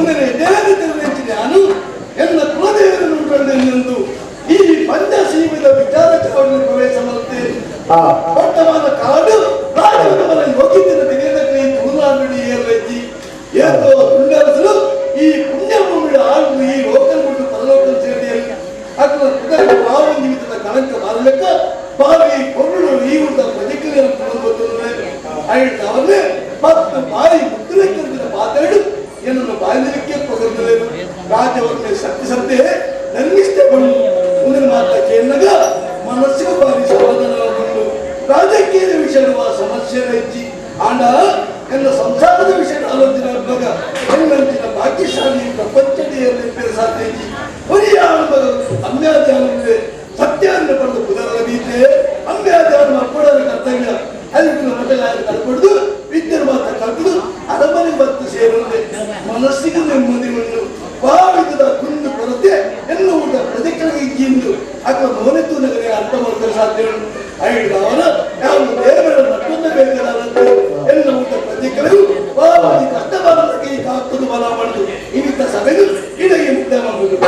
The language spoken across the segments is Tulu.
ಉಂದನೆ ದೇವತೆ ಎನ್ನ ಕುಲದೇವರನ್ನು ಈ ಪಂಚಸೀಮಿತ ವಿಚಾರ ಚಾವಡಿನ ಪ್ರವೇಶ ಮಾಡುತ್ತೆ. ವರ್ತಮಾನ ಕಾಡು ರಾಜವನ ಯೋಗ್ಯತೆಯನ್ನು ತೆಗೆದಕ್ಕೆ ತುಳುನಾಡು ಏರ್ಲೈತಿ ಏತೋ ತುಂಡರಸರು ಈ ಪುಣ್ಯಭೂಮಿಯ ಆಳು ಈ ಲೋಕಲ್ ಬಿಟ್ಟು ಪರಲೋಕಲ್ ಸೇರಿಯಲ್ಲಿ ಅక్కడ ಪುದರ್ ಭಾವ ನಿಮಿತ್ತದ ಕಳಂಕ ಬಾರಲೆಕ್ಕ ಬಾವಿ ಕೊರಳು ಈ ಊಟ ಪ್ರತಿಕ್ರಿಯೆಯನ್ನು ಪುನರ್ಬತ್ತುತ್ತದೆ ಅವರೇ ಮತ್ತು ಬಾಯಿ ಮುದ್ರೆಕ್ಕಿಂತ ಮಾತಾಡು ಏನನ್ನು ಬಾಯಲಿಕ್ಕೆ ಪೊಗರ್ದಲೇನು ರಾಜವರ್ಣೆ ಸತ್ಯ ಸತ್ಯ ನನ್ನಿಷ್ಟೇ ಬಂದು ಮುಂದಿನ ಮಾತ ಕೇಳಿದಾಗ ಮನಸ್ಸಿಗೆ ಬಾರಿ ಸಮಾಧಾನವಾಗುಂಡು. ರಾಜಕೀಯದ ವಿಷಯವ ಸಮಸ್ಯೆ ಹೆಚ್ಚಿ ಆಂಡ ಎಲ್ಲ ಸಂಸಾರದ ವಿಷಯ ಆಲೋಚನೆ ಆಗುವಾಗ ಹೆಣ್ಣಂಚಿನ ಭಾಗ್ಯಶಾಲಿ ಪ್ರಪಂಚದಲ್ಲಿ ಸಾಧ್ಯ ಹೊರಿಯ ಅಮ್ಯಾಧ್ಯಾನವಿದೆ ಸತ್ಯವನ್ನು ಪಡೆದು ಪುದರ ಬೀತೆ ಅಮ್ಯಾಧ್ಯಾನ ಅಪ್ಪಡರ ಕರ್ತವ್ಯ ಅದಕ್ಕೆ ಮತಗಾರ ಕಲ್ಪಡುದು ವಿದ್ಯೆ ಮಾತ್ರ ಕಲ್ಪದು ಅರಮನೆ ಮತ್ತು ಸೇರುವುದೇ ಮನಸ್ಸಿಗೆ ನೆಮ್ಮದಿ ಉಂಟು. ಭಾವಿತದ ಕುಂದು ಕೊರತೆ ಎನ್ನುವುದ ಪ್ರಜೆಗಳಿಗೆ ಇಂದು ಅಥವಾ ಮೋನೆತ್ತು ನಗರ ಅರ್ಥ ಮಾಡ್ತಾರೆ ಸಾಧ್ಯ ಐದು ಯಾವ ದೇವರ ಮತ್ತೊಂದು ಬೇಕಾದಂತೆ ಎನ್ನುವುದ ಪ್ರಜೆಗಳಿಗೂ ಭಾವತಿ ಕಷ್ಟ ಬಾರದಕ್ಕೆ ಈ ಕಾತುದು ಬಲ ಮಾಡುದು ಇನ್ನಿತ ಸಭೆಗೂ ಇಡಗೆ ಮುಕ್ತಾಯ ಮಾಡುವುದು.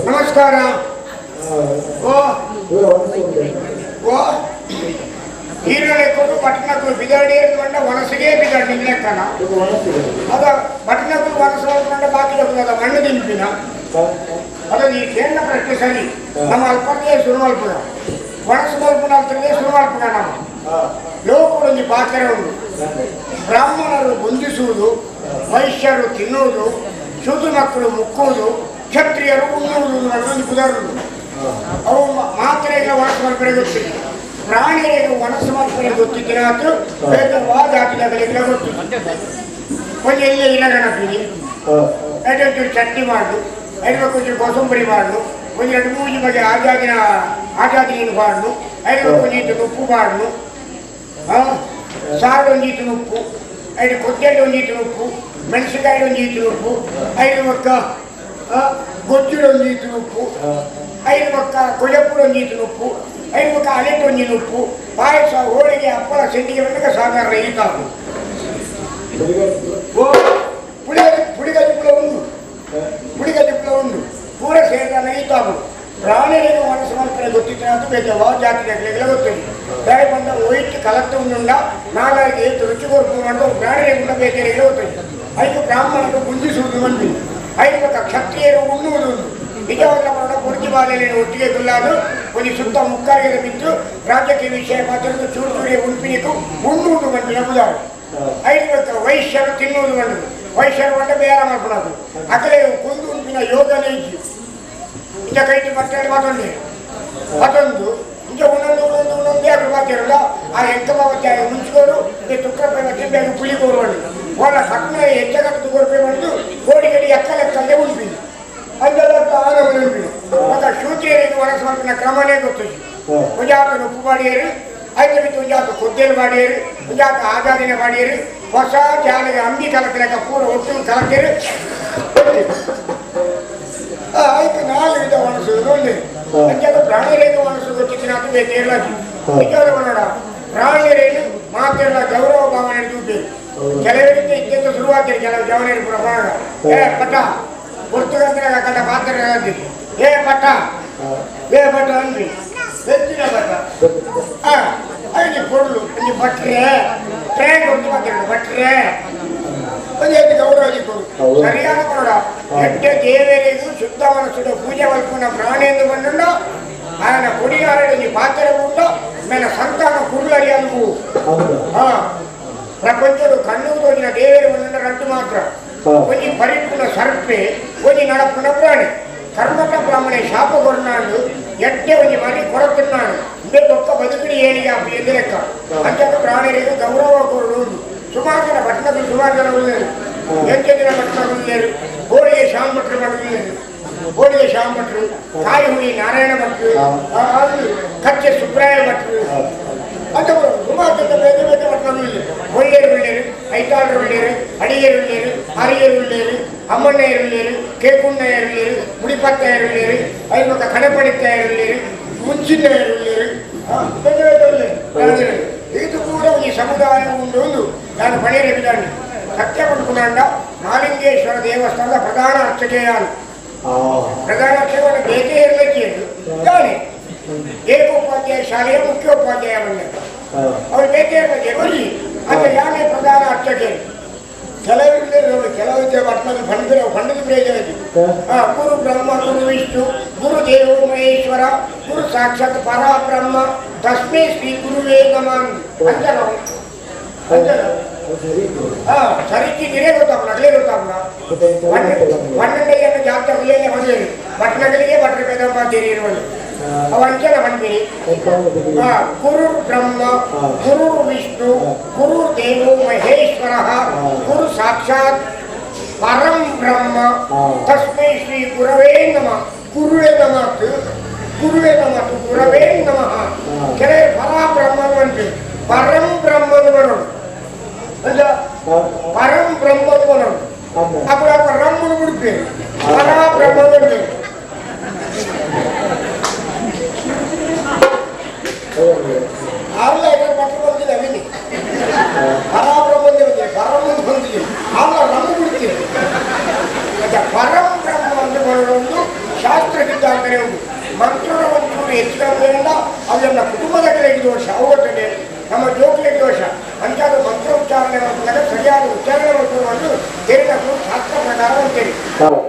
ನಮಸ್ಕಾರ. ಓ ಓ ಹೀರಲೆಕ್ಕದು ಬಟನಕ್ಕೂ ಬಿದಾಡಿ ಅಂದ್ಕೊಂಡ ವನಸಿಗೆ ಬಿದಾಡಿ ಲೆಕ್ಕನ ಅದ ಬಟನಕ್ಕೂ ವನಸು ಅಂದ್ಕೊಂಡ ಬಾಕಿ ಅದ ಮಣ್ಣು ತಿಂಪಿನ ಅದು ಈ ಕೇಂದ್ರ ಪ್ರಶ್ನೆ ಸರಿ. ನಮ್ಮ ಅಲ್ಪದೇ ಶುರು ಮಲ್ಪುನ ವನಸು ಮಲ್ಪುನ ಅಲ್ಪದೇ ಶುರು ಮಲ್ಪುನ ನಮ್ಮ ಲೋಕದೊಂದು ಪಾತ್ರೆ ಉಂಟು. ಬ್ರಾಹ್ಮಣರು ಬಂಧಿಸುವುದು, ವೈಶ್ಯರು ತಿನ್ನುವುದು, ಶೂದ್ರ ಮಕ್ಕಳು ಮುಕ್ಕುವುದು, ಕ್ಷತ್ರಿಯರು ಉಣ್ಣುವುದು ಅನ್ನೋದು ಪುದರುಂಟು. ಅವು ಮಾತ್ರೆಗೆ ವನಸು ಮಲ್ಪರೆ ಗೊತ್ತಿಲ್ಲ, ಪ್ರಾಣಿಗಳಿಗೆ ವನಸು ಮಲ್ಪರೆ ಗೊತ್ತಿದ್ದಿನಾದ್ರು ಬೇಕಾದ ಜಾತಿದಾಗಲಿಲ್ಲ ಗೊತ್ತಿತ್ತು. ಒಂದು ಎಲ್ಲಿ ಇಲಗಣಪಿನಿ ಎರಡು ಚಟ್ನಿ ಮಾಡು, ಐದು ಒಂಚೂರು ಕೋಸಂಬರಿ ಮಾಡು, ಒಂದು ಎರಡು ಮೂರು ಬಗೆ ಆಜಾದಿನ ಆಜಾದಿನ ಬಾಡು, ಐದು ಒಂಜೀತು ಉಪ್ಪು ಬಾಡು, ಸಾರು ಒಂಜೀತು ಉಪ್ಪು, ಐದು ಕೊದ್ದೆಳ್ಳಿ ಒಂಜೀತು ಉಪ್ಪು, ಮೆಣಸಿನಕಾಯಿ ಒಂಜೀತು ಉಪ್ಪು, ಐದು ಒಕ್ಕ ಗೊಜ್ಜುಡು ಒಂಜೀತು ಉಪ್ಪು, ಐದು ಒಕ್ಕ ಕೊಜಪುಡು ಒಂಜೀತು ಉಪ್ಪು, ಐದು ಒಕ್ಕ ಅಲೆಟ್ ಒಂಜಿನ ಉಪ್ಪು, ಪಾಯಸ, ಹೋಳಿಗೆ, ಹಪ್ಪಳ, ಸೆಂಡಿಗೆ ಬಂದಾಗ ಸಾಧಾರಣ ಈತಾಗು. ಓ ಪುಳಿಗಜ್ಜಿ ಪುಳ ಉಂಡು, ಪುಳಿಗಜ್ಜಿ ಪುಳ ಉಂಡು ಪೂರ ಸೇರಿದ ಈತಾಗು. ಪ್ರಾಣಿಗಳಿಗೆ ಮನಸ್ಸು ಮಾಡ್ತಾರೆ ಗೊತ್ತಿತ್ತು ಅಂತ ಬೇಕು ಯಾವ ಜಾತಿಗಳಿಗೆಲ್ಲ ಗೊತ್ತಿಲ್ಲ. ಬೇರೆ ಬಂದ ಒಯ್ತು ಕಲತ್ತು ಉಂಡುಂಡ ನಾಲಾಗಿ ಏತು ರುಚಿ ಕೊರ್ಪು ಮಾಡಿದ ಪ್ರಾಣಿಗಳಿಗೆ ಉಂಡ ಬೇಕೆಲ್ಲ ಗೊತ್ತಿಲ್ಲ. ಐದು ಬ್ರಾಹ್ಮಣರು ಗುಂಜಿಸುವುದು ಒಂದು, ಐದು ಪಕ್ಕ ಕ್ಷತ್ರಿಯರು ಉಣ್ಣುವುದು ಒಂದು. ನಿಜವಾದ ಮಾಡ ಕುರ್ಚಿ ಬಾಲೆಯಲ್ಲಿ ಒಟ್ಟಿಗೆ ಕುಲ್ಲಾದು ಒಂದು ಸುತ್ತ ಮುಕ್ಕಾರಿಗೆ ಬಿದ್ದು ರಾಜಕೀಯ ವಿಷಯ ಮಾತ್ರ ಚೂರು ಚೂರಿಗೆ ಉಣ್ಪಿನಿಕು ಉಣ್ಣುವುದು ಬಂದು ನಬುದಾರು. ಐದು ಪಕ್ಕ ವೈಶ್ಯರು ತಿನ್ನುವುದು ಬಂದು, ವೈಶ್ಯರು ಬಂಡ ಬೇರೆ ಮಾಡ್ಕೊಳೋದು ಅಕಲೆ ಕುಂದು ಉಂಪಿನ ಯೋಗನೇ ಇಜ್ಜಿ. ಇಂಚ ಕೈಟಿ ಬರ್ತೇನೆ ಮಾತೊಂದು ಮತ್ತೊಂದು ಇಂಚ ಒಂದೊಂದು ಒಂದೊಂದು ಒಂದೊಂದೇ ಅದ್ರ ಮಾತಿರಲ್ಲ. ಆ ಎಂಕ ಬಾವತ್ತಿ ಮುಂಚುಕೋರು ಈ ತುಕ್ರಪ್ಪ ತಿಂಬೇಕು ಪುಳಿಕೋರು ಅಂತ వాళ్ళ ಕಟ್ಟಣ ಹೆಚ್ಚಗಟ್ಟು ಕೊರಪೆ ಬಂದು ಕೋಡಿಗಡಿ ಎಕ್ಕ ಲೆಕ್ಕಲ್ಲೇ ಉಂಪಿನಿ ಅಂದೆಲ್ಲ ಆನಮನೆ ಉಂಪಿನಿ ಮತ್ತ ಶೂದ್ಯರಿಗೆ ವನಸ ಮಲ್ಪಿನ ಕ್ರಮನೇ ಗೊತ್ತು ಒಂಜಾತ ಉಪ್ಪು ಮಾಡಿಯರು ಐದು ಬಿಟ್ಟು ಒಂಜಾತ ಕೊದ್ದೆಲು ಮಾಡಿಯರು ಒಂಜಾತ ಆಜಾದಿನ ಮಾಡಿಯರು ಹೊಸ ಜಾಲಿಗೆ ಅಂಬಿ ಕಲಕಲಕ ಪೂರ ಒಟ್ಟು ಕಲಕಿರು ಆಯ್ತು ನಾಲ್ಕು ವಿಧ ಒಣಸು ನೋಡಿ ಅಂಚಾದ ಪ್ರಾಣಿರೇನು ಒಣಸು ಗೊತ್ತಿತ್ತಿನ ಅದು ಬೇಕೇರ್ಲಾಗಿ ನಿಜವಾದ ಕನ್ನಡ ಪ್ರಾಣಿರೇನು ಮಾತೆಲ್ಲ ಗೌರವ ಭಾವನೆ ದುಡ್ಡು ಕೆಲವರಿಗೆ ಇತ್ಯಂತ ಶುರುವಾಗ್ತದೆ ಕೆಲವು ಜವನೇರು ಪ್ರಮಾಣ ಏ ಪಟ್ಟ ಪುರ್ತುಗಂತರ ಕಂಡ ಪಾತ್ರ ಏ ಪಟ್ಟ ಏ ಪಟ್ಟ ಅನ್ರಿ ಹೆಚ್ಚಿನ ಪಟ್ಟ ಅಲ್ಲಿ ಕೊಡ್ಲು ಅಲ್ಲಿ ಭಟ್ರೆ ಟ್ರೇ ಕೊಡ್ತು ಮಾತಾಡ ಭಟ್ರೆ ಒಂದು ಗೌರವ ಕೊಡು ಸರಿಯಾದ ಕೊಡ ಎಡ್ಡೆ ದೇವರಿಗೂ ಶುದ್ಧ ಮನಸ್ಸುಡ ಪೂಜೆ ಮಲ್ಪುನ ಪ್ರಾಣಿ ಎಂದು ಬಂದುಂಡ ఆయన ಕೊಡಿಯಾರಡಿ ಪಾತ್ರ ಉಂಡ ಮೇಲೆ ಸಂತಾನ ಕುರುಳರಿಯಲ್ವು ಹಾ ಪ್ರಪಂಚದ ಕಣ್ಣು ತೋಜಿನ ದೇವರು ಬಂದ ರಡ್ಡು ಮಾತ್ರ ಒಂಜಿ ಪರಿಪುನ ಸರ್ಪೆ ಒಂಜಿ ನಡಪುನ ಪ್ರಾಣಿ ಕರ್ಮಕ ಬ್ರಾಹ್ಮಣೆ ಶಾಪ ಕೊರ್ನಾಡು ಎಡ್ಡೆ ಒಂಜಿ ಮರಿ ಕೊರತಿನ್ನಾಡು ಇಂದೇ ಬೊಕ್ಕ ಬದುಕಡಿ ಏನಿಗೆ ಅಪ್ಪಿ ಎಂದು ಲೆಕ್ಕ ಅಂಚಾದ ಪ್ರಾಣಿಯರಿಗೆ ಗೌರವ ಕೊಡುವುದು ಸುಮಾರು ಜನ ಭಟ್ನಗಳು ಸುಮಾರು ಜನ ಉಳ್ಳೇರು ಎಂಟು ಜನ ಭಟ್ನಗಳು ಉಳ್ಳೇರು ಹೋಳಿಗೆ ಶ್ಯಾಮ್ ಭಟ್ರು ಉಳ್ಳೇರು ಹೋಳಿಗೆ ಶ್ಯಾಮ್ ಭಟ್ರು ಕಾಯಿ ಹುಳಿ ನಾರಾಯಣ ಭಟ್ರು ಕಚ್ಚೆ ಸುಬ್ರಾಯ ಭಟ್ರು ಅಂತ ಸುಮಾರು ಜನ ಬೇರೆ ಬೇರೆ ಭಟ್ನಗಳು ಉಳ್ಳೇರು ಒಳ್ಳೆಯರು ಉಳ್ಳೇರು ಐತಾಳರು ಉಳ್ಳೇರು ಅಡಿಗೆರು ಉಳ್ಳೇರು ಹರಿಯರು ಉಳ್ಳೇರು ಅಮ್ಮಣ್ಣಯ್ಯರು ಉಳ್ಳೇರು ಕೇಕುಣ್ಣಯ್ಯರು ಉಳ್ಳೇರು ಮುಡಿಪತ್ತಯ್ಯರು ಉಳ್ಳೇರು ಐಮಕ್ಕ ಕಣಪಡಿತ್ತಯ್ಯರು ಉಳ್ಳೇರು ಮುಂಚಿನಯ್ಯರು ಉಳ್ಳೇರು ಬೇರೆ ಬೇರೆ ಉಳ್ಳೇರು ಇದು ಕೂಡ ಈ ಸಮುದಾಯ ಉಂಟು ಒಂದು ನಾನು ಪಣೇರಿ ಬಿದ್ದಾನೆ ಸತ್ಯ ಪಡ್ಕೊಂಡ ಮಾಲಿಂಗೇಶ್ವರ ದೇವಸ್ಥಾನದ ಪ್ರಧಾನ ಅರ್ಚಕೆಯಾನು ಪ್ರಧಾನ ಅರ್ಚಕವನ್ನು ಬೇಕೇ ಇರಲಿಕ್ಕೆ ಯಾನೆ ಏಕೋಪಾಧ್ಯಾಯ ಶಾಲೆಯ ಮುಖ್ಯೋಪಾಧ್ಯಾಯ ಬಂದ ಅವ್ರು ಬೇಕೇ ಇರಲಿಕ್ಕೆ ಬನ್ನಿ ಅಂತ ಯಾನೇ ಪ್ರಧಾನ ಅರ್ಚಕೆ ಕೆಲವರು ಕೆಲವು ಮಠದಲ್ಲಿ ಪಂಡಿತರು ಪಂಡಿತ ಪ್ರಯೋಜನ ಗುರು ಬ್ರಹ್ಮ ಗುರು ವಿಷ್ಣು ಗುರು ದೇವೋ ಮಹೇಶ್ವರ ಗುರು ಸಾಕ್ಷಾತ್ ಪರಬ್ರಹ್ಮ ತಸ್ಮೈ ಶ್ರೀ ಗುರುವೇ ನಮಃ ಅಂಜನ ಅಂಜನ ಸರಿಕಿ ನೀರೇ ಗೊತ್ತಾಪಣ ಅಗಲೇ ಗೊತ್ತಾಪಣ ಪನ್ನಂಡಯ್ಯನ್ನು ಜಾತ ಹುಲಿಯಲ್ಲೇ ಬಂದಿರಿ ಭಟ್ನಗಲಿಗೆ ಭಟ್ರ ಬೇದಪ್ಪ ಇರುವಳು ಅವ ಅಂಜನ ಬಂದಿರಿ ಗುರು ಬ್ರಹ್ಮ ಗುರು ವಿಷ್ಣು ಗುರು ದೇವೋ ಮಹೇಶ್ವರ ಗುರು ಸಾಕ್ಷಾತ್ ಪರಂ ಬ್ರಹ್ಮ ತಸ್ಮೈ ಶ್ರೀ ಗುರವೇ ನಮಃ ಗುರುವೇ ನಮಃ ಗುರುವೇ ನಮಃ ಗುರವೇ ನಮಃ ಕೆಲವರು ಪರ ಬ್ರಹ್ಮನು ಅಂತೀವಿ ಪರಂ ಬ್ರಹ್ಮನು ಬರೋದು ಅಲ್ಲ ಪರಂ ಬ್ರಹ್ಮನು ಬರೋದು ಅప్పుడు ಅಪ್ಪ ರಮ್ಮನು ಬಿಡ್ತೀವಿ ಪರ ಬ್ರಹ್ಮನು ಅಂತೀವಿ ಆರ್ಲ ಭಟ್ರು ಬಂದಿಲ್ಲ ಅವಿನಿ ಪರ ಬ್ರಹ್ಮಂದೇ ಬಂದಿದೆ ಪರಂ ಅಂತ ಬಂದಿದ್ದೀವಿ ಆರ್ಲ ರಮ್ಮ ಬಿಡ್ತೀವಿ ಮತ್ತೆ ಪರಂ ಬ್ರಹ್ಮ ಅಂತ ಬರೋದೊಂದು ಶಾಸ್ತ್ರ ಸಿದ್ಧಾಂತನೇ ಉಂಟು ಮಂತ್ರದ ಒಂಚೂರು ಹೆಚ್ಚಿನ ಅದು ನಮ್ಮ ಕುಟುಂಬದ ಕಡೆಗೆ ದೋಷ ಅವತ್ತೇ ನಮ್ಮ ಜೋಕ್ಲಿಗೆ ದೋಷ ಅಂತಾದ ಮಂತ್ರ ಉಚ್ಚಾರಣೆ ಮಾಡಿದಾಗ ಸರಿಯಾದ ಉಚ್ಚಾರಣೆ ಮಾಡ್ಕೊಂಡು ತಿಳಿದವರು ಶಾಸ್ತ್ರ ಪ್ರಕಾರ ಅಂತೇಳಿ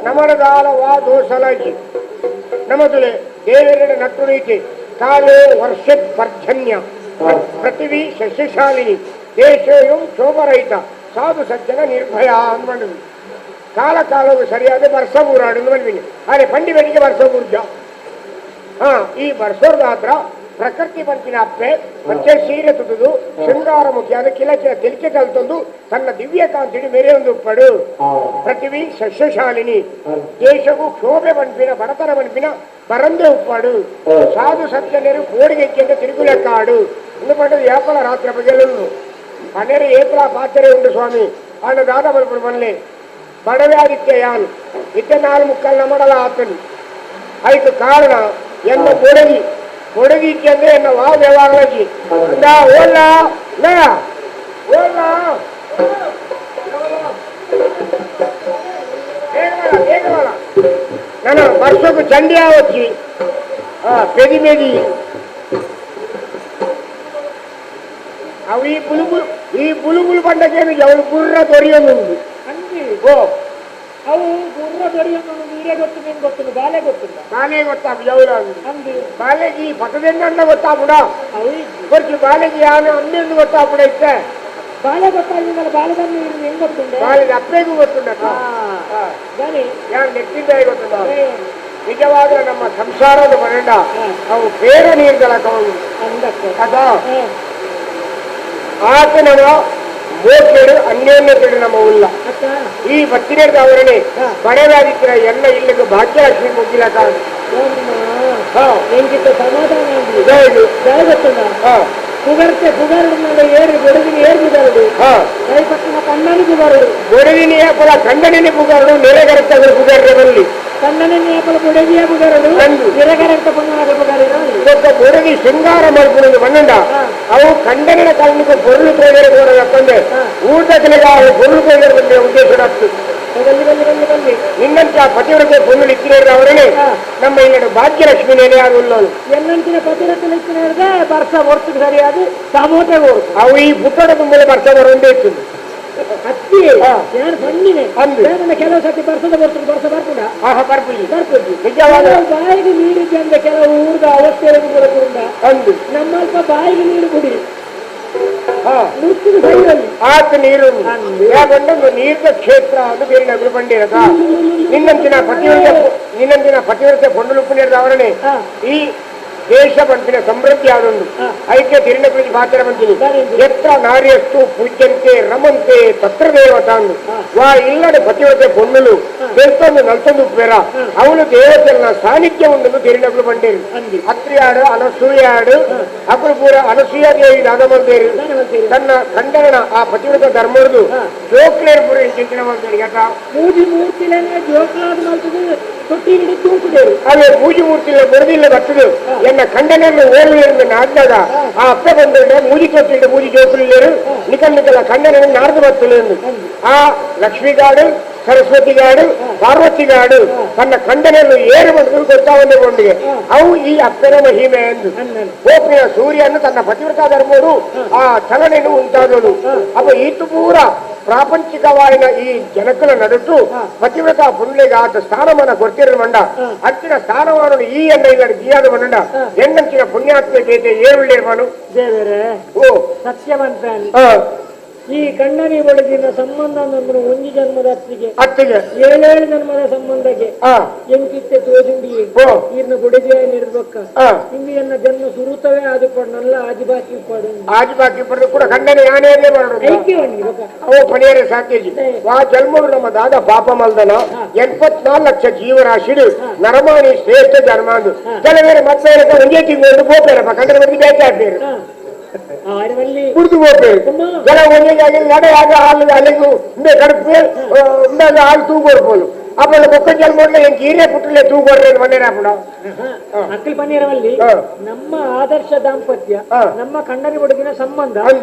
ನಮನಗಾಲ ವಾ ದೋಷಲಾಗಿ ನಮದುಲೆ ದೇವರ ನಟ್ಟು ರೀತಿ ಕಾಲೇ ವರ್ಷ ಪರ್ಜನ್ಯ ಪೃಥ್ವಿ ಸಸ್ಯಶಾಲಿನಿ ದೇಶಯು ಶೋಭರಹಿತ ಸಾಧು ಸಜ್ಜನ ನಿರ್ಭಯ ಅಂದ್ಕೊಂಡಿದ್ವಿ ಕಾಲ ಕಾಲವು ಸರಿಯಾದ ವರ್ಷ ಊರಾಡು ಬಂದ್ವಿನಿ ಆದರೆ ಪಂಡಿ ಬೆಳಿಗ್ಗೆ ವರ್ಷ ಊರ್ಜ ಹಾ ಈ ವರ್ಷೋರ್ದಾದ್ರ ಪ್ರಕೃತಿ ಬಂತಿನ ಅಪ್ಪೆ ಮತ್ತೆ ಸೀರೆ ತುಟಿದು ಶೃಂಗಾರ ಮುಖ್ಯ ಕಿಲ ಕಿಲ ತೆಲಿಕೆ ಕಲ್ತೊಂದು ತನ್ನ ದಿವ್ಯ ಕಾಂತಿಡಿ ಮೇರೆ ಒಂದು ಪಡು ಪೃಥ್ವಿ ಸಸ್ಯಶಾಲಿನಿ ದೇಶವು ಕ್ಷೋಭೆ ಬನ್ಪಿನ ಬಡತನ ಬನ್ಪಿನ ಬರಂದೆ ಉಪ್ಪಾಡು ಸಾಧು ಸತ್ಯನೇರು ಕೋಡಿಗೆ ತಿರುಗುಲೆಕ್ಕಾಡು ఎందుకంటే ఏపల రాత్రి పగలు పన్నెరు ఏపల పాత్రే ఉండు స్వామి అన్న దాదా బలుపుడు మనలే ಬಡವ್ಯಾದಿತ್ಯ ಯಾನು ಇದ್ದ ನಾಲ್ ಮುಕ್ಕಲ್ ನಮಡಲ ಆತನು ಅದಕ್ಕೆ ಕಾರಣ ಎನ್ನ ಕೊಡಗಿ ಕೊಡಗಿ ಅಂದ್ರೆ ಎನ್ನ ವಾ ವ್ಯವಹಾರಲಜಿ ಓಲ್ಲ ಓಲ್ಲ ನಾನು ವರ್ಷಕ್ಕೂ ಚಂಡಿ ಆವಚ್ಚಿ ಪೆದಿ ಮೇದಿ ಅವು ಈ ಬುಲುಬುಲು ಈ ಬುಲುಬುಲು ಬಂಡಕೇನು ಅವಳು ಬುರ್ರ ದೊರೆಯೋದು ಓ ಅವು ಗುರ್ರ ದೊರೆಯೋದು ನೀರೇ ಗೊತ್ತು ನಿಮ್ಗೆ ಗೊತ್ತಿಲ್ಲ ಬಾಲೆ ಗೊತ್ತಿಲ್ಲ ಬಾಲೆ ಗೊತ್ತಾ ಯಾವ್ದು ಅಂದು ಬಾಲೆಗೆ ಈ ಪಕ್ಕದಿಂದ ಗೊತ್ತಾಗ್ಬಿಡ ಅವು ಬರ್ತಿ ಬಾಲೆಗೆ ಯಾನು ಅಮ್ಮೆಂದು ಗೊತ್ತಾಗ್ಬಿಡ ಇತ್ತೆ ಬಾಲೆ ಗೊತ್ತಾಗಿದ್ದಲ್ಲ ಬಾಲೆದನ್ನು ಹೆಂಗ್ ಗೊತ್ತುಂಡೆ ಬಾಲೆದ ಅಪ್ಪೆಗೂ ಗೊತ್ತುಂಡ ಗಾನಿ ಯಾರು ನೆಟ್ಟಿಂದ ಗೊತ್ತುಂಡ ನಿಜವಾದ ನಮ್ಮ ಸಂಸಾರದ ಮನೆಂಡ ಅವು ಬೇರೆ ನೀರ್ಗಳ ಕವಲು ಅಂದಕ್ಕೆ ಅದ ಆತನ ಮೋಕೆಡು ಅನ್ಯೋನ್ಯತೆಡು ನಮ್ಮ ಉಲ್ಲ ಈ ಬತ್ತಿನೇರ್ದ ಅವರೇ ಬಡವಾದಿತ್ತಿರ ಎಲ್ಲ ಇಲ್ಲಕ್ಕೆ ಭಾಗ್ಯಲಕ್ಷ್ಮಿ ಮುಗಿಲಕ ಎಂಕಿತ ಸಮಾಧಾನ ಪುಗರ್ತೆ ಪುಗರಡು ಏರು ಬೊಡದಿನಿ ಏರು ಬುಗಾರಡು ಕೈಪಟ್ಟಿನ ಕಣ್ಣನಿಗೆ ಬುಗಾರಡು ಬೊಡದಿನಿಯ ಪುರ ಕಂಡನಿಗೆ ಬುಗಾರಡು ನೆರೆಗರೆತ್ತಗಳು ಬುಗಾರರೆ ಬಲ್ಲಿ ಕಣ್ಣನಿಗೆ ಪುರ ಬೊಡದಿಯ ಬುಗಾರಡು ನೆರೆಗರೆತ್ತ ಪುಣ್ಣನಾಗ ಬುಗಾರಿರ ಬೊಡದಿ ಶೃಂಗಾರ ಮಲ್ಪುನದು ಮಣ್ಣಂಡ ಅವು ಕಂಡನಿನ ಕಾರಣಕ್ಕೆ ಪೊರುಳು ತೋಜರೆ ಗೋಡಂದೆ ಊಟದಲ್ಲಿಗ ಪೊರುಳು ತೋಜರೆ ಬಂದ ಉದ್ದೇಶ ನಿನ್ನಂತ ಪತಿವ್ರತೆ ಪೊನ್ನುಲು ಇತ್ತಿನೇರ್ದ ಅವರೇ ನಮ್ಮ ಇಲ್ಲಡು ಭಾಗ್ಯಲಕ್ಷ್ಮಿ ನೆಲೆಯಾದ ಉಲ್ಲೋದು ಎನ್ನಂಚಿನ ಪತಿವ್ರತೆ ಇತ್ತಿನೇರ್ದ ಬರ್ಸ ಹೊರ್ತು ಸರಿಯಾದ ಸಮೋಟೆ ಹೊರ್ತು ಅವು ಈ ಪುಟ್ಟಡ ತುಂಬಲೆ ಬರ್ಸ ಬರುವಂದೇ ಇತ್ತು ಅತ್ತಿ ಯಾರು ಬನ್ನಿನೆ ಅಂದ್ರೆ ಕೆಲವು ಸತಿ ಬರ್ಸದ ಹೊರ್ತು ಬರ್ಸ ಬರ್ಪುಡ ಬರ್ಪುಜಿ ಬರ್ಪುಜಿ ನಿಜವಾದ ಬಾಯಿಗೆ ನೀರು ಅಂದ್ರೆ ಕೆಲವು ಊರ್ದ ಅವಸ್ಥೆಯನ್ನು ಬರకుండా ಅಂದು ನಮ್ಮಲ್ಪ ಬಾಯಿಗೆ ನೀರು ಕುಡಿ ಆತ ನೀರು ಯಾಕಂದ್ರೆ ನೀರ್ದ ಕ್ಷೇತ್ರ ಅದು ಬೇರೆ ನಗರು ಬಂಡಿರಕ ನಿನ್ನಂತಿನ ಪತಿವ್ರತೆ ನಿನ್ನಂತಿನ ಪತಿವ್ರತೆ ಕೊಂಡಲುಪ್ಪು ನೀರ್ದ ಅವರೇ ಈ ದೇಶ ಬಂತಿನ ಸಮೃದ್ಧಿ ಆದೊಂದು ಐಕ್ಯ ತಿರಿನ ಕೃಷಿ ಪಾತ್ರ ಬಂತೀನಿ ಎತ್ರ ನಾರಿಯಸ್ತು ಪೂಜ್ಯಂತೆ ರಮಂತೆ ತತ್ರ ದೇವತಾಂದು ವಾ ಇಲ್ಲಡೆ ಪತಿವ್ರತೆ ಪೊನ್ನುಲು ಬೆಳ್ತೊಂದು ನಲ್ತೊಂದು ಉಪ್ಪೇರ ಅವನು ದೇವತೆಲ್ಲ ಸಾನ್ನಿಧ್ಯ ಉಂಡು ತಿರಿನಗಳು ಬಂಡೇರು ಅತ್ರಿಯಾಡು ಅನಸೂಯಾಡು ಅಕುಲು ಪೂರ ಅನಸೂಯ ದೇವಿ ದಾದಮಲ್ದೇರು ತನ್ನ ಕಂಡನ ಆ ಪತಿವ್ರತ ಧರ್ಮರ್ದು ಜೋಕ್ಲೇರ್ ಪೂರ ಇಂಚಿನ ಮಲ್ತೇರು ಯಾಕ ಮೂಜಿ ಮೂರ್ತಿಲೇನೆ ಜೋಕ್ಲಾದ ಮಲ್ತದು ತೊಟ್ಟಿ ಹಿಡಿ ತೂಕುದೇರು ಅದೇ ಮೂಜಿ ಮೂರ್ತಿಲ್ಲ ಬರುದಿಲ್ಲ ಬರ್ತದೆ ಎನ್ನ ಕಂಡನನ್ನು ಓಡುವೆಂದು ನಾಡಿದಾಗ ಆ ಅಪ್ಪ ಬಂದ್ರೆ ಮೂಜಿ ತೊಟ್ಟಿಟ್ಟು ಮೂಜಿ ಜೋಕುಲಿಲ್ಲೇರು ನಿಕಲ್ ನಿಕಲ ಕಂಡನನ್ನು ನಾಡ್ದು ಬರ್ತದೆ ಎಂದು ಆ ಲಕ್ಷ್ಮಿಗಾಡು ಸರಸ್ವತಿಗಾಡು ಪಾರ್ವತಿಗಾಡು ತನ್ನ ಕಂಡನನ್ನು ಏರು ಬಂದು ಗೊತ್ತಾವಂದೇ ಕೊಂಡಿಗೆ ಅವು ಈ ಅಪ್ಪನ ಮಹಿಮೆ ಎಂದು ಗೋಪಿನ ಸೂರ್ಯನು ತನ್ನ ಪತಿವ್ರತ ಧರ್ಮೋಡು ಆ ಚಲನೆಯನ್ನು ಉಂಟಾದನು ಅಪ್ಪ ಈತು ಪೂರ ಪ್ರಾಪಂಚಿಕವಾಯಿನ ಈ ಜನಕಲ ನಡುಟು ಪತಿವ್ರತ ಪುಣ್ಯಗ ಆತ ಸ್ಥಾನಮಾನ ಕೊಡ್ತಿರ ಮಂಡ ಅಂಚಿನ ಸ್ಥಾನಮಾನ ಈ ಎನ್ನ ಇಲ್ಲ ಗೀಯಾದ ಮಂಡ ಎನ್ನಂಚಿನ ಪುಣ್ಯಾತ್ಮ ಬೇತೆ ಏರುಳ್ಳಿರ್ಮನು ದೇವರೇ ಓ ಸತ್ಯವಂತ ಈ ಕಣ್ಣನಿ ಒಳಗಿನ ಸಂಬಂಧ ಅಂದ್ರೆ ಒಂಜಿ ಜನ್ಮದ ಅತ್ತಿಗೆ ಅತ್ತಿಗೆ ಏಳೇಳು ಜನ್ಮದ ಸಂಬಂಧಕ್ಕೆ ಎಂಕಿತ್ತೆ ತೋಜುಂಡಿ ಈರ್ನ ಗುಡಿಗೆ ನಿರ್ಬಕ್ಕ ಇಂದು ಎನ್ನ ಜನ್ಮ ಸುರುತವೇ ಅದು ಪಡ್ನಲ್ಲ ಆಜಿ ಬಾಕಿ ಪಡು ಆಜಿ ಬಾಕಿ ಪಡೆದು ಕೂಡ ಖಂಡನೆ ಯಾನೇ ಮಾಡೋದು ಐಕ್ಯ ಬನ್ನಿ ಅವು ಪಣಿಯರೆ ಸಾಕೇಜಿ ವಾ ಜನ್ಮಡು ನಮ್ಮ ದಾದ ಪಾಪ ಮಲ್ದನ 84 ಲಕ್ಷ ಜೀವರಾಶಿಡು ನರಮಾಣಿ ಶ್ರೇಷ್ಠ ಜನ್ಮ ಅಂದು ಕೆಲವೇರು ಮತ್ತೆ ಒಂದೇ ತಿಂಗಳು ಗೋಪೇರಪ್ಪ ಖಂಡನೆ ಬರೆದು ಬೇಟೆ ಕುಡಿದು ಹೋಗ್ಬೇಕು ಜನ ಒಂದೇ ನಡೆಯಾಗ ಹಾಲು ಅಲ್ಲಿಗೂ ಇಂಬೆ ಕಡುಪು ಇಂಬೆ ಹಾಲು ತೂಗೋರ್ಬೋದು ಅప్పుడు ಬೊಕ್ಕ ಜನ್ಮೋಡ್ಲೆ ಎಂಕ್ ಈರೇ ಪುಟ್ಟಲೆ ತೂಗೋರ್ರೆ ಮನೇರ ಅಪ್ಪಡ ಅಕ್ಕಲ್ ಪನ್ನೀರವಲ್ಲಿ ನಮ್ಮ ಆದರ್ಶ ದಾಂಪತ್ಯ ನಮ್ಮ ಕಣ್ಣರಿ ಒಡಗಿನ ಸಂಬಂಧ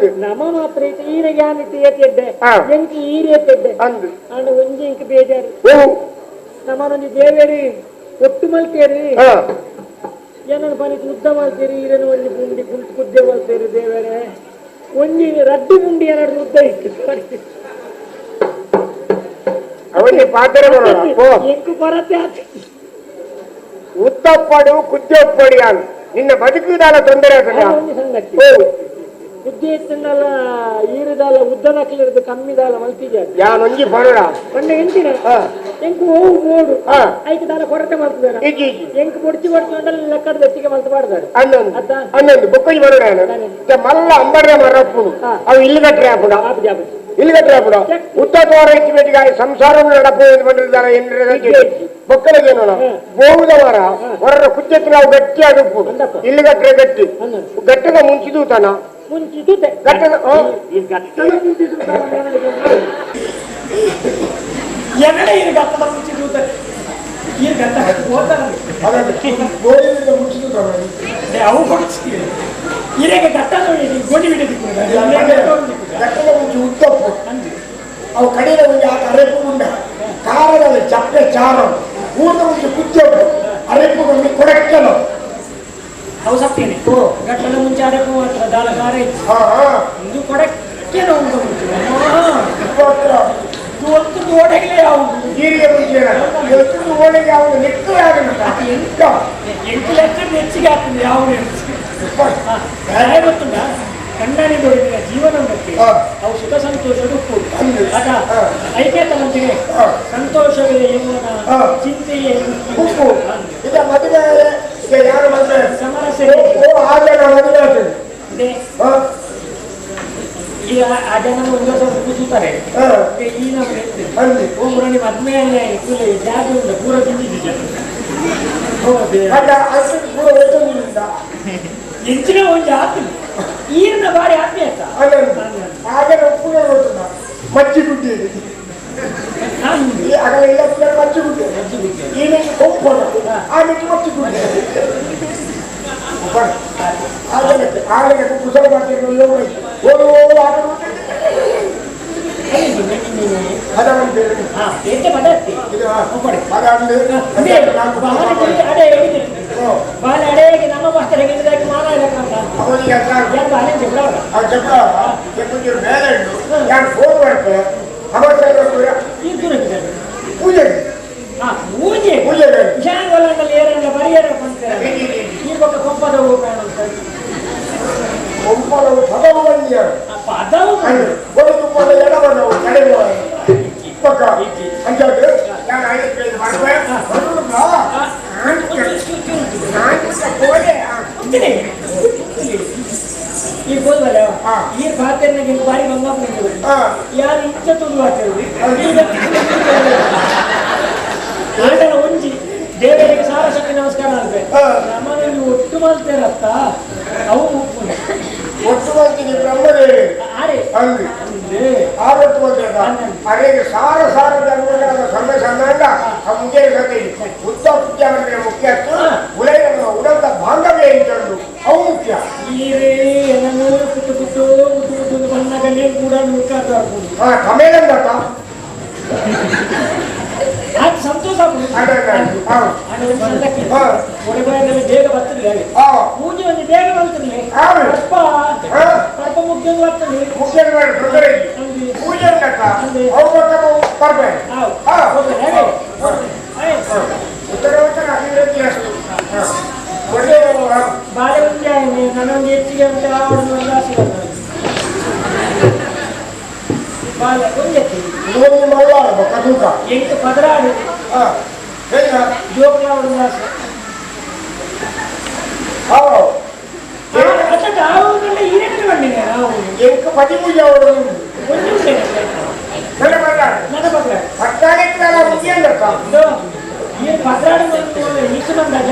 ನಮ್ಮ ಮಾತ್ರ ಈರ ಯಾನಿತ್ತು ಏತೆಡ್ಡೆ ಎಂಕ್ ಈರೇತೆಡ್ಡೆ ಅಂದು ಅಂಡ್ ಒಂಜಿ ಇಂಕ್ ಬೇಜಾರು ನಮ್ಮನೊಂಜಿ ದೇವೇರಿ ಒಟ್ಟು ಮಲ್ತೇರಿ ಏನನ್ನು ಪನಿತು ಉದ್ದ ಮಾಡ್ತೀರಿ ಈರನ್ನು ಒಂಜಿ ಪುಂಡಿ ಕುಂತು ಕುದ್ದೆ ಮಾಡ್ತೀರಿ ದೇವರೇ ಒಂಜಿ ರಡ್ಡು ಪುಂಡಿ ಏನಾದ್ರು ಉದ್ದ ಇತ್ತು ಅವನಿಗೆ ಪಾತ್ರ ಎಂಕು ಕೊರತೆ ಉತ್ತಪ್ಪಡು ಕುದ್ದೊಪ್ಪಡಿ ಅನ್ ನಿನ್ನ ಬದುಕುದಾಲ ತೊಂದರೆ ಒಂದು ಸಂಗತಿ ಕುದ್ದೆ ಇತ್ತಂಡಲ್ಲ ಈರುದಾಲ ಉದ್ದದಕ್ಲಿರದು ಕಮ್ಮಿದಾಲ ಮಲ್ತಿಜ ಯಾನೊಂಜಿ ಪಡುಡ ಪಂಡ ಎಂತಿನ ಎಂಕು ಓವು ಮೋಡು ಐಕು ದಾಲ ಕೊರತೆ ಮಾಡ್ತಿದ್ದಾರೆ ಎಂಕು ಬೊಡ್ಚಿ ಬೊಡ್ಚಿ ಉಂಡಲ್ಲ ಲೆಕ್ಕದ ಬೆತ್ತಿಗೆ ಮಲ್ತು ಪಾಡ್ದಾರೆ ಅನ್ನೊಂದು ಅನ್ನೊಂದು ಬೊಕ್ಕಿ ಬರೋಣ ಮಲ್ಲ ಅಂಬರ್ರೆ ಮರಪ್ಪುನು ಅವು ಇಲ್ಲಿ ಕಟ್ಟರೆ ಅಪ್ಪುಡ ಇಲ್ಲಿ ಕಟ್ಟರೆ ಅಪ್ಪುಡ ಉತ್ತ ತೋರ ಇತ್ತು ಬೇಟಿಗೆ ಸಂಸಾರ ನಡಪು ಬಂದಿದ್ದಾರೆ ಬೊಕ್ಕಲಿಗೆ ನೋಡ ಬೋವುದ ಮರ ಹೊರ ಕುಜ್ಜತ್ತು ನಾವು ಗಟ್ಟಿ ಆಗುಪ್ಪು ಇಲ್ಲಿ ಕಟ್ಟರೆ ಗಟ್ಟಿ ಗಟ್ಟದ ಮುಂಚಿದೂತನ ಮುಂಚಿತೂತೆ ಗಟ್ಟದ ಗಟ್ಟದ ಎನ್ನಡ ಈ ಗಟ್ಟದ ಮುಂಚಿತೂತೆ ಈ ಗಟ್ಟ ಹೋಗ್ತಾರ ಅವು ಕೊಡಿಸಿ ಇರೇಗ ಗಟ್ಟ ನೋಡಿ ಗೋಡಿ ಗಟ್ಟದ ಮುಂಚೆ ಉದ್ದಪ್ಪು ಅವು ಕಡೆಯ ಒಂದು ಆತ ಅರೆಪು ಉಂಡ ಕಾರದಲ್ಲಿ ಚಪ್ಪೆ ಚಾರ ಊರದ ಮುಂಚೆ ಕುದ್ದಪ್ಪು ಅರೆಪು ಬಂದು ಕೊಡಕ್ಕಲು ಅವು ಸತ್ತೇನೆ ಗಟ್ಟದ ಮುಂಚೆ ಅರೆಪು ಮಾತ್ರ ದಾಲ ಕಾರ ಇತ್ತು ಇದು ಕೊಡಕ್ಕೇನೋ ಉಂಟು ಮುಂಚೆ ಒಂದು ಓಡೆಗಲೇ ಯಾವುದು ನೀರಿಗೆ ಮುಂಚೆ ಎಷ್ಟು ಓಡೆಗೆ ಯಾವುದು ನೆಕ್ಕು ಎಂಟು ಎಂಟು ಲೆಕ್ಕ ನೆಚ್ಚಿಗೆ ಆಗ್ತದೆ ಯಾವುದು ಗೊತ್ತುಂಟ ಕಣ್ಣನಿ ದೊಡ್ಡ ಜೀವನ ಅವು ಸುಖ ಸಂತೋಷದ ಆಗ ಐಕ್ಯತನಂತಿಗೆ ಸಂತೋಷವೇ ಯೌವನ ಚಿಂತೆಯೇ ಉಪ್ಪು ಈಗ ಮದುವೆ ಈಗ ಯಾರು ಮದುವೆ ಸಮರಸೆ ಆಗ ಮದುವೆ ಆಗ್ತದೆ ಈ ಆ ಜನ ಒಂದು ವರ್ಷ ಕೂತಾರೆ ಈ ನಮ್ಮ ಓ ಮದ್ಮೇಲೆ ಜಾಗ ಉಂಟು ಪೂರ ತಿಂದಿದ್ದೆ ಎಂಚಿನ ಒಂದು ಆತ್ಮ ಈರಿನ ಬಾರಿ ಆತ್ಮೀಯ ಮಚ್ಚಿ ಗುಡ್ಡಿ ಆಗಲೆಲ್ಲ ಮಚ್ಚಿ ಗುಡ್ಡೆ ಈಗಿನ ಕೊಂಪಣ ಆಮೇಲೆ ಮಚ್ಚಿ ಗುಡ್ಡೆ ಆಗಲೇ ಕುಶಲ ಮಾಡ್ತಿರೋ ಪೂಜೆ ಪೂಜೆ ಪೂಜೆ ಪದವು ಪದವು ಕಡೆಗೆ ಪಕ್ಕ ಅಂಚಾಡು ನಾನು ಈ ಬೋಲ್ವಲ್ಲ ಈ ಪಾತ್ರೆನಾಗ ಬಾರಿ ಬಂಗಾಪುರ ಯಾರು ಇಂಚ ತುಳು ಆಟನ ಒಂಜಿ ದೇವರಿಗೆ ಸಾರಸಕ್ಕೆ ನಮಸ್ಕಾರ ಆಗ್ಬೇಕು ನಮ್ಮನಲ್ಲಿ ಒಟ್ಟು ಮಲ್ತೇರತ್ತ ಅವು ಮುಪ್ಪುಂಡು ಒಟ್ಟು ಮಲ್ತೀನಿ ಬ್ರಹ್ಮದೇವಿ ಅಲ್ಲಿ ಆರೊಟ್ಟು ಮಲ್ತೇರ ಅರೇಗೆ ಸಾರ ಸಾರ ಧರ್ಮಗಳ ಸಣ್ಣ ಸಣ್ಣ ಆ ಮುಂಜಾನೆ ಸತಿ ಉದ್ದ ಪೂಜೆ ಅಂದ್ರೆ ಮುಖ್ಯ ಉಲೈ ಉಡಂತ ಬಾಂಧವ್ಯ ಇಂಚಂಡು ಅವು ಮುಖ್ಯ ಈರೇ ಏನನ್ನು ಪುಟ್ಟು ಪುಟ್ಟು ಪುಟ್ಟು ಪುಟ್ಟು ಬಣ್ಣಗಲ್ಲಿ ಕೂಡ ನುಗ್ಗಾಟ ಹಾ ಕಮೇಲಂದತ್ತ ಅದು ಸಂತೋಷ ಬೇಗ ಬರ್ತಿರ್ಲಿ ಪೂಜೆ ಒಂದು ಬೇಗ ಬರ್ತಿರ್ಲಿ ಅಪ್ಪ ಅಪ್ಪ ಮುಖ್ಯ ಬರ್ತದೆ ಮುಖ್ಯ ಪೂಜೆ ಉತ್ತರ ಉತ್ತರ ಅಭಿವೃದ್ಧಿ ಅಷ್ಟು ಬಾಳೆ ಮುಂಜಾನೆ ನನ್ನೊಂದು ಹೆಚ್ಚಿಗೆ ಅಂತ ಒಂದು ಆಸೆ ಬಾಳೆ ಒಂದೆತ್ತಿ ಎಂಟು ಪದರಾಡು ಜೋಕ್ಲ ಒಂದು ಆಸೆ ಎಂಟು ಪದಿಮೂಜೆ ಈ ಪದರಾಡು ಈಚೆ ಬಂದಾಗ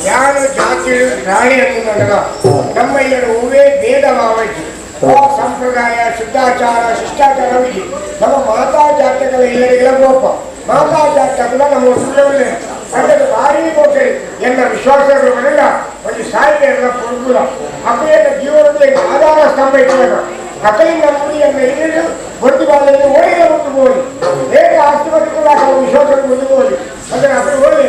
ಯಾರು ಜಾತಿ ರಾಣಿ ಅನ್ನೋದಲ್ಲ ನಮ್ಮ ಹೂವೇ ಭೇದ ಭಾವಕ್ಕೆ ಸಂಪ್ರದಾಯ ಶುದ್ಧಾಚಾರ ಶಿಷ್ಟಾಚಾರವಿದೆ. ನಮ್ಮ ಮಾತಾ ಜಾತಕಗಳ ಇಲ್ಲರಿಗೆಲ್ಲ ಗೋಪ ಮಾತಾ ಜಾತಕದ ನಮ್ಮ ಸುಳ್ಳವಿಲ್ಲ ಅಂದರೆ ಭಾರಿ ಗೋಚರಿ ಎನ್ನ ವಿಶ್ವಾಸಗಳೆಲ್ಲ ಒಂದು ಸಾಹಿತ್ಯ ಎಲ್ಲ ಪೊರ್ಗುಲ ಅಕಲೆಯ ಜೀವನದ ಆಧಾರ ಸ್ತಂಭ ಇಟ್ಟದಾಗ ಅಕಲಿಂದ ನಮ್ಮ ಹಿರಿಯರು ಬಡ್ದು ಬಾಲಲ್ಲಿ ಒಳ್ಳೆಯ ಮುಟ್ಟು ಬೋಲಿ ಹೇಗೆ ಆಸ್ತಿ ಬದುಕಲ್ಲ ವಿಶ್ವಾಸ ಮುಂದೆ ಬೋಲಿ ಅಂದರೆ ಅಕಲು ಒಳ್ಳೆ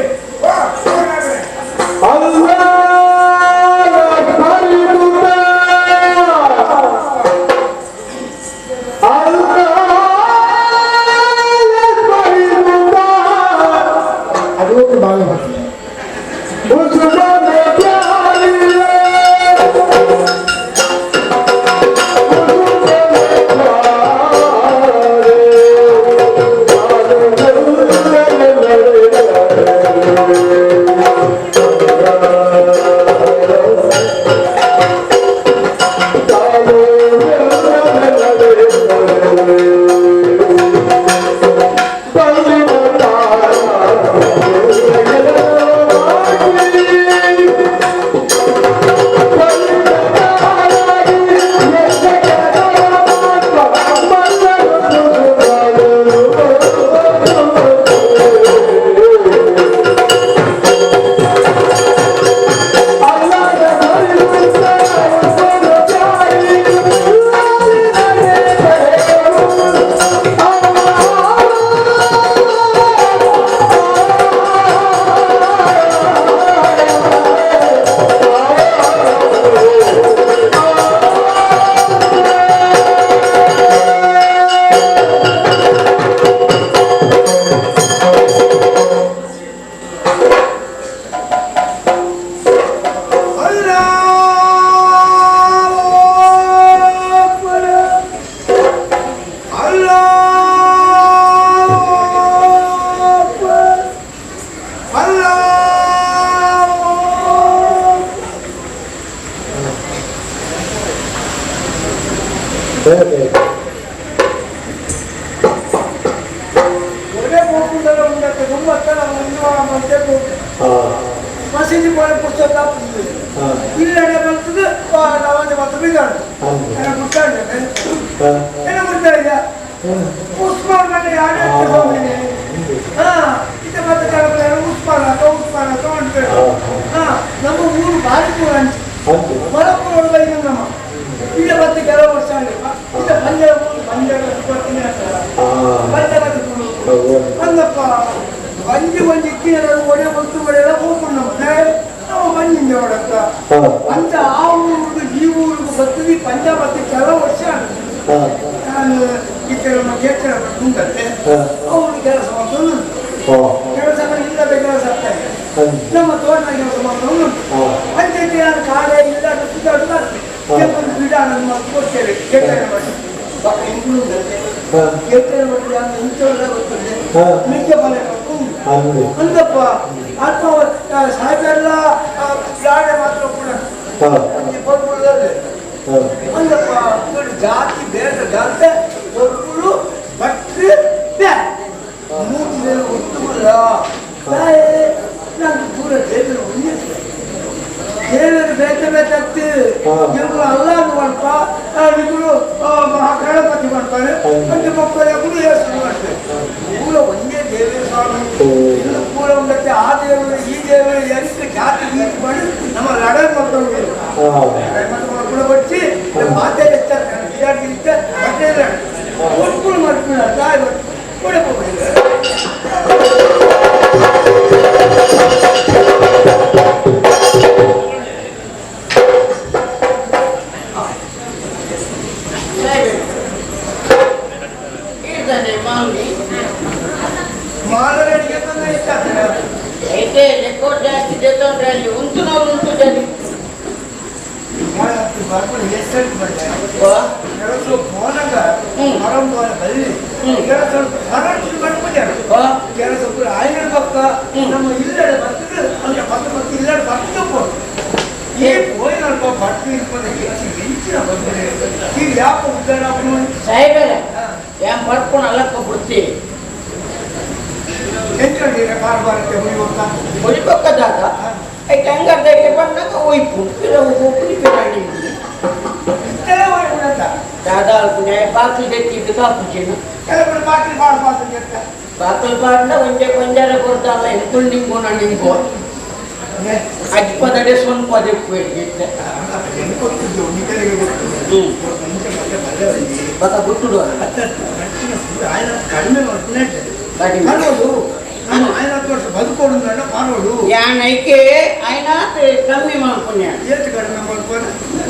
Thank you. ಮಸೀದಿ ಪೋಲೆ ಪುಸ್ತಕ ಇಲ್ಲಡೆ ಬರ್ತದೆ ನಾವಂತೆ ಮತ್ತೆ ಬಿದ್ದಾಡು ಎನ್ನ ಗುರ್ತಾಡ್ದೆ ಎನ್ನ ಗುರ್ತಾ ಇಲ್ಲ ಉಸ್ಮಾನ್ ಮನೆ ಯಾರು ಹಾ ಇದು ಮತ್ತೆ ಕೆಲವು ಉಸ್ಮಾನ್ ಆತ ಉಸ್ಮಾನ್ ಆತ ಅಂತೇಳಿ ಹಾ ನಮ್ಮ ಊರು ಬಾರಿಪುರ ಅಂಚೆ ಮಲಪುರ ಬೈದು ನಮ್ಮ ಈಗ ಮತ್ತೆ ಕೆಲವು ವರ್ಷ ಆಗಿಲ್ಲ ಇದು ಪಂಜರ ಊರು ಪಂಜರ ಕೊಡ್ತೀನಿ ಅಂತಾರ ಪಂಜರ ಅಂದಪ್ಪ ಒಂಜಿ ಒಂಜಿ ಇಕ್ಕಿನ ಒಡೆ ಗೊತ್ತು ಒಡೆಲ್ಲ ಹೋಗ್ಕೊಂಡು ನಮ್ಮ ನಾವು ಮಂಜಿಂದ ಒಡಕ್ಕ ಅಂತ ಆ ಊರು ಈ ಊರಿಗೆ ಬರ್ತದೆ ಪಂಜಾಬ್ ಮತ್ತೆ ಕೆಲವು ವರ್ಷ ನಾನು ಈ ಕೆಲವು ಕೇಳ್ತಾರೆ ಉಂಟಂತೆ ಅವರು ಕೆಲಸ ಮಾಡ್ಕೊಂಡು ಕೆಲಸ ಇಲ್ಲದ ಕೆಲಸ ಆಗ್ತಾ ಇದೆ ನಮ್ಮ ತೋಟ ಕೆಲಸ ಮಾಡ್ಕೊಂಡು ಅಂತೆ ನಾನು ಕಾಡೆ ಇಲ್ಲ ಸುತ್ತಾಡು ಒಂದು ಗಿಡ ನನ್ನ ಮಾತು ಕೊಡ್ತೇವೆ ಕೇಳ್ತಾರೆ ಮಾಡಿ ಇಂಕ್ಲೂಡಂತೆ ಕೇಳ್ತಾರೆ ಮಾಡಿ ನಾನು ಇಂಥವೆಲ್ಲ ಗೊತ್ತದೆ ಮಿಕ್ಕ ಬಲೆ ಅಂದಪ್ಪ ಆತ್ಮ ಸಾಹೇಬೆಲ್ಲ ಗಾಡೆ ಮಾತ್ರ ಕೂಡ ಅಂದಪ್ಪ ನೋಡಿ ಜಾತಿ ಬೇರೆ ಜಾತಿ ಹೊರ್ಪುಳು ಬಟ್ರೆ ಮೂರು ಒತ್ತುಗುಲ್ಲ ನಾನು ದೂರ ದೇವರು ಒಂದೇ ದೇವರು ಬೇತೆ ಬೇತಾಗ್ತಿ ಇವರು ಅಲ್ಲ ಮಾಡ್ಪ ಇವರು ಮಹಾಗಣಪತಿ ಮಾಡ್ತಾರೆ ಮತ್ತೆ ಮಕ್ಕಳು ಹೆಸರು ಮಾಡ್ತಾರೆ ಪೂರ ಒಂದೇ ದೇವರ ಸ್ವಾಮಿ ಪೂರ ಒಂದಕ್ಕೆ ಆ ದೇವರು ಈ ದೇವರು ಎಂತ ಜಾತಿ ಗೀತಿ ಮಾಡಿ ನಮ್ಮ ಲಡಾಯಿ ಮಕ್ಕಳು ಲಡಾಯಿ ಮಕ್ಕಳು ಕೂಡ ಬಚ್ಚಿ ಮಾತೆ ಹೆಚ್ಚಾಗ್ತಾರೆ ಬಟ್ಟೆ ಒಟ್ಕುಳು ಮಾಡ್ಕೊಂಡು ತಾಯಿ ಕೂಡ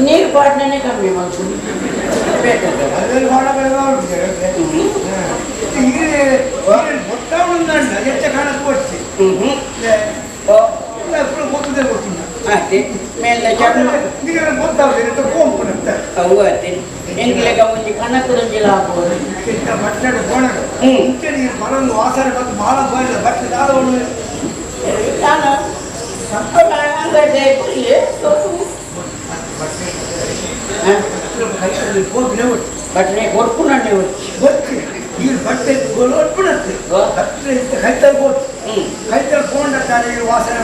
ನೀರು ಪಾಟ್ನೇ ಕಮ್ಮಿ ಮಾಡ್ಕೊಂಡು ಬಟ್ಟೆ ಕೊಡ್ಕೊಂಡು ಈ ಬಟ್ಟೆ ಒಟ್ಬಿಡುತ್ತೆ ಕೈತಲ್ ಕೊಟ್ಟು ಕೈತಲ್ ಕೊಂಡಾರೆ ವಾಸನೆ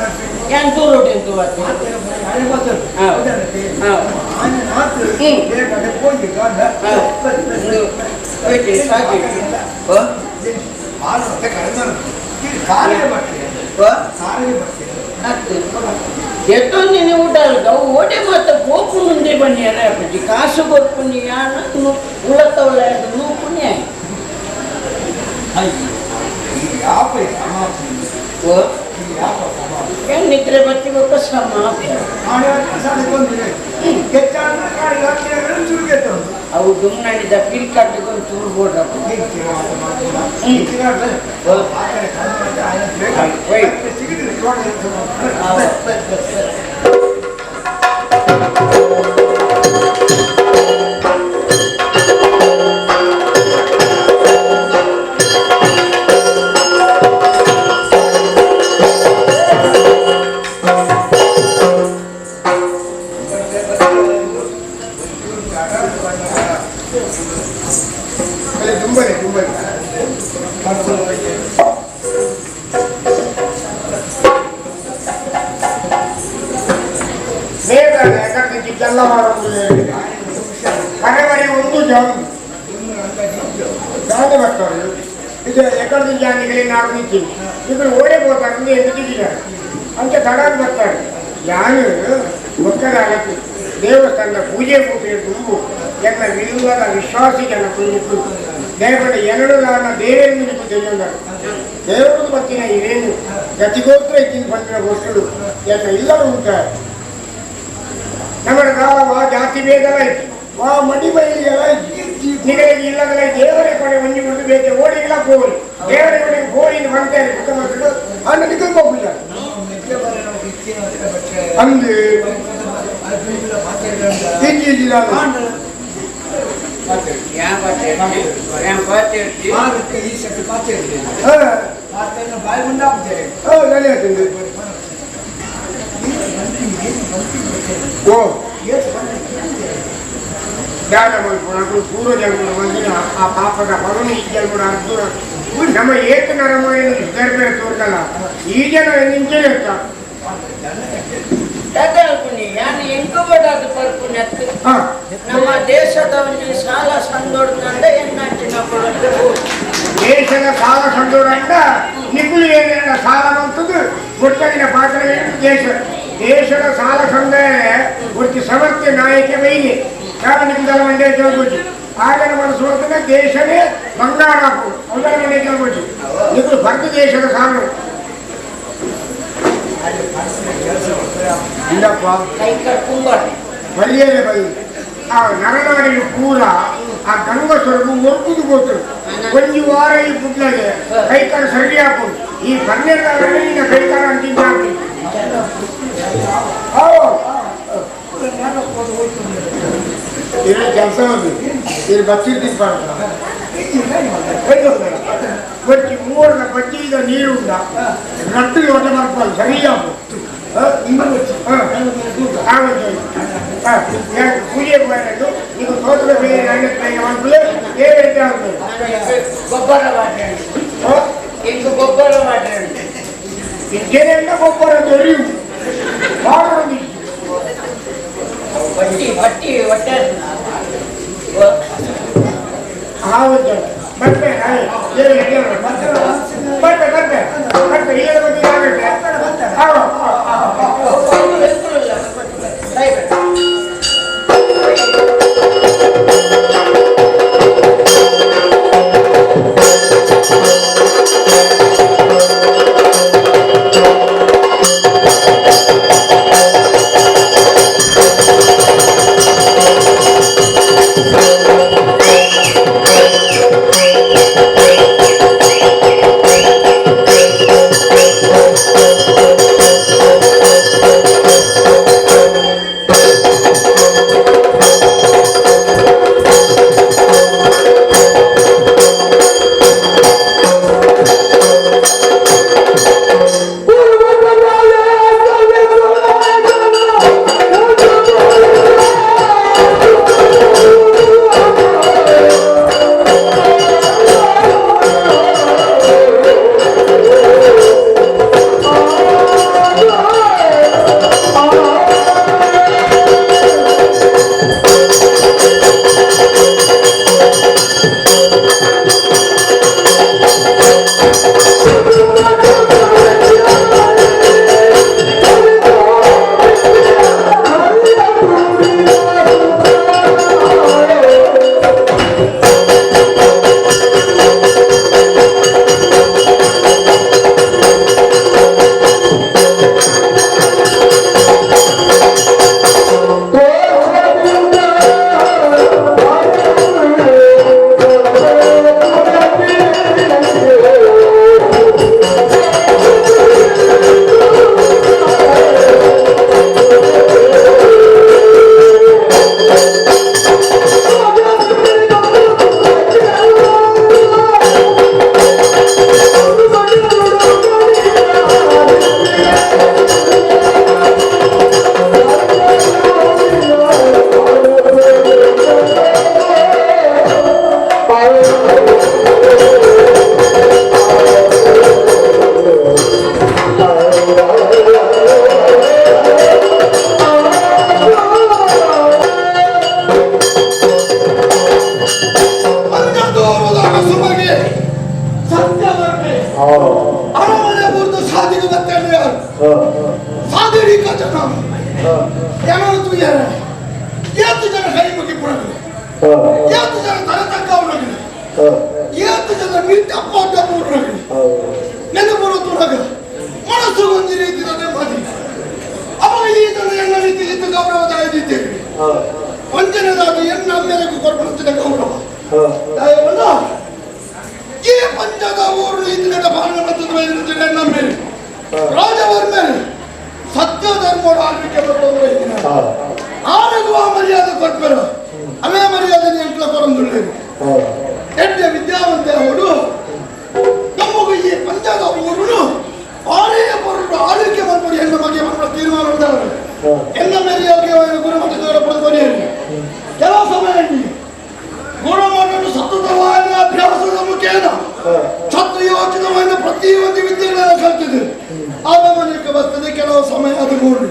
ಎತ್ತೊಂದಿನ ಊಟ ಅವು ಓಡೆ ಮತ್ತೆ ಪೋಪು ಮುಂದೆ ಬನ್ನಿ ಅಪ್ಪಾಜಿ ಕಾಸು ಕೊರ್ಪುನಿ ಯಾನ ಉಳತ್ತವಳ ನೂಪುನಿ ನಿದ್ರೆ ಬತ್ತಿ ಬೊಕ್ಕ ಸಮಾಪ್ತಿ ಅವು ದುಮ್ನಾಡಿದ ಪಿಲ್ಕಟ್ಟಿಗೊಂದು ಚೂರು ಬೋಡ್ರಪ್ಪ. ಇದು ಎಕಡ್ದು ಜಾನಿಗಳಿಗೆ ನಾಡು ನಿಂತೀನಿ ಇವರು ಓಡೇ పోతారు ఎందుకు దిగారు అంత ತಡಾಗಿ ಬರ್ತಾರೆ. ಯಾನು ಒಕ್ಕದಾಗತ್ತು ದೇವಸ್ಥಾನದ ಪೂಜೆ ಪೂಜೆ ತುಂಬು ಎನ್ನ ವಿಲ್ಲದ ವಿಶ್ವಾಸಿ ಜನ ಕುಂದು ದೇವರ ಎರಡು ನನ್ನ ದೇವರಿಂದ ನಿಂತು ತಿಳಿಯುತ್ತಾರೆ. ದೇವರು ಬತ್ತಿನ ಇವೇನು ಗತಿಗೋತ್ರ ಇಕ್ಕಿನ ಬಂದಿನ ಗೋಷ್ಠಿಗಳು ಎನ್ನ ಇಲ್ಲರೂ ಉಂಟಾರೆ. ನಮ್ಮ ಕಾಲ ವಾ ಜಾತಿ ಭೇದಲ ಇತ್ತು ವಾ ಮಡಿ ಬೈಲಿಗೆಲ್ಲ ನಿಗಳಿಗೆ ಇಲ್ಲದಲ್ಲ ದೇವರೇ ಕೊಡೆ ಒಂಜಿ ಬಿಡುದು ಬೇಕೆ ಓಡಿಗೆಲ್ಲ ಹೋಗಿ ದೇವರೇ ಕೊಡೆಗೆ ಹೋಗಿ ಬಂತಾರೆ ಮುಖ್ಯಮಂತ್ರಿಗಳು ಅಣ್ಣ ನಿಮಗೆ ಹೋಗಿಲ್ಲ ಅಂದು ಓ ಪೂರ್ವ ಜನ್ಮದ ಒಂದಿನ ಆ ಪಾಪದ ಹೊರನು ಈ ಜನ್ಮದ ಅರ್ಜುನ ನಮ್ಮ ಏಕ ನರಮಯನ್ನು ಸುಧಾರಣೆ ತೋರ್ತಲ್ಲ ಈ ಜನ ನಿಂಚೆ ಇರ್ತ ನಮ್ಮ ದೇಶದ ಒಂದು ಸಾಲ ಸಂದೋಡ್ನಂಡ ಎನ್ನಾಚಿನ ದೇಶದ ಸಾಲ ಸಂದೋಡಂಡ ನಿಗುಲು ಏನೇನ ಸಾಲ ಬಂತದ್ದು ಗೊತ್ತಾಗಿನ ಪಾತ್ರ ದೇಶ ದೇಶದ ಸಾಲ ಸಂದಾಯ ಒಟ್ಟು ಸಮರ್ಥ ನಾಯಕ ಬೈಗೆ ಯಾವ ನಿಮ್ದಲ್ಲ ಮಂಡ್ಯ ಕೇಳ್ಬೋದು ಆಗ ನಮ್ಮ ಸುವರ್ತನ ದೇಶವೇ ಬಂಗಾರ ಹಾಕು ಅವರ ಮಂಡ್ಯ ಕೇಳ್ಬೋದು ನಿಗುಲು ಭಾರತ ದೇಶದ ಸಾಲ ಇಲ್ಲಪ್ಪ ಬಲಿಯೇ ಬಲಿ ಆ ನರನಾಡಿಗೆ ಪೂರ ಆ ಗಂಗ ಸ್ವರ್ಗ ಒಕ್ಕುದು ಹೋತರು ಒಂದು ವಾರ ಈ ಪುಟ್ಲಾಗೆ ಕೈಕಾರ ಸರಿ ಹಾಕು ಈ ಪನ್ನೆರಡು ಕೈಕಾರ ಅಂತಿದ್ದ ಇದು ಕೆಲಸ ಇದು ಬಚ್ಚಿರ್ತಿಪ್ಪ ಬಚ್ಚಿ ಮೂವರ ಬಚ್ಚಿದ ನೀರು ಉಂಡ ರಟ್ಟು ಲೋಟ ಮಾಡ್ಕೊಂಡು ಸರಿ ಹಾಕು ಪೂಜೆ ಮಾಡೋದು ನೀವು ತೋಟದ ಮೇಲೆ ಗೊಬ್ಬರ ಇಂದು ಗೊಬ್ಬರ ಮಾಡ್ರಿ ಇಂಜೇನೆಲ್ಲ ಗೊಬ್ಬರ ದೊರೆಯು ಬಟ್ಟಿ ಬಟ್ಟಿ ಹೊಟ್ಟೆ ಹೌದು ಬರ್ತೆ ಬರ್ತೆ ಬರ್ತೆ ಬರ್ತೆ ಈಗ ಬಗ್ಗೆ ಆಗುತ್ತೆ. Thank you. ಅರಮನೆ ಬುರ್ದು ಸಾದಿಗೆ ಬತ್ತೇನೆ ಯಾರು ಸಾದಿಡಿಕ ಜನ ಯಾರು ತುಯ್ಯಾರ ಏತು ಜನ ಕೈ ಮುಗಿ ಪುಣಗಲಿ ಏತು ಜನ ತಲೆ ತಕ್ಕ ಅವನಗಲಿ ಏತು ಜನ ಮೀಟ್ ಅಪ್ಪ ಪೂರ್ಣಗಲಿ ನೆನಪುರ ತುರಗ ಮನಸ್ಸು ಒಂದು ರೀತಿ ನೆಮ್ಮದಿ ಅವಾಗ ಈ ಜನ ಎನ್ನ ರೀತಿ ಇದ್ದು ಗೌರವದಾಯದಿದ್ದೇವೆ ವಂಚನೆದಾದ ಎನ್ನ ಮೇರೆಗೂ ಕೊಡ್ಬರುತ್ತಿದ್ದ ಗೌರವ ದಯವಲ್ಲ ಈ ಪಂಚದ ಊರು ಇಂದಿನ ಪಾಲನೆ ಮತ್ತು ಎನ್ನ ಮೇಲೆ ರಾಜವರ್ಮೇಲೆ ಸತ್ಯ ಧರ್ಮೋಡ ಆಳ್ವಿಕೆ ಬರ್ತಂದ್ರೆ ಆನೆಗೂ ಆ ಮರ್ಯಾದೆ ಕೊಡ್ಬೇಡ ಅವೇ ಮರ್ಯಾದೆ ಎಂಟ್ಲ ಕೊರಂದುಳ್ಳೇನು ಎಡ್ಡೆ ವಿದ್ಯಾವಂತ ಅವಳು ನಮಗೂ ಈ ಪಂಚದ ಊರು ಆನೆಯ ಪೊರಡು ಆಳ್ವಿಕೆ ಮಾಡ್ಬೋದು ಹೆಣ್ಣು ಮಗೆ ಮಕ್ಕಳ ತೀರ್ಮಾನ ಉಂಟಾದರು ಎನ್ನ ಮೇಲೆ ಯೋಗ್ಯವಾದ ಗುರುಮಠದವರ ಪಡೆದು ಕೆಲವು ಸಮಯ ಗುರುಮಠನು ಸತತವಾದ ಅಭ್ಯಾಸದ ಮುಖೇನ ಛತ್ರಿಯೋಚಿತವಾದ ಪ್ರತಿಯೊಂದು ವಿದ್ಯೆಗಳನ್ನು ಕಲ್ತಿದೆ ಅರಮನೆಗೆ ಬರ್ತದೆ ಕೆಲವು ಸಮಯ ಅದು ಮೂರು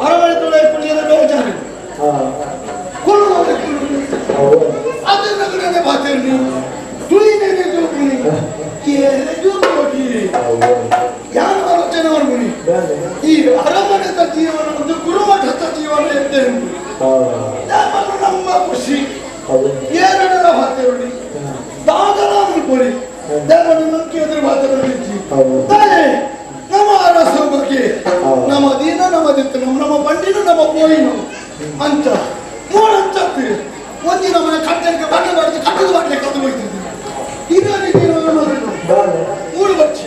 ಅರಮನೆ ತೊಳೆ ಪುಣ್ಯದ ಬೇಜಾರು ಕುಳ್ಳು ಅದನ್ನ ಕಡೆ ಬಾತೇರಿ ತುಳಿನೇನೆ ಜೋಗುನಿ ಏರೆ ಜೋಗಿ ಯಾರು ಆಲೋಚನೆ ಮಾಡ್ಗುನಿ ಈ ಅರಮನೆದ ಜೀವನ ಒಂದು ಗುರುಮಠದ ಜೀವನ ಎಂದೇನು ನಮ್ಮನ್ನು ನಮ್ಮ ಖುಷಿ ಏರಡರ ಭಾತೇರುಡಿ ದಾದನ ಅನ್ಕೊಳ್ಳಿ ದೇವರು ನಂಬಿಕೆ ಎದುರು ಭಾತೇರುಡಿ ತಾಯೇ ನಮ್ಮ ಅರಸು ಬಗ್ಗೆ ನಮ್ಮ ದೀನ ನಮ್ಮ ದಿತ್ತು ನಮ್ಮ ನಮ್ಮ ಬಂಡಿನ ನಮ್ಮ ಪೋಯಿನು ಅಂಚ ಮೂರಂಚತ್ತು ಒಂದಿನ ಮನೆ ಕಟ್ಟಲಿಕ್ಕೆ ಬಣ್ಣ ಮಾಡಿದ್ದು ಕಟ್ಟದು ಮಾಡ್ಲಿಕ್ಕೆ ಅದು ಹೋಗ್ತಿದ್ವಿ ಇದೇ ರೀತಿ ಮೂರು ಬಚ್ಚಿ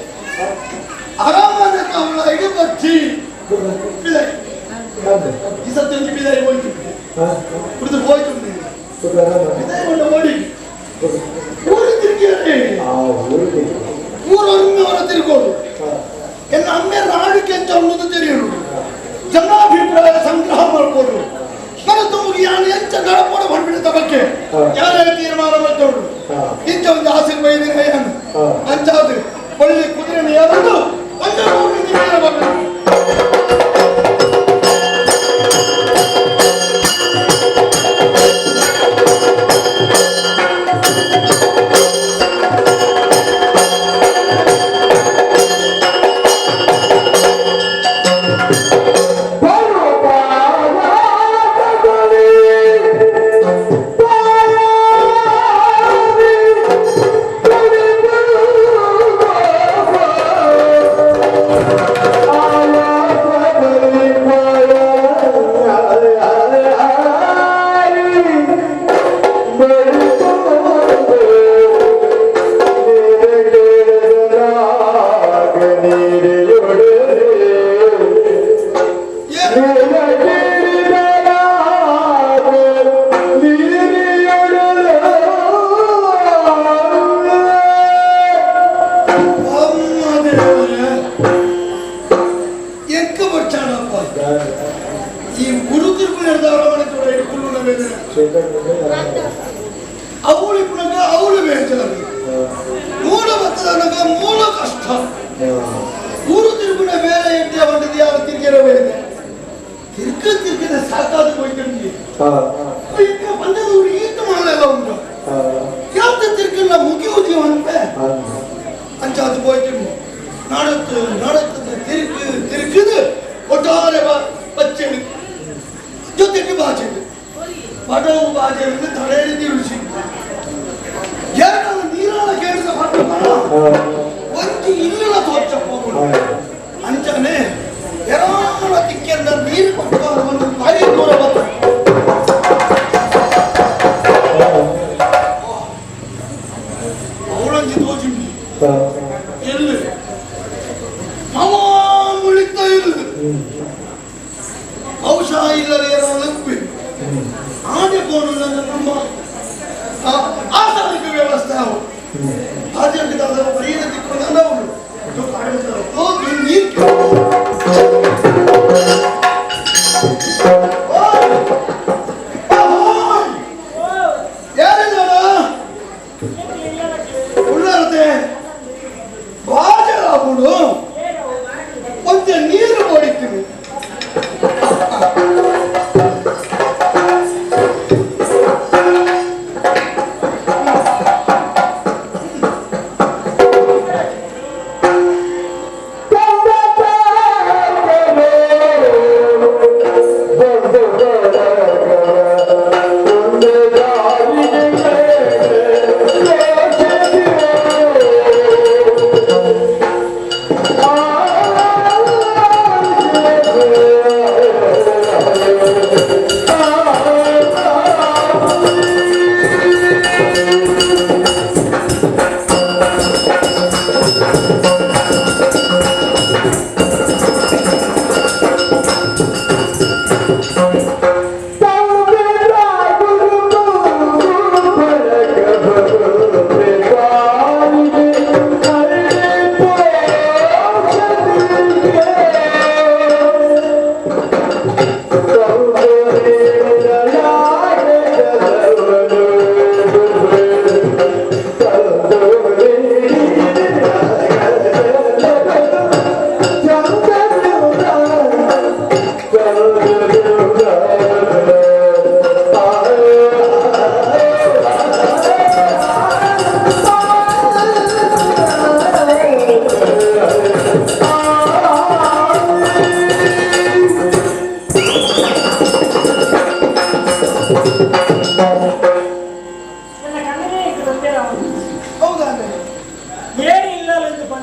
ಅರಮನೆ ತವಳ ಇಡು ಬಚ್ಚಿ ಬಿದಾಯಿ ಈ ಸತ್ಯಂಜಿ ಬಿದಾಯಿ ಹೋಯ್ತು ಕುಡಿದು ಹೋಯ್ತು ಬಿದಾಯಿ ಕೊಂಡ ಓಡಿ ಊರು ತಿರುಗಿಯೇ ಊರೊಮ್ಮೆ ತಿರುಗೋದು ಎನ್ನ ಅಮ್ಮೆ ರಾಡಿಕೆ ಅಂತ ಅನ್ನೋದು ತಿಳಿಯಲು ಜನಾಭಿಪ್ರಾಯ ಸಂಗ್ರಹ ಮಾಡ್ಬೋದು ನನ್ನ ತುಮಗೆ ಯಾರು ಎಂಚ ನಡಪೋಡ ಬಂದ್ಬಿಡುತ್ತ ಬಗ್ಗೆ ಯಾರೇ ತೀರ್ಮಾನ ಮಾಡ್ತೋಡು ಇಂಚ ಒಂದು ಆಶೀರ್ವಾದ ಏನು ಅಂಚಾದು ಒಳ್ಳೆ ಕುದುರೆನ ಯಾರದು ಒಂದು ಊರಿನ ಈ ಗುರು ಅವಳು ಇಪ್ಪನಾಗ ಅವಳು ಬೇಜಾರು ಮೂಲ ಬತ್ತದನಗ ಮೂಲ ಕಷ್ಟ ಊರು ತಿರುಗುಣ ಬೇರೆ ಎಡ್ಡೆ ಹೊಂಟಿದ್ ಯಾರು ತಿರ್ಗಿರ ಬೇರೆ ತಿರ್ಗ ತಿರ್ಗಿದ ಸಾಕಾದ ಹೋಯ್ತಂಗೆ ಈಗ ಬಂದದವರು ಈತ ಮಾಡಲ್ಲ ಉಂಟು ಯಾವ್ದು ತಿರ್ಗಿಲ್ಲ ಮುಗಿಯುವುದು ಅಂತ ಅಂಚಾದು ಹೋಯ್ತು ನಾಡತ್ತು ನಾಡತ್ತದ ತಿರುಗು ತಿರುಗಿದು ಒಟ್ಟಾರೆ ಬಚ್ಚೆಡು ಜೊತೆಗೆ ಬಾಚೆಡು ಬಡವು ಬಾಜೆಡು ತಡೆಯಲ್ಲಿ ತಿಳಿಸಿ ಎರಡು ನೀರಾಳ ಕೇಳಿದ ಪಟ್ಟ ಒಂಜಿ ಇಲ್ಲ ತೋಚಪ್ಪ ಅಂಚನೆ ಎರಾಳ ತಿಕ್ಕೆಂದ ನೀರು ಕೊಟ್ಟು ಒಂದು ಬಾಯಿ ದೂರ ಬಂತು ಅವಳಂಜಿ ತೋಚುಂಡಿ ಎಲ್ಲಿ ಮಾಮೂಲಿತ್ತ ಇಲ್ಲ ಔಷಧ ಇಲ್ಲದೆ ಏನೋ ಆನೆ ಕೋಣ ನಮ್ಮ ಆಸಾರಿಕ ವ್ಯವಸ್ಥೆ ಅವು ಆಚರಿಸಿದ ಪರಿಯ ದಿಕ್ಕು ಅವರು ನೀರು ಯಾರಿದ್ದಾರ ಉಳ್ಳಾರತೆ ಬಾಜರಾಬುಡು ಒಂದೇ ನೀರು ಹೊಡಿತೀನಿ.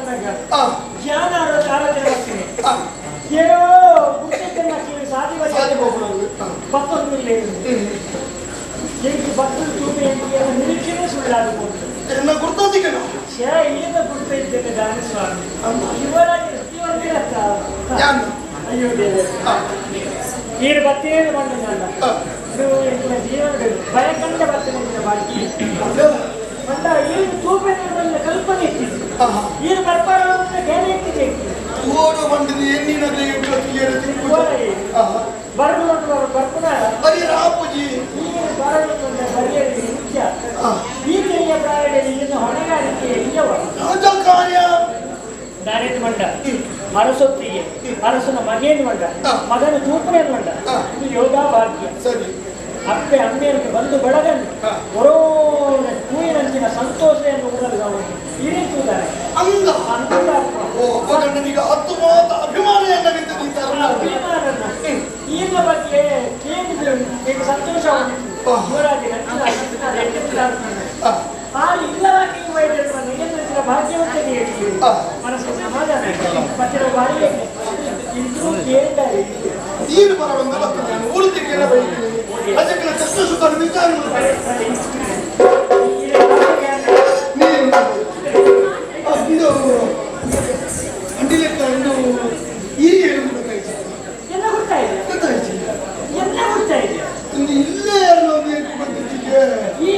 ಜ್ಞಾನ ಆರಾಧನೆ ಮಾಡ್ತೀನಿ ಏನೋ ಗುರ್ತೈತೆ ಸಾಧಿ ಭಕ್ತೊಂದು ಎಂಟು ಭಕ್ತರು ತೂಕ ನಿರೀಕ್ಷೆನೇ ಸುಳ್ಳಾಗಬಹುದು ಎನ್ನ ಗುರ್ತೋದಿಕನು ಛೇ ಏನ ಗುರ್ತ ಇದ್ದೇನೆ ದಾನ ಸ್ವಾಮಿ ಶಿವರಾಜ ಅಯ್ಯೋ ದೇವ ನೀರು ಬತ್ತೇನು ಬಂದ ಇದು ಎಂಟಿನ ಜೀವನ ಭಯಕಂಡ ಬರ್ತೇನೆ ಬಾಕಿ ಮಂಡ ಏನು ತೂಪೆ ಕಲ್ಪನೆ ಇಟ್ಟಿದ್ದು ಏನು ಬರ್ಪಾರ ಬೇರೆ ಇಟ್ಟಿದೆ ಓಡು ಬಂದಿದ್ದು ಎನ್ನಿನದೇ ಬರಲು ಬರ್ಪುನ ಬರೀ ರಾಪುಜಿ ನೀನು ಬರಲು ಬರೆಯಲಿ ಮುಖ್ಯ ಈ ಕೈಯ ಪ್ರಾಯದಲ್ಲಿ ಇನ್ನು ಹೊಣೆಗಾರಿಕೆ ಇಲ್ಲವ ರಾಜಕಾರ್ಯ ದಾರೇನು ಮಂಡ ಅರಸೊತ್ತಿಗೆ ಅರಸನ ಮಗೇನು ಮಂಡ ಮಗನ ತೂಪನೇನು ಮಂಡ ಇದು ಯೋಗ ಭಾಗ್ಯ ಸರಿ ಅಪ್ಪೆ ಅಮ್ಮೆಯರಿಗೆ ಬಂದು ಬಳಗನ್ನು ಹೊರೋನ ಕೂಯಿನಂಚಿನ ಸಂತೋಷವನ್ನು ಉಡಲು ನಾವು ಈ ರೀತಿ ಇದ್ದಾರೆ ಅಂಗ ಅಂಗ ಓ ಗಂಡನಿಗೆ ಹತ್ತು ಮೂವತ್ತು ಅಭಿಮಾನ ಅಭಿಮಾನನ ಈಗ ಬಗ್ಗೆ ಕೇಳಿದ್ರು ಈಗ ಸಂತೋಷವಾಗಿತ್ತು ಯುವರಾಜ ಆ ಇಲ್ಲವಾಗಿ ವೈದ್ಯರು ಭಾಗ್ಯವಂತರಿಗೆ ಹೇಳ್ತೀವಿ ಮನಸ್ಸು ಸಮಾಧಾನ ಮತ್ತೆ ನಾವು ಬಾಯಿಗೆ ಇದ್ರೂ ಕೇಳಿದ್ದಾರೆ ನೀರು ಬರವಂತ ಬರ್ತದೆ ನಾನು ಊರು ಬೈತೀನಿ ಅದಕ್ಕೆ ಕಷ್ಟ ಸುಖ ವಿಚಾರ ನೀರು ಇದು ಅಂಡಿಲೆಕ್ಕ ಒಂದು ಈ ಗೊತ್ತಾಯ್ತು ಎಲ್ಲ ಗೊತ್ತಾಯಿದೆ ಗೊತ್ತಾಯ್ತು ಎಲ್ಲ ಗೊತ್ತಾಯಿದೆ ಒಂದು ಇಲ್ಲೇ ಅನ್ನೋದು ಬಂದಿದ್ದೀಗೆ ಈ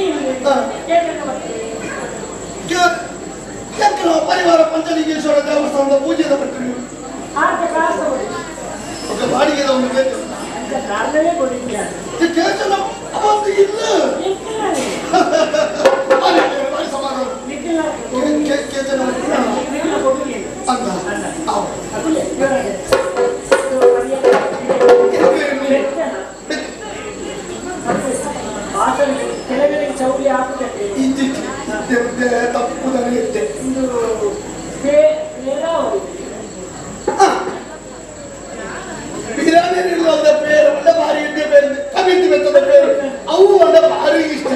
ಯಾಕೆ ನಾವು ಪರಿವಾರ ಪಂಚಲಿಂಗೇಶ್ವರ ದೇವಸ್ಥಾನದ ಪೂಜೆದ ಪಟ್ಟಿರು ఒక ಬಾಡಿಗೆ ಒಂದು ಬೇಕು ಕಾರಣವೇ ಕೊಡಿದ್ಯಾ ಕೇಚನ ಅವತ್ತು ಇಲ್ಲ ಭಾರಿ ಸಮಾಧಾನ ಕೇಚನ ಅಂತ ಕೆಲವರಿಗೆ ಚೌಲಿ ಹಾಕುತ್ತೆ ತಪ್ಪುದನ್ನು ಇತ್ತೆ ಒಂದು ಬಿರಿಯಾನಿ ಇಲ್ಲದ ಪೇರು ಒಳ್ಳೆ ಭಾರಿ ಇದ್ದೆ ಪೇರು ಕವಿತಿ ಬೆತ್ತದ ಪೇರು ಅವು ಒಳ್ಳೆ ಭಾರಿ ಇಷ್ಟ.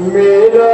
मेरा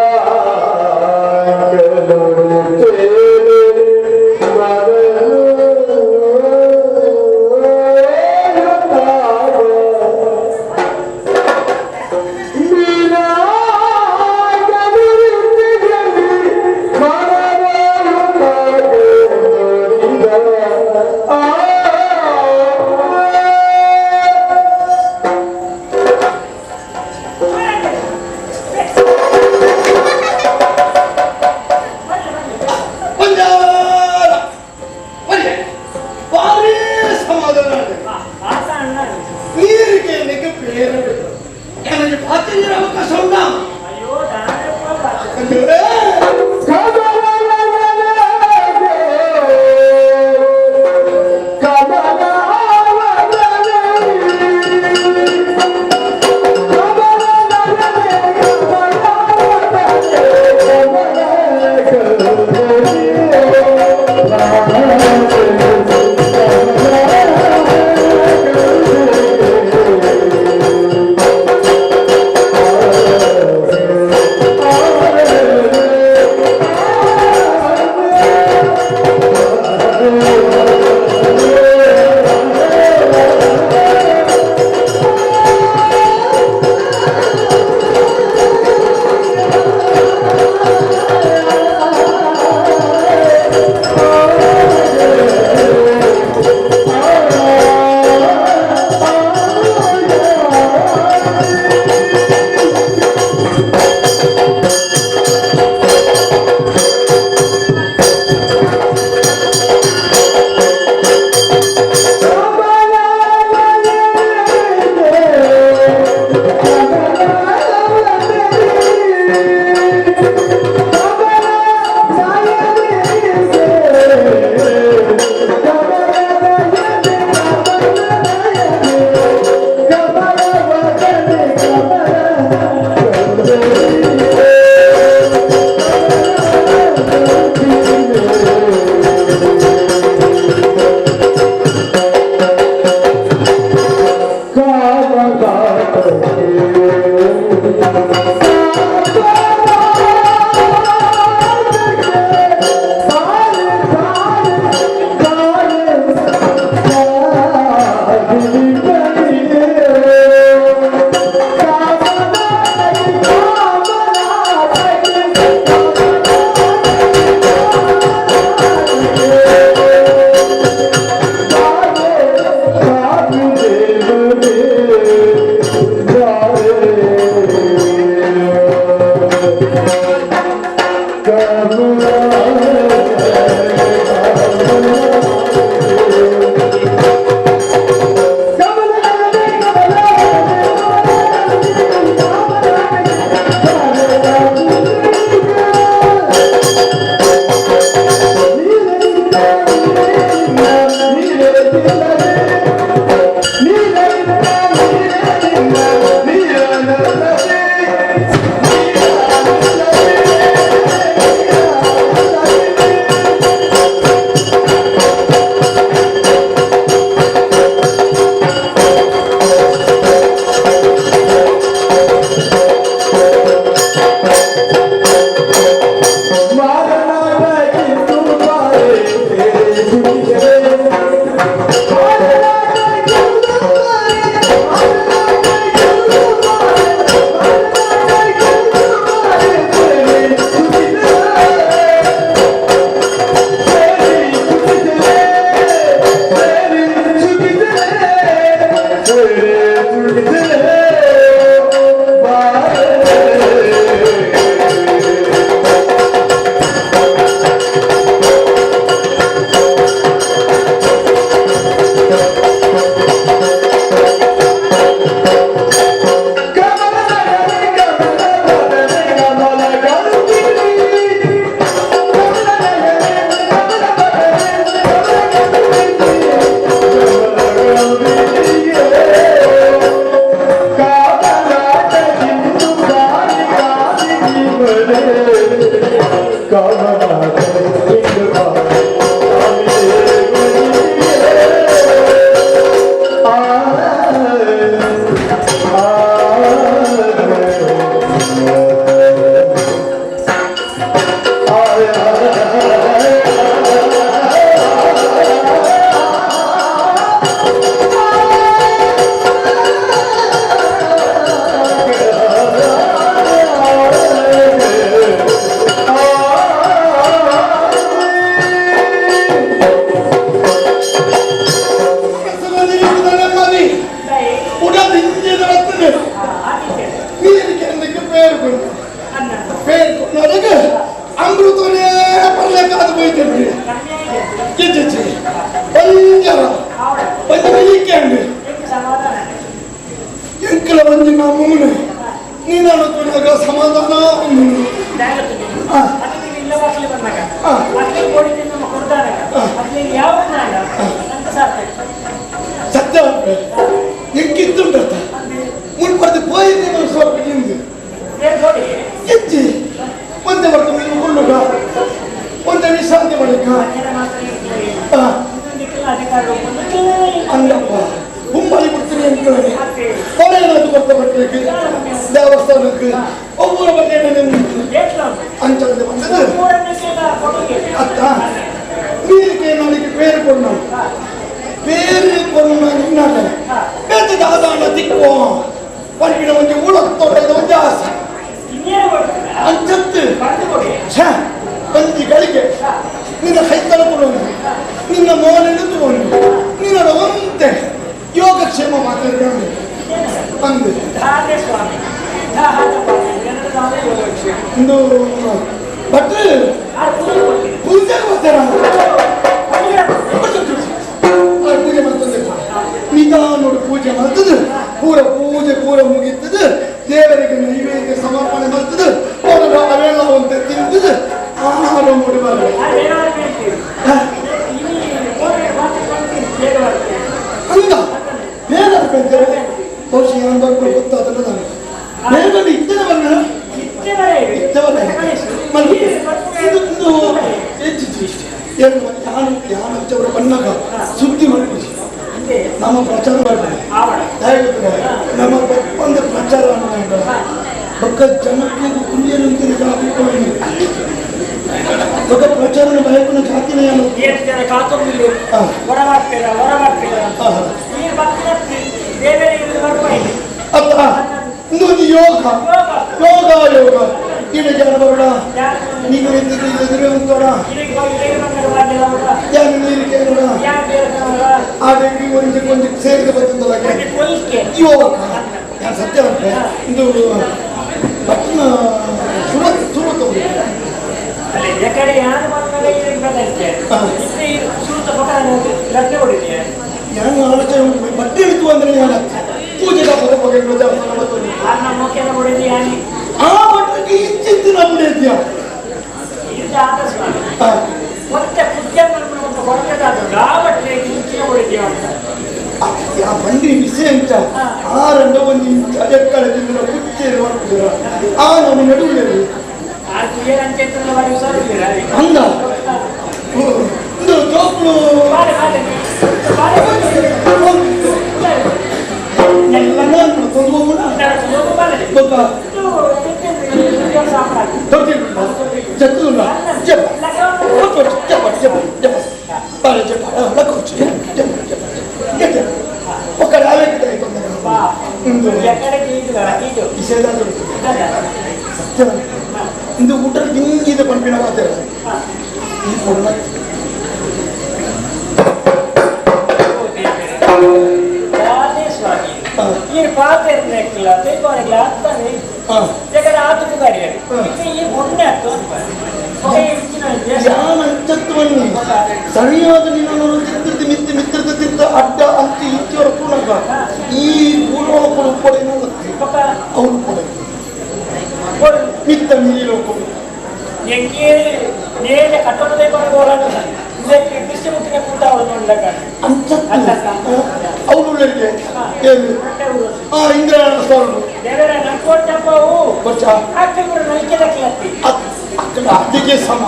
ಅದಕ್ಕೆ ಸಮ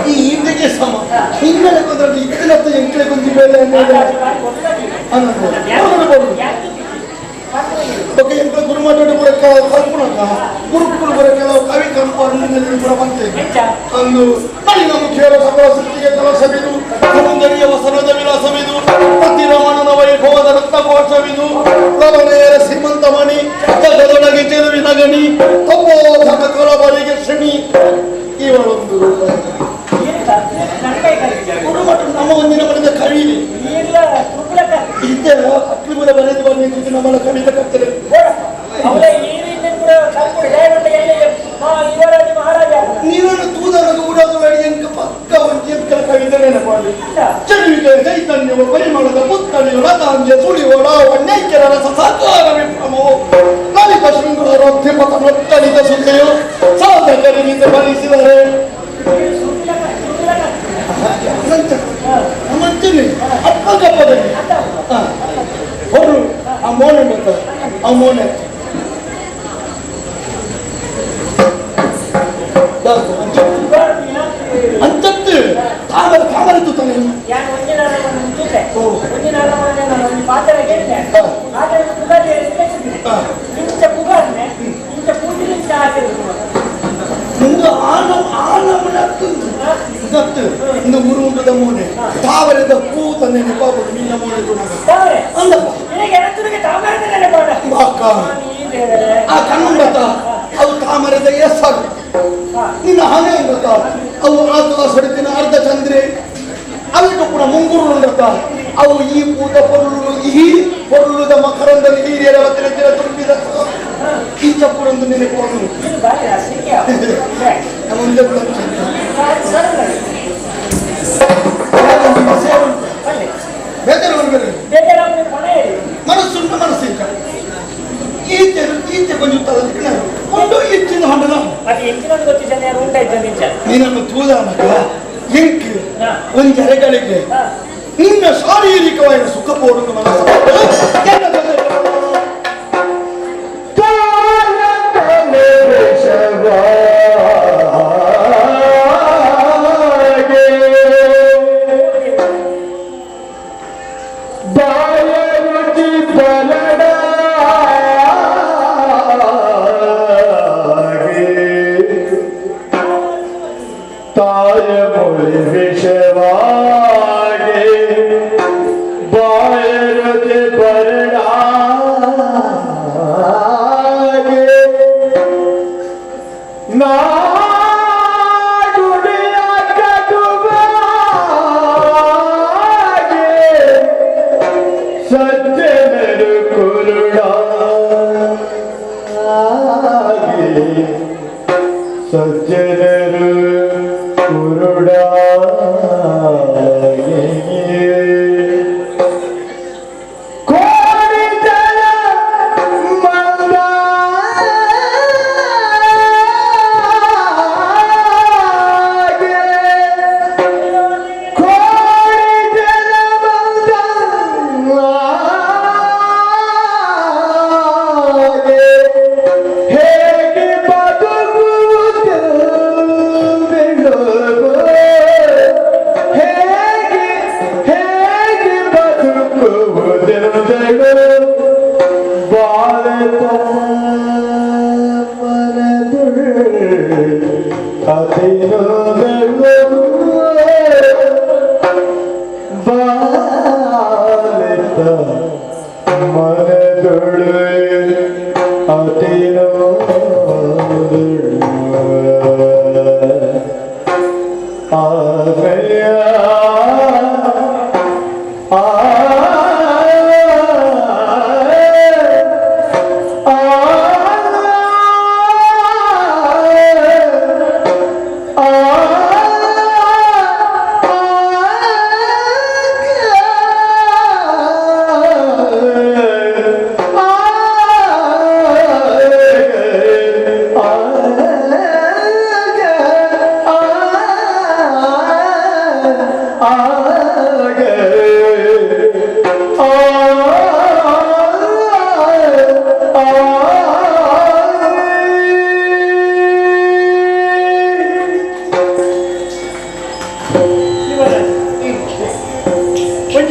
ಈ ಈಟಿಗೆ ಸಮ ಹಿನ್ನೆಲೆ ಕೊಂದ್ರೆ ಇತ್ತಿನತ್ತ ಎಂಕಲೆ ಕೊಂಚ ಬೇಲೆ ಬೊಕ್ಕ ಎಂಕಲ ಗುರುಮಾಟೋಟ ಪೂರ ಕೆಲವು ಕಲ್ಪುಣಕ ಗುರುಕುಲು ಪೂರ ಕೆಲವು ಕವಿ ಕಲ್ಪು ಪೂರ ಬಂತೆ ಅಂದು ನಳಿನ ಮುಖಿಯರ ಸಕಲ ಸೃಷ್ಟಿಗೆ ಕಲಸವಿದು ಸೌಂದರ್ಯ ವಸನದ ವಿಲಾಸವಿದು ಪತಿರಮಣನ ವೈಭವದ ರತ್ನಕೋಶವಿದು ಲವಣೆಯರ ಶ್ರೀಮಂತಮಣಿ ಜಗದೊಳಗೆ ಚೆಲುವಿನ ಗಣಿ ತಪೋಧನ ಕಲಬರಿಗೆ ಶನಿ ಇವಳೊಂದು ರೂಪ. ಗುರುಮಠ ನಮ್ಮ ಒಂದಿನ ಬರೆದ ಕವಿ ಇದ್ದೆ ಅಕ್ಲಿ ಕೂಡ ಬರೆದು ಬಂದಿದ್ದು ನಮ್ಮನ್ನ ಕವಿತೆ ಕರ್ತದೆ. ನೀನನ್ನು ತೂದನಗ ಊಡಾದೊಳಗೆ ಎಂಕ ಪಕ್ಕ ಒಂಜಿ ಎಂಕಲ ಕವಿತೆ ನೆನಪಾಡಿ ಚಳುವಿಕೆ ಚೈತನ್ಯವು ಪರಿಮಳದ ಪುತ್ತಳಿಯು ಲತಾಂಜೆ ಸುಳಿವು ಲಾವಣ್ಯೈಕ್ಯರ ರಸ ಸಾಕಾರ ವಿಭ್ರಮವು ಲಲಿತ ಶೃಂಗಾರೋದ್ಯಮದ ನೊತ್ತಳಿದ ಸುಖೆಯು ಸಾಧಕರಿಗೆ ಬಲಿಸಿದರೆ ನಮ್ಮಂತೀನಿ ಅಪ್ಪಗಪ್ಪದಲ್ಲಿ ಹೊರು ಆ ಮೋನೆ ಬರ್ತಾರೆ ಆ ಮೋನೆ ಅಂತತ್ತು ತಾಮರೆ ತಾಮರೆ ತೂತಾನೆ ಮುಂದೆ ಆನ ಆನಮನತ್ತು ಇಂದು ಮುರುಂಡದ ಮೋನೆ ತಾವರೆದ ಪೂ ತಂದೆ ನೆನಪಾಗುದು ನಿನ್ನ ಮೋನೆ ಅಂದಪ್ಪ ಆ ಕಣ್ಣುಂಡತ ಅವು ತಾಮರೆದ ಹೆಸರು ನಿನ್ನ ಹಣೆ ಉಂಡತ ಅವು ಆತುಲ ಸೊಡಿತಿನ ಅರ್ಧ ಚಂದ್ರೆ ಅವಿಟ್ಟು ಕೂಡ ಮುಂಗುರು ಉಂಡತ ಅವು ಈ ಪೂತ ಪೊರುಳು ಈ ಪೊರುಳುದ ಮಕರಂದಲ್ಲಿ ಹಿರಿಯರ ಹತ್ತಿರ ತುಂಬಿದ ಈ ಚಪ್ಪುರಂದು ನೆನಪು ಮುಂದೆ ಮನಸ್ಸುಂಟು ಮನಸ್ಸಿಂಕ ಈಚೆ ಈಚೆ ಕೊಂಚ ಕೊಂಡು ಹೆಚ್ಚಿನ ಹಣ್ಣನ ನೀನನ್ನು ತೂದಾನಕ ಇಂಕ್ ಒಂದು ಅರೆಗಳಿಗೆ ನಿನ್ನ ಶಾರೀರಿಕವಾಗಿ ಸುಖ ಪೋಡುವ ಮನಸ್ಸು ಸಜ್ಜನರು ಕುರುಡಾಗಿ ಕೋಡಿ ಜನ ಮಂದಾಗೆ ಕೋಡಿ ಜನ ಮಂದಾಗೆ ಹೇಗೆ ಬದುಕುವುದು ಹೇಗೆ ಹೇಗೆ ಬದುಕುವುದೆಂದಳು ಬಾಳೆತ ಮನದುಳ್ ಅದಿರುವೆಳು ಬಾಳೆತ ಮನದುಳು ಆ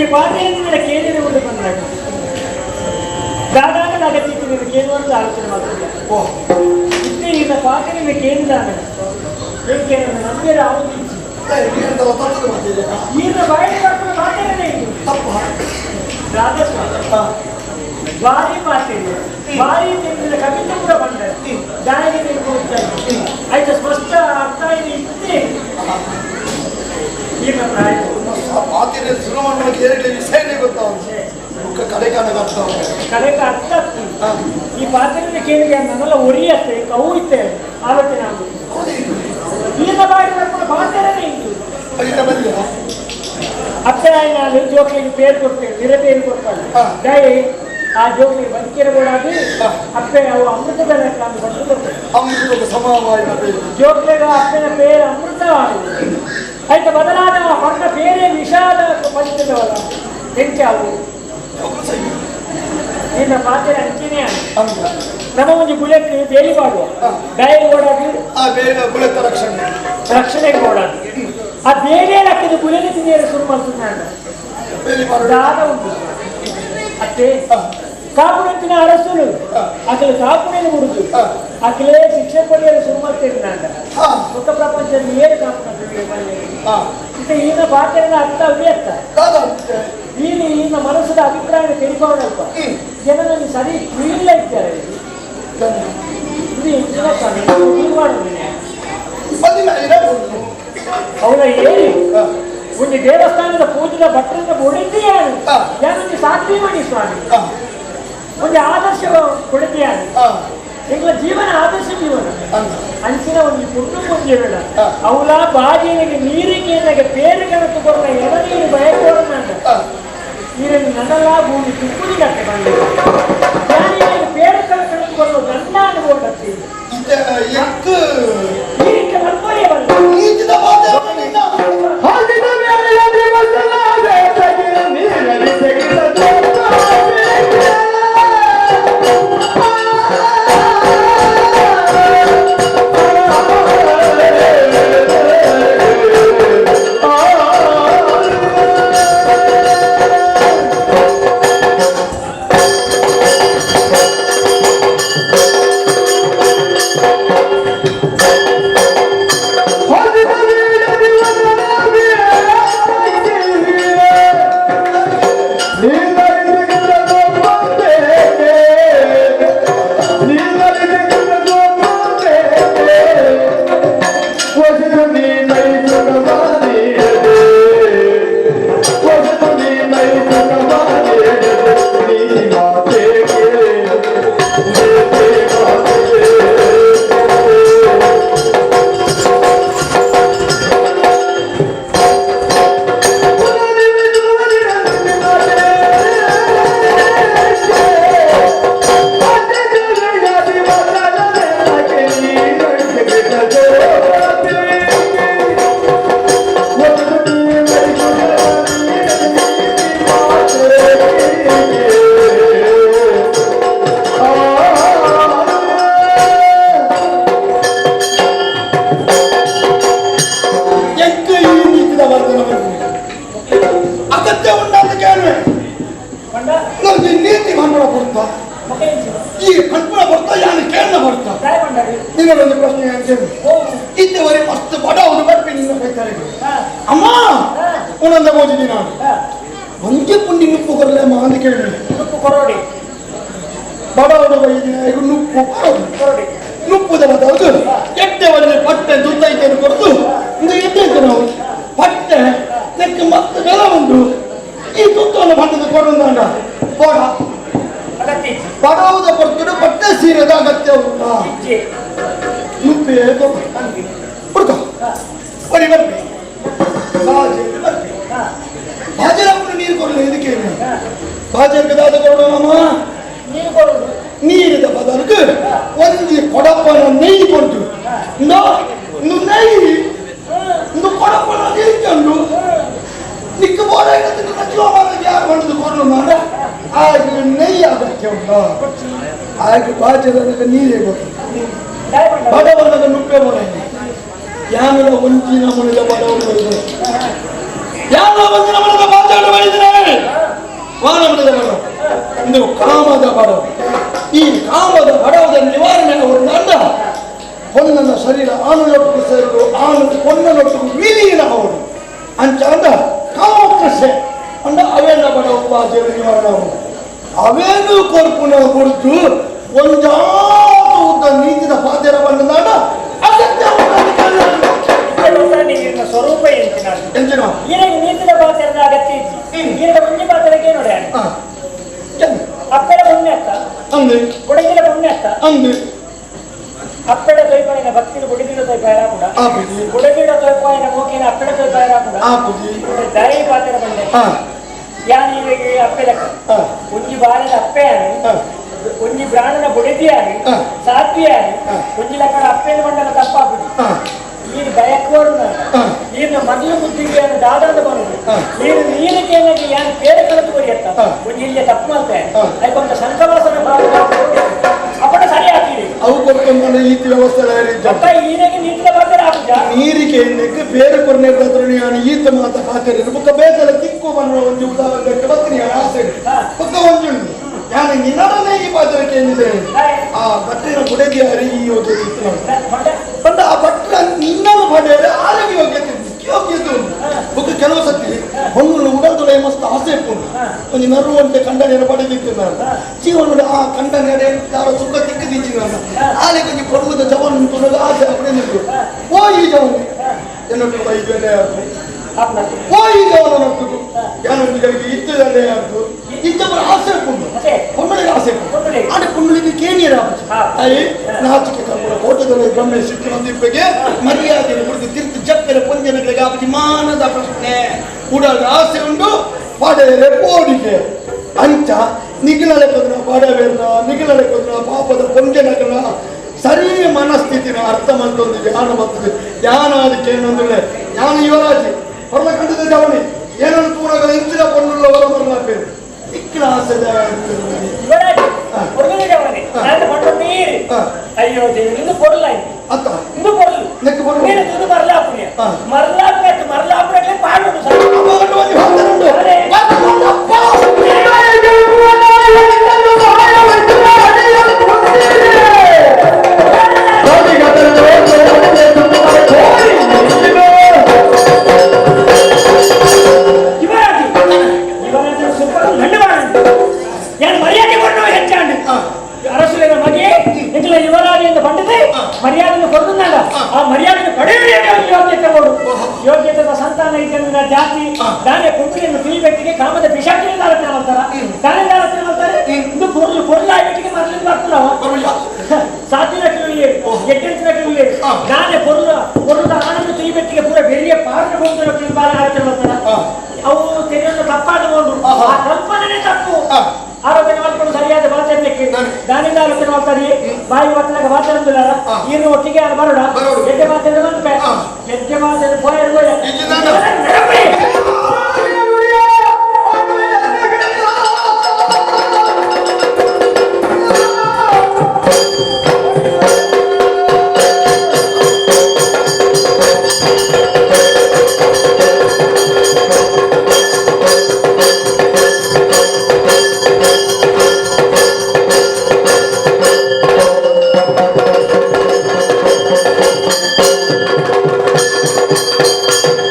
ಒಂಜಿ ಪಾತೆರದಿಂದ ಕೇಳಿದ ಉಂಡು ಬಂದಾಗ ದಾದಾಗದ ಅಗತ್ಯಕ್ಕೆ ನೀವು ಕೇಳುವಂತ ಆಲೋಚನೆ ಮಾಡ್ತಿದ್ದೆ. ಇತ್ತೆ ಈಗ ಪಾತೆರಿಂದ ಕೇಳಿದಾಗ ಏಕೆ ನಂಬಿರ ಆವೃತ್ತಿ ಈಗ ಬಾಯಿ ಬರ್ಕೊಂಡು ಮಾತೇನೆ ದಾದಸ್ವಾಮಿ ಭಾರಿ ಮಾತಿದೆ, ಭಾರಿ ತಿಳಿದ ಕವಿತೆ ಕೂಡ ಬಂದ ದಾರಿಗೆ ತಿಳ್ಕೊಳ್ತಾ ಆಯ್ತು, ಸ್ಪಷ್ಟ ಅರ್ಥ ಇದೆ ಇತ್ತೇ ಈಗ ಪ್ರಾಯ ಮಾತಿನ ಶುರು ಮಾಡೋಕೆ ಎರಡು ವಿಷಯನೇ ಗೊತ್ತಾಗುತ್ತೆ, ಮುಖ ಕಡೆ ಕಾಣಕ್ಕೆ ಅರ್ಥ ಕಡೆಗೆ ಅರ್ಥ ಆಗ್ತದೆ. ಈ ಪಾತ್ರೆಯಿಂದ ಕೇಳಿದೆ ನನ್ನೆಲ್ಲ ಒರಿಯತ್ತೆ ಕವು ಇತ್ತೆ ಆಲೋಚನೆ ಆಗುತ್ತೆ. ಈಗ ಬಾಯಿ ಬರ್ಕೊಂಡು ಪಾತ್ರೆನೇ ಇತ್ತು ಅತ್ತೆ ನಾನು ಜೋಕ್ಲಿಗೆ ಪೇರು ಕೊಡ್ತೇವೆ, ನಿರ ಪೇರು ಕೊಡ್ತಾಳೆ ದಯ ಆ ಜೋಕ್ಲಿಗೆ ಬದುಕಿರ ಕೊಡಾದು ಅಪ್ಪೆ ಅವು ಅಮೃತದ ಲೆಕ್ಕ ಅಂತ ಬಂದು ಕೊಡ್ತೇವೆ. ಅಮೃತದ ಸಮವಾಯಿನ ಜೋಕ್ಲಿಗ ಅಪ್ಪನ ಪೇರು ಅಮೃತವಾಗಿದೆ ಆಯ್ತು, ಬದಲಾದ ಹೊನ್ನ ಬೇರೆ ವಿಷಾದ ಬಂದಿದ್ದವಲ್ಲ ಎಂಚಾವು ನಿನ್ನ ಪಾತ್ರೆ ಅಂಚಿನೇ ನಮ್ಮ ಒಂದು ಗುಳೆಕ್ಕೆ ಬೇಲಿ ಮಾಡುವ ಬೇಲಿ ಓಡಾಡಿ ಗುಳೆತ್ತ ರಕ್ಷಣೆ ರಕ್ಷಣೆಗೆ ಓಡಾಡಿ ಆ ಬೇರೆ ಹಾಕಿದ ಗುಳೆಗೆ ತಿಂದಿರ ಶುರು ಮಾಡ್తున్నాಡ ದಾದ ಉಂಟು ಅತ್ತೆ ಕಾಪುನಂತಿನ ಅರಸುಲು ಅಕಲು ಕಾಪುನೇನು ಮುಡುದು ಅಕಲೇ ಶಿಕ್ಷೆ ಕೊಡಿಯಲು ಶುರು ಮಾಡ್ತೇನೆ ನಾನು ಮುಖ ಪ್ರಪಂಚದಲ್ಲಿ ಏನು ಕಾಪುನ ಇತ್ತೆ ಈನ ಪಾತ್ರೆನ ಅರ್ಥ ಅವ್ಯರ್ಥ ಈನ ಈನ ಮನಸ್ಸದ ಅಭಿಪ್ರಾಯ ತಿಳಿಕೊಳ್ಳಲ್ಪ ಜನರಲ್ಲಿ ಸರಿ ಇಲ್ಲ ಇದ್ದಾರೆ ಇದು ಇಂಚಿನ ಸ್ವಾಮಿ ಅವರ ಏರಿ ಒಂದು ದೇವಸ್ಥಾನದ ಪೂಜೆದ ಭಟ್ರನ್ನ ಕೊಡಿದ್ದೀಯಾನು ಯಾನೊಂದು ಸಾಧ್ವಿ ಮಾಡಿ ಸ್ವಾಮಿ ಒಂದು ಆದರ್ಶ ಕೊಡಿದ್ದೀಯಾನು ಎಂಗಳ ಜೀವನ ಆದರ್ಶ ಜೀವನ ಅಂಚಿನ ಒಂದು ಪುಣ್ಯ ಪುಣ್ಯವಿಲ್ಲ ಅವಳ ಬಾಜಿನಿಗೆ ನೀರಿಗೆ ನನಗೆ ಪೇರು ಕಣಕು ಕೊರನ ಎಳನೀರು ಬಯಕೋರನ ನೀರನ್ನು ನನ್ನಲ್ಲ ಭೂಮಿ ತುಪ್ಪುದಿಗತ್ತೆ ಬಂದೆ ಯಾನಿಗೆ ಪೇರು ಕಣಕು ಕೊರನು ಗಂಡ ಅನುಭವಕ್ಕೆ ಈ ಮಲ್ಪೋರಿಯ ಬಂದ ಯಾನೆಲ್ಲ ಒಂಜಿನ ಮುನಿದ ಬಡವರು ಯಾರ ಒಂಜಿನ ಮುನಿದ ಮಾತಾಡ ಮಾಡಿದರೆ ವಾನಮದ ಬಡವ ಇದು ಕಾಮದ ಬಡವ. ಈ ಕಾಮದ ಬಡವದ ನಿವಾರಣೆ ಅಂಡ ಹೊನ್ನನ ಶರೀರ ಆನುನೊಟ್ಟಿಗೆ ಸೇರಲು ಆನು ಹೊನ್ನನೊಟ್ಟಿಗೆ ವಿಲೀನ ಅವರು ಅಂಚ ಅಂಡ ಕಾಮಕೃಷೆ ಅಂಡ ಅವೇನ ಬಡವ ಬಾಜೆ ನಿವಾರಣೆ ಅವರು ಅವೇನು ಕೊರ್ಪುನ ಕೊಡ್ತು ಒಂಜಾತು ಉದ್ದ ನೀತಿದ ಪಾತೆರ ಬಂದ ಅಗತ್ಯ ಸ್ವರೂಪ ಎಂಚಿನ ನೀತಿದ ಪಾತ್ರದ ಅಗತ್ಯ ಇತ್ತು. ಈರದ ಒಂಜಿ ಪಾತ್ರಕ್ಕೆ ನೋಡಿ ಅಪ್ಪೆಡ ಪುಣ್ಯ ಅತ್ತ ಅಂದು ಕೊಡಗಿನ ಪುಣ್ಯ ಅತ್ತ ಅಂದು ಅಪ್ಪೆಡ ತೊಯ್ಪಾಯಿನ ಭಕ್ತಿನ ಕೊಡಗಿನ ತೊಯ್ಪಾಯರ ಕೂಡ ಕೊಡಗಿಡ ತೊಯ್ಪಾಯಿನ ಮೋಕಿನ ಅಪ್ಪೆಡ ತೊಯ್ಪಾಯರ ಕೂಡ ದಾರಿ ಪಾತ್ರ ಬಂದೆ ಯಾನ್ ಈರೆಗೆ ಅಪ್ಪೆದಕ್ಕ ಒಂಜಿ ಬಾಲದ ಅಪ್ಪೆಯಾನು ಒಂಜಿ ಬ್ರಾಣನ ಬುಡದಿಯಾನು ಸಾತ್ವಿಯಾನು ಒಂಜಿ ಲಕ್ಕಡ ಅಪ್ಪೆನ ಬಂಡನ ತಪ್ಪಾಪುಜಿ. ನೀನು ಬಯಕುವರು ನೀನು ಮೊದಲು ಬುದ್ಧಿಗೆ ದಾದಾದ ಬರುದು ನೀನು ನೀನಕ್ಕೆ ಯಾನು ಬೇರೆ ಕಳೆದು ಬರಿಯತ್ತ ಒಂಜಿ ಇಲ್ಲಿ ತಪ್ಪು ಮಾಡ್ತೇನೆ ಅದಕ್ಕೊಂದು ಸಂಕವಾಸನ ಅಪ್ಪಟ ಸರಿ ಆಗ್ತೀರಿ ಅವು ಕೊಡ್ಕೊಂಡು ಈತಿ ವ್ಯವಸ್ಥೆ ಈರೆಗೆ ನೀತಿನ ಬರ್ತಾರೆ ಆಪುಜ ನೀರಿಗೆ ಎಣ್ಣೆಗೆ ಬೇರೆ ಕೊರ್ನೆ ಈತ ಮಾತ ಪಾತ್ರೆ ಬುಕ್ಕ ಬೇಕಲ್ಲ ತಿಕ್ಕು ಬನ್ನುವ ಒಂದು ಉದಾಹರಣೆ ಬರ್ತೀನಿ ಆಸೆ ಬುಕ್ಕ ಒಂಜುಂಡು ಯಾನು ನಿನ್ನಡನೆ ಈ ಪಾತ್ರಕ್ಕೆ ಏನಿದೆ ಆ ಭಟ್ರಿನ ಬುಡದಿಯಾರಿ ಈ ಯೋಗ್ಯತೆ ಇತ್ತು ನಮ್ಗೆ ಬಂದ ಆ ಭಟ್ರ ನಿನ್ನನ್ನು ಪಡೆಯರೆ ಆರೋಗ್ಯ ಯೋಗ್ಯತೆ ಯೋಗ್ಯತೆ ಉಂಟು. ಬುಕ್ಕ ಕೆಲವು ಸತಿ ಹೊಂಗಲು ಉಡಲ್ದುಳೆ ಮಸ್ತ್ ಆಸೆ ಇಪ್ಪುಂಡು ಒಂದು ನರುವಂತೆ ಕಂಡನೆಯನ್ನು ಪಡೆದಿತ್ತು ನಾನು ಜೀವನ ಆ ಕಂಡನೆ ಯಾರ ಸುಖ ತಿಕ್ಕದಿಚ್ಚಿ ನಾನು ಆಲೆ ಕೊಂಚ ಪಡುವುದ ಜವನ್ ತುನಗ ಆಸೆ ಅಪ್ಪಣೆ ನಿಂತು ಓ ಈ ಜವನ್ ಎನ್ನೊಟ್ಟು ಐದು ಓ ಈ ಜವನ ನಟ್ಟುದು ಯಾನೊಂದು ಇತ್ತದಲ್ಲೇ ಆಯ್ತು ಇದ್ದವರ ಆಸೆ ಪುಂಡು ಪೊಣ್ಣುಳಿಗೆ ಆಸೆ ಆಡ ಪುಂಡುಳಿಗೆ ಕೇಣಿಯರ ತಾಯಿ ನಾಚಿಕೆ ಕಮ್ಮುರ ಕೋಟದಲ್ಲಿ ಬ್ರಹ್ಮೆ ಸಿಟ್ಟು ಬಂದಿಪ್ಪಗೆ ಮರ್ಯಾದೆಯನ್ನು ಕುಡಿದು ತಿರ್ತು ಜಪ್ಪೆರ ಪೊಂಜನಗಳಿಗೆ ಆಪತಿ ಮಾನದ ಪ್ರಶ್ನೆ ಉಡಾದ ಆಸೆ ಉಂಡು ಪಾಡೆಯರೆ ಪೋಡಿಗೆ ಅಂಚ ನಿಗಿಲಲೆ ಕೊದ್ರ ಪಾಡವೇರ್ನ ನಿಗಿಲಲೆ ಕೊದ್ರ ಪಾಪದ ಪೊಂಜನಗಳ ಸರಿ ಮನಸ್ಥಿತಿನ ಅರ್ಥ ಮಂತೊಂದು ಯಾನ ಬರ್ತದೆ ಯಾನ ಅದಕ್ಕೆ ಏನಂದ್ರೆ ಯಾನ ಯುವರಾಜಿ ಹೊರಲ ಕಂಡದ ಜವನಿ ಏನನ್ನು ತೂರಗಳ ಇಂಚಿನ ಪೊನ್ನುಳ್ಳ ಹೊರ ಮರಲ ಪೇರು ಇಕ್ಕಿನ ಆಸೆ ಅಯ್ಯೋ ದೇವಿ ಇಂದು பொருள் ಅತ್ತ ಇಂದು பொருள் ನೆಕ್ಕು பொருள் ನೀನು ತುದು ಮರಲಾಪುಣ್ಯ ಮರಲಾಪುಣ್ಯ ಮರಲಾಪುಣ್ಯ ಪಾಡುಂಡು ಸರ್ ಮರ್ಯಾದೆಯನ್ನು ಕೊಡುವುದಲ್ಲ ಆ ಮರ್ಯಾದೆಯನ್ನು ಪಡೆಯುವ ಯೋಗ್ಯತೆ ಕೊಡು. ಯೋಗ್ಯತೆ ಸಂತಾನ ಇದ್ದ ಜಾತಿ ದಾನೆ ಕುಂಡ್ರಿಯನ್ನು ತಿಳಿಬೆಟ್ಟಿಗೆ ಕಾಮದ ಪಿಶಾಚಿನಿಂದ ಆಲೋಚನೆ ಮಾಡ್ತಾರ, ದಾನಿಂದ ಆಲೋಚನೆ ಮಾಡ್ತಾರೆ. ಇದು ಪೊರ್ಲು ಪೊರ್ಲಾಗಿಟ್ಟಿಗೆ ಮರಲಿಂದ ಬರ್ತಾರ ಸಾತಿನ ಕಿವಿಲಿ ಎಡ್ಡೆಂತಿನ ಕಿವಿಲಿ ದಾನೆ ಪೊರ್ಲು ಪೊರ್ಲದ ಆನಂದ ತಿಳಿಬೆಟ್ಟಿಗೆ ಪೂರ ಬೆರಿಯ ಪಾರ್ನ ಬಂದ ಬಾಲ ಆಲೋಚನೆ ಮಾಡ್ತಾರ. ಅವು ತೆರೆಯನ್ನು ತಪ್ಪಾದ ಒಂದು ಆ ಕಲ್ಪನೆ ತಪ್ಪು. ಆಲೋಚನೆ ಮಾಡ್ಕೊಂಡು ಸರಿಯಾದ ಮಾತಾಡ್ಲಿಕ್ಕೆ ದಾನಿಂದ ಆಲೋಚನೆ ಮಾಡ್ತಾರೆ. ಬಾಯಿ ಮಾತನಾಗ ಮಾತಾಡುದಿಲ್ಲ ನೀರು ಒಟ್ಟಿಗೆ ಬರೋಣ ಎಡ್ಡೆ ಮಾತಾಡ ಬಂದ್ಪೆ ಎಡ್ಡೆ ಮಾತಾಡ ಪೋಯ Thank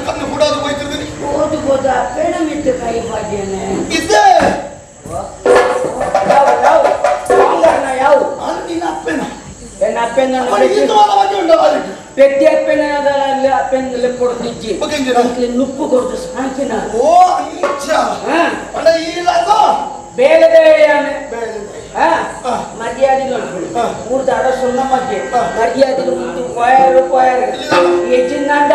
ಕಣ್ಣು ಕೂಡ ಹೋಯ್ತಿರ್ತೀನಿ ಓದು ಹೋದ ಅಪ್ಪೇನ ಮಿತ್ತು ಕೈ ಬಾಗ್ಯನೆ ಇದ್ದೆ ಯಾವ ಯಾವ ಯಾವ ನಿನ್ನ ಅಪ್ಪೇನ ಎನ್ನ ಅಪ್ಪೇನ ಪೆಟ್ಟಿ ಅಪ್ಪೇನ ಅದಲ್ಲ ಅಪ್ಪೇನ ಕೊಡ್ತಿಜ್ಜಿ ನುಪ್ಪು ಕೊಡ್ತು ಸಾಕಿನ ಓ ಅಂಚ ಅಣ್ಣ ಇಲ್ಲ ಬೇರೆ ಮರ್ಯಾದೆ ಊರ್ದ ಅರಸುನ್ನ ಮಧ್ಯೆ ಮರ್ಯಾದೆ ಮುಂದೆ ಕೊಯರು ಕೊಯರು ಹೆಚ್ಚಿಂದ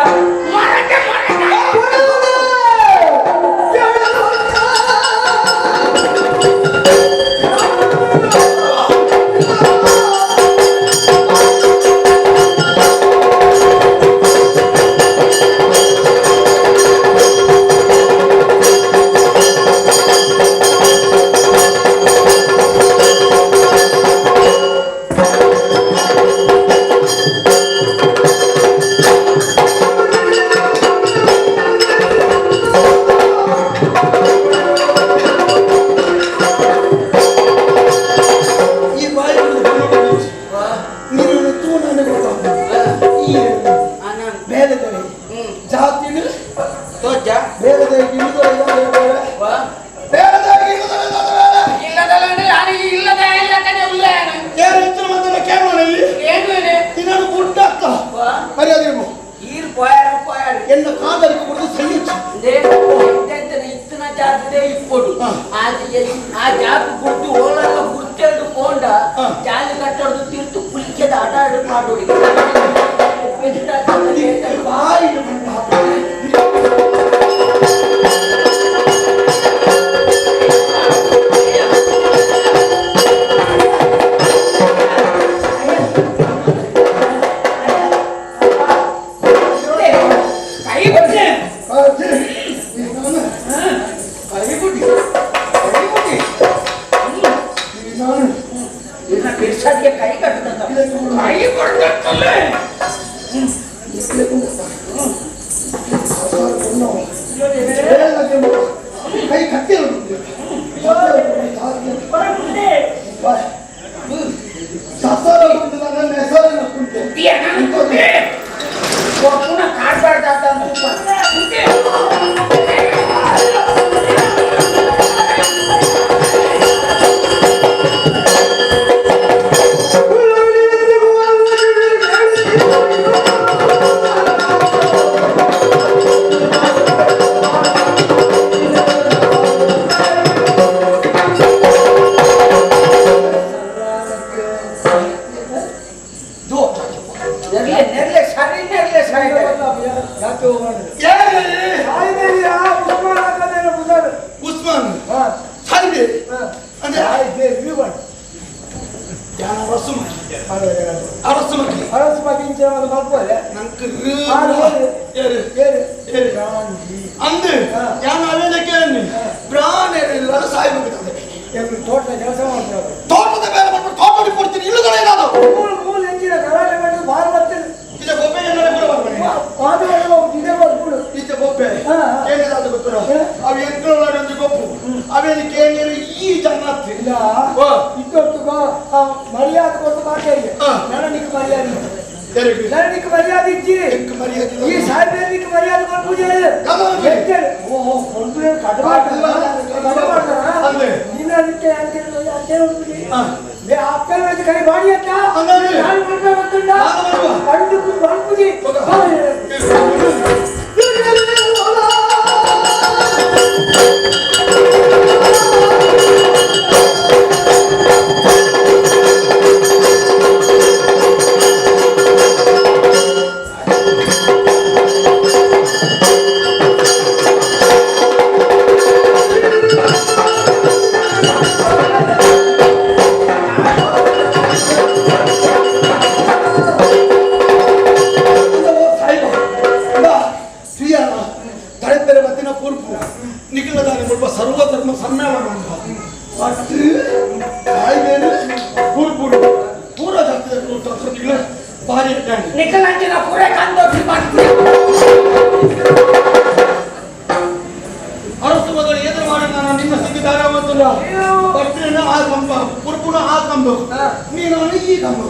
ನೀನು ಈ ಕಂಬ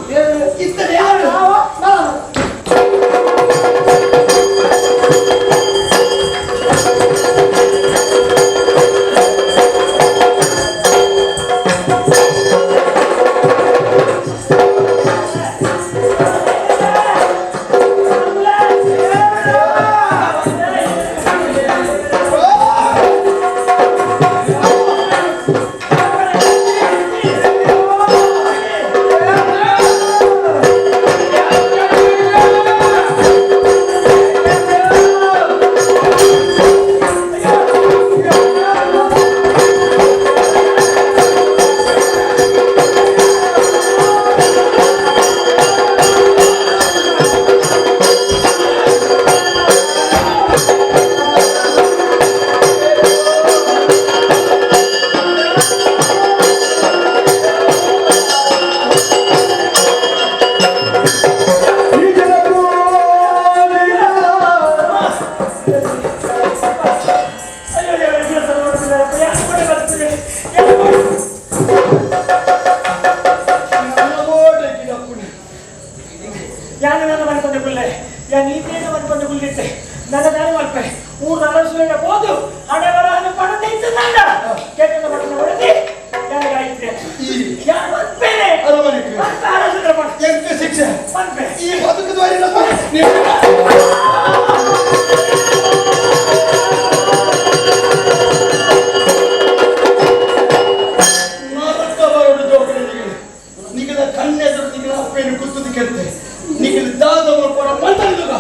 ಇತ್ತರೆ ಯಾರು? ಯಾನ ನನ್ನ ಮನ್ಕೊಂಡೆ ಕುಲ್ಲೆ ಯಾ ನೀತೇನ ಮನ್ಕೊಂಡೆ ಕುಲ್ಲಿತ್ತೆ ನನ್ನ ದಾನ ಮಲ್ಪೆ ಊರು ಅರಸುವೇನ ಹೋದು ಹಣೆ ಬರಹನು ಪಣತೆ ಇತ್ತು ನಾಡ ಕೆಟ್ಟನ ಮಟ್ಟನ ಹೊಡೆದಿ ಯಾರಿಗಾಯಿತೆ ಯಾರು ಮನ್ಪೇನೆ ಅರಮನೆಗೆ ಮನ್ಪೆ ಅರಸುದ್ರ ಪಣ ಎಂತ ಶಿಕ್ಷೆ ಮನ್ಪೆ ಈ ಬದುಕುದ್ವಾರಿ ನಿಗದ ಕಣ್ಣೆದುರು ನಿಗದ ಅಪ್ಪೇನು ಕುತ್ತದಕ್ಕೆಂತೆ ನಿಗದ ದಾದವರು ಕೂಡ ಮಂಟಲಿದುಗ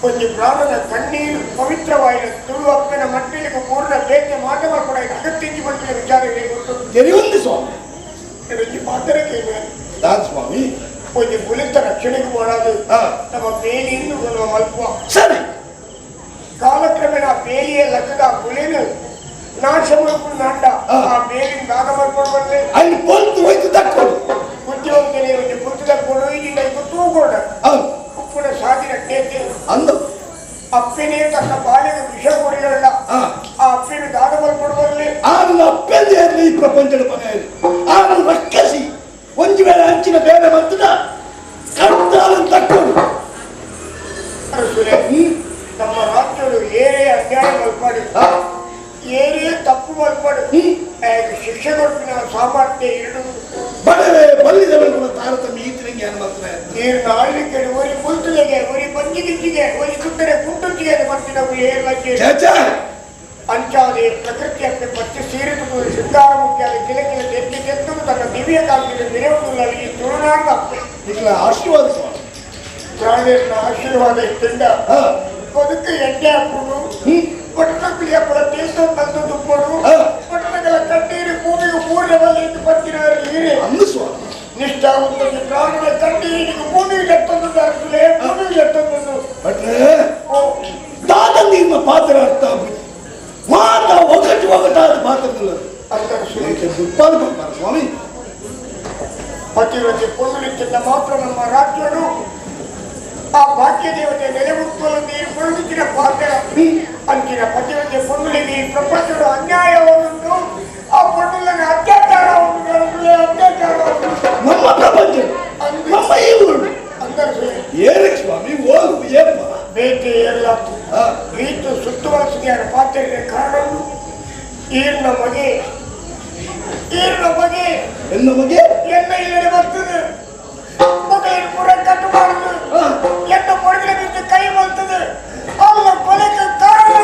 ಒಂಜಿ ಪ್ರಾಣದ ಕಣ್ಣೀರು ಪವಿತ್ರವಾಯಿನ ತುಳು ಅಪ್ಪನ ಮಟ್ಟಿಲಿಗೆ ಪೂರ್ಣ ಬೇತೆ ಮಾಟ ಮಾಡ್ಕೊಡ ಅಗತ್ಯ ಪಂಪಿನ ವಿಚಾರ ಗೊತ್ತು ತೆರೆಯೊಂದು ಸ್ವಾಮಿ ಒಂಜಿ ಪಾತ್ರಕ್ಕೆ ದಾನ್ ಸ್ವಾಮಿ ಒಂಜಿ ಬುಲಿತ ರಕ್ಷಣೆಗೆ ಮಾಡಾದು ನಮ್ಮ ಬೇಲಿಯನ್ನು ನಮ್ಮ ಮಲ್ಪುವ ಸರಿ ಕಾಲಕ್ರಮೇಣ ಬೇಲಿಯ ಲಕ್ಕದ ಬುಲಿನು ನಾಶ ಮಲ್ಪು ನಾಂಡ ಆ ಬೇಲಿನ ನಾಗ ಮಲ್ಕೊಂಡು ಬಂದ್ರೆ ಅಲ್ಲಿ ಬಂತು ಹೋಯ್ತು ತಕ್ಕೊಡು ಬುದ್ಧಿವಂತನೇ ಒಂದು ಬುದ್ಧಿ ತಕ್ಕೊಡು ಈಗ ತೂಗೋಣ ಉಪ್ಪಿನ ಸಾಧಿನ ಕೇತೆ ಅಂದು ಅಪ್ಪಿನೇ ತನ್ನ ಬಾಲಿಗೆ ವಿಷ ಕೊಡಿಗಳಲ್ಲ ಆ ಅಪ್ಪಿನ ದಾನ ಮಲ್ಕೊಂಡು ಬರಲಿ ಆನ ಅಪ್ಪೆಂದೇ ಇರಲಿ ಈ ಪ್ರಪಂಚದ ಮನೆಯಲ್ಲಿ ಆನ ರಕ್ಷಿಸಿ ಒಂದು ವೇಳೆ ಅಂಚಿನ ಬೇರೆ ಬಂತದ ಕರ್ತಾಲನ್ನು ತಕ್ಕೊಡು ಅರಸುರೇ ನಮ್ಮ ರಾಜ್ಯಗಳು ಏನೇ ಅನ್ಯಾಯ ಮಲ್ಪಾಡಿ ಏನೇ ತಪ್ಪು ಮಲ್ಪಾಡಿ ಶಿಕ್ಷೆ ಕೊಡ್ಪಿನ ಸಾಮರ್ಥ್ಯ ಇರಡು ಬಡವೆ ಬಲ್ಲಿದವನು ತಾರತಮ್ಯ ಈತನಿಗೆ ಏನು ಮಾಡ್ತಾರೆ ನೀರಿನ ಆಳ್ವಿಕೆ ಒರಿ ಕುಲ್ತುಲೆಗೆ ಒರಿ ಬಂಜಿಗಿಜ್ಜಿಗೆ ಒರಿ ಸುತ್ತರೆ ಕುಂಟುಜ್ಜಿಗೆ ಮಾಡ್ತಿನ ಏರ್ಲಕ್ಕೆ ಅಂಚಾದೆ ಪ್ರಕೃತಿಯ ಪಚ್ಚೆ ಸೀರಿತು ಶೃಂಗಾರ ಮುಖ್ಯ ಕಿಲ ಕಿಲ ತೆತ್ತಿ ತೆತ್ತು ತನ್ನ ದಿವ್ಯ ಕಾಲದಲ್ಲಿ ಮಿರವುಗಳಲ್ಲಿ ಈ ತುಳುನಾಡ ಅಪ್ಪೆ ನಿಖಲ ಆಶೀರ್ವಾದ ಸ್ವಾಮಿ ಪ್ರಾಣಿಯನ್ನ ಆಶೀರ್ವಾದ ಇತ್ತಿಂದ ಬದುಕು ಎಣ್ಣೆ ಹಾಕೊಂಡು ಪಟ್ಟಣಕ್ಕಳಿಯ ಪಡ ತೀರ್ಥ ತಂದು ತುಪ್ಪಡು ಪಟ್ಟಣಗಳ ಕಣ್ಣೀರು ಭೂಮಿಗೆ ಪೂರ್ಣವಲ್ಲ ಎಂದು ಪತ್ತಿನವರು ಹೀರೆ ಅಂದು ಸ್ವಾಮಿ ನಿಷ್ಠಾವಂತರಿಗೆ ಪ್ರಾಣದ ಕಣ್ಣೀರಿಗೆ ಭೂಮಿಗೆ ಎತ್ತೊಂದು ಅರಸುಲೆ ಭೂಮಿಗೆ ಎತ್ತೊಂದು ಭಟ್ರೆ ದಾದ ನಿಮ್ಮ ಪಾತ್ರ ಅರ್ಥ ಆಗುದು ಮಾತ ಒಗಟು ಒಗಟಾದ ಪಾತ್ರದಲ್ಲ ದುಪ್ಪಾದ ಬರ್ತಾರೆ ಸ್ವಾಮಿ ಪತಿವ್ರತೆ ಕೊಳ್ಳಲಿಕ್ಕಿಂತ ಮಾತ್ರ ನಮ್ಮ ರಾಜ್ಯಡು ಆ ಭಾಗ್ಯ ದೇವತೆ ನೆಲೆಗುತ್ತಲು ನೀರು ಕೊಳ್ಳುತ್ತಿನ ಪಾತ್ರ ಅಂಚಿನ ಪತಿವ್ರತೆ ಕೊಳ್ಳಲಿಗೆ ಈ ಪ್ರಪಂಚದ ಅನ್ಯಾಯವನ್ನು ಆ ಪೊಣ್ಣುಲನ ಅತ್ಯಾಚಾರವನ್ನು ಅತ್ಯಾಚಾರ ನಮ್ಮ ಪ್ರಪಂಚ ನಮ್ಮ ಈ ಊರು ಅಂದರೆ ಏನಕ್ಕೆ ಸ್ವಾಮಿ ಹೋಗು ಏನಪ್ಪ ಬೇಟೆ ಏರ್ಲಾತು ಈತು ಸುತ್ತುವರಿಸಿದ ಪಾತ್ರೆಗೆ ಕಾರಣ ಈರ್ನ ಮಗೆ ಈರ್ನ ಮಗೆ ಎನ್ನ ಮಗೆ ಎನ್ನ ಇಲ್ಲಡೆ ಬರ್ತದೆ ಮಗಳಿಗೆ ಪೂರ ಕಟ್ಟು ಮಾಡುದು ಎನ್ನ ಮೊಡಗಿನ ಬಿದ್ದು ಕೈ ಬರ್ತದೆ ಅಲ್ಲ ಕೊಲೆಗೆ ಕಾರಣ.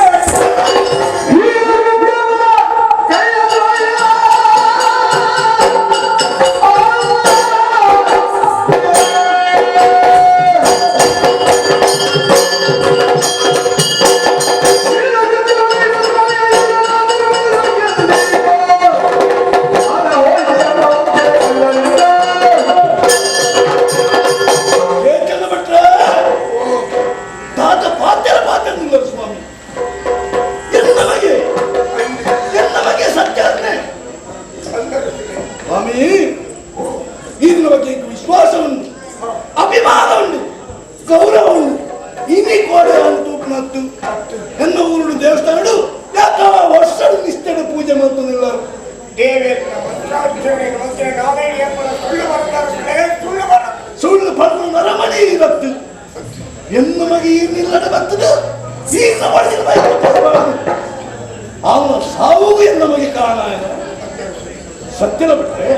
ತಾತ ಪಾತ್ರ ಪಾತ್ರ ನಿಲ್ಲರು ಸ್ವಾಮಿ ಎಲ್ಲ ಬಗೆ ಎಲ್ಲ ಬಗೆ ಸತ್ಯಾಜ್ಞೆ ಸ್ವಾಮಿ ಇದರ ಬಗ್ಗೆ ವಿಶ್ವಾಸ ಉಂಟು ಅಭಿಮಾನ ಉಂಟು ಗೌರವ ಉಂಟು ಇನಿ ಕೋಡೆ ತೂಪನತ್ತು ಎನ್ನ ಊರು ದೇವಸ್ಥಾನಡು ಯಾಕ ವರ್ಷ ನಿಷ್ಠೆಡು ಪೂಜೆ ಮಾಡ್ತದಿಲ್ಲರು ದೇವೇಂದ್ರ ಮಂತ್ರಾಕ್ಷರಣೆ ಮಂತ್ರ ನಾವೇನು ಸುಳ್ಳು ಬರ್ತಾರೆ ಸುಳ್ಳು ಬರ ಸುಳ್ಳು ಪಡೆದು ನರಮಣಿ ಇರತ್ತು ಎನ್ನು ಮಗೆ ಈ ನಿಲ್ಲಡೆ ಬರ್ತದೆ ಈ ನಮಗಿನ ಅವನ ಸಾವು ನಮಗೆ ಕಾರಣ ಸತ್ಯನ ಬಿಟ್ಟರೆ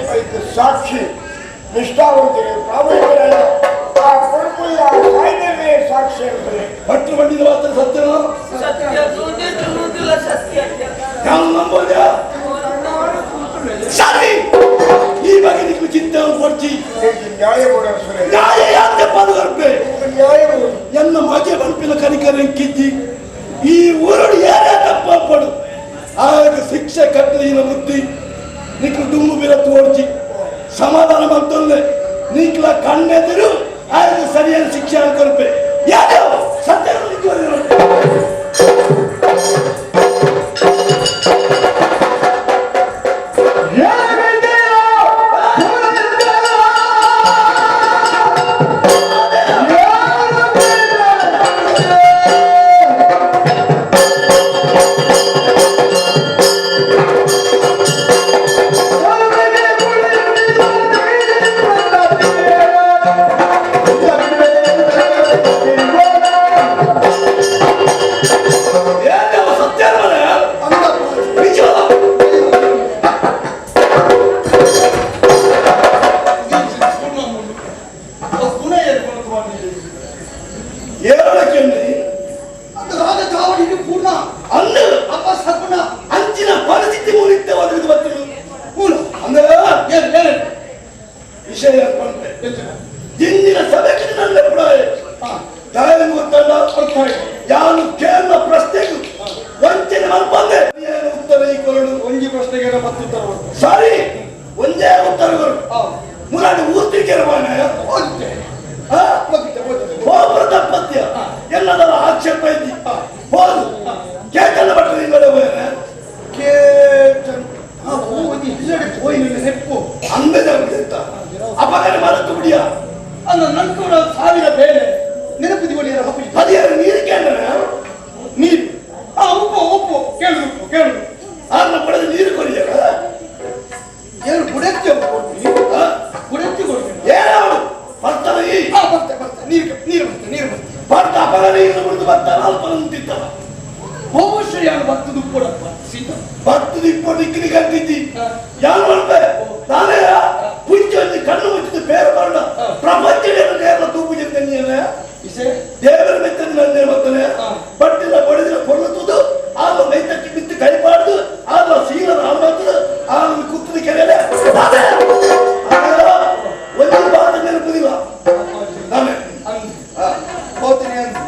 ಸಾಕ್ಷಿ ನಿಷ್ಠಾವಂತರು ಪ್ರಾಮಾಣಿಕರಲ್ಲ ಆ ಕೊಡುಕುಲ್ಲ ಸಾಯಿಬೇ ಸಾಕ್ಷಿ ಇರ್ತದೆ ಭಟ್ರು ಬಂಡಿದ ಮಾತ್ರ ಸತ್ಯನ ಸತ್ಯ ನೂದಿಲ್ಲ ಸತ್ಯ ನಾನು ನಂಬೋದ್ಯಾ ಸರಿ ಈ ಬಗ್ಗೆ ನಿಮ್ಗೆ ಚಿಂತೆ ಕೊಡ್ಚಿ ನ್ಯಾಯ ನ್ಯಾಯ ಯಾಕೆ ಪದಗರ್ಪೆ ನ್ಯಾಯ ಎನ್ನ ಮಗೆ ಬಂಪಿನ ಕನಿಕರ ಕಿದ್ದಿ ಈ ಊರಡು ಯಾರೇ ತಪ್ಪಡು ಆಗ ಶಿಕ್ಷೆ ಕಟ್ಟಲಿನ ಬುದ್ಧಿ ನಿಕ್ಲು ದುಮ್ಮು ಬಿರ ತೋಡ್ಚಿ ಸಮಾಧಾನ ಬಂತಂದೆ ನೀಕ್ಲ ಕಣ್ಣೆದರು ಆಗ ಸರಿಯಾದ ಶಿಕ್ಷೆ ಅನ್ಕೊರ್ಪೆ ಯಾರ್ಯಾವ ಸತ್ಯ Yeah. ಕೇರಳ ಪ್ರಶ್ನೆಗೂ ವಂಚನೆ ಮಲ್ಪಂದೆ ಏನು ಉತ್ತರ ಈ ಕೊರಡು ಒಂಜಿ ಪ್ರಶ್ನೆಗೆ ಪತ್ತು ಉತ್ತರ ಸಾರಿ ಒಂದೇ ಉತ್ತರ ಕೊರು ಮುರಾಡಿ ಊರ್ತಿಗೆ ಹೋಗ್ರ ತಪ್ಪತ್ಯ ಎಲ್ಲದರ ಆಕ್ಷೇಪ ಇದ್ದಿ ಹೋದು ಕೇಚನ ಭಟ್ರು ಹಿಂಗಡೆ ಹೋಯನೆ ಕೇಚನ್ ಹೋಯ್ ನೆಪ್ಪು ಅಂಗದ ಅಂತ ಅಪಗನೆ ಮರತು ಬಿಡಿಯ ಅಲ್ಲ ನನ್ಕೂಡ ಸಾವಿರ ಬೇಳೆ ನೆನಪು ದಿವಳಿಯರ ಹಪ್ಪು ಅದೇನು ನೀರು ಕೇಂದ್ರ ನೀರು ಆ ಉಪ್ಪು ಉಪ್ಪು ಕೇಳು ಉಪ್ಪು ಕೇಳು ಆರ್ನ ಪಡೆದ ನೀರು ಕೊರಿಯರ ಏನು ಬುಡತ್ತಿ ಕೊಡ್ತೀನಿ ಬುಡತ್ತಿ ಕೊಡ್ತೀನಿ ಏನವನು ಬರ್ತಾನೆ ಈ ಆ ಬರ್ತೆ ಬರ್ತೆ ನೀರು ನೀರು ಬರ್ತೆ ನೀರು ಬರ್ತೆ ಬರ್ತ ಅಪಗನೆ ನೀರು ಬಿಡುದು ಬರ್ತಾನ ಅಲ್ಪ ನಿಂತಿತ್ತವ ಬಹುಶಃ ಯಾರು ಬರ್ತದ ಉಪ್ಪುಡಪ್ಪ ಸೀತ ಬರ್ತದ ಇಪ್ಪು ನಿಕ್ಕಿನಿ ಕಂಟಿದ್ದಿ ಯಾರು ಮಾಡ್ಬೆ ನಾನೇ ಪುಂಚ ಒಂದು ಕಣ್ಣು ಮುಚ್ಚಿದ ಬೇರೆ ಬರಡ ಪ್ರಪಂಚ ನೇರ ತೂಪು ಜನ ಇಸೆ ದೇವರ ಮೆತ್ತದ ನನ್ನ ಬರ್ತಾನೆ ಬಟ್ಟಿನ ಬಡಿದಿನ ಕೊಲ್ಲುವುದು ಆಗ ಮೈತಕ್ಕೆ ಬಿತ್ತು ಕೈಪಾಡ್ದು ಆಗ ಸೀಲನ ಆಲ್ಬರ್ತದ ಆಗ ಕುತ್ತದ ಕೆರೆಯಲೆ ಒಂದು ಬಾತ ನೆನಪುದಿಲ್ಲ ನಾನೇ ಹೋಗ್ತೀನಿ ಅಂತ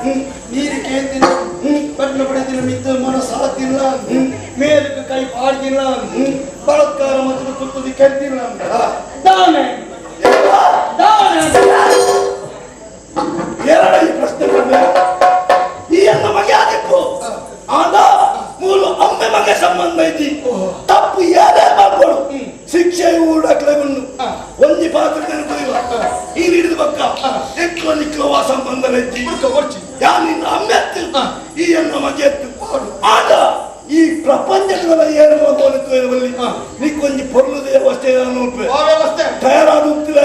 ನೀರು ಕೇಳ್ತೀನಿ ಬಟ್ಟಲ ಬಡಿದಿನ ಮಿತ್ತು ಮನಸ್ಸಾತಿಲ್ಲ ಮೇಲಕ್ಕೆ ಕೈ ಪಾಡ್ದಿಲ್ಲ ಬಲತ್ಕಾರ ಮತ್ತು ಕುತ್ತದಿ ಕೆಡ್ತಿಲ್ಲ ದಾನೆ ದಾನೆ ಎರಡ ಈ ಪ್ರಶ್ನೆ ಬಂದೆ ಈ ಅನ್ನ ಮಗೆ ಆದಿಪ್ಪು ಆಂಡ ಮೂಲ ಅಮ್ಮೆ ಮಗೆ ಸಂಬಂಧ ಐತಿ ತಪ್ಪು ಯಾರೇ ಮಾಡ್ಕೊಡು ಶಿಕ್ಷೆ ಊಡಕ್ಲೆ ಒಂಜಿ ಪಾತ್ರ ನೆನಪುದಿಲ್ಲ ಈ ಹಿಡಿದ ಪಕ್ಕ ಎಕ್ಲ ನಿಕ್ಲವ ಸಂಬಂಧ ಐತಿ ಯಾ ನಿನ್ನ ಅಮ್ಮೆತ್ತು ಈ ಅನ್ನ ಮಗೆ ಎತ್ತು ಆಂಡ ಈ ಪ್ರಪಂಚದ ಏನು ಬಲ್ಲಿ ನಿಕ್ಕೊಂಜಿ ಪೊರ್ಲುದ ವ್ಯವಸ್ಥೆ ವ್ಯವಸ್ಥೆ ತಯಾರಾದ ಉಪ್ತಿಲ್ಲ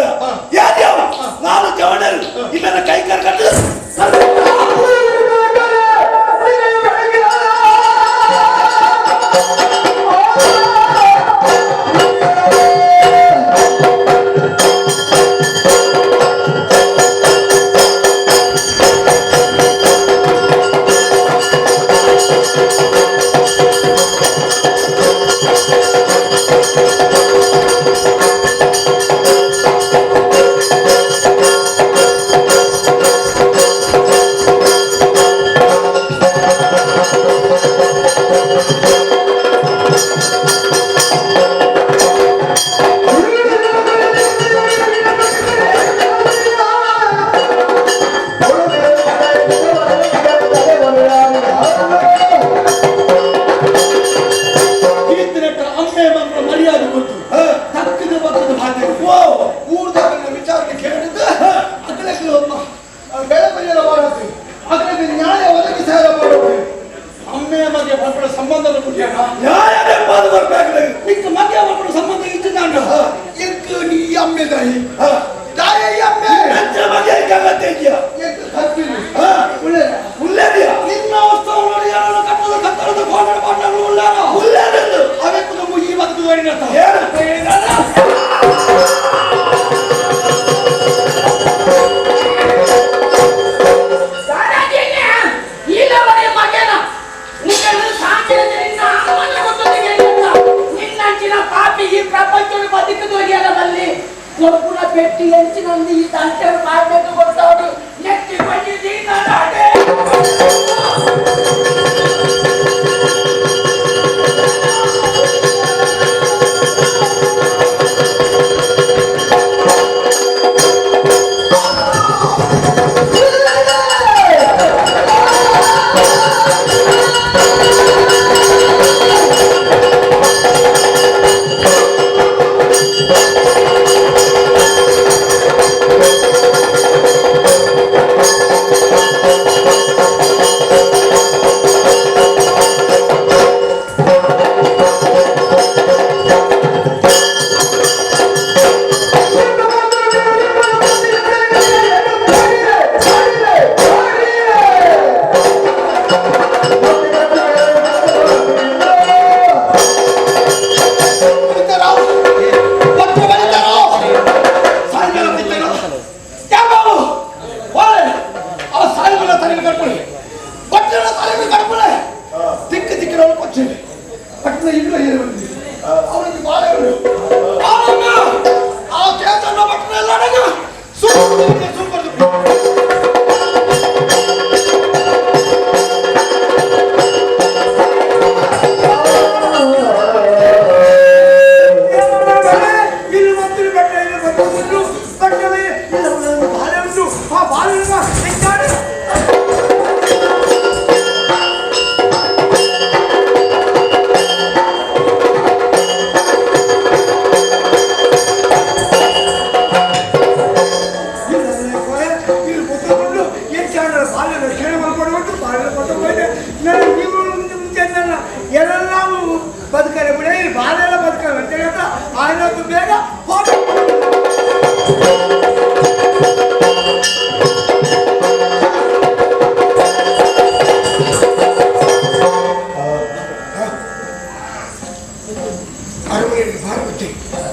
ಯಾರ್ಯಾವ ನಾನು ಜವಣರು ಇಲ್ಲೆಲ್ಲ ಕೈ ಕಾಲು ಕಟ್ಟು ಕೀರ್ತನಕ್ಕ ಅಮ್ಮೆ ಮಕ್ಕಳ ಮರ್ಯಾದೆ ಕೊಟ್ಟು ತಕ್ಕದ ಬಕ್ಕದ ಭಾತೆ ಊರ್ದವನ್ನ ವಿಚಾರಣೆ ಕೇಳಿದ್ದು ಅಗಲಕ್ಕೆ ಬೆಳೆ ಬರೆಯಲ ಮಾಡತ್ತೆ ಅಗಲಕ್ಕೆ ನ್ಯಾಯ ಒದಗಿಸಾರ ಮಾಡುತ್ತೆ ಅಮ್ಮೆ ಮಗೆ ಮಕ್ಕಳ ಸಂಬಂಧದ ಕುಟಿಯಣ ನ್ಯಾಯ ಬೆಂಬಾದ ಬರ್ಬೇಕು ನಿಕ್ಕ ಮಗೆ ಮಕ್ಕಳ ಸಂಬಂಧ ಇದ್ದಂಡ ಎಕ್ ನೀ ಅಮ್ಮೆ ತಾಯಿ ತಾಯಿ ಅಮ್ಮೆ ನಂತರ ಮಗೆ ಕಗತ್ತೆ ಇದೆಯಾ ಎಕ್ ಕತ್ತಿನಿ ಒಳ್ಳೆ ಉಳ್ಳೇದಿಯಾ ನಿನ್ನ ವಸ್ತು ನೋಡಿ ಯಾರನ್ನ ಕಟ್ಟದ ಕತ್ತರದ ಕೋಟೆ ಪಾಟಗಳು ಉಳ್ಳಾರ ಉಳ್ಳೇದೆಂದು ಅವೆಕ್ಕು ನಮ್ಮ ಈ ಬದುಕು ದೊರೆಯತ್ತ ಏನು ಪಾಪಿ ಈ ಪ್ರಪಂಚದ ಬದುಕದೊಲಿಯಲ್ಲ ಬಲ್ಲಿ ಕೊಬ್ಬುನ ಪೆಟ್ಟಿ ಎಂಚಿನೊಂದು ಈ ತಂಟೆ ಮಾಡಬೇಕು ಕೊಡ್ತಾವಡು ನೆತ್ತಿ ಬಂದಿದ್ದೀನಿ ಆ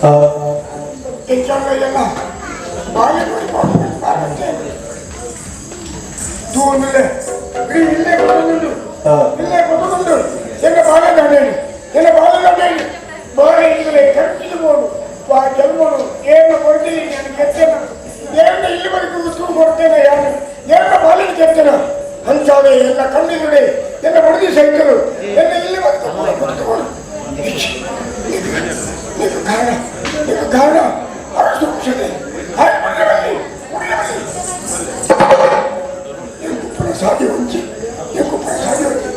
ಎಂಚಲ್ಲ ಬಾಳೆ ತೂಂದಿಲ್ಲ ಇಲ್ಲೇ ಕೊಟ್ಟುಂಡು ಇಲ್ಲೇ ಕೊಟ್ಟುಂಡು ಎನ್ನ ಬಾಳೆ ದಂಡೇನಿ ಎನ್ನ ಬಾಳೆ ದಂಡೇನಿ ಬಾಳೆ ಈಗಲೇ ಖರ್ಚಿದು ಬೋಡು ವಾ ಜನ್ಮನು ಏನು ಕೊಡ್ತೀನಿ ನಾನು ಕೆತ್ತೇನ ಏನು ಇಲ್ಲಿವರೆಗೂ ತೂ ಕೊಡ್ತೇನೆ ಯಾರು ಏನ ಬಾಳಿನ ಕೆತ್ತೇನ ಅಂಚಾವೆ ಎಲ್ಲ ಕಣ್ಣಿನುಡೆ ಎಲ್ಲ ಹೊಡೆದಿ ಸಹಿತರು ಎಲ್ಲ ಇಲ್ಲಿವರೆಗೂ ಕೊಟ್ಟುಕೊಂಡು నీకు కారణ నీకు కారణ అరసు సాగి ఉంచి నీకు సాగి ఉంచి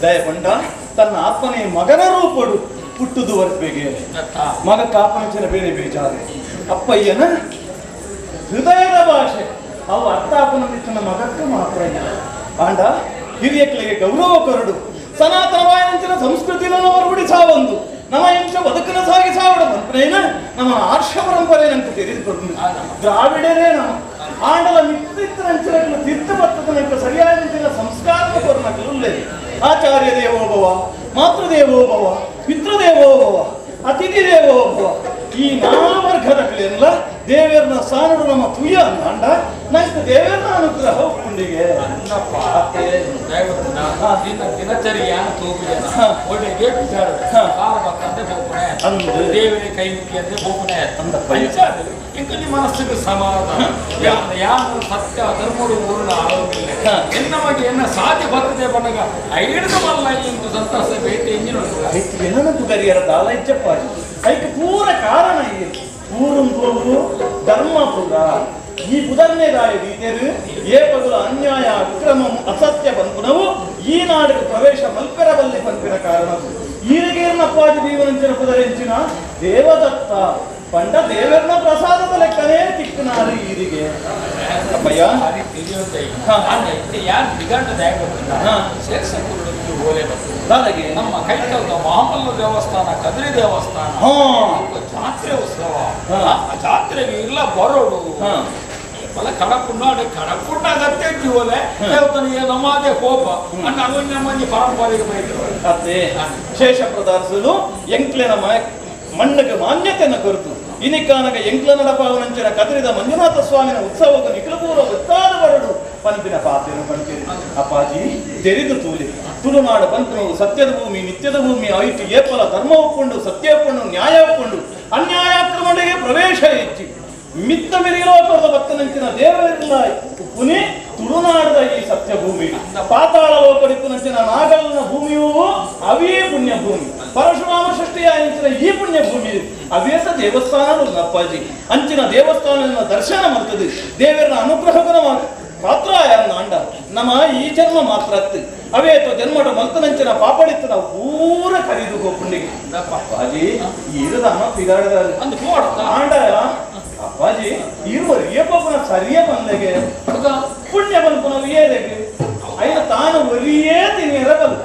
ದಯಪಂಡ ತನ್ನ ಆತ್ಮನೇ ಮಗನ ರೂಪಡು ಪುಟ್ಟುದು ವರ್ಪೆಗೆ ಮಗ ಕಾಪನಂಚಿನ ಬೇರೆ ಬೇಜಾರೆ ಅಪ್ಪಯ್ಯನ ಹೃದಯದ ಭಾಷೆ ಅವು ಅರ್ಥಾಪನ ಮಗಕ್ಕೆ ಮಾತ್ರ ಆಂಡ ಹಿರಿಯಕ್ಲಿಗೆ ಗೌರವ ಕೊರಡು ಸನಾತನವಾಯಂಚಿನ ಸಂಸ್ಕೃತಿಯನ್ನು ಹೊರಬಿಡಿ ಸಾವೊಂದು ನಮ್ಮ ಎಂಚ ಬದುಕನ ಸಾಗಿ ಸಾವಡ ಮಂತ್ರೇನ ನಮ್ಮ ಆರ್ಷ ಪರಂಪರೆ ನಂಗೆ ತಿಳಿದುಕೊಂಡು ದ್ರಾವಿಡರೇ ನಮ್ಮ ಆಂಡಲ ಮಿತ್ತಿತ್ತರಂಚಿನ ತೀರ್ಥ ಬರ್ತದನಂಕ ಸರಿಯಾದಂಚಿನ ಸಂಸ್ಕಾರದ ಕೊರನಕಲು ಆಚಾರ್ಯ ದೇವೋಭವ ಮಾತೃದೇವೋಭವ ಪಿತೃದೇವೋಭವ ಅತಿಥಿ ದೇವೋಭವ ಈ ನಾಲ್ಕು ವರ್ಗದ ಕಳೆಯಲ್ಲ ದೇವೇರ್ನ ಸಾನಡು ನಮ್ಮ ತುಯ್ಯ ಅಂಡ ನಂಗೆ ದೇವೇರ್ನ ಅನುಗ್ರಹ ಉಪ್ಪುಂಡಿಗೆ ದಿನಚರಿಯ ಒಳ್ಳೆಗೆ ದೇವರೇ ಕೈ ಮುಗಿ ಅಂದ್ರೆ ಬೋಪಣೆ ಇಂಕಲ್ಲಿ ಮನಸ್ಸಿಗೆ ಸಮಾಧಾನ ಯಾನು ಸತ್ಯ ಧರ್ಮಡು ಊರಿನ ಆರೋಗ್ಯ ಎನ್ನ ಬಗ್ಗೆ ಎನ್ನ ಸಾಧ್ಯ ಬರ್ತದೆ ಬಣ್ಣಗ ಐದು ಮಲ್ಲ ಎಂದು ಸಂತಸ ಬೇಟೆ ಎಂಜಿನ ಎನ್ನನಪ್ಪು ಕರಿಯರ ದಾಲ ಇಜ್ಜಪ್ಪ ಐಕ್ ಪೂರ ಕಾರಣ ಊರುಂದೋವು ಧರ್ಮ ಪೂರ ಈ ಪುದರ್ನೇ ರೀತಿಯರು ಏ ಪಗುಲ ಅನ್ಯಾಯ ಅಕ್ರಮ ಅಸತ್ಯ ಬಂಪುನವು ಈ ನಾಡಿಗೆ ಪ್ರವೇಶ ಮಲ್ಪೆರಬಲ್ಲಿ ಪಂಪಿನ ಕಾರಣ ಈರಿಗೇರ್ನ ಅಪ್ಪಾಜಿ ದೀವನಂಚಿನ ಪುದರೆಂಚಿನ ದೇವದತ್ತ ಪಂಡ ದೇವರ್ನ ಪ್ರಸಾದದ ಲೆಕ್ಕನೇ ತಿಕ್ಕನಾರು ಈರಿಗೆ ಅಪ್ಪಯ್ಯ ನಮ್ಮ ಕೈಕಲ್ದ ಮಹಾಮಲ್ಲ ದೇವಸ್ಥಾನ ಕದ್ರಿ ದೇವಸ್ಥಾನ ಜಾತ್ರೆ ಉತ್ಸವ ಆ ಜಾತ್ರೆಗೆ ಇಲ್ಲ ಬರೋಡು ಬಲ ಕಡಪುಣ್ಣ ಕಡಪುಣ್ಣ ಅಗತ್ಯ ಜೀವಲೆ ದೇವತನಿಗೆ ನಮ್ಮದೇ ಕೋಪ ಅಣ್ಣ ಅವನ್ನ ಪರಂಪರೆಗೆ ಬೈದರು ಅದೇ ಶೇಷ ಪ್ರದಾರ್ಸಲು ಎಂಕ್ಲೆನ ಮಣ್ಣಗೆ ಮಾನ್ಯತೆಯನ್ನು ಕೊರತು ಇನಿಕಾನಗ ಎಂಕ್ಲ ನಡಪಾವನಂಚಿನ ಕದ್ರಿದ ಮಂಜುನಾಥ ಸ್ವಾಮಿನ ಉತ್ಸವಕ್ಕೆ ನಿಖಲಪೂರ್ವ ಗೊತ್ತಾದ ಬರಡು ಪಂಪಿನ ಪಾತೆನು ಪಂಪಿರಿ ಅಪ್ಪಾಜಿ ತೆರಿದು ತೂಲಿ ತುಳುನಾಡು ಪಂಪನು ಸತ್ಯದ ಭೂಮಿ ನಿತ್ಯದ ಭೂಮಿ ಐಟು ಏಪಲ ಧರ್ಮ ಒಪ್ಕೊಂಡು ಸತ್ಯ ಒಪ್ಕೊಂಡು ನ್ಯಾಯ ಒಪ್ಕೊಂಡು ಅನ್ಯಾಯಾಕ್ರಮಣಿಗೆ ಪ್ರವೇಶ ಹೆಚ್ಚಿ ಮಿತ್ತ ಮಿರಿಲೋಕದ ಭಕ್ತನಂಚಿನ ದೇವರಿಲ್ಲ ಉಪ್ಪುನಿ ತುಳುನಾಡದ ಈ ಸತ್ಯ ಭೂಮಿ ಪಾತಾಳ ಲೋಕಡಿಪ್ಪುನಂಚಿನ ನಾಗಲ್ನ ಭೂಮಿಯೂ ಅವೇ ಪುಣ್ಯ ಭೂಮಿ ಪರಶುರಾಮ ಸೃಷ್ಟಿಯ ಅಂಚಿನ ಈ ಪುಣ್ಯ ಭೂಮಿ ಅವೇಸ ದೇವಸ್ಥಾನ ಅಪ್ಪಾಜಿ ಅಂಚಿನ ದೇವಸ್ಥಾನದ ದರ್ಶನ ಮಾಡ್ತದೆ ದೇವರ ಅನುಗ್ರಹಗುಣ ಪಾತ್ರ ಅಂಡ ನಮ್ಮ ಈ ಜನ್ಮ ಮಾತ್ರ ಅವೇತೋ ಜನ್ಮಡ ಮಲ್ತನಂಚಿನ ಪಾಪಡಿತ್ತು ನಾವು ಪೂರ ಕರೀದು ಗೋಪುಂಡಿಗೆ ಅಪ್ಪಾಜಿ ಈರದ ಅನ್ನ ಪಿಗಾಡದ ಆಂಡ ಅಪ್ಪಾಜಿ ಇರುವರಿಯ ಪಾಪನ ಸರಿಯ ಬಂದೆಗೆ ಪುಣ್ಯ ಬಂದ್ಪುನ ಏರೆಗೆ ಅಯ್ಯ ತಾನು ಒರಿಯೇ ತಿನ್ನಿರ ಬಂದ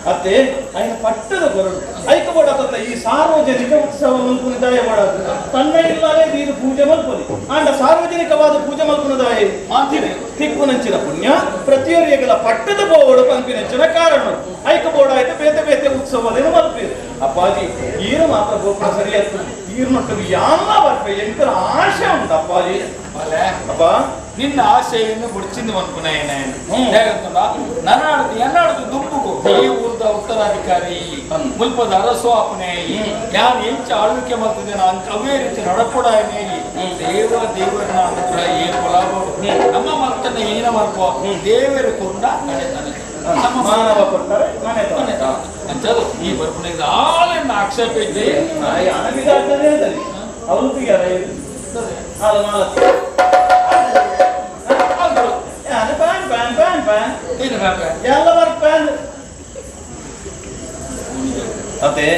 ಅತ್ತೆ ಅಯ್ಯ ಪಟ್ಟದ ಕೊರಡು ಐಕ ಬೋಡತ್ತ ಈ ಸಾರ್ವಜನಿಕ ಉತ್ಸವ ಮಲ್ಪುನ ದಾಯ ಬೋಡದು ತನ್ನ ಇಲ್ಲದೆ ಇದು ಪೂಜೆ ಮಲ್ಪುನಿ ಆಂಡ ಸಾರ್ವಜನಿಕವಾದ ಪೂಜೆ ಮಲ್ಪುನ ದಾಯ ತಿಕ್ಕುನಂಚಿನ ಪುಣ್ಯ ಪ್ರತಿಯೊರಿಯಗಳ ಪಟ್ಟದ ಬೋವಡು ಪಂಪಿನಂಚಿನ ಕಾರಣ ಐಕ ಬೋಡ ಆಯ್ತು ಬೇತೆ ಬೇತೆ ಉತ್ಸವದೇನು ಮಲ್ಪಿ ಅಪ್ಪಾಜಿ ಈರು ಮಾತ್ರ ಗೋಪುರ ಸರಿಯಾಯ್ತು ಈರ್ನೊಟ್ಟು ಯಾಲ್ಲ ಬರ್ಪೆ ಎಂಕರ ಆಶೆ ಉಂಟು ಅಪ್ಪಾಜಿ ಅಪ್ಪ ನಿನ್ನ ಆಶೆಯನ್ನು ಬುಡ್ಚಿಂದು ಮನ್ಪುನ ನನ್ನಾಡ್ದು ಎನ್ನಾಡ್ದು ದುಂಬುಗು ಈ ಊರ್ದ ಉತ್ತರಾಧಿಕಾರಿ ಮುಲ್ಪದ ಅರಸು ಅಪನೆ ಯಾರು ಎಂಚ ಆಳ್ವಿಕೆ ಮಾಡ್ತಿದ್ದೇನೆ ಅಂತ ಅವೇ ರೀತಿ ನಡಪುಡಾಯನೆ ದೇವ ದೇವರನ್ನ ಅನುಗ್ರಹ ಏನ್ ಕೊಲಾಬೋಡು ನಮ್ಮ ಮರ್ತನ ಏನ ಮರ್ಪೋ ದೇವರು ಕೊಂಡ ನಮ್ಮ ಮಾನವ ಕೊಟ್ಟರೆ ಮನೆ ಅಂಚದು ಈ ಬರ್ಪುಣಿಗೆ ಆಳೆನ್ನ ಆಕ್ಷೇಪ ಇದ್ದೆ ಅವನು ಅದೇ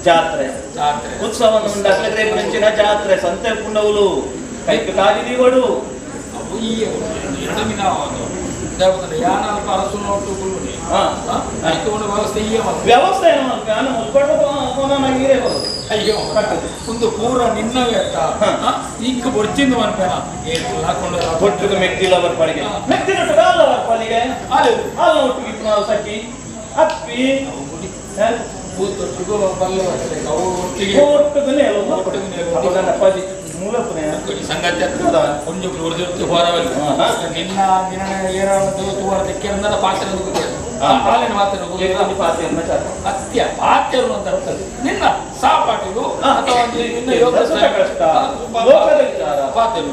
ಜಾತ್ರೆ ಜಾತ್ರೆ ಉತ್ಸವ ಉಂಡಾಕ್ಲೆ ಜಾತ್ರೆ ಸಂತೆ ಪುಂಡವುಲು ಕೈಕ್ ಕಾಜಿ ದೀವಡು ಅವು ಈ ಎರಡು ದಿನ ಯಾನಲ್ಪ ಅರಸು ನೋಟು ಕುಲ್ಲುನಿ ವ್ಯವಸ್ಥೆ ವ್ಯವಸ್ಥೆ ಅಯ್ಯೋ ಒಂದು ಪೂರ ನಿನ್ನವೇ ಅತ್ತ ಇಂಕ ಬೊಡ್ಚಿಂದು ಮನ್ಪೇನ ಹಾಕೊಂಡು ಒಟ್ಟಿಗೆ ಮೆಕ್ತಿಲ್ಲ ಬರ್ಪಾಡಿಗೆ ಮೆಕ್ತಿನ ಅಲ್ಲ ಬರ್ಪಾಡಿಗೆ ಅಲ್ಲ ಅಲ್ಲ ಒಟ್ಟಿಗೆ ಇತ್ತು ನಾವು ಸಕ್ಕಿ ಅಪ್ಪಿ ಬೂತೊಟ್ಟಿಗೂ ಬಲ್ಲ ಅವು ಒಟ್ಟಿಗೆ ಒಟ್ಟಿಗೆ ಅಪ್ಪಾಜಿ ಮೂಲಪುನೇ ಸಂಗತಿ ಒಂಜು ಉರ್ದಿರ್ತಿ ಹೋರವಲ್ಲಿ ನಿನ್ನ ನಿನ್ನ ಏನಾದ್ರು ತೂವರ ದಿಕ್ಕಿರಂದ ಪಾತ್ರ ಹಾಲಿನ ಮಾತ್ರ ಅತ್ಯ ಪಾತ್ರ ಅಂತ ಅರ್ಥ ನಿನ್ನ ಸಾಪಾಟಿಲು ಅಥವಾ ನಿನ್ನ ಯೋಗ ಪಾತೆಲು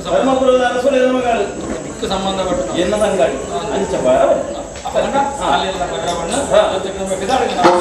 ಧರ್ಮಪುರದ ಅರಸುಲ ಮಗಳು ದಿಕ್ಕು ಸಂಬಂಧಪಟ್ಟ ಎನ್ನ ತಂಗಾಡಿ ಅಂಚ ಬಾರ ಅಲ್ಲೆಲ್ಲ ಬರ್ರವಣ್ಣ ಜೊತೆಗೆ ನಮ್ಮ ಬಿದಾಡಿಗೆ ನಾವು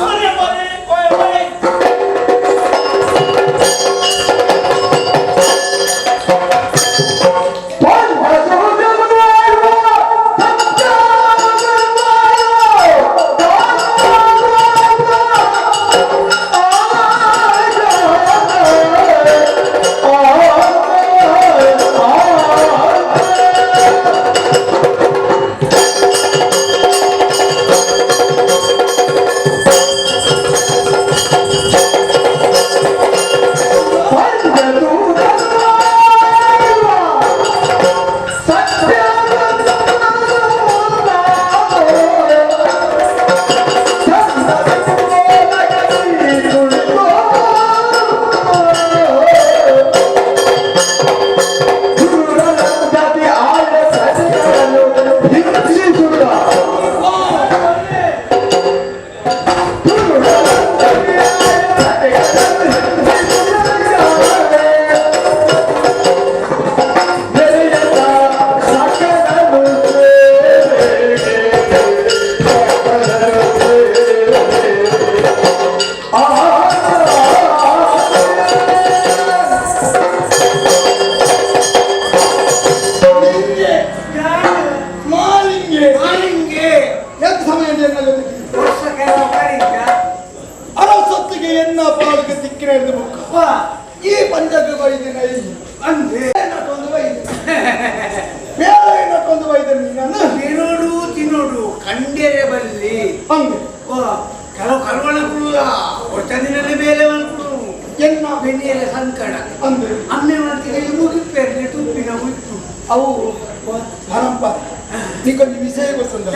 ಅವು ಪರಂಪರೆ ನಿಕ್ಕೊಂಜಿ ವಿಷಯ ಗೊತ್ತುಂಡ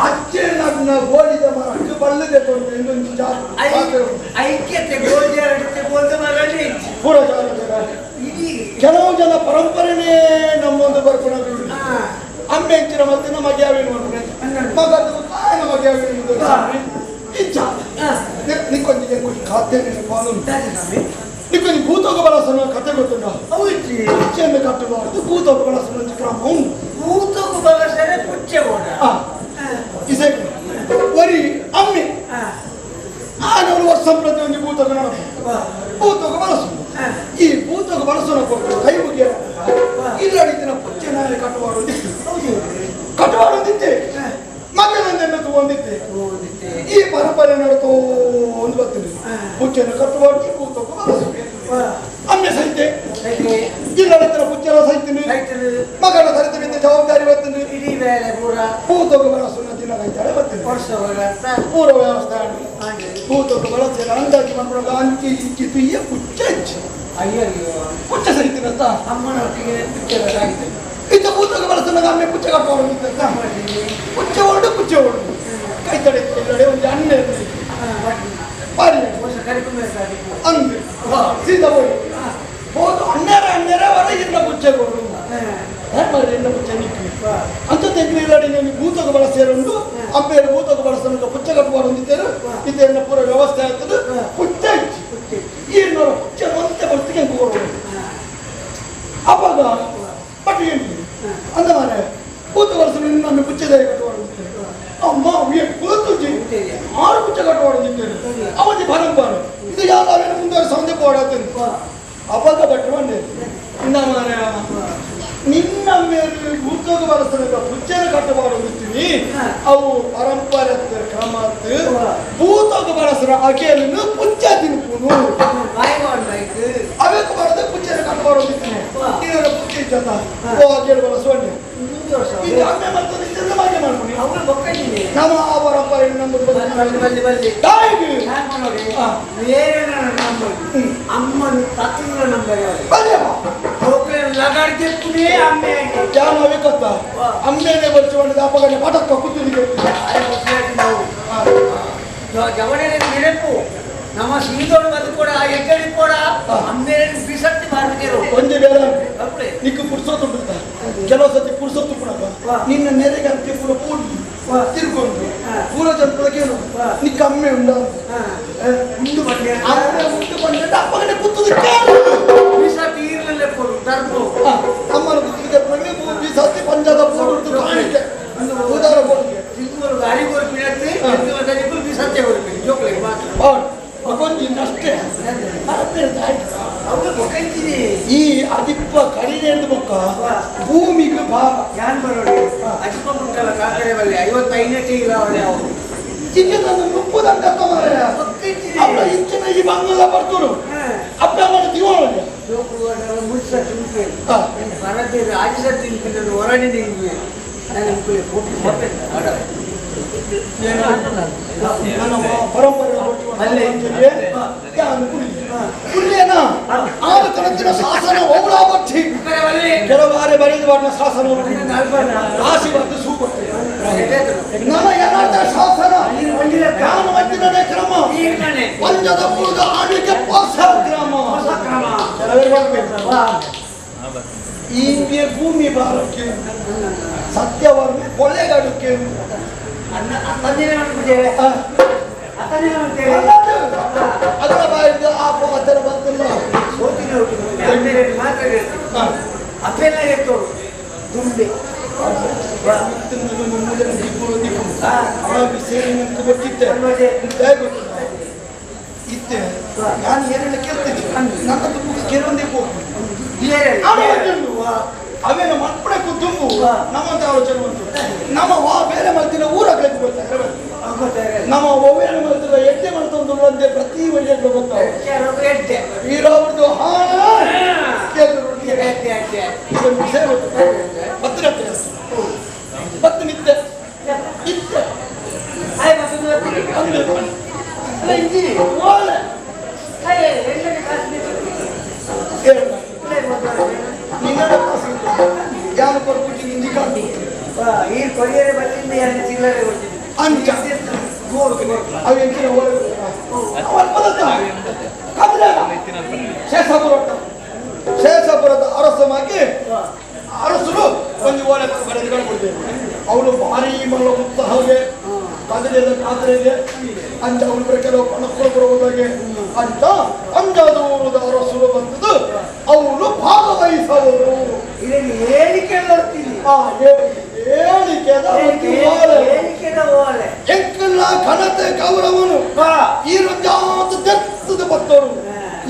ಅಚ್ಚೆ ನನ್ನ ಗೋಳಿದ ಮರಕ್ಕೆ ಬಲ್ಲದೆ ಕೊಂಡು ಇನ್ನೊಂದು ಜಾತಿ ಐಕ್ಯತೆ ಗೋಜಾರಡಿತೆ ಬೋಲ್ದ ಮರಳಿ ಪೂರ ಜಾತಿ ಕೆಲವು ಜನ ಪರಂಪರೆನೇ ನಮ್ಮೊಂದು ಬರ್ಪುಣ ಅಂಬೆ ಹೆಚ್ಚಿನ ಮತ್ತೆ ನಮ್ಮ ಯಾವೇನು ಮಗ ಕಾಯನ ಮಗ ಯಾವೇನು ಇಚ್ಛ ನಿಕ್ಕೊಂಜಿ ಖಾತೆ ನಿಕ್ಕೊಂಜಿ ಭೂತೋಗ ಬಳಸನ ಕತೆ ಗೊತ್ತುಂಡ ಪುಚ್ಚೆಯನ್ನು ಕಟ್ಟಬಾರದು ಭೂತೋಗ ಬಳಸನ ಕ್ರಮ ಉಂಟು ಭೂತೋಗ ಬಳಸರೆ ಪುಚ್ಚೆ ಓಡ ಇಸೆ ಒರಿ ಅಮ್ಮೆ ಆನವರು ವರ್ಷ ಪ್ರತಿ ಒಂದು ಭೂತೋಗ ಭೂತೋಗ ಬಳಸು ಈ ಭೂತೋಗ ಬಳಸೋಣ ಕೊಟ್ಟು ಕೈ ಮುಗಿಯ ಇಲ್ಲಡಿತಿನ ಪುಚ್ಚೆ ನಾಳೆ ಕಟ್ಟಬಾರದಿತ್ತು ಕಟ್ಟಬಾರದಿತ್ತೆ ಮಗನೊಂದನ್ನು ತಗೊಂಡಿದ್ದೆ ಈ ಪರಂಪರೆ ನಡತೋ ಒಂದು ಬರ್ತೀನಿ ಪುಚ್ಚೆಯನ್ನು ಕಟ್ಟುವಾಡಿ ಭೂತೋಗ ಬಳಸು ಅಮ್ಮೆ ಸಹಿತೆ ಇಲ್ಲಡಿತಿನ ಪುಚ್ಚೆಲ್ಲ ಸಹಿತೀನಿ ಮಗನ ಸರಿತ ಬಿದ್ದ ಜವಾಬ್ದಾರಿ ಬರ್ತೀನಿ ಇಡೀ ಬೇಲೆ ಪೂರ ಭೂತೋಗ ಬಳಸುವ ದಿನ ಕೈತಾರೆ ಬರ್ತೀನಿ ಪೂರ ವ್ಯವಸ್ಥೆ ಭೂತೋಗ ಬಳಸಿ ಅಂದಾಜು ಮಾಡ್ಕೊಂಡಾಗ ಅಂಚಿ ಇಂಚಿ ತುಯ್ಯ ಪುಚ್ಚೆ ಹಚ್ಚಿ ಅಯ್ಯೋ ಪುಚ್ಚೆ ಸಹಿತೀನಂತ ಅಮ್ಮನೊಟ್ಟಿಗೆ ಪುಚ್ಚೆ ಆಗಿದೆ ಇತ್ತ ಭೂತೋಗ ಬಳಸುವಾಗ ಅಮ್ಮೆ ಪುಚ್ಚೆ ಕಟ್ಟುವಂತ ಪುಚ್ಚೆ ಹೊರಡು ಪುಚ್ಚೆ ಹೊರಡು ಕೈ ತಡೆ ಇಲ್ಲಡೆ ಒಂದು ಅಣ್ಣೆ ಬಾರಿ ಅಂದೆ ಸೀದಾ ಹೋಗಿ ಹೋದು ಅಣ್ಣರ ಅಣ್ಣರ ವರ ಇನ್ನ ಪುಚ್ಚೆ ಕೊಡು ಇನ್ನ ಪುಚ್ಚೆ ನಿಕ್ಕಿ ಅಂತ ತೆಗ್ದು ಇಲ್ಲಡೆ ನೀವು ಭೂತೋಗ ಬಳಸಿರುಂಟು ಅಮ್ಮೇಲೆ ಭೂತೋಗ ಬಳಸಲು ಪುಚ್ಚೆ ಕಟ್ಟುವ ಹೊಂದಿದ್ದೇನೆ ಇದನ್ನ ಪೂರ ವ್ಯವಸ್ಥೆ ಆಗ್ತದೆ ಪುಚ್ಚೆ ಈರ್ನವರ ಪುಚ್ಚೆ ಒಂತೆ ಬರ್ತಿಗೆ ಕೊಡು ಅವಾಗ ಬಟ್ ಏನು ಅಂದ ಮಾರೆ ಭೂತ ವರ್ಷ ನಿನ್ನನ್ನು ಪುಚ್ಚೆದಾಯಿ ಕಟ್ಟುವ ಅಮ್ಮ ಕೂತುಜಿ ಆರು ಪುಚ್ಚೆ ಕಟ್ಟುವ ಅವಧಿ ಪರಂಪರೆ ಇದು ಯಾವ್ದಾವೇನು ಮುಂದುವರಿಸ ಒಂದೇ ಪೋಡಾತೀನಿ ಅವಾಗ ಭಟ್ರು ಬಂದೆ ಇಂದ ಮಾರೆ ನಿನ್ನ ಮೇಲೆ ಭೂತೋಗ ಬಳಸಲಿಲ್ಲ ಪುಚ್ಚೆನ ಕಟ್ಟಬಾರದಿತ್ತೀನಿ ಅವು ಪರಂಪರೆ ಕ್ರಮತ್ ಭೂತೋಗ ಬಳಸರ ಅಕೆಯನ್ನು ಪುಚ್ಚೆ ತಿನ್ಪುನು ಅವೇಕು ಬರದೆ ಪುಚ್ಚೆನ ಕಟ್ಟಬಾರದಿತ್ತೀನಿ ನೀನು ಪುಚ್ಚೆ ಇದ್ದ ಓ ಅಕೆಯನ್ನು ಬಳಸುವಂಡೆ ಇದು ಅಮ್ಮೆ ಮಾಡ್ತದೆ ಇದೆಲ್ಲ ಮಾಗೆ ಮಾಡ್ಕೊಂಡು ನಮ್ಮ ಆ ಪರಂಪರೆ ನಮ್ಮದು ಅಮ್ಮನ ತತ್ವ ನಂಬರ್ ಯಾನು ಗೊತ್ತ ಅಮ್ಮೇನೆ ಬರ್ಚುವಂಡ ಅಪ್ಪಗಡೆ ಪಟಕ್ಕ ಕುತ್ತಿಗೆ ಜವಣೆ ನೆನಪು ನಮ್ಮ ಸೀದೋಡು ಬದುಕೋಡ ಎಕ್ಕಡಿ ಕೂಡ ಅಮ್ಮೇಲೆ ಬಿಸತ್ತಿ ಮಾರ್ಬೇರು ಒಂದೇ ಬೇರೆ ನಿಕ್ಕು ಪುರ್ಸೊತ್ತು ಉಂಟು ಕೆಲವು ಸತಿ ಪುರ್ಸೊತ್ತು ಕೂಡ ನಿನ್ನ ನೆರೆಗೆ ಅಂತೆ ಪೂರ ಪೂರ್ತಿ ತಿರ್ಕೊಂಡು ಪೂರ ಜನ ಕೇಳು ನಿಕ್ಕ ಅಮ್ಮೆ ಉಂಡ ಉಂಡು ಬಂಡೆ ಅಮ್ಮೆ ಉಂಟು ಬಂಡೆ ಅಪ್ಪಗಡೆ ಕುತ್ತದಕ್ಕೆ ಬಿಸತ್ತಿ ಈರಲಲ್ಲೇ ಕೊಡು ಧರ್ಮ ಅಮ್ಮನ ಕುತ್ತಿಗೆ ಬಿಸತ್ತಿ ಪಂಜಾದ ಪೋಡು ಕಾಣಿಕೆ ಉದಾರ ಕೊಡು ತಿಂಗಳು ಗಾಡಿ ಕೊರ್ಪಿನತ್ತೆ ಬಿಸತ್ತೆ ಕೊರ್ಪಿನಿ ಜೋಕ್ಲಿಗೆ ಮಾತ್ರ ಕೊಂಚ ಅಷ್ಟೇ ಈ ಅದಿಪ್ಪ ಕಡಿಮೆ ಬೊಕ್ಕ ಭೂಮಿಗೆ ಭಾರ ಯಾನ್ ಬರೋಡಿ ಅಜ್ಪ ಮುಂಟಲ ಕಾಕರೆ ಬಲ್ಲೆ 55 ಟೀ ಅವಳೆ ಅವರು ಈಗ ನನ್ನ ಮುಪ್ಪುದಂಗ ಮಾರಾಯ ಅಪ್ಪ ಇಂಚಿನ ಈ ಬಂಗಲ ಬರ್ತರು ಅಪ್ಪ ಮಾಡಿ ದಿವಾಳಿ ಮುಟ್ಸ ತಿನ್ಪೆ ಬರದೇ ರಾಜಸ ತಿನ್ಪೆ ನಾನು ಹೊರಡೆ ನಿಂಗೆ ನಾನು ಪರಂಪರೆ ಆರು ಕಣತ್ತಿನ ಶಾಸನ ಓಲಾಬಟ್ಟಿ ಕೆಲವಾರೆ ಬರೆದು ಬಾಡಿನ ಶಾಸನ ರಾಶಿ ಬಂದು ಸೂಪರ್ ನಮ್ಮ ಏನಾದ ಶಾಸನ ನಾನು ಮತ್ತಿನ ಕ್ರಮ ಪಂಜದ ಪೂರ್ದ ಆಳ್ವಿಕೆ ಹೊಸ ಕ್ರಮ ಇಂಗೆ ಭೂಮಿ ಭಾರಕ್ಕೆ ಸತ್ಯವರ್ಮ ಕೊಳ್ಳೆಗಾಡುಕ್ಕೆ ಅದರ ಬಾಯಿಂದ ಆ ಅದರ ಬಂತಿಲ್ಲ ಅಪ್ಪೆಲ್ಲ ಎತ್ತೋಡು ದುಂಬೆ ಇತ್ತೆ ನಾನು ಏನೆಲ್ಲ ಕೇಳ್ತೇನೆ ನನ್ನ ತುಂಬ ಕೆಲವೊಂದೇ ಹೋಗ್ತೀನಿ ಅವೇನು ಮಕ್ಕಳ ತುಂಬು ನಮ್ಮಂತ ಆಲೋಚನೆ ಬಂತು ನಮ್ಮ ವಾ ಬೇರೆ ಮಲ್ತಿನ ಊರಾಗ್ಲಿಕ್ಕೆ ಗೊತ್ತಾರೆ ನಮ್ಮ ಒವ್ವೇನು ಮಲ್ತಿಲ್ಲ ಎಡ್ಡೆ ಮಾಡ್ತಾ ಒಂದೇ ಪ್ರತಿ ಒಳ್ಳೆ ಗೊತ್ತಾವ ಈರವ್ರದ್ದು ಹಾಣ ವಿಷಯ ಗೊತ್ತು ಬತ್ತು ನಿತ್ಯ ನಿತ್ಯ ನಿನ್ನ ಯಾರು ಕೊರ್ಪುಜಿ ನಿಂದಿ ಕಾಂಡು ಈ ಕೊರಿಯರೆ ಬಲ್ಲಿಂದ ಎರಡು ಚಿಲ್ಲರೆ ಕೊಟ್ಟಿದ್ದು ಅಂಚ ಅವು ಎಂಚಿನ ಶೇಷಾಪುರ ಶೇಷಾಪುರದ ಅರಸಮಾಗಿ ಅರಸರು ಒಂದು ಓಲೆ ಬರೆದುಕೊಂಡು ಕೊಡ್ತೇವೆ. ಅವನು ಭಾರಿ ಮಗಳ ಉತ್ಸಾಹಗೆ ಕದಲಿದ ಕಾದರಿಗೆ ಅಂಚ ಅವನು ಕೆಲವು ಪಣಕ್ಕಳು ಬರುವುದಾಗೆ ಅಂತ ಅಂಜಾದೂರದ ಅರಸರು ಬಂದದ್ದು ಅವನು ಭಾಗವಹಿಸುವರು. ಇದನ್ನು ಹೇಳಿಕೆ ಬರ್ತೀನಿ. ಎಂಕಲ್ಲ ಘನತೆ ಗೌರವನು ಈರೊಂಜಾತ ದತ್ತದ ಭಕ್ತರು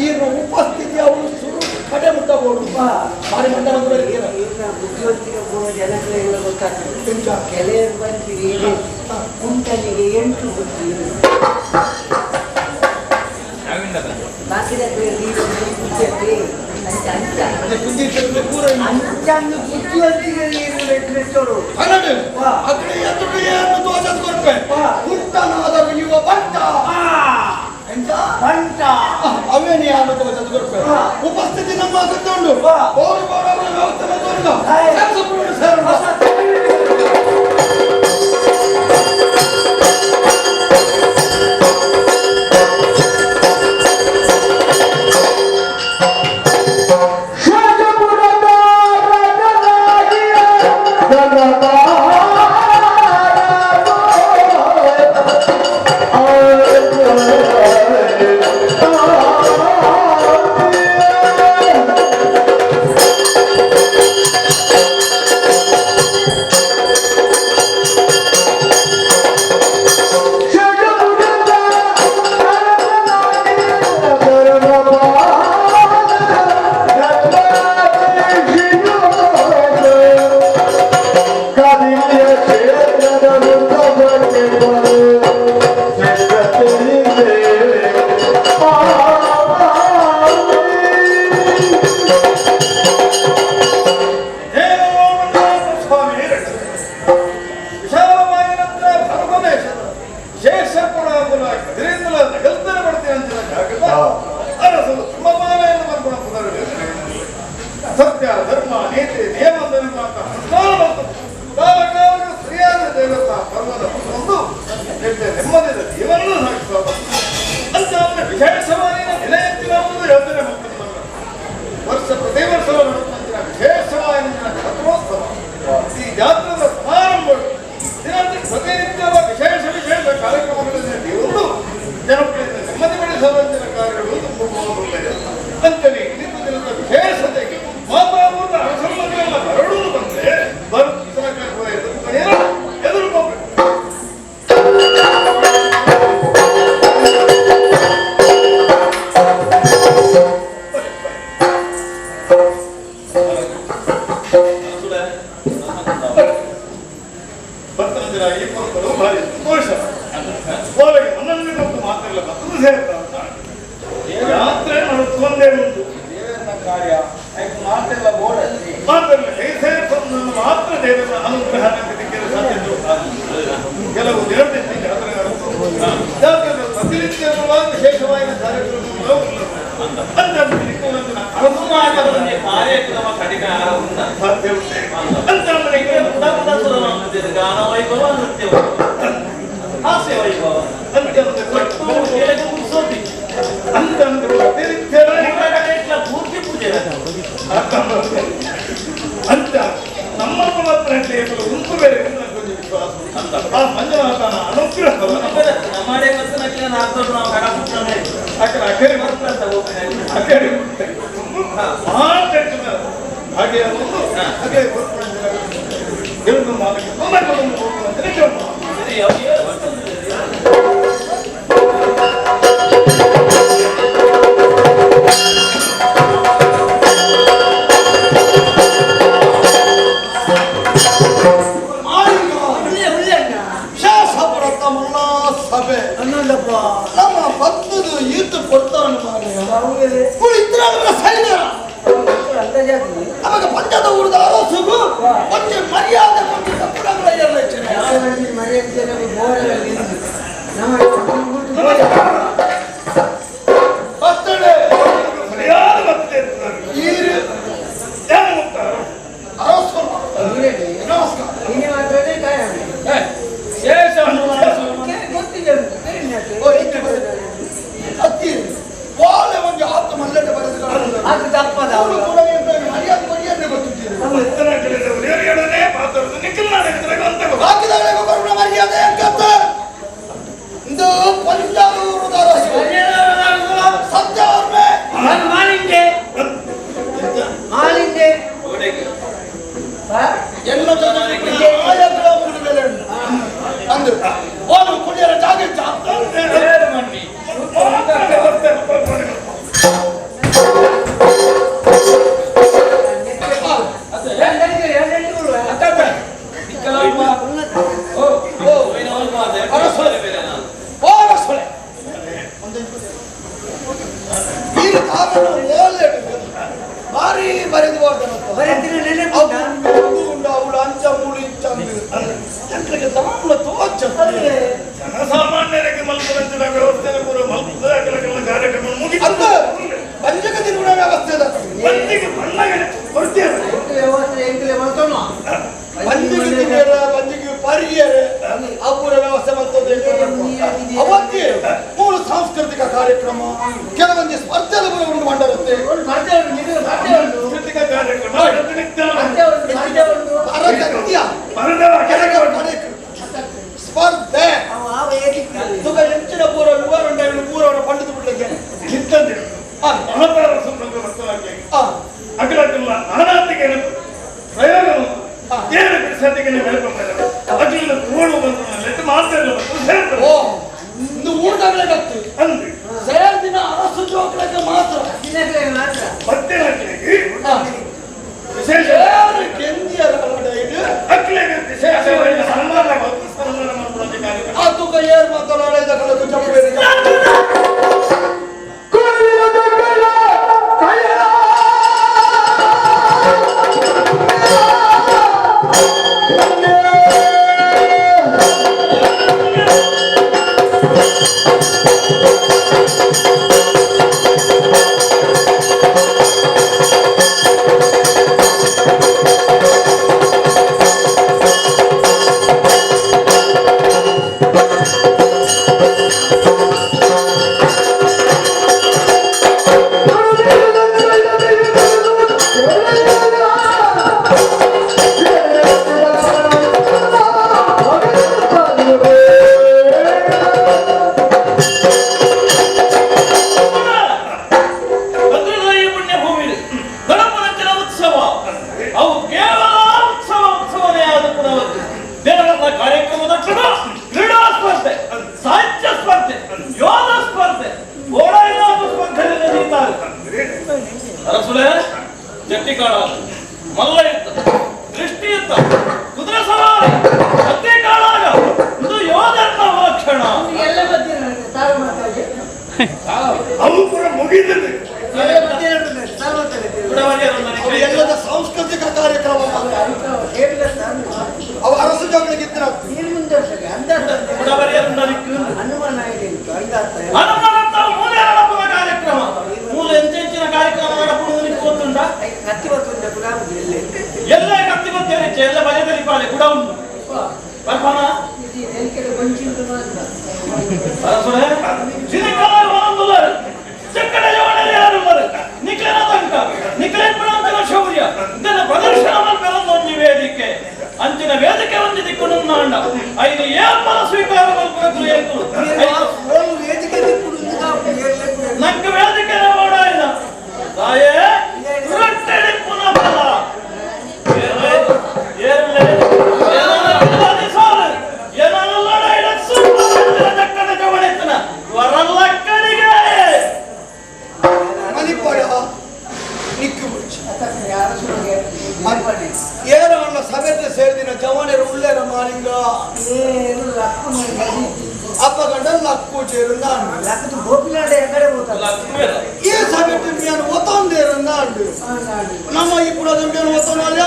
ಈರ ಉಪಸ್ಥಿತಿ ಅವರು ಸುರು ಕಡೆ ಮುಟ್ಟಬಹುದು. ಭಾರಿ ಮಂಡ ಬುದ್ಧಿವಂತಿಕೆ ಜನಗಳೆಲ್ಲ ಗೊತ್ತಾಗ್ತದೆ. ಕೆಲವರು ಬಂದಿರಿ ಕುಂಟನಿಗೆ 8 ಬುದ್ಧಿ ಉಪಸ್ಥಿತಿ ನಮ್ಮ ಅಗತ್ಯ ಉಂಟು. ವ್ಯವಸ್ಥೆ ಬರೆದು ಅವಳು ಅಂಚ ಮೂಳು ಇಂಚ ಜನರಿಗೆ ದಾಮಲ ತೋಚ ಜನಸಾಮಾನ್ಯರಿಗೆ ಮಲ್ಪುನಂಚಿನ ವ್ಯವಸ್ಥೆ ಪೂರ ಮಲ್ಪದ ಕಾರ್ಯಕ್ರಮ ಮುಗಿತು ಅಂತ ಬಂಜಕ ತಿರುಗುಣ ವ್ಯವಸ್ಥೆ ಬಂದಿಗೆ ಬಣ್ಣಗೆ ಕೊಡ್ತೇವೆ ಬಂಜಿಗೆ ತಿನ್ನಿಯರ ಬಂಜಿಗೆ ಪರಿಯರೆ ಆ ಪೂರ ವ್ಯವಸ್ಥೆ ಮಲ್ತದೆ ಅವತ್ತೇ ಮೂಲ ಸಾಂಸ್ಕೃತಿಕ ಕಾರ್ಯಕ್ರಮ ಕೆಲವೊಂದು ಸ್ಪರ್ಧೆ ಪೂರ ಉಂಟು ಮಾಡಿರುತ್ತೆ ಸಾಂಸ್ಕೃತಿಕ ಕಾರ್ಯಕ್ರಮ ಸ್ಪರ್ಧೆ ತುಗ ಎಂಚಿನ ಪೂರ ವಿವರ ಪೂರವನ್ನು ಪಂಡಿತು ಬಿಡ್ಲಿಕ್ಕೆ ಮಹತ್ತಾರ ಸಂಬಂಧ ವರ್ತವಾಗಿ ಅಗಲಕ್ಕೆಲ್ಲ ನಾನಾತಿಗೆ ಪ್ರಯೋಗ ಏನು ಬಿಡಿಸತಿಗೆ ಬೆಳಕೊಂಡ ಅಗಲಿನ ತೋಳು ಬಂದು ಮಾತಾಡಲು ಬಂದು ಸೇರ್ತದೆ ಓ ಇಂದು ಊಟಗಳೇ ಕತ್ತು ಅಂದ್ರೆ ಸೇರ್ದಿನ ಅರಸು ಜೋಕ್ಲಕ್ಕೆ ಮಾತ್ರ ಮತ್ತೆ ಅಕ್ಕಲಿಗೆ ವಿಶೇಷ ಕೆಂದಿಯರ ಇದು ಅಕ್ಕಲಿಗೆ ವಿಶೇಷವಾಗಿ ಸನ್ಮಾನ ಮತ್ತು ಸನ್ಮಾನ ಮಾಡುವಂತ ಕಾರ್ಯಕ್ರಮ ಆ ತುಗ ಏರ್ ಮಾತನಾಡಿದ ಕಲಕು ಜಂಬೇರಿ ಭದ್ರದಾಯಿ ಪುಣ್ಯಭೂಮಿ ಗಣಪನಂಚಿನ ಉತ್ಸವ ಅವು ಕೇವಲ ಉತ್ಸವ ಉತ್ಸವನೇ ಆದ ಪುನವತ್ತು ದೇವರ ಕಾರ್ಯಕ್ರಮದ ಕ್ರೀಡಾ ಸ್ಪರ್ಧೆ ಸಾಹಿತ್ಯ ಸ್ಪರ್ಧೆ ಯೋಗ ಸ್ಪರ್ಧೆ ಓಡಾಟ ಸ್ಪರ್ಧೆ ನಡೆಯುತ್ತಾರೆ ಅರಸುಲೆ ಜಟ್ಟಿಕಾಳ ಮಲ್ಲಯುದ್ಧ ದೃಷ್ಟಿಯುದ್ಧ ಕುದುರೆ ಸವಾರಿ ಕತ್ತಿ ಕಾಳಾಗ ಇದು ಯೋಧನ ಲಕ್ಷಣ ಎಲ್ಲ ಬಂದಿರ ಮಾತಾಡಿ ಅವು ಕೂಡ ಮುಗಿದಿದೆ ಅವು ಎಲ್ಲದ ಸಾಂಸ್ಕೃತಿಕ ಕಾರ್ಯಕ್ರಮ ಅವು ಅರಸು ಜಗಳಿಗೆ ಇದ್ರ ಕಾರ್ಯಕ್ರಮ ಮೂಲ ಎಂಚೆಂಚಿನ ಕಾರ್ಯಕ್ರಮ ನಡಪುವುದು ಗೊತ್ತುಂಟ ಎಲ್ಲ ಕತ್ತಿ ಗೊತ್ತೇನೆ ಎಲ್ಲ ಬಜದಲ್ಲಿ ಪಾಲೆ ಕೂಡ ಉಂಟು ಬರ್ಪಾನ ಅರಸುಲೆ ಶೌರ್ಯ ಇದನ್ನ ಪ್ರದರ್ಶನ ಮಲ್ಪೆರೊಂದೊಂಜಿ ವೇದಿಕೆ ಅಂಚಿನ ವೇದಿಕೆ ಒಂಜಿ ದಿಕ್ಕು ನಾಂಡ ಐದು ಏಪಲ ಸ್ವೀಕಾರ ಮಲ್ಪುನ ಏತು ನಂಗೆ ವೇದಿಕೆ ಮಾಡಾಯಿನ ತಾಯೇ ರೊಟ್ಟೆಡಿ ಪುನಃ ಫಲ ಏರ್ಲೆ ವರಲ್ಲಕ್ಕಡಿಗೆ ಮನಿಪೋಡ ನಿಕ್ಕು ಮುಚ್ಚು ಏರವನ್ನ ಸಭೆಗೆ ಸೇರಿದಿನ ಜವನರು ಉಳ್ಳೇರ ಮಾಲಿಂಗ ಅಪ್ಪ ಗಂಡ ಲಕ್ಕು ചേരുന്ന ಈ ಸಭೆಗೆ ನಾನು ಒತ್ತೊಂದೇರುಂದ ನಮ್ಮ ಈ ಪುಡ ಒತ್ತೊಂದಲ್ಲ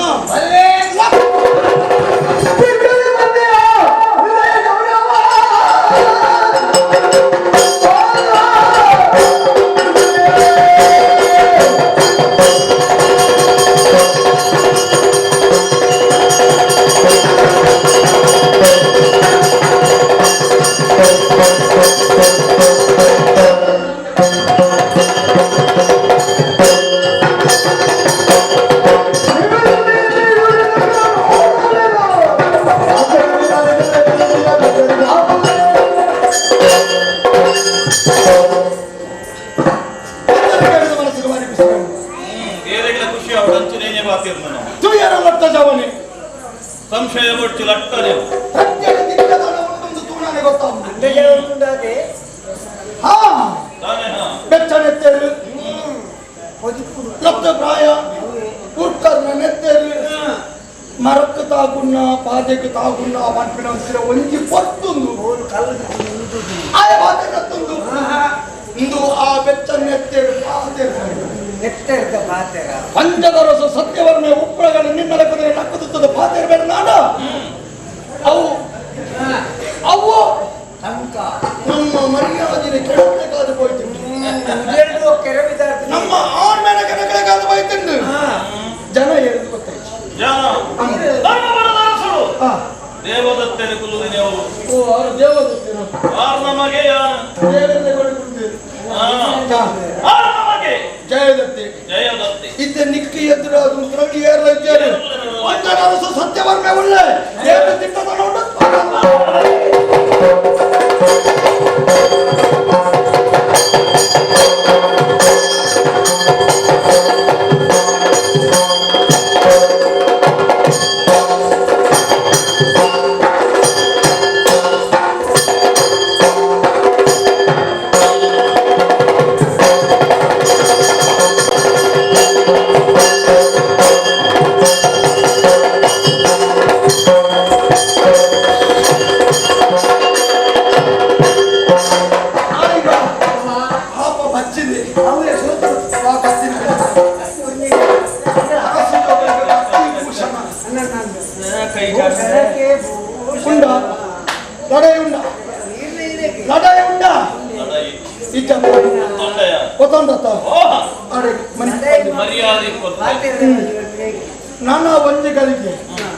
ಸಂಶಯ ಮುಚ್ಚಿ ಲಟ್ಟನೆ ಬೆಚ್ಚನೆತ್ತೇರು ಲಪ್ತ ಪ್ರಾಯ ಉರ್ಕರ್ನ ನೆತ್ತೇರು ಮರಕ್ಕೆ ತಾಗುಣ್ಣ ಪಾದಕ್ಕೆ ತಾಗುಣ್ಣ ಪನ್ಪಿನ ಒಂಜಿ ಪೊತ್ತೊಂದು ಆಯ ಪಾತೆ ಕತ್ತೊಂದು ಇಂದು ಆ ಬೆಚ್ಚನೆತ್ತೇರು ಪಾತೆ ನೆತ್ತೆರ್ದ ಪಾತೆರ ಪಂಚದರಸ ಸತ್ಯವರ್ಣ ಉಪ್ಪಳಗಳ ನಿನ್ನ ಲೆಕ್ಕದಲ್ಲಿ ನಕ್ಕುತ್ತದೆ ಪಾತೆರ ಬೇಡ ನಾಡ ಅವು ಅವು ಅಂಕ ನಮ್ಮ ಮರ್ಯಾದೆಯ ಕೆಳಕಾದ ಹೋಯ್ತು ನಮ್ಮ ಆಣ್ಮೇನ ಕೆಳಕಾದ ಹೋಯ್ತು ಜನ ಹೇಳಿದ್ ಗೊತ್ತಾಯ್ತು ಜನ ದೇವದತ್ತನ ಕುಲ್ಲುದಿನೆವು ಓ ಅವರು ದೇವದತ್ತನ ಆರ್ ನಮಗೆ ಯಾರು ಆರ್ ನಮಗೆ ಜಯದತ್ತಿ ಜಯದತ್ತಿ ಇದ್ದ ನಿಕ್ಕಿ ಎದುರು ಅದು ತ್ರಳಿ ಏರ್ಲ ಇದ್ದಾರೆ ಪಂಚದರಸ ಸತ್ಯವರ್ಣ ಉಳ್ಳೆ ದೇವದತ್ತ ನೋಡು. ನನ್ನ ಒಂಜೆಗಳಿಗೆ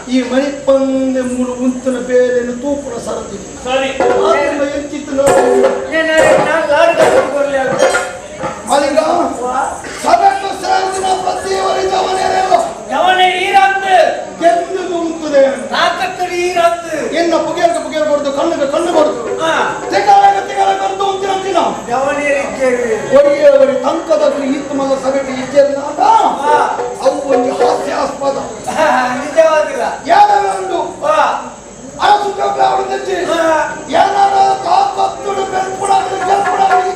ಈ ಮಣಿಪಂದೆ ಮೂರು ಉಂತನ ಬೇರೆಯನ್ನು ತೂಪುನ ಸರದಿ ಸರಿ ಎಂಚಿತ್ತು ಮಾಲಿಂಗ ಸಭೆಟ್ಟು ಸೇರಿದ ಪ್ರತಿಯವರಿ ಜವನೇರಲ್ಲ ಜವನೇ ಈರಂದು ಎಂದು ಉಂತುದೆ ತಾಕತ್ತು ಈರಂದು ಎನ್ನ ಪುಗೆಯಲ್ಗೆ ಪುಗೆಯಲ್ ಕೊಡ್ದು ಕಣ್ಣಿಗೆ ಕಣ್ಣು ಕೊಡ್ದು ತಿಂಗಳ ತಿಂಗಳ ಕೊಡ್ದು ಉಂತಿನ ತಿನ್ನ ಒರಿಯವರಿ ತಂಕದಾಗಲಿ ಇತ್ತು ಮಲ್ಲ ಸಭೆಗೆ ಇಜ್ಜೆಲ್ಲ ಅವು ಒಂದು ಹಾಸ್ಯಾಸ್ಪದ ನಿಜವಾಗಿಲ್ಲ ಯಾರು ಅರಸು ಜೋಗ್ಲ ಏನಾರ ತಾಕತ್ತು ಬೆಲ್ಪುಡಾಗಲಿ ಜಲ್ಪುಡಾಗಲಿ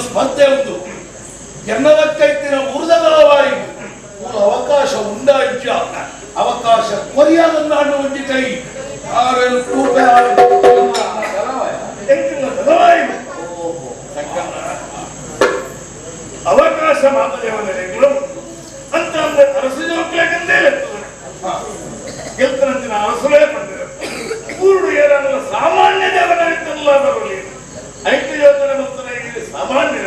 ಸ್ಪರ್ಧೆ ಉಂಟು ಎನ್ನದಕ್ಕೈತಿನ ಉರುದಗಳವಾಗಿ ಮೂಲ ಅವಕಾಶ ಉಂಡಾಯಿಜ್ಯ ಅವಕಾಶ ಕೊರಿಯಾದನ್ನಾಡು ಒಂಜಿ ಕೈ ಆರೇಳು ತೂಕ ಅವಕಾಶ ಮಾತದೇವನರೆಗಳು ಅಂತ ಅಂದ್ರೆ ಅರಸು ಜೋಕ್ಲೇಕಂದೇ ಗೆಲ್ತನಂತಿನ ಅರಸುಲೇ ಬಂದಿದೆ ಊರು ಏನಾಗಲ್ಲ ಸಾಮಾನ್ಯ ದೇವನಾಗಿತ್ತಲ್ಲ ಬರಲಿ ಐಕ್ಯ ಯೋಜನೆ ಮತ್ತು ಸಾಮಾನ್ಯ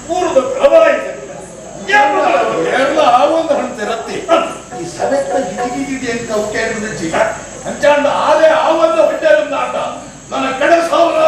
ಊರದ ಪ್ರಬಲ ಒಂದು ಹಣ್ತಿರತ್ತಿ ಈ ಸಭೆತ್ತ ಗಿಜಿಗಿಜಿದೆ ಅಂತ ಕೇಳಿದ ಅಂಚಾಂಡ ಆದೆ ಆ ಒಂದು ಹೊಟ್ಟೆ ಆಟ ನನ್ನ ಕಡೆ ಸಾವಿರ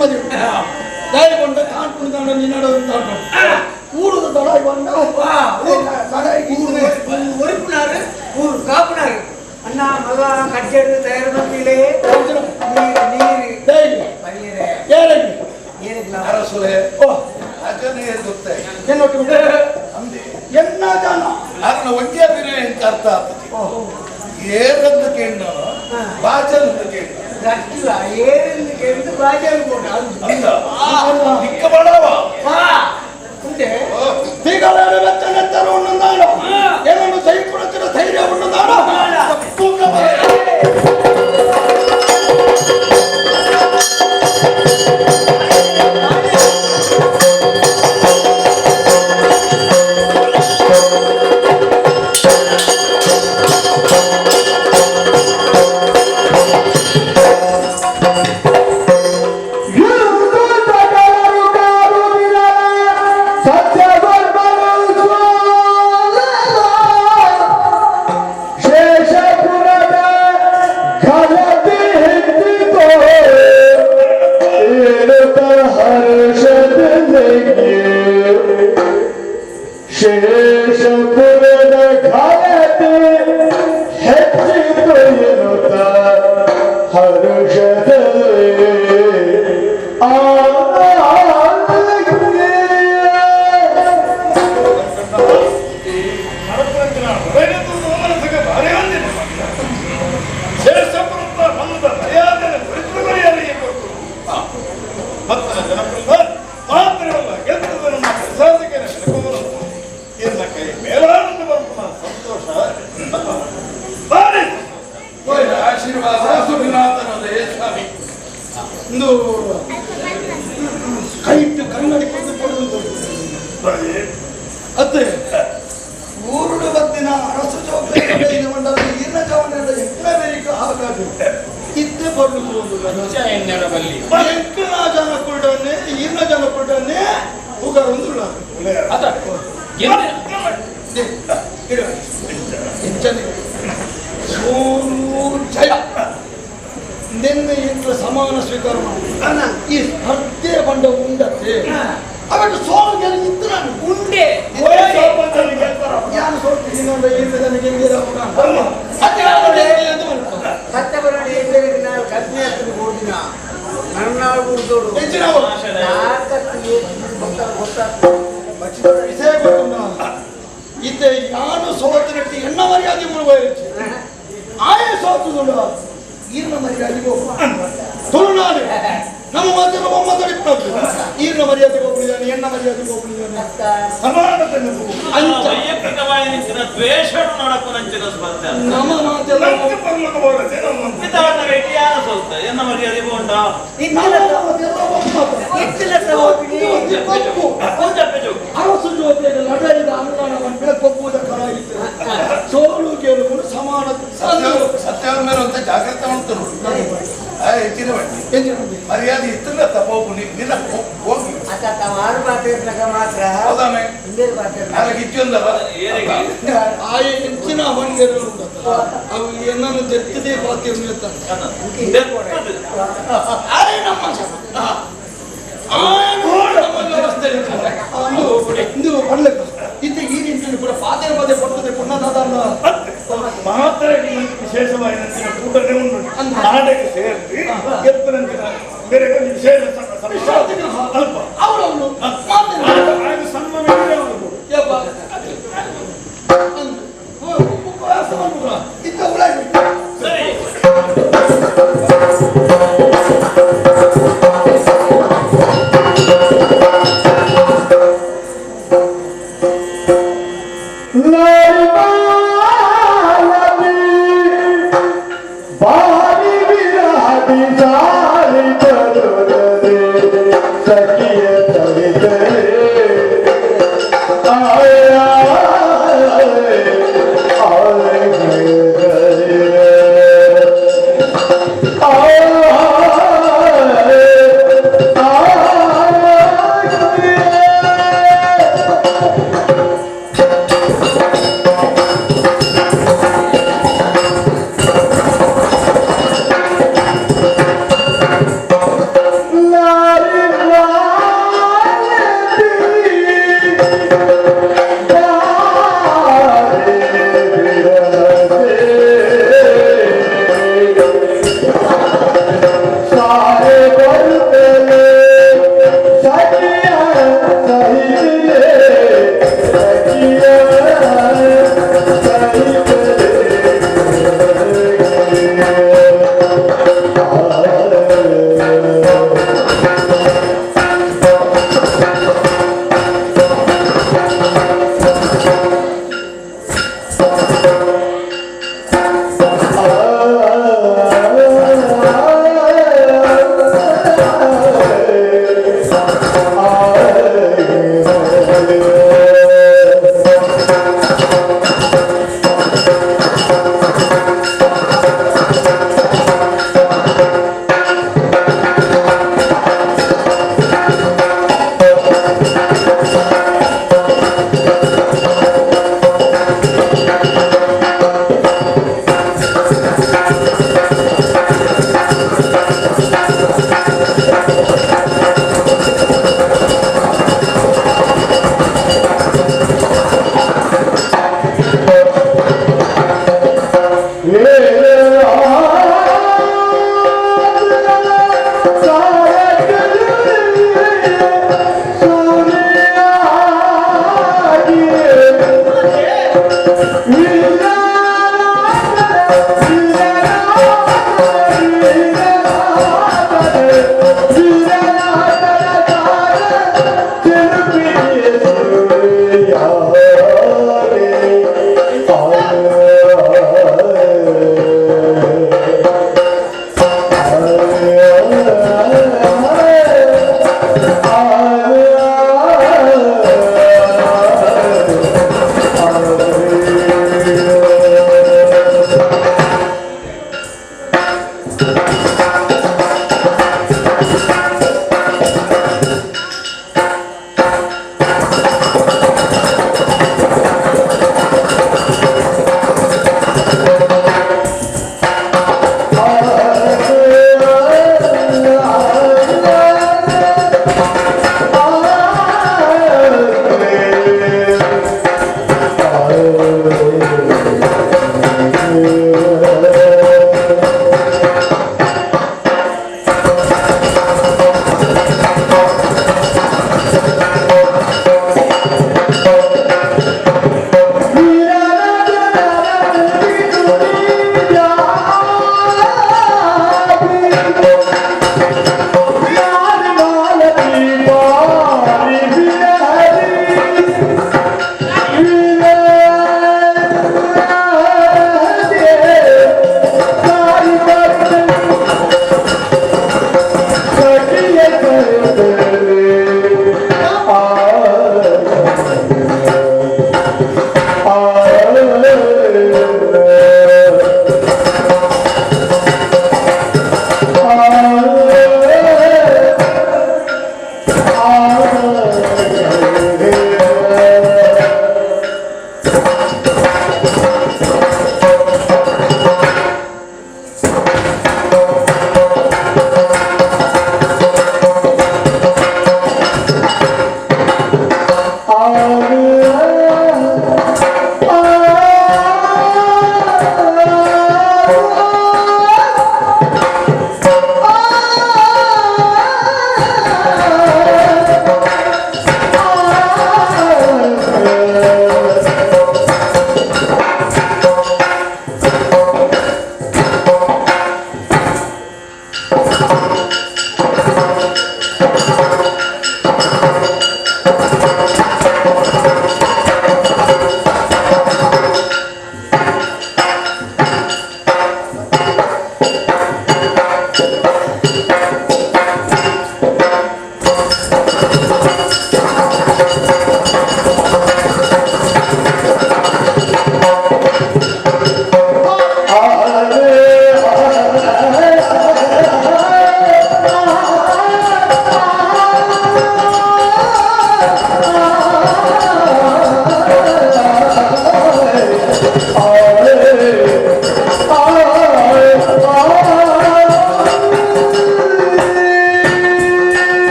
ನೆಮ್ಮದಿ ದಯಗೊಂಡ ಕಾಣ್ಕೊಂಡು ನಿನ್ನಡ ಊರದ ದಡ ಬಂದ ಒರಿಪುನಾರು ಊರು ಕಾಪುನಾರು ಅಣ್ಣ ಮಲ್ಲ ಕಜ್ಜಡು ತಯಾರು ಬಂದಿಲೆ ನೀರು ನೀರು ಅರಸುಲೆ ಅಜನ ಗೊತ್ತೇ ಅಂದೆ ಎನ್ನ ಜನ ಅದನ್ನ ಒಂದೇ ದಿನ ಎಂತ ಅರ್ಥ ಆಗ್ತದೆ ಏರಂದು ಕೇಳಿನ ಬಾಚಲ್ ಕೇಳಿನ ರಟ್ಟಿಲ್ಲ ಏರೆಂದು ಕೇಳಿದ್ದು ಬಾಜಲ್ ಬೋಟ ಅಂದ ನಿಕ್ಕ ಬಡವ ಉಂಟೆ ತಿಗಳರ ಬೆತ್ತನೆತ್ತರು ಉಣ್ಣುಂದಾಣ ಏನನ್ನು ಸಹಿಪುರತ್ತಿನ ಧೈರ್ಯ ಉಣ್ಣುಂದಾಣ ಶೇಷಪುರದ ಘನತೆ ಹೆಚ್ಚಿತು ಎನ್ನುತ್ತ ಹರುಷದಲ್ಲಿ ಕೈಟ್ಟು ಕನ್ನಡಿ ಕೊಟ್ಟು ಅತ್ತೆ ಊರುಡು ಬತ್ತಿನ ಅರಸು ಜೋಗ್ರೆ ಮಂಡಲ ಈರ್ಣ ಜವನ ಎಕ್ಕಬೇಕ ಹಾಗಾದು ಇದ್ದೆ ಬರಲು ಎಂಕನ ಜನ ಕೊಡನೆ ಈರ್ಣ ಜನ ಕೊಡನೆ ಹೋಗರೊಂದುಲ್ಲ ಅದ ಸೋನು ಜಯ ನಿನ್ನೆ ಇಂದ್ರ ಸಮಾನ ಸ್ವೀಕಾರ ಮಾಡಿ ಈ ಸ್ಪರ್ಧೆ ಬಂಡ ಉಂಡತ್ತೆ ಅವನು ಸೋಲು ಗೆಲ್ಲಿತ್ತು ನಾನು ಉಂಡೆ ಯಾರು ಸೋಲ್ತೀನಿ ಸತ್ಯಬರಡಿ ನಾವು ಕಮ್ಮಿ ಆಗ್ತದೆ ಓದಿನ ನನ್ನಾಳು ಉಳಿದೋಡು ವಿಷಯ ಗೊತ್ತುಂಟ ಇದ್ದೆ ಯಾನು ಸೋತಿನಟ್ಟಿ ಎಣ್ಣ ಮರ್ಯಾದೆ ಮುಳುಗೋಯಿರುತ್ತೆ ಆಯೆ ಸೋತುದುಂಡ ಈರ್ನ ಮರ್ಯಾದೆ ಹೋಗು ತುಳುನಾಡು ನಮ್ಮ ಮಾತಿನ ಒಮ್ಮ ತಡಿಪು ಈರ್ನ ಮರ್ಯಾದೆ ಹೋಗ್ಲಿದ್ದಾನೆ ಎಣ್ಣ ಮರ್ಯಾದೆ ಹೋಗ್ಲಿದ್ದಾನೆ ವೈಯಕ್ತಿಕವಾಗಿ ದ್ವೇಷ ನಡಪುನಂಚಿನ ಸ್ಪರ್ಧೆ ನಮ್ಮ ಮಾತೆಲ್ಲ ಎನ್ನ ಮರ್ಯಾದೆ ಉಂಟಾ ಅರಸು ಜೊತೆಗೆ ಲಡೈದ ಅಂಗಣವನ್ನು ಕೊಬ್ಬುವುದ ಕರಾಯಿತು ಸೋಲು ಗೆಲುವು ಸಮಾನ ಸತ್ಯದ ಮೇಲೆ ಅಂತ ಜಾಗ್ರತೆ ಉಂಟು ನೋಡಿ ಹೆಚ್ಚಿನ ಬಡ್ಡಿ ಮರ್ಯಾದೆ ಇತ್ತಲ್ಲ ತಪ್ಪು ನಿನ್ನ ಹೋಗಿ ಆರು ಮಾತಾಡಿದಾಗ ಮಾತ್ರ ಹೌದಾನೆ ಇಚ್ಚೊಂದಲ್ಲ ಆಯೆ ಹೆಚ್ಚಿನ ಅವನಿಗೆ ಅವು ಏನನ್ನು ತೆತ್ತದೆ ಪಾತಿ ಆಯೆ ನಮ್ಮ ಇಂದು ಪಡ್ಲಕ್ಕ ಇತ್ತ ಈ ರೀತಿಯಲ್ಲಿ ಕೂಡ ಪಾತೆ ಪದೇ ಪಡ್ತದೆ ಪುಣ್ಯದಾದ ಮಾತ್ರ ವಿಶೇಷವಾಗಿ ನಂಚಿನ ಕೂಟನೇ ಉಂಟು ನಾಟಕ ಸೇರಿ ಗೆದ್ದನಂಚಿನ ಬೇರೆ ಒಂದು ವಿಶೇಷ ಅಲ್ಪ ಅವರವನು ಸನ್ಮಾನ ಬಾರಿ ವಿರಹದಿ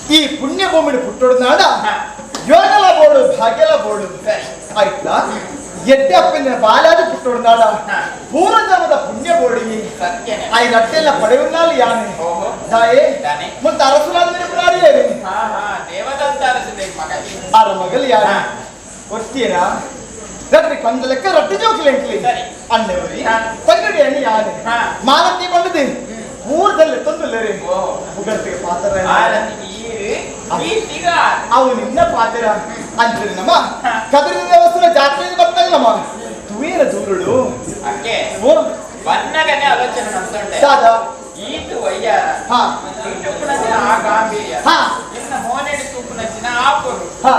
ಈ ಪುಣ್ಯ ಭೂಮಿని ಪುಟ್ಟೊಡನಾಡ ಯೋಗಲ ಬೋಡು ಭಾಗ್ಯಲ ಬೋಡು ಆಯ್ತಾ ಎಡ್ಡೆ ಅಪ್ಪನ ಬಾಲಾದ ಪುಟ್ಟೊಡನಾಡ ಪೂರ್ವಜನ್ಮದ ಪುಣ್ಯ ಬೋಡಿಗೆ ಆಯ್ ರಟ್ಟೆಲ್ಲ ಪಡೆಯುನ್ನಾಲು ಯಾನೆ ದಾಯೆ ಮತ್ತು ಅರಸುಲಾದ ಪುರಾರಿಯೇ ಆರ ಮಗಲ್ ಯಾರು ಒತ್ತೀರಾ ರಟ್ಟಿ ಕಂದ ಲೆಕ್ಕ ರಟ್ಟಿ ಜೋಕ್ಲೆಂಕ್ಲಿ ಅಣ್ಣವರಿ ತಂಗಡಿ ಅಣ್ಣಿ ಯಾನೆ ಮಾಲತಿ ಬಂದದೆ ಊರದಲ್ಲಿ ತಂದುಲ್ಲರಿ ಉಗರ್ತಿಗೆ ಪಾತ್ರ ಅವು ನಿನ್ನ ಪಾತ್ರ ಅಂತಾರೆ ನಮ್ಮ ಕದರಿ ದೇವಸ್ಥಾನ ಜಾತ್ರೆ ಬರ್ತಾಗಲಮ್ಮ ತುವೇರ ದೂರುಳು ಬನ್ನಗನೆ ಆಲೋಚನೆ ಮಾಡ್ತೊಂಡೆ ದಾದಾ ಈತು ವಯ್ಯಾರ ಹಾ ಇಟ್ಟುಪುನಚಿನ ಆ ಗಾಂಭೀರ್ಯ ಹಾ ಇನ್ನ ಮೋನೆಡಿ ತೂಪುನಚಿನ ಆ ಪೊರು ಹಾ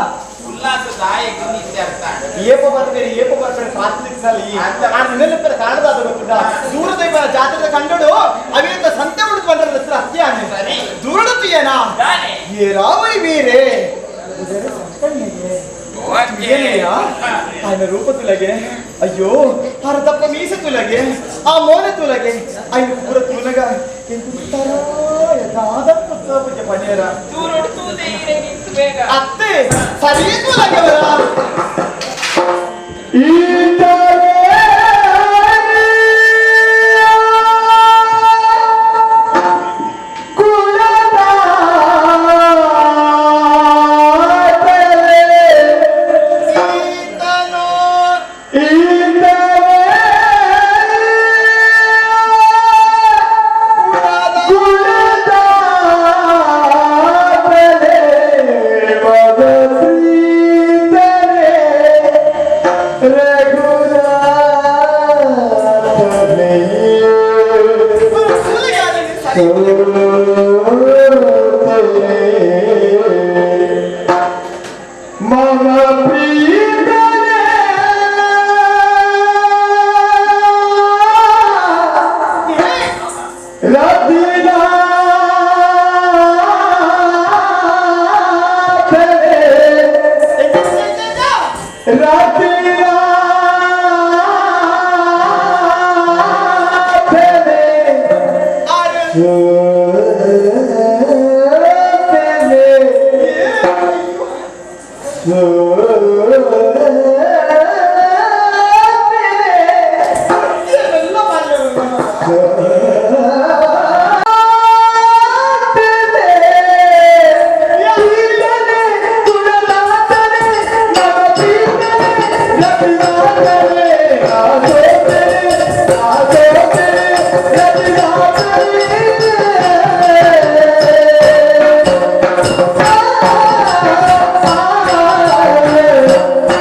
ಉಲ್ಲಾಸ ದಾಯಕ ನಿತ್ಯ ಅರ್ಥ ಏಪ ಬರ್ಬೇರಿ ಏಪ ಬರ್ಬೇರಿ ಕಾತ್ಲಿಕ್ಸಲ್ಲಿ ಆ ನಿನ್ನೆಲ್ಲ ಕಾಣದಾದ ಗೊತ್ತಿದ್ದ ದೂರದ ಇವನ ಜಾತ್ರೆದ ಕಂಡಡು ಅವಿಯಂತ ಸಂತೆ ಉಳಿದು ಬಂದ್ರೆ ಹತ್ರ ಅತ್ಯಾನೆ ಸರಿ. ದೂರಡು ತುಯ್ಯನಾ ದಾನೆ ಏರಾವರಿ ವೀರೇ ಏನೆಯ ఆయన రూప తులగే అయ్యో ఆర తప్ప మీస తులగే ఆ మోన తులగే ఆయన కూర తులగా ఎంతారా ದಾದ ಪಣಿಯರ ತೂರೋಡು ತೂದೆ ಈರೆಗಿತ್ತು ಬೇಗ ಅತ್ತೆ ಸರಿ ತೂಲಂಗೆ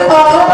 ಆ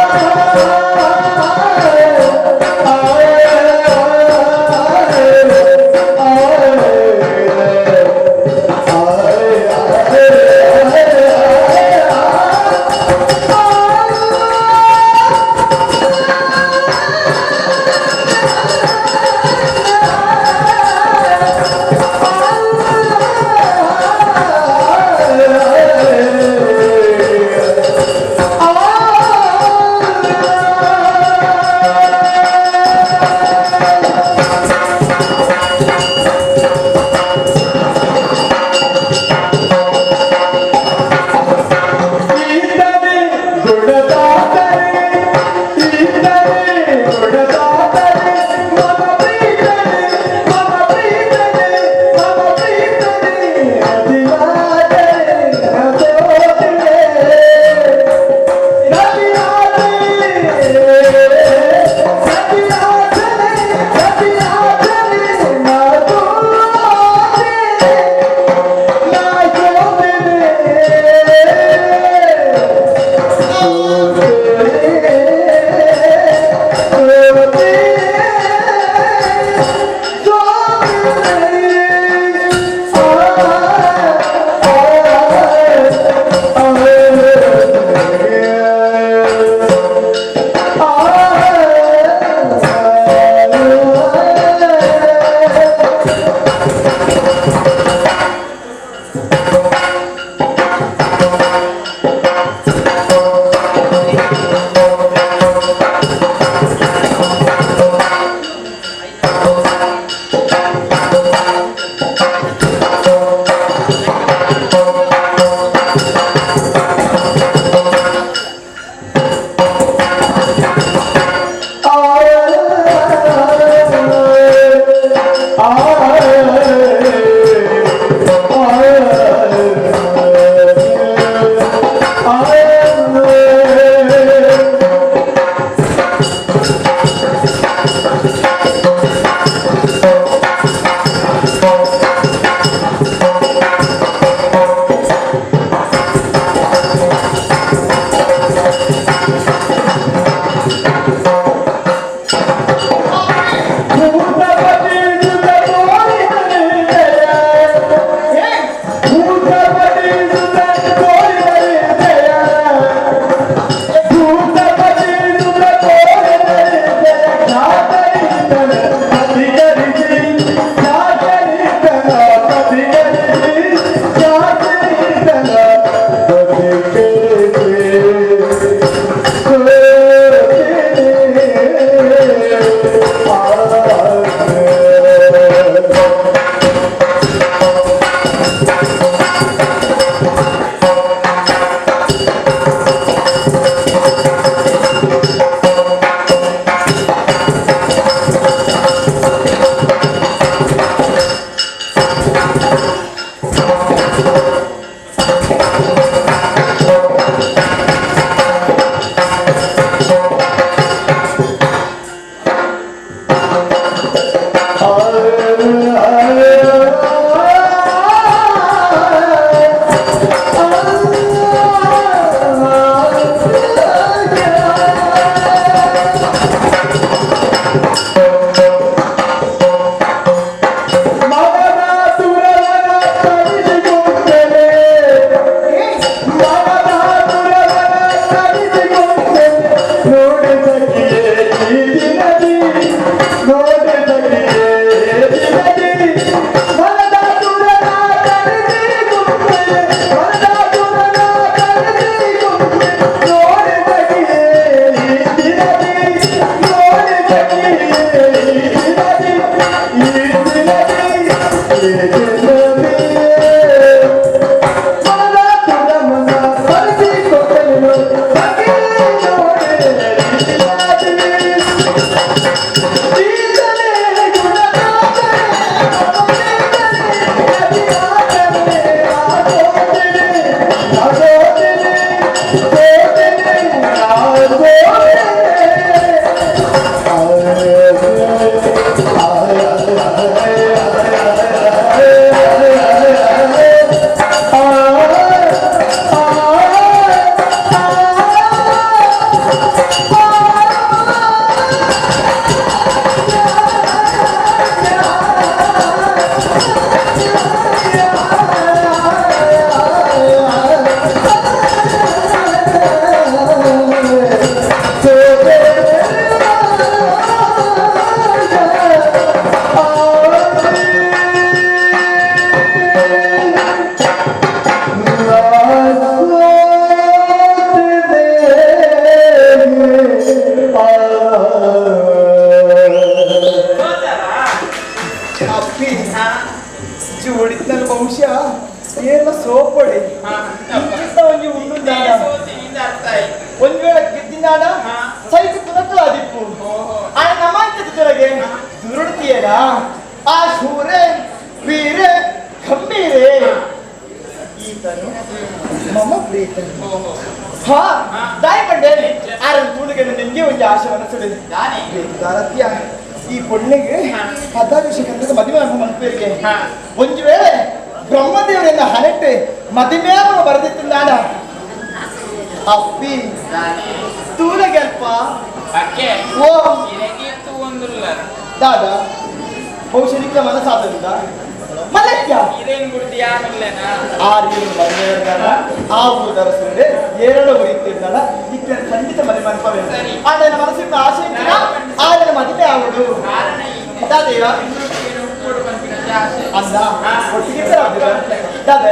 ಪಂಡೇನಾ ಆ ಶೂರೆ ವೀರೆ ಗಂಭೀರೆ ಈತನು ಮಮ ಪ್ರೀತನು. ಹಾ ದಾಯಿ ಪಂಡೇನೆ ಆರನ್ ತೂಳುಗೆನ ನಿಂಗೆ ಒಂದು ಆಶೆ ಮನಸ್ಸುಡೆ ದಾರತ್ಯ ಈ ಪೊಣ್ಣಿಗೆ ಪದಾಭಿಷೇಕ ಮದುವೆ ಮನ್ಪೇರಿಗೆ ಒಂದು ವೇಳೆ ಬ್ರಹ್ಮದೇವರನ್ನ ಹನೆಟ್ಟೆ ಮದುವೆ ಬರೆದಿತ್ತು ನಾಡ ಅಪ್ಪಿ ತೂಲಗೆಲ್ಪ ಓ ದಾದಾ ಬಹುಶಃ ನಿಕ್ಕ ಮನಸ್ಸಾತದಿಂದ ಮಲಕ್ಯ ಆ ಊದರಸಂಡೆ ಏರಡ ಉರಿತಿದ್ದಾಳ ನಿಕ್ಕ ಖಂಡಿತ ಮನೆ ಮನ್ಪವೇ ಆದ್ರೆ ಮನಸ್ಸಿನ ಆಸೆ ಆದ್ರೆ ಮದುವೆ ಆಗುದು ದಾದೆಯ ಅಂದ ಒಟ್ಟಿಗೆ ದಾದ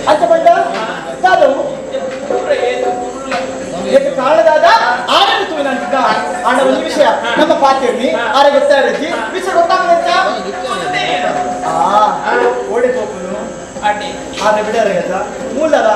ಅಂತ ಬಂಡ ದಾದವು ಕಾರಣದಾದ ಆನಂದ ತೂವಿನಂತಿದ್ದ ಅಣ್ಣ ಒಂದು ವಿಷಯ ನಮ್ಮ ಪಾತಿರ್ನಿ ಆರೆ ಗೊತ್ತಾರಜ್ಜಿ ವಿಷಯ ಗೊತ್ತಾಗದಂತ ಆ ಓಡಿ ತೋಪುನು ಆದ್ರೆ ಬಿಡಾರ ಮೂಲದ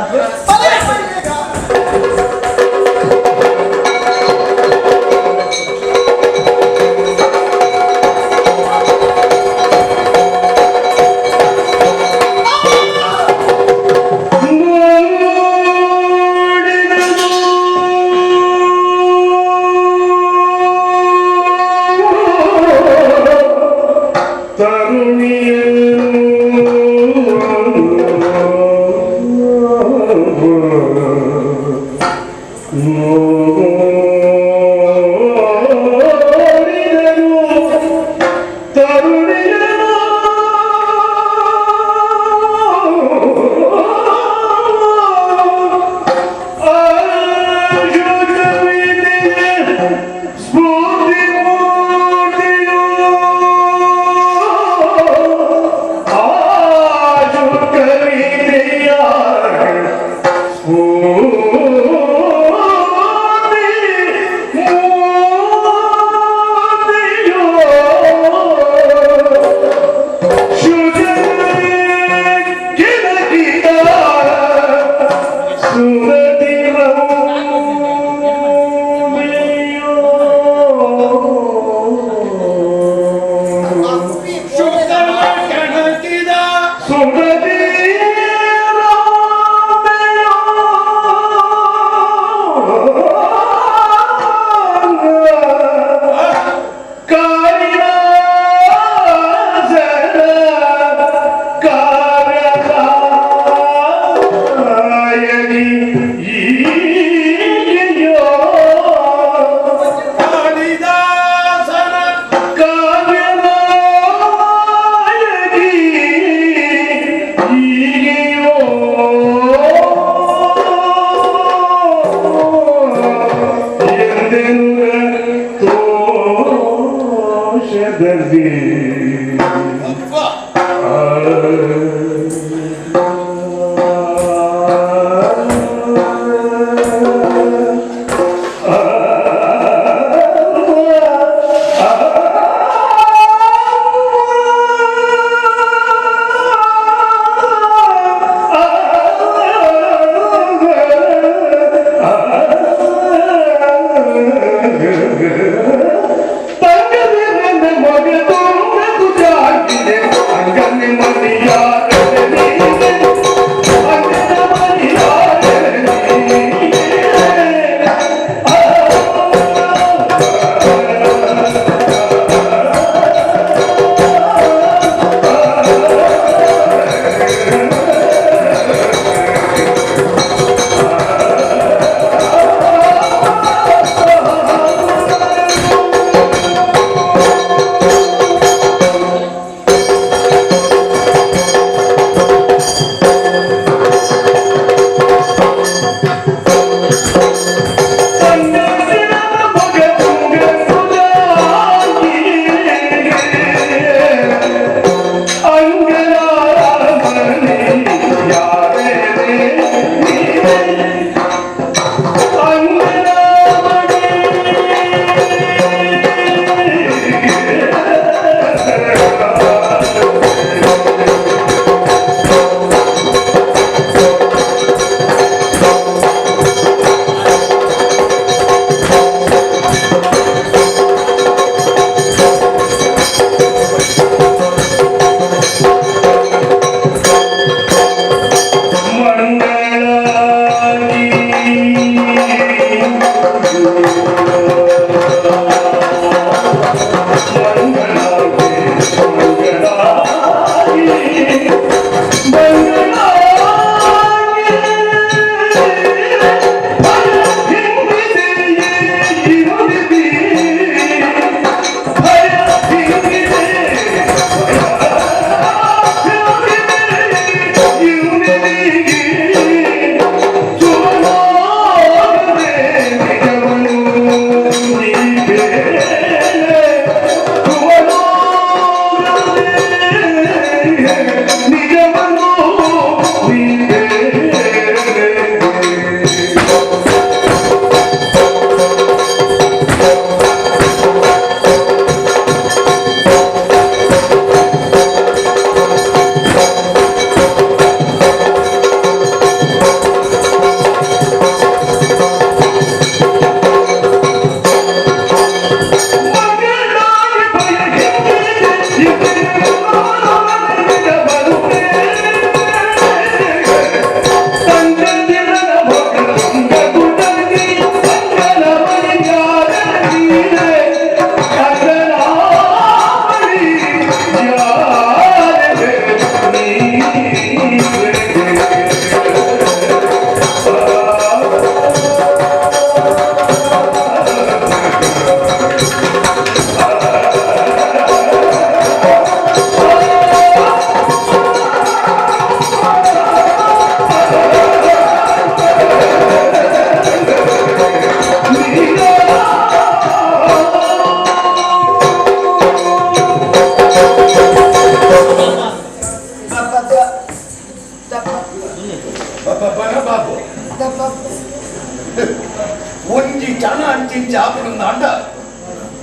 ಒಂಜಿ ಚಣ ಅಂಚಿಂಚಿ ಆಪುನ ಅಂಡ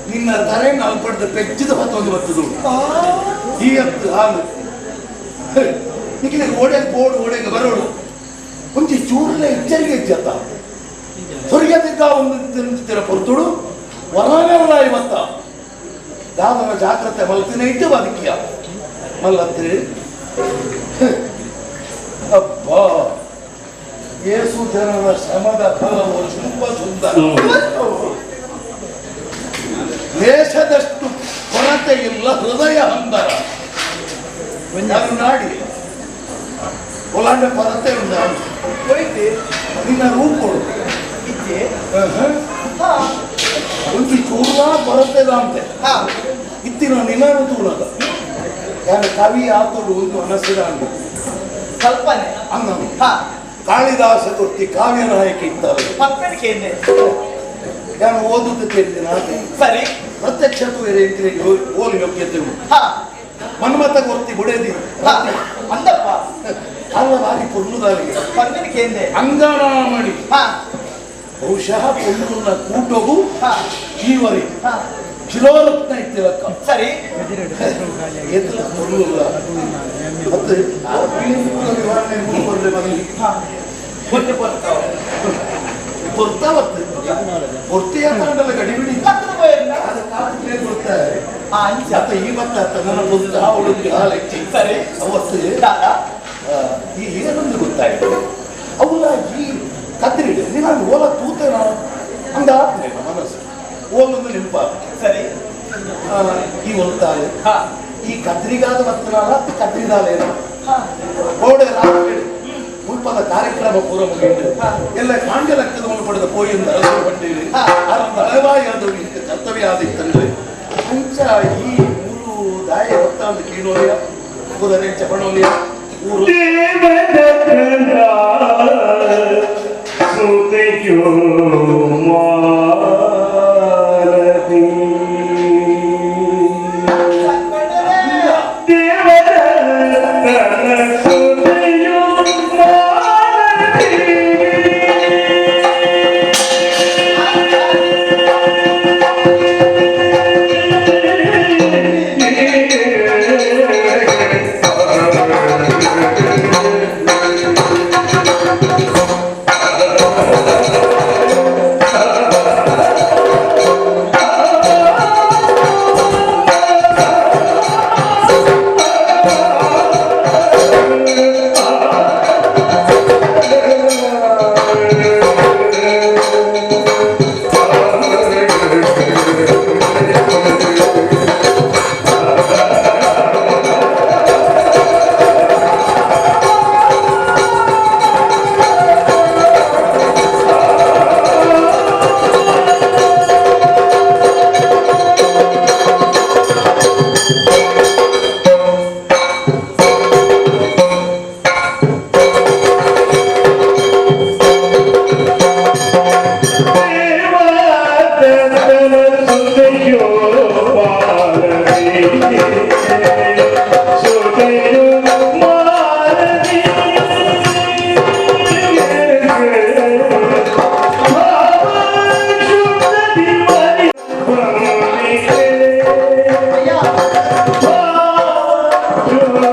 ನಿನ್ನ ತರೆ ನಾಲ್ಪಡ್ದ ಪೆಜ್ಜದ ಹೊತ್ತೊಂದು ಬರ್ತದು ಈ ಹತ್ತು ಹಾಲು ನಿಖಿಲ ಓಡೆ ಬೋಡು ಓಡೆಗೆ ಬರೋಡು ಒಂಜಿ ಚೂರ್ಲೆ ಎಚ್ಚರಿಕೆ ಇಜ್ಜತ್ತ ಸೊರಿಯದಿದ್ದ ಒಂದು ತಿಂತಿರ ಪೊರ್ತುಡು ವರಾನೆಲ್ಲ ಇವತ್ತ ದಾದನ ಜಾಗ್ರತೆ ಮಲ್ತಿನ ಇಟ್ಟು ಬದುಕಿಯ ಮಲ್ಲತ್ರಿ ಅಬ್ಬಾ ಯೇಸು ಜನರ ಶ್ರಮದ ಫಲವು ತುಂಬ ಸುಂದರ. ದೇಶದಷ್ಟು ಕೊರತೆ ಇಲ್ಲ ಹೃದಯ ಹಂದರ. ನಾನು ನಾಡಿ ಒಲಾಂಡ ಕೊರತೆ ಉಂಟು ನಿನ್ನ ರೂಪೋಡು ಒಂದು ಚೂರ್ಲ ಕೊರತೆ ಅಂತೆ ಇತ್ತಿನ ನಿನ್ನನು ತೂಳದ ಯಾರು ಕವಿ ಆತೋಡು ಒಂದು ಮನಸ್ಸಿನ ಕಲ್ಪನೆ ಅಂದ ಕಾಳಿದಾಸ ಕೊರ್ತಿ ಕಾವ್ಯ ನಾಯಕ ಇದ್ದಾರೆ. ನಾನು ಓದುತ್ತ ಕೇಳಿದ್ದೇನೆ ಸರಿ ಪ್ರತ್ಯಕ್ಷ ಓಲು ಯೋಗ್ಯತೆ ಮನ್ಮಥ ಕೊರ್ತಿ ಬುಡೇದಿ ಅಂದಪ್ಪ ಅಲ್ಲ ಬಾರಿ ಪೊನ್ನುದಾರಿಗೆ ಪನ್ನಿನ ಅಂಗನಾಮಣಿ ಬಹುಶಃ ಪೊನ್ನುನ ಕೂಟಗೂ ಈವರಿ ಶಿಲೋರತ್ನ ಇತ್ತಿರಕ್ಕ ಸರಿ ಎತ್ತಲ ಪೊನ್ನುಲ್ಲ ಮತ್ತೆ പൊർത്താവത്ത് പൊർത്തിയാക്കാണ്ടല്ല കടിപിടി ಅತ್ತ ಈ ಬತ್ತ ನನ್ನ ಪೊತ್ತು ಅವಳು ಹಾಲೆಚ್ಚಿ ಸರಿ ಅವತ್ತು ಈ ಏನೊಂದು ಗೊತ್ತಾಯ್ತು ಅವಳ ಈ ಕದ್ರಿ ನಾನು ಓಲ ತೂತೆ ನಾನು ಹಂಗ ಆತ್ನೆ ಮನಸ್ಸು ಓಲೊಂದು ನೆನಪ ಸರಿ ಈ ಒಲ್ತಾಳೆ ಈ ಕದ್ರಿಗಾದ ಬತ್ತನಾಲ ಕದ್ರಿದಾಲೇನ ಕೋಡೆ ರಾತ್ರಿ ಮುಲ್ಪದ ಕಾರ್ಯಕ್ರಮ ಪೂರ ಮುಗಿಯಿತು ಎಲ್ಲ ಕಾಂಡ ಲಕ್ಕದ ಪಡೆದ ಪೋಯಿಂದ ಅರಸರು ಬಂಡೀರಿ ಅದರ ಅಳವಾಯಾದವು ಇಂಥ ಕರ್ತವ್ಯ ಆದಿತ್ತಂದ್ರೆ ಅಂಚ ಈ ಮೂರು ದಾಯ ಹೊತ್ತಾಂದು ಕೀಳೋಲಿಯ ಕುದುರೆ ಚಪಣೋಲಿಯ ಊರು ದೇವರ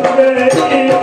Thank you.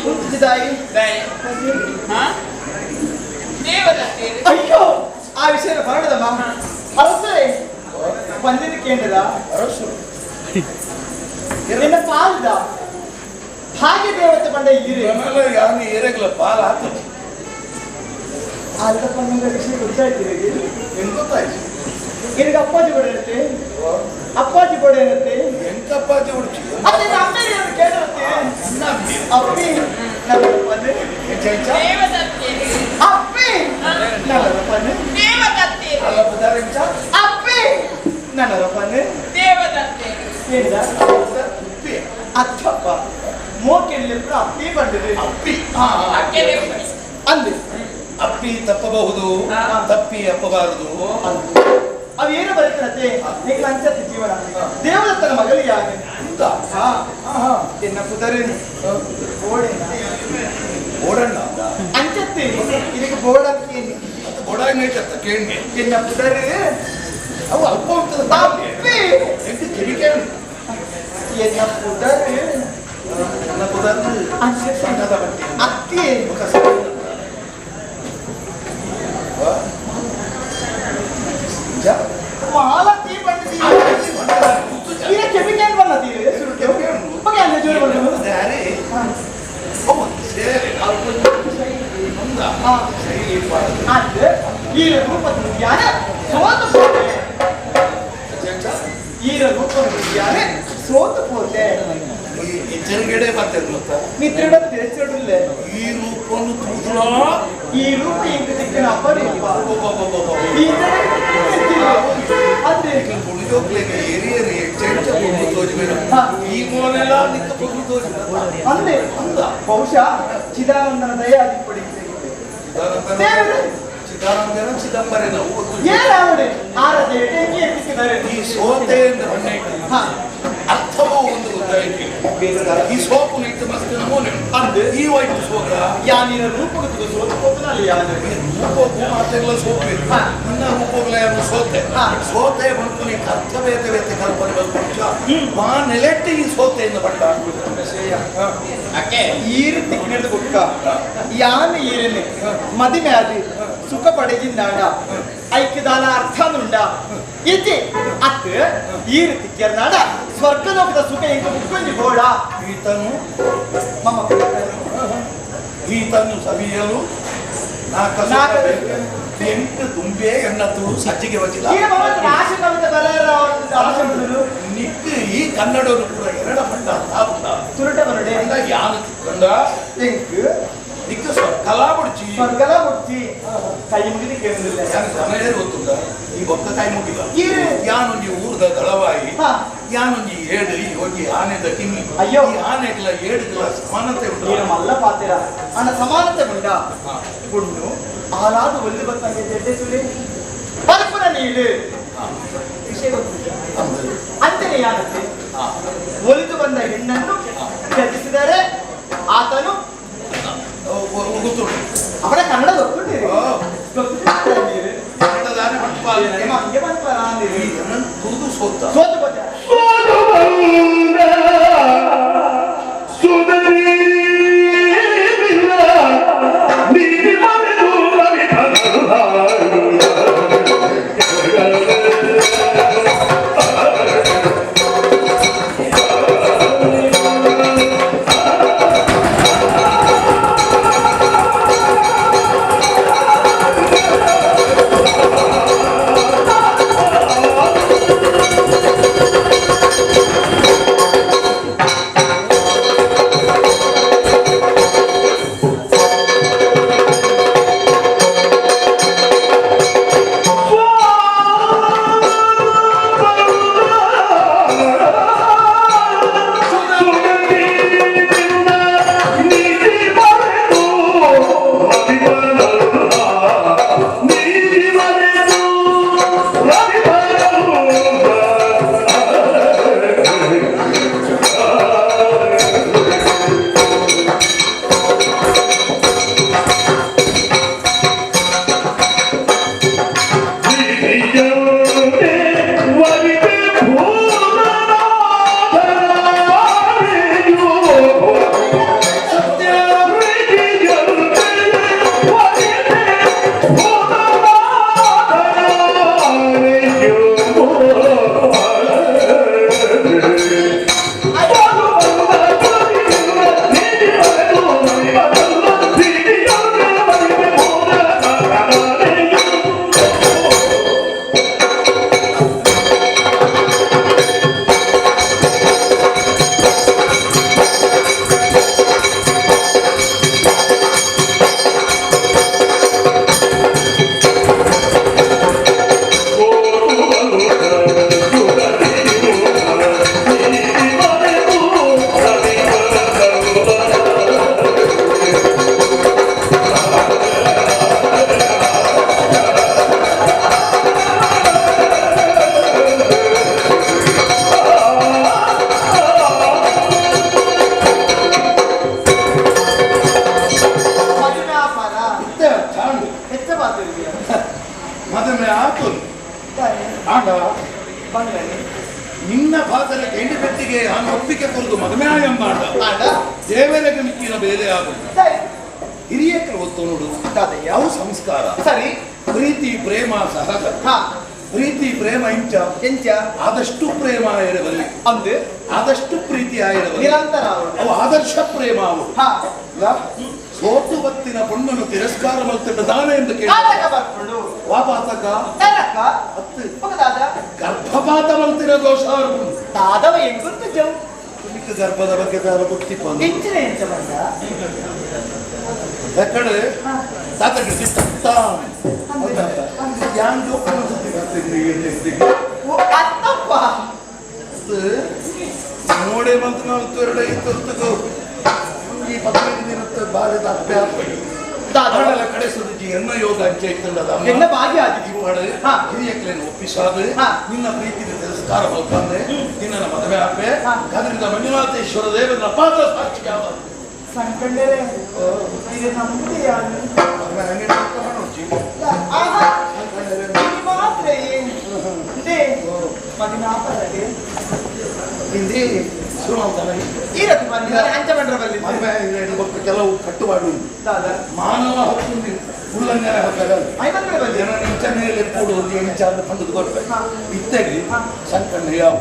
ಕುಂತಿದ್ದಾಯಿ ಅಯ್ಯೋ ಆ ವಿಷಯ ಬರಡದಮ್ಮ ಅರಸೇ ಬಂದಿದ್ದು ಕೇಂದ್ರ ಅರಸು ನಿನ್ನ ಪಾಲ್ದ ಭಾಗ್ಯ ದೇವತೆ ಬಂಡ ಈರೆ ಯಾನು ಏರಗ್ಲ ಪಾಲ್ ಆತ ಅಲ್ಲ ಪನ್ನಗ ವಿಷಯ ಗೊತ್ತಾಯ್ತು ಹೆಂಗ್ ಗೊತ್ತಾಯ್ತು ನಿನಗೆ ಅಪ್ಪಾಜಿ ಕೂಡ ಇರುತ್ತೆ ಅಪ್ಪಾಜಿ ಕೂಡ ಇರುತ್ತೆ ಎಂಕಪ್ಪಾಜಿ ಹುಡುಕಿ ಅದೇ ಅಮ್ಮ ಕೇಳಿರುತ್ತೆ ಅಪ್ಪಿ ನನ್ನ ಪನ್ನೆ ಅಪ್ಪಿ ನನ್ನ ಪನ್ನೆ ಅಪ್ಪಿ ನನ್ನ ಪನ್ನೆ ಏನಿದ ಅತ್ತಪ್ಪ ಮೋಕೆಲ್ಲಿ ಕೂಡ ಅಪ್ಪಿ ಬಂದಿದೆ ಅಪ್ಪಿ ಅಂದೆ ಅಪ್ಪಿ ತಪ್ಪಬಹುದು ತಪ್ಪಿ ಅಪ್ಪಬಾರದು ಅವೇನು ಬರೀತಾರತ್ತೆ ನಿಂಗೆ ಅನ್ಸತ್ತೆ ಜೀವನ ದೇವದತ್ತನ ಮಗಳು ಯಾರು ಎನ್ನ ಪುದರಿ ಬೋಡೇನ ಬೋಡಣ್ಣ ಅಂಚತ್ತೆ ಇದಕ್ಕೆ ಬೋರ್ಡ್ ಅಂತ ಏನು ಬೋಡಾಗಿ ಕೇಳಿ ಎನ್ನ ಪುದರಿ ಅವು ಅಲ್ಪ ಉಂಟದ ಅಪ್ಪಿ ಎಂಟು ಕಿವಿಕೆ ಎನ್ನ ಪುದರಿ ನನ್ನ ಪುದರ್ ಅಂಚತ್ತೆ ಸಣ್ಣದ ಬಟ್ಟೆ ಅತ್ತಿ ಮುಖ ಸಣ್ಣ. ನಿಜ? ಮಾಲತಿ ಬಂದಿದ್ದೀವಿ ಈಗ ಕೆಮಿಕಲ್ ಬಂದೀವಿ ಬಗ್ಗೆ ಅಲ್ಲ ಜೋರು ಬಂದು ದಾರಿ ಅವು ಸೇರಿ ಮುಂದ ಶೈಲಿ ಪಾಡು. ಅಂದ್ರೆ ಈ ರೂಪದ ಜ್ಞಾನ ಸೋತು ಹೋದೆ ಈ ರೂಪದ ಜ್ಞಾನ ಸೋತು ಹೋದೆ ಈ ಎಚ್ಚರಿಕೆಡೆ ಬರ್ತದೆ ಗೊತ್ತಾ ನಿದ್ರೆ ತಿರುಚಿಡಲೆ ಈ ರೂಪವನ್ನು ತೂತಲ ಈ ರೂಪ ಇಂಕ ದಿಕ್ಕಿನ ಅಪರೂಪ ಈ ಅಂದ್ರೆ ಗುಣಿಜೋಗ್ಲಿಗೆ ಏರಿಯರಿ ಎಚ್ಚೆಚ್ಚ ಪೊಗ್ಗು ತೋಜಿಬೇಡ ಈ ಮೋನೆಲ್ಲ ನಿಕ್ಕ ಪೊಗ್ಗು ತೋಜಿಬೇಡ ಅಂದೆ ಅಂದ ಬಹುಶಃ ಚಿದಾನಂದನ ದಯ ಅದಿಪ್ಪಡಿ ಚಿದಾನಂದನ ಚಿದಾನಂದನ ಚಿದಂಬರನ ಏನಾವಡೆ ಆರದೆ ಎಟೆಂಗಿ ಎತ್ತಿಸಿದರೆ ಈ ಸೋತೆ ಎಂದು ಬಣ್ಣ ಅರ್ಥವೂ ಒಂದು ಗೊತ್ತಾಯ್ತು ಈ ಸೋಪು ಇಟ್ಟು ಮಸ್ತ್ ನಮೂನೆ ಅಂದೆ ಈ ವೈಟ್ ಸೋಕ ಯಾನಿನ ರೂಪಕ್ಕೆ ಸೋತು ಹೋಗ್ತಾನೆ ಯಾನು ರೂಪಕ್ಕೂ ಮಾತೆಲ್ಲ ಸೋಪು ನನ್ನ ರೂಪಗಳ ಯಾರು ಸೋತೆ ಸೋತೆ ಬಂತು ನೀ ಕರ್ತವ್ಯತೆ ವೇತೆ ಕಲ್ಪನೆ ಬಂದು ಮಾ ನೆಲೆಟ್ಟಿ ಈ ಸೋತೆಯಿಂದ ಬಟ್ಟ ಈರು ತಿಕ್ಕಿನದು ಬುಕ್ಕ ಯಾನು ಈರನೆ ಮದಿಮೆ ಆದಿ ಸುಖ ಪಡೆಗಿಂದಾಡ ಐಕ್ಯದಾನ ಅರ್ಥನುಂಡ ಇಜ್ಜಿ ಅತ್ ಈರು ತಿಕ್ಕಿಯರ್ನಾಡ ಸ್ವರ್ಗಲೋಕದ ಸುಖ ಇಂಕ ಬುಕ್ಕೊಂಜಿ ಬೋಡ ಈತನು ಮಮ್ಮ ಈತನು ಸವಿಯಲು ನಾಕ ಎಂಟು ತುಂಬೆ ಎನ್ನತ್ತು ಸಜ್ಜಿಗೆ ವಚಿಲ್ಲ ಆಶೆ ಕವಿತೆ ಬರೆಯರ ಆಶೆ ಬರಲು ನಿಕ್ಕು ಈ ಕನ್ನಡವನ್ನು ಕೂಡ ಎರಡ ಪಟ್ಟ ತಾಪುಂಡ ತುರುಟ ಬರಡೆ ಅಂದ ಯಾನು ತಿಕ್ಕಂಡ ಎಂಕ್ ನಿಕ್ಕು ಸ್ವರ್ಗಲಾ ಬುಡ್ಚಿ ಸ್ವರ್ಗಲ ಬುಡ್ಚಿ ಕೈ ಮುಗಿದು ಕೇಳಿಲ್ಲ ಯಾನು ಸಮಯ ಗೊತ್ತುಂಡ ಈ ಬೊಕ್ಕ ಕೈ ಮುಗಿಲ್ಲ ಈರು ಯಾನೊಂಜಿ ಊರ್ದ ದಳವಾಯಿ ಹಾ. ಯಾನೊಂಜಿ ಏಡು ಈ ಒಂಜಿ ಆನೆದ ಕಿಮ್ಮಿ ಅಯ್ಯೋ. ಈ ಆನೆಗ್ಲ ಏಡುಗ್ಲ ಸಮಾನತೆ ಉಂಟು ನೀನು ಮಲ್ಲ ಪಾತಿರ ಅಣ್ಣ ಸಮಾನತೆ ಉಂಡ ಪುಣ್ಣು ಆಲಾದು ಒಲ್ದು ಬತ್ತಂಗೆ ಜಡ್ಡೆ ಸುಳಿ ಪರಪುರ ನೀಡು ವಿಷಯ ಗೊತ್ತಿಲ್ಲ ಅಂತೆಯೇ ಯಾನತ್ತೆ ಒಲಿದು ಬಂದ ಹೆಣ್ಣನ್ನು ತ್ಯಜಿಸಿದರೆ ಆತನು ಗೊತ್ತುಂಟು ಅವನ ಕನ್ನಡ ಗೊತ್ತುಂಟು ಗೊತ್ತುಂಟು ಕನ್ನಡದಾನೆ ಮಟ್ಪಾಲ ಹಂಗೆ ಬಂತ ಈ ಜನನ್ ತುದು ಸೋತ ಸೋತು ಬಂದ ಆ ನಿನ್ನ ಪಾತ್ರ ಕೆಂಡಿ ಪೆಟ್ಟಿಗೆ ನಾನು ಒಪ್ಪಿಗೆ ಕೊರದು ಮದುವೆ ಎಂಬಾಡ ದೇವರಿಗೆ ಮಿಕ್ಕಿನ ಬೇಲೆ ಆಗುದು. ಹಿರಿಯಕರು ಒತ್ತು ನೋಡು ಯಾವ ಸಂಸ್ಕಾರ. ಸರಿ. ಪ್ರೀತಿ ಪ್ರೇಮ ಸಹಜ. ಪ್ರೀತಿ ಪ್ರೇಮ ಇಂಚ ಎಂಚ ಆದಷ್ಟು ಪ್ರೇಮ ಆಯಿರಬಲ್ಲಿ ಅಂದು ಆದಷ್ಟು ಪ್ರೀತಿ ಆಯಿರಬಲ್ಲಿ ನಿರಂತರ ಅವು ಆದರ್ಶ ಪ್ರೇಮ ಅವು. ಸೋತು ಬತ್ತಿನ ಪೊಣ್ಣನ್ನು ತಿರಸ್ಕಾರ ಮಲ್ತಿಟ್ಟ ದಾನ ಎಂದು ಕೇಳಿ ವಾಪಾತಕ ಗರ್ಭಪಾತ ಮಲ್ತಿನ ದೋಷ. ದಾದವ ಎಂಗುಂತು ಜೌ ಗರ್ಭದ ಬಗ್ಗೆ ಗೊತ್ತಿಪ್ಪ ಎಂಚಿನ ಎಂಚ ಬಂದ ಯಾಕಡೆ ತಾತ ನೋಡೆ ಬಂತು ನಾವು ಎರಡು ಐದು ಈ 15 ದಿನದ ಬಾಲ್ಯದ ಅಭ್ಯಾಸ ಕಡೆ ಸುರುಚಿ ಎನ್ನ ಯೋಗ ಅಂಚೆ ಇತ್ತಲ್ಲ ಎನ್ನ ಭಾಗ್ಯ ಆದಿತ್ಯ ಹಿರಿಯಕ್ಲೇನು ಒಪ್ಪಿಸಾದ ನಿನ್ನ ಪ್ರೀತಿನ ತಿರಸ್ಕಾರ ಮಲ್ಕಂದೆ ನಿನ್ನ ಮದುವೆ ಆಪೆ ಅದರಿಂದ ಮಂಜುನಾಥೇಶ್ವರ ದೇವರ ಪಾತ್ರ ಸಾಕ್ಷಿ ಯಾವ ಸಂಕಂಡರೆ ಇದು ನಮ್ಮದೇ ಯಾರು ಮಾತ್ರ ಮದಿನಾಪರದೆ ಹಿಂದಿ ಶುರು ಈ ರತಿ ಅಂಚ ಬಂಡ್ರ ಬಲ್ಲಿ ಕೆಲವು ಕಟ್ಟುಪಾಡು ಮಾನವ ಹಕ್ಕು ಉಲ್ಲಂಘನೆ ಹಕ್ಕಲ್ಲ ಇಂಚ ಮೇಲೆ ಕೂಡುವುದು ಎಂಚ ಅಂತ ಪಂಡದು ಕೊಡ್ಬೇಕು ಇತ್ತೆಗೆ ಸಂಕಣ್ಣ ಯಾವ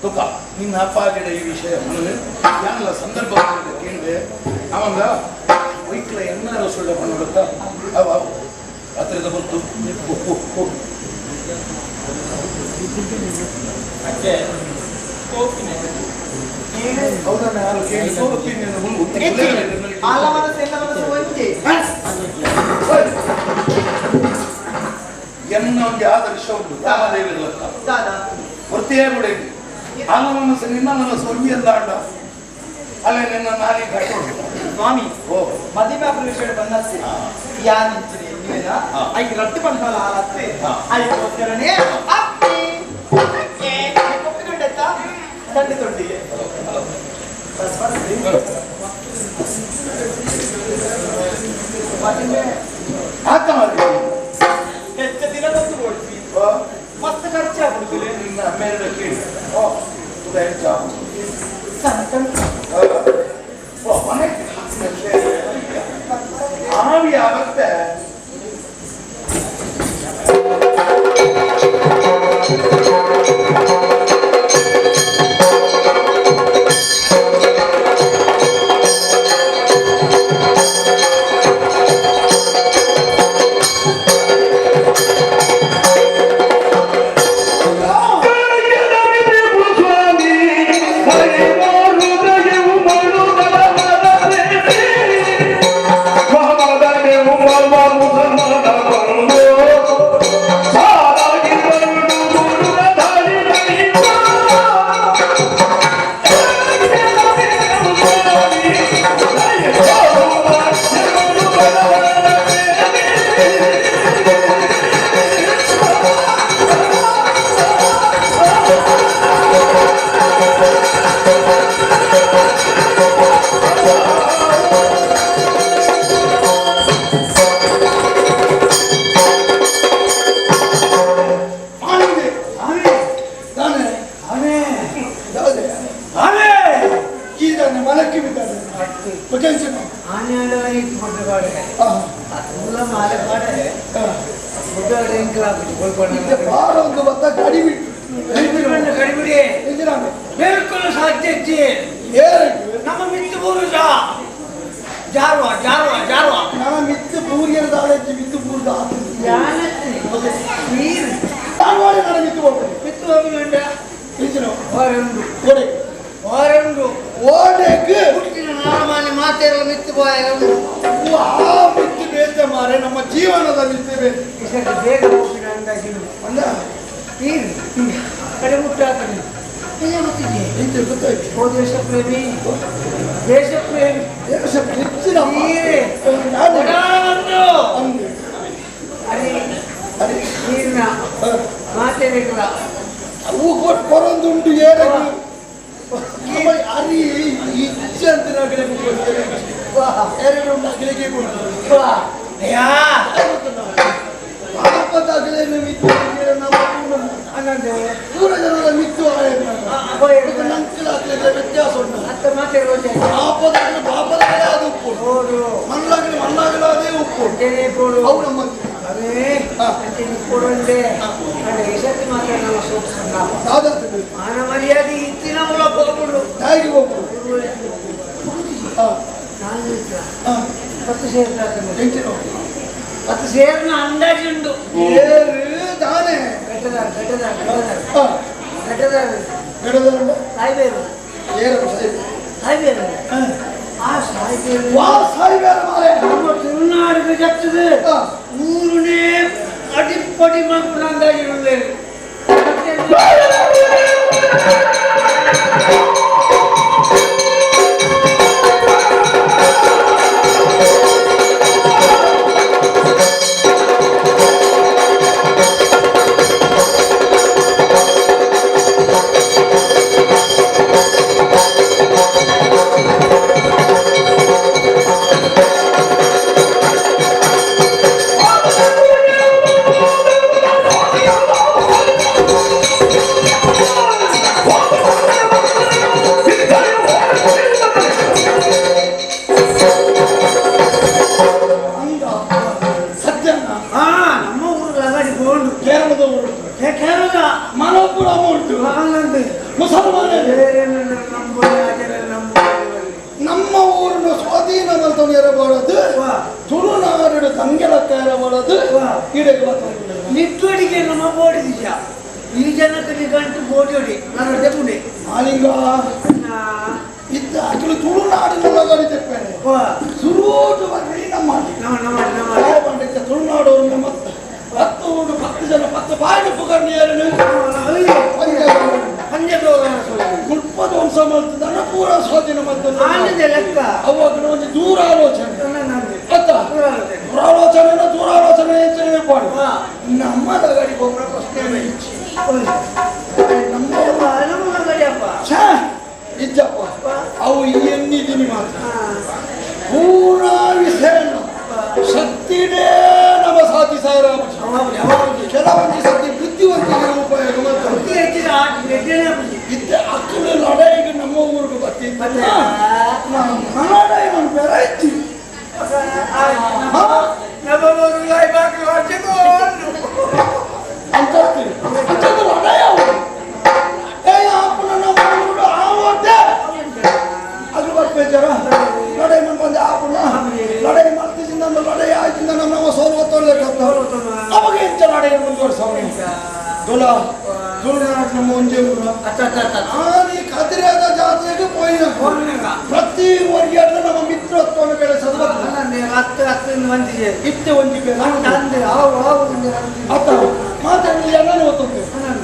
ತುಕ ನಿನ್ನ ಅಪ್ಪಾಜಿಡ ಈ ವಿಷಯ ಯಾನಲ್ಲ ಸಂದರ್ಭ ಕೇಳಿದೆ ಅವಂಗ ವೈಕ್ಲ ಎನ್ನಾರ ಸುಳ್ಳ ಪಣ್ಣುಡುತ್ತ ಅವ ಹತ್ತಿರದ ಬಂತು. ಎನ್ನ ಒಂದು ಆದರ್ಶ ಉಂಟು ರಾಮದೇವಿರಲತ್ತ ವೃತ್ತಿಯೇ ಬಿಡಿ ಆಲ ಮನಸ್ಸು ನಿನ್ನ ಮನಸ್ಸು ಒಂಜಿ ಅಂದಾಂಡ ಅಲ್ಲೇ ನಿನ್ನ ನಾನೇ ಕಟ್ಟೋಡು ಸ್ವಾಮಿ. ಓ ಮದಿಮೆ ವಿಷಯ ಬಂದಸ್ತಿ ಯಾನಿಂಚಿನಿ ನೀವೇನ ಐಕ್ ರಟ್ಟು ಪಂಪಲ ಆಲತ್ತೆ ಐಕೋಸ್ಕರನೇ ಅಪ್ಪಿ ಒಪ್ಪಿಕೊಂಡೆತ್ತ ತಂದೆ ತೊಟ್ಟಿಗೆ ಹೆಚ್ಚ ದಿನ ಬಂದು ಓಡಿಸಿ ಮಸ್ತ್ ಖರ್ಚು ಆಗ್ಬಿಡುದಿಲ್ಲ ನಿನ್ನ ಅಮ್ಮೇಲೆ ಕೇಳಿ ಆವಿ ಆಗತ್ತೆ. ನಮ್ಮ ಜೀವನದಲ್ಲಿ ದೇಶಪ್ರೇಮಿ ದೇಶಪ್ರೇಮಿ ನೀರಿನ ಮಾತೇ ಬೇಕಲ್ಲ ಅವು ಕೊರೊಂದುಂಟು ಏರಗು ಅರಿ ಇಚ್ಛೆ ಅಂತ ಎರಡು ಉಂಟು ಅಗಲಿಗೆ ಕೊಡ್ತಾರೆ ಪಾಪದ ಅಗಲೇನು ಪೂರ ಜನರ ಮಿತ್ತು ನಂಕಲಾಗ್ಲಿಕ್ಕೆ ವ್ಯತ್ಯಾಸ ಉಂಟು. ಪಾಪದಲ್ಲಿ ಪಾಪದಲ್ಲೇ ಅದು ಉಪ್ಪು, ಮಣ್ಣಾಗಲಿ ಮಣ್ಣಾಗಲಾದೇ ಉಪ್ಪು. ಅವು ನಮ್ಮ ಮಾನ ಮರ್ಯಾದೆ ಇತ್ತಿನ ಹೋಗ್ಬಿಡು ಹೇಗೆ ಹೋಗ್ಬಿಡು. 10 ಸೇರ್ 10 ಸೇರ್ನ ಅಂದಾಜುಂಡು ತಾನೆ ಕಟ್ಟದಾರ ಕಟ್ಟದಾರ ಕಟ್ಟದಾರ ಕಟ್ಟದಾರ ಸಾಯ್ಬೇರು ಸಾಯ್ಬೇರು ಆ ಸಾಯ್ಬೇರು ವಾ ಸಾಯ್ಬೇರು ಮಾರೆ ನಮ್ಮ ತುಳುನಾಡಿಗೆ ಜಪ್ತದೆ ಊರುನೇ ಅಡಿಪಡಿ ಮಾಡ್ಕೊಂಡು ಅಂದಾಜಿರುಳ್ಳೇರು. ನಮ್ಮ ಊರನ್ನು ಸ್ವಾಧೀನ ಮಲ್ತೊಂದಿರಬಾರದು, ತುಳುನಾಡು ತಂಗೆಲಕ್ಕ ಇರಬಾರದು. ನಿಟ್ಟುಡಿಗೆ ನಮ್ಮ ಬೋಡಿ ದಿಶ ಈ ಜನಕ್ಕೆ ನಿಗಂಟು ಬೋಡಿ ನಾನು ದೆಪ್ಪುನೆ ಮಾಲಿಂಗ ಇದ್ದ ಅಕಲು ತುಳುನಾಡಿನ ತೆಪ್ಪೇನೆ ಸುರೂಟು ಬರ್ರಿ ನಮ್ಮ ಪಂಡಿತ ತುಳುನಾಡು ಮತ್ತೆ 10 ಊರು 10 ಜನ 10 ಬಾಯಿ ಪುಗರ್ನಿಯರನ್ನು ಮುಪ್ಪದು ಮಾಡ್ತದನ್ನ ಪೂರ ಸ್ವಾಧೀನ ಮಾಡ್ತದೆ ಲೆಕ್ಕ. ಅವಾಗ ಒಂದು ದೂರಾಲೋಚನೆ ಅತ್ತ ದೂರಾಲೋಚನೆ ದೂರಾಲೋಚನೆ ಪಾಡು ನಮ್ಮ ಗಡಿ ಹೋಗ್ರ ಪ್ರಶ್ನೆ ನಮ್ಮ ಇಜ್ಜಪ್ಪ ಅವು ಎನ್ನಿದ್ದೀನಿ ಮಾತ್ರ ಪೂರ ವಿಷಯ ಶಕ್ತಿಡೇ ನಮ್ಮ ಸಾಧಿ ಸಾವಿರ ಕೆಲವೊಂದು ಸತಿ ಬುದ್ಧಿವಂತಿಕೆ ಉಪಯೋಗ ಮಾಡ್ತಾರೆ. ಇದ್ದ ಅಕ್ಕಲು ಲಡಾಯಿಗೆ ನಮ್ಮ ಊರಿಗೆ ಬರ್ತಿದ್ದ ಲಡಾಯಿ ಒಂದು ಬೇರೆ ಇತ್ತು. ಅಂತ ಲಡಾಯಿ ಅವು ನಮ್ಮ ಊರು ಆವಟ್ಟೆ ಅದು ಬರ್ಬೇಕಾರ ಲಡಾಯಿ ಮಾಡ್ಬಂದೆ ಆಪುಣ ಲಡಾಯಿ ಮಾಡ್ತಿದ್ದ ಲಡಾಯಿ ಆಯ್ತಿಂದ ನಮ್ಮ ಸೋಲು ತೊಗೊಳ್ಬೇಕಂತ ಅವಾಗ ಹೆಚ್ಚ ಲಡಾಯಿ ಮುಂದುವರ್ಸವನೆ ದುಲ ತುಳುನಾಡು ನಮ್ಮ ಒಂಜೇ ಊರು ಆನಿ ಕದಿರಾದ ಜಾತಿಗೆ ಪೋಯಿನ ಪ್ರತಿ ವರ್ಗದ ನಮ್ಮ ಮಿತ್ರತ್ವವನ್ನು ಬೆಳೆಸೋದು ಇತ್ತೆ ಒಂಜಿ ಬೇಡ ಅತ್ತ ಮಾತಾಡಲಿ ಎಲ್ಲಾನು ಗೊತ್ತುಂಟು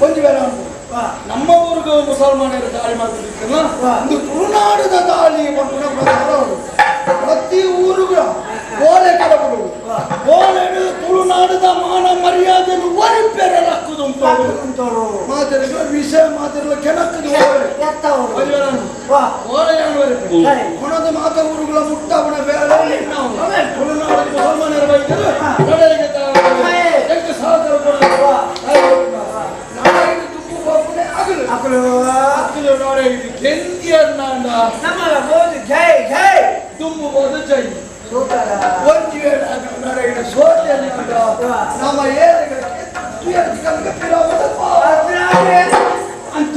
ಒಂಜಿ ಬೇಡ ನಮ್ಮ ಊರಿಗೂ ಮುಸಲ್ಮಾನರು ದಾಳಿ ಮಾಡ್ತಿದ್ದಲ್ಲ ಒಂದು ತುಳುನಾಡದ ದಾಳಿ ಪನ್ಪುನ ಪ್ರಚಾರ ಅವರು ಪ್ರತಿ ಊರುಗಳ ಓಲೆ ಕಡಪಡು ಓಲೆಡು ತುಳುನಾಡದ ಮಾನ ಮರ್ಯಾದೆಯನ್ನು ಒರಿಪೆರೆ ಲಕ್ಕುದುಂಟು ಮಾತೆರಗ ವಿಷಯ ಮಾತೆರಲ ಕೆಣಕ್ಕದು ಓಲೆ ಕೊನದ ಮಾತ ಊರುಗಳ ಮುಟ್ಟಾವಣ ಬೇರೆ ತುಳುನಾಡದ ಮುಸಲ್ಮಾನರ ಬೈದರು ಲಡಾಯಿಗೆ ಎಷ್ಟು ಸಹಕಾರ ಕೊಡೋದು ಜೈ ಜೈ ತುಂಬುವುದು ಜೈ ಒಂಜಿ ವೇಳೆ ಸೋತೆ ನಮ್ಮ ಅಂತ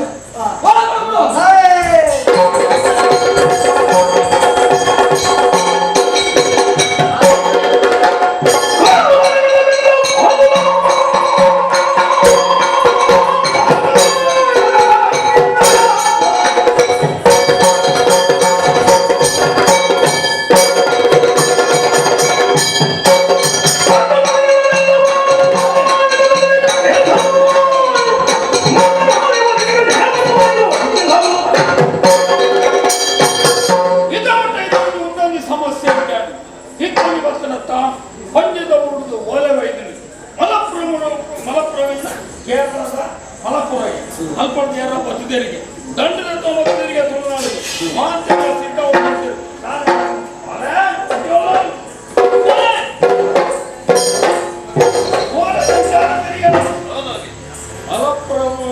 ಮಲಪ್ರಭು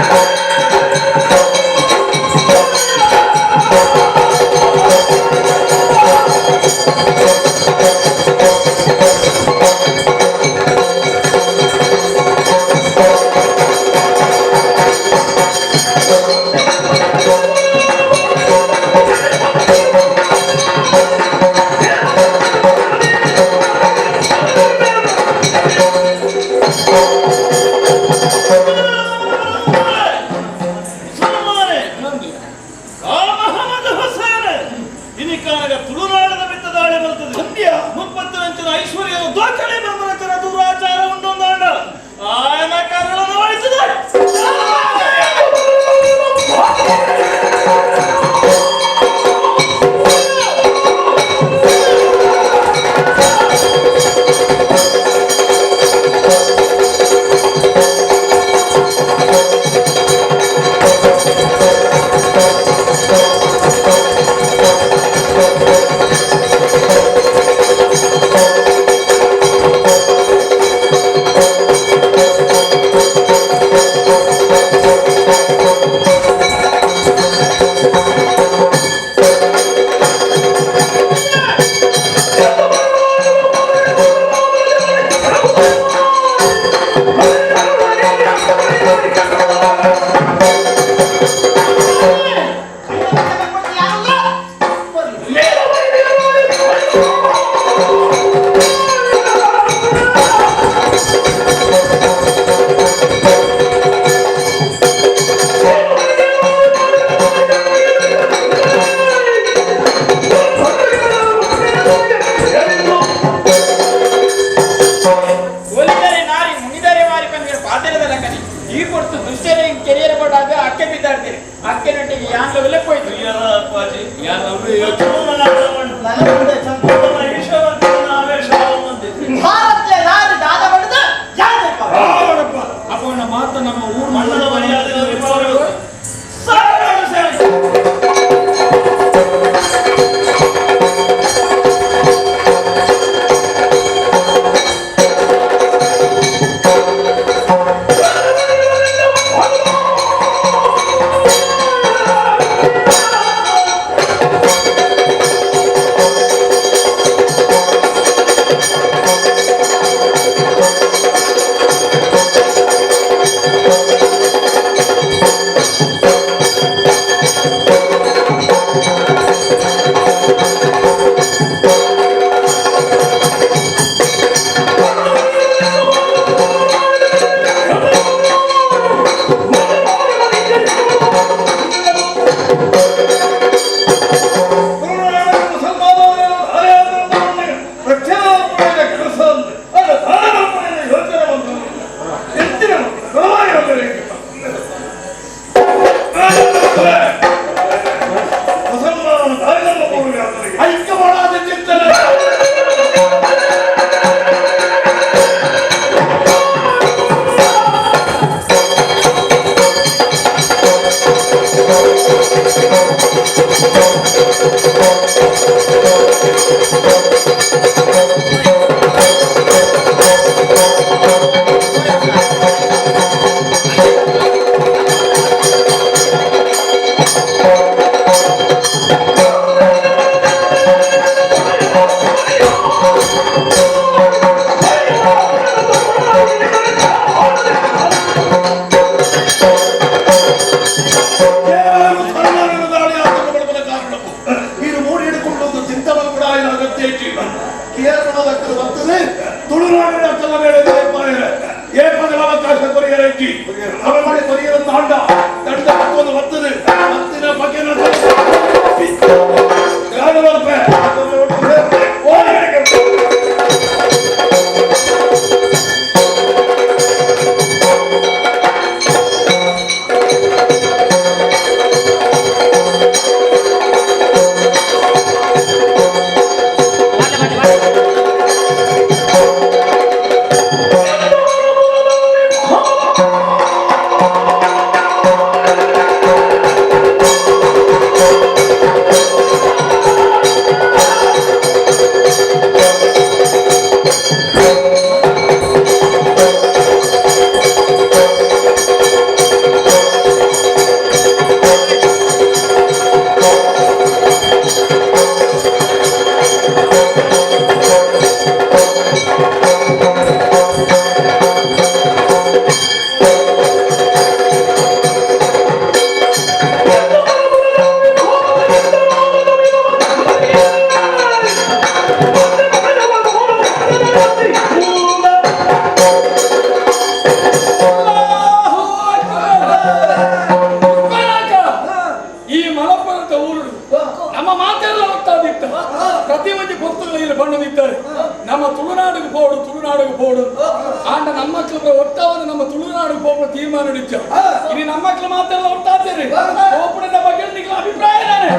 Oh! ಮಕ್ಕಳು ಬಣ್ಣದಿದ್ದಾರೆ ನಮ್ಮ ತುಳುನಾಡಿಗೆ ಪೋಡು ತುಳುನಾಡಿಗೆ ಪೋಡು ಆಂಡ ನಮ್ಮ ಮಕ್ಕಳು ಒಟ್ಟಾவது ನಮ್ಮ ತುಳುನಾಡಿಗೆ ಹೋಗುವ ತೀರ್ಮಾನ ಹಿಡಿಚ ಇನಿ ನಮ್ಮ ಮಕ್ಕಳು ಮಾತ್ರ ಒಟ್ಟಾಗ್ತಾರೆ ಹೋಪುಣದ ಬಗ್ಗೆ ನಿಗಳ ಅಭಿಪ್ರಾಯ ನಾನೇ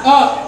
Oh!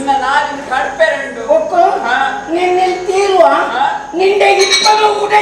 ನಿನ್ನ ನಾಲಿನ ಕಡ್ಪೆರಂಡು ಒಕ್ಕ ನಿನ್ನೆ ತೀರುವ ನಿಂಡೆ ಇಪ್ಪಲು ಊಟ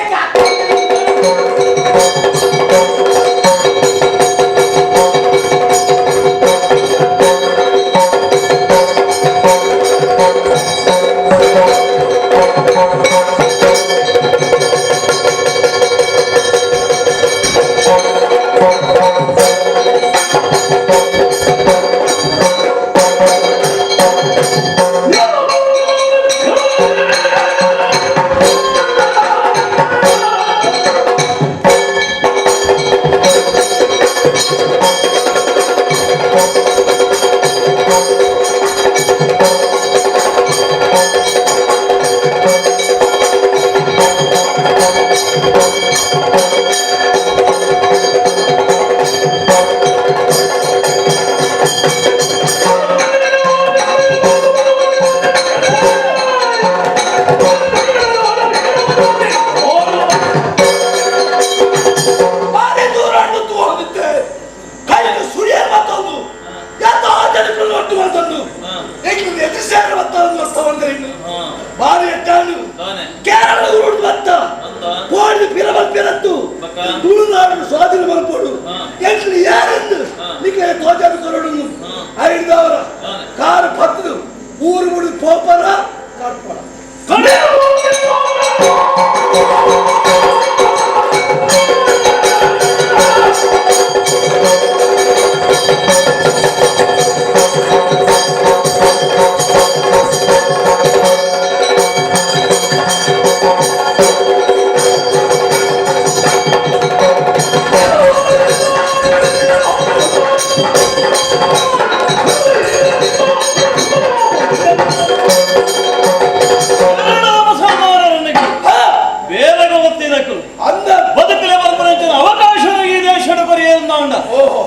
Oh!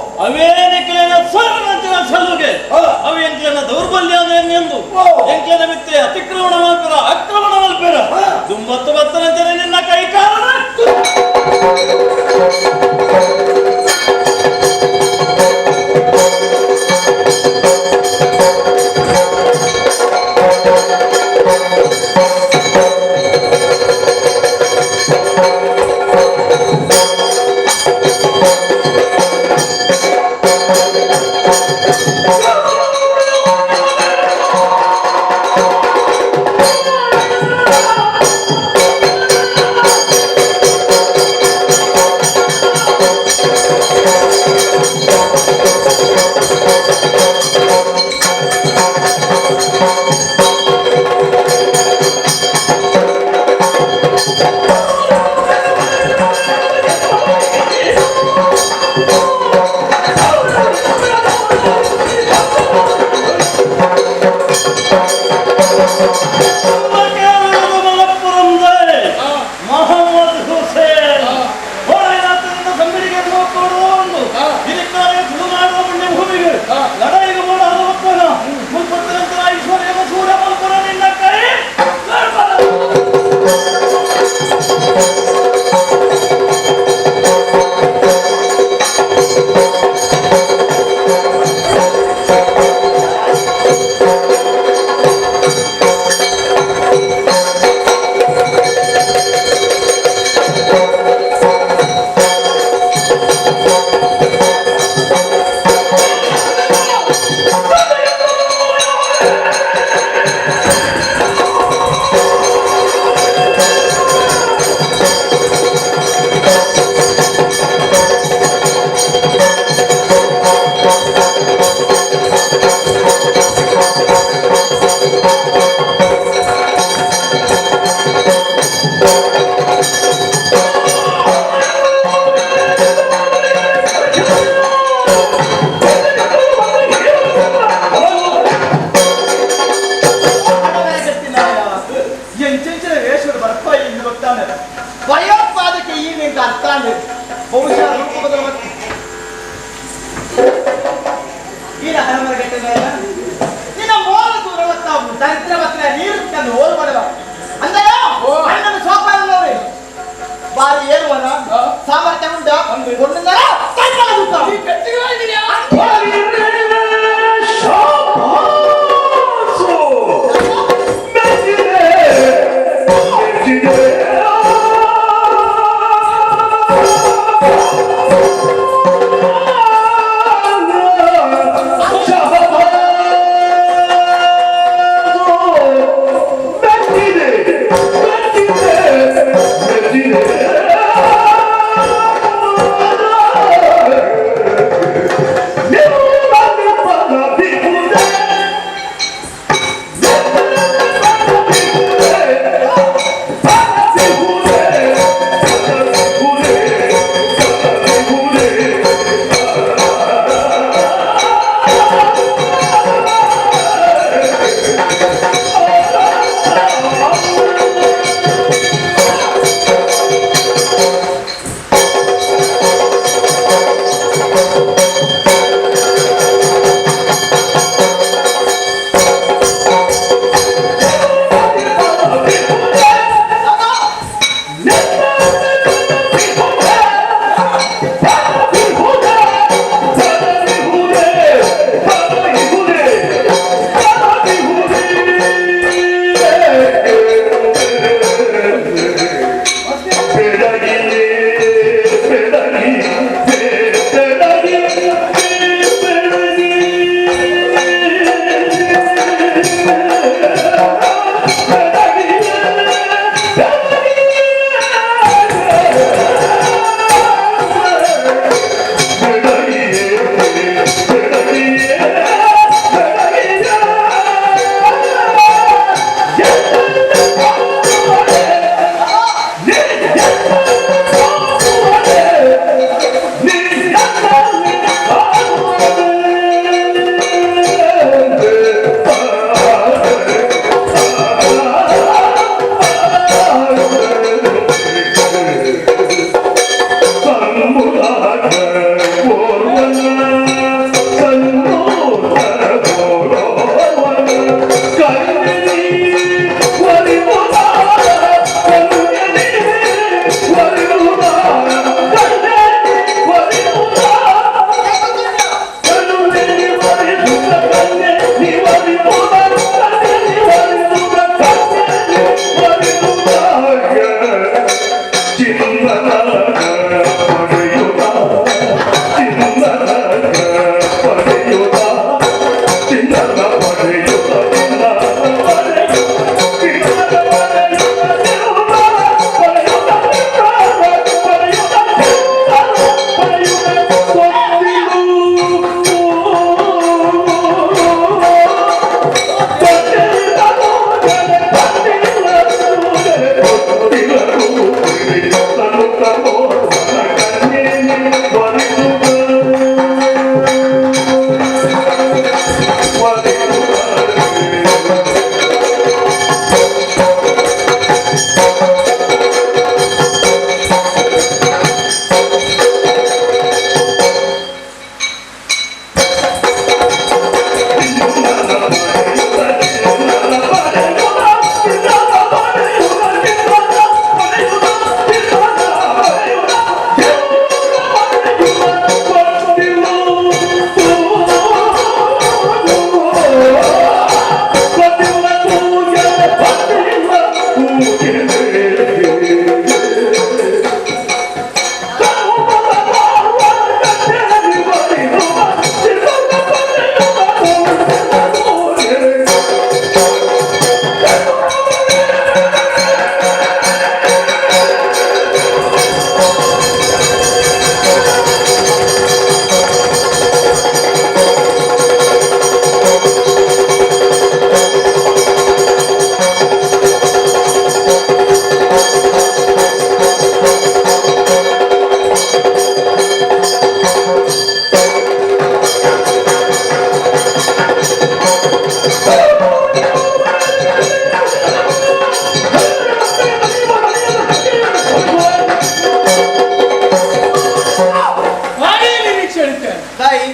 ದಾಯಿ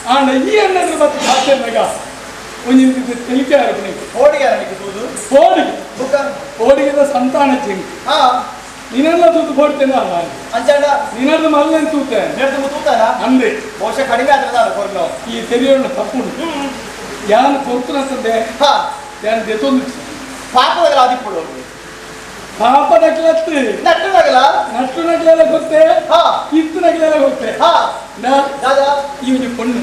ಆಂಡ ಈ ಅಣ್ಣನ ಮತ್ತೆ ಖಾತೆನಾಗ ಒಂಜಿ ತೆಲಿಕೆ ಆರಪಣೆ ಓಡಿಗೆ ಅರಣಿಗೆ ತೂದು ಓಡಿಗೆ ಬುಕ್ಕ ಓಡಿಗೆದ ಸಂತಾನ ಚಿಂಗ್ ಹಾ ನಿನ್ನೆಲ್ಲ ತೂತು ಕೊಡ್ತೇನೆ ಅಲ್ಲ ಅಂಚಾಂಡ ನಿನ್ನದು ಮಲ್ಲೇನು ತೂತೆ ನೆಡ್ದು ತೂತಾನ ಅಂದೆ ಬಹುಶಃ ಕಡಿಮೆ ಆದ್ರೆ ಕೊರ್ನು ಈ ತೆರಿಯೋಣ ತಪ್ಪು ಯಾನು ಕೊರ್ತನಂತಂದೆ ಹಾ ಯಾನು ದೆತೊಂದು ಪಾಪದಗಲ ಆದಿಪ್ಪುಡು ಪಾಪ ನಕ್ಲತ್ತು ನಟ್ಟು ನಗಲ ನಟ್ಟು ನಗಲೆಲ್ಲ ಗೊತ್ತೇ ಹಾ ಇತ್ತು ನಗಲೆಲ್ಲ ಗೊತ್ತೇ ಹಾ ದಾದಾ ಈ ಒಂದು ಪೊಣ್ಣು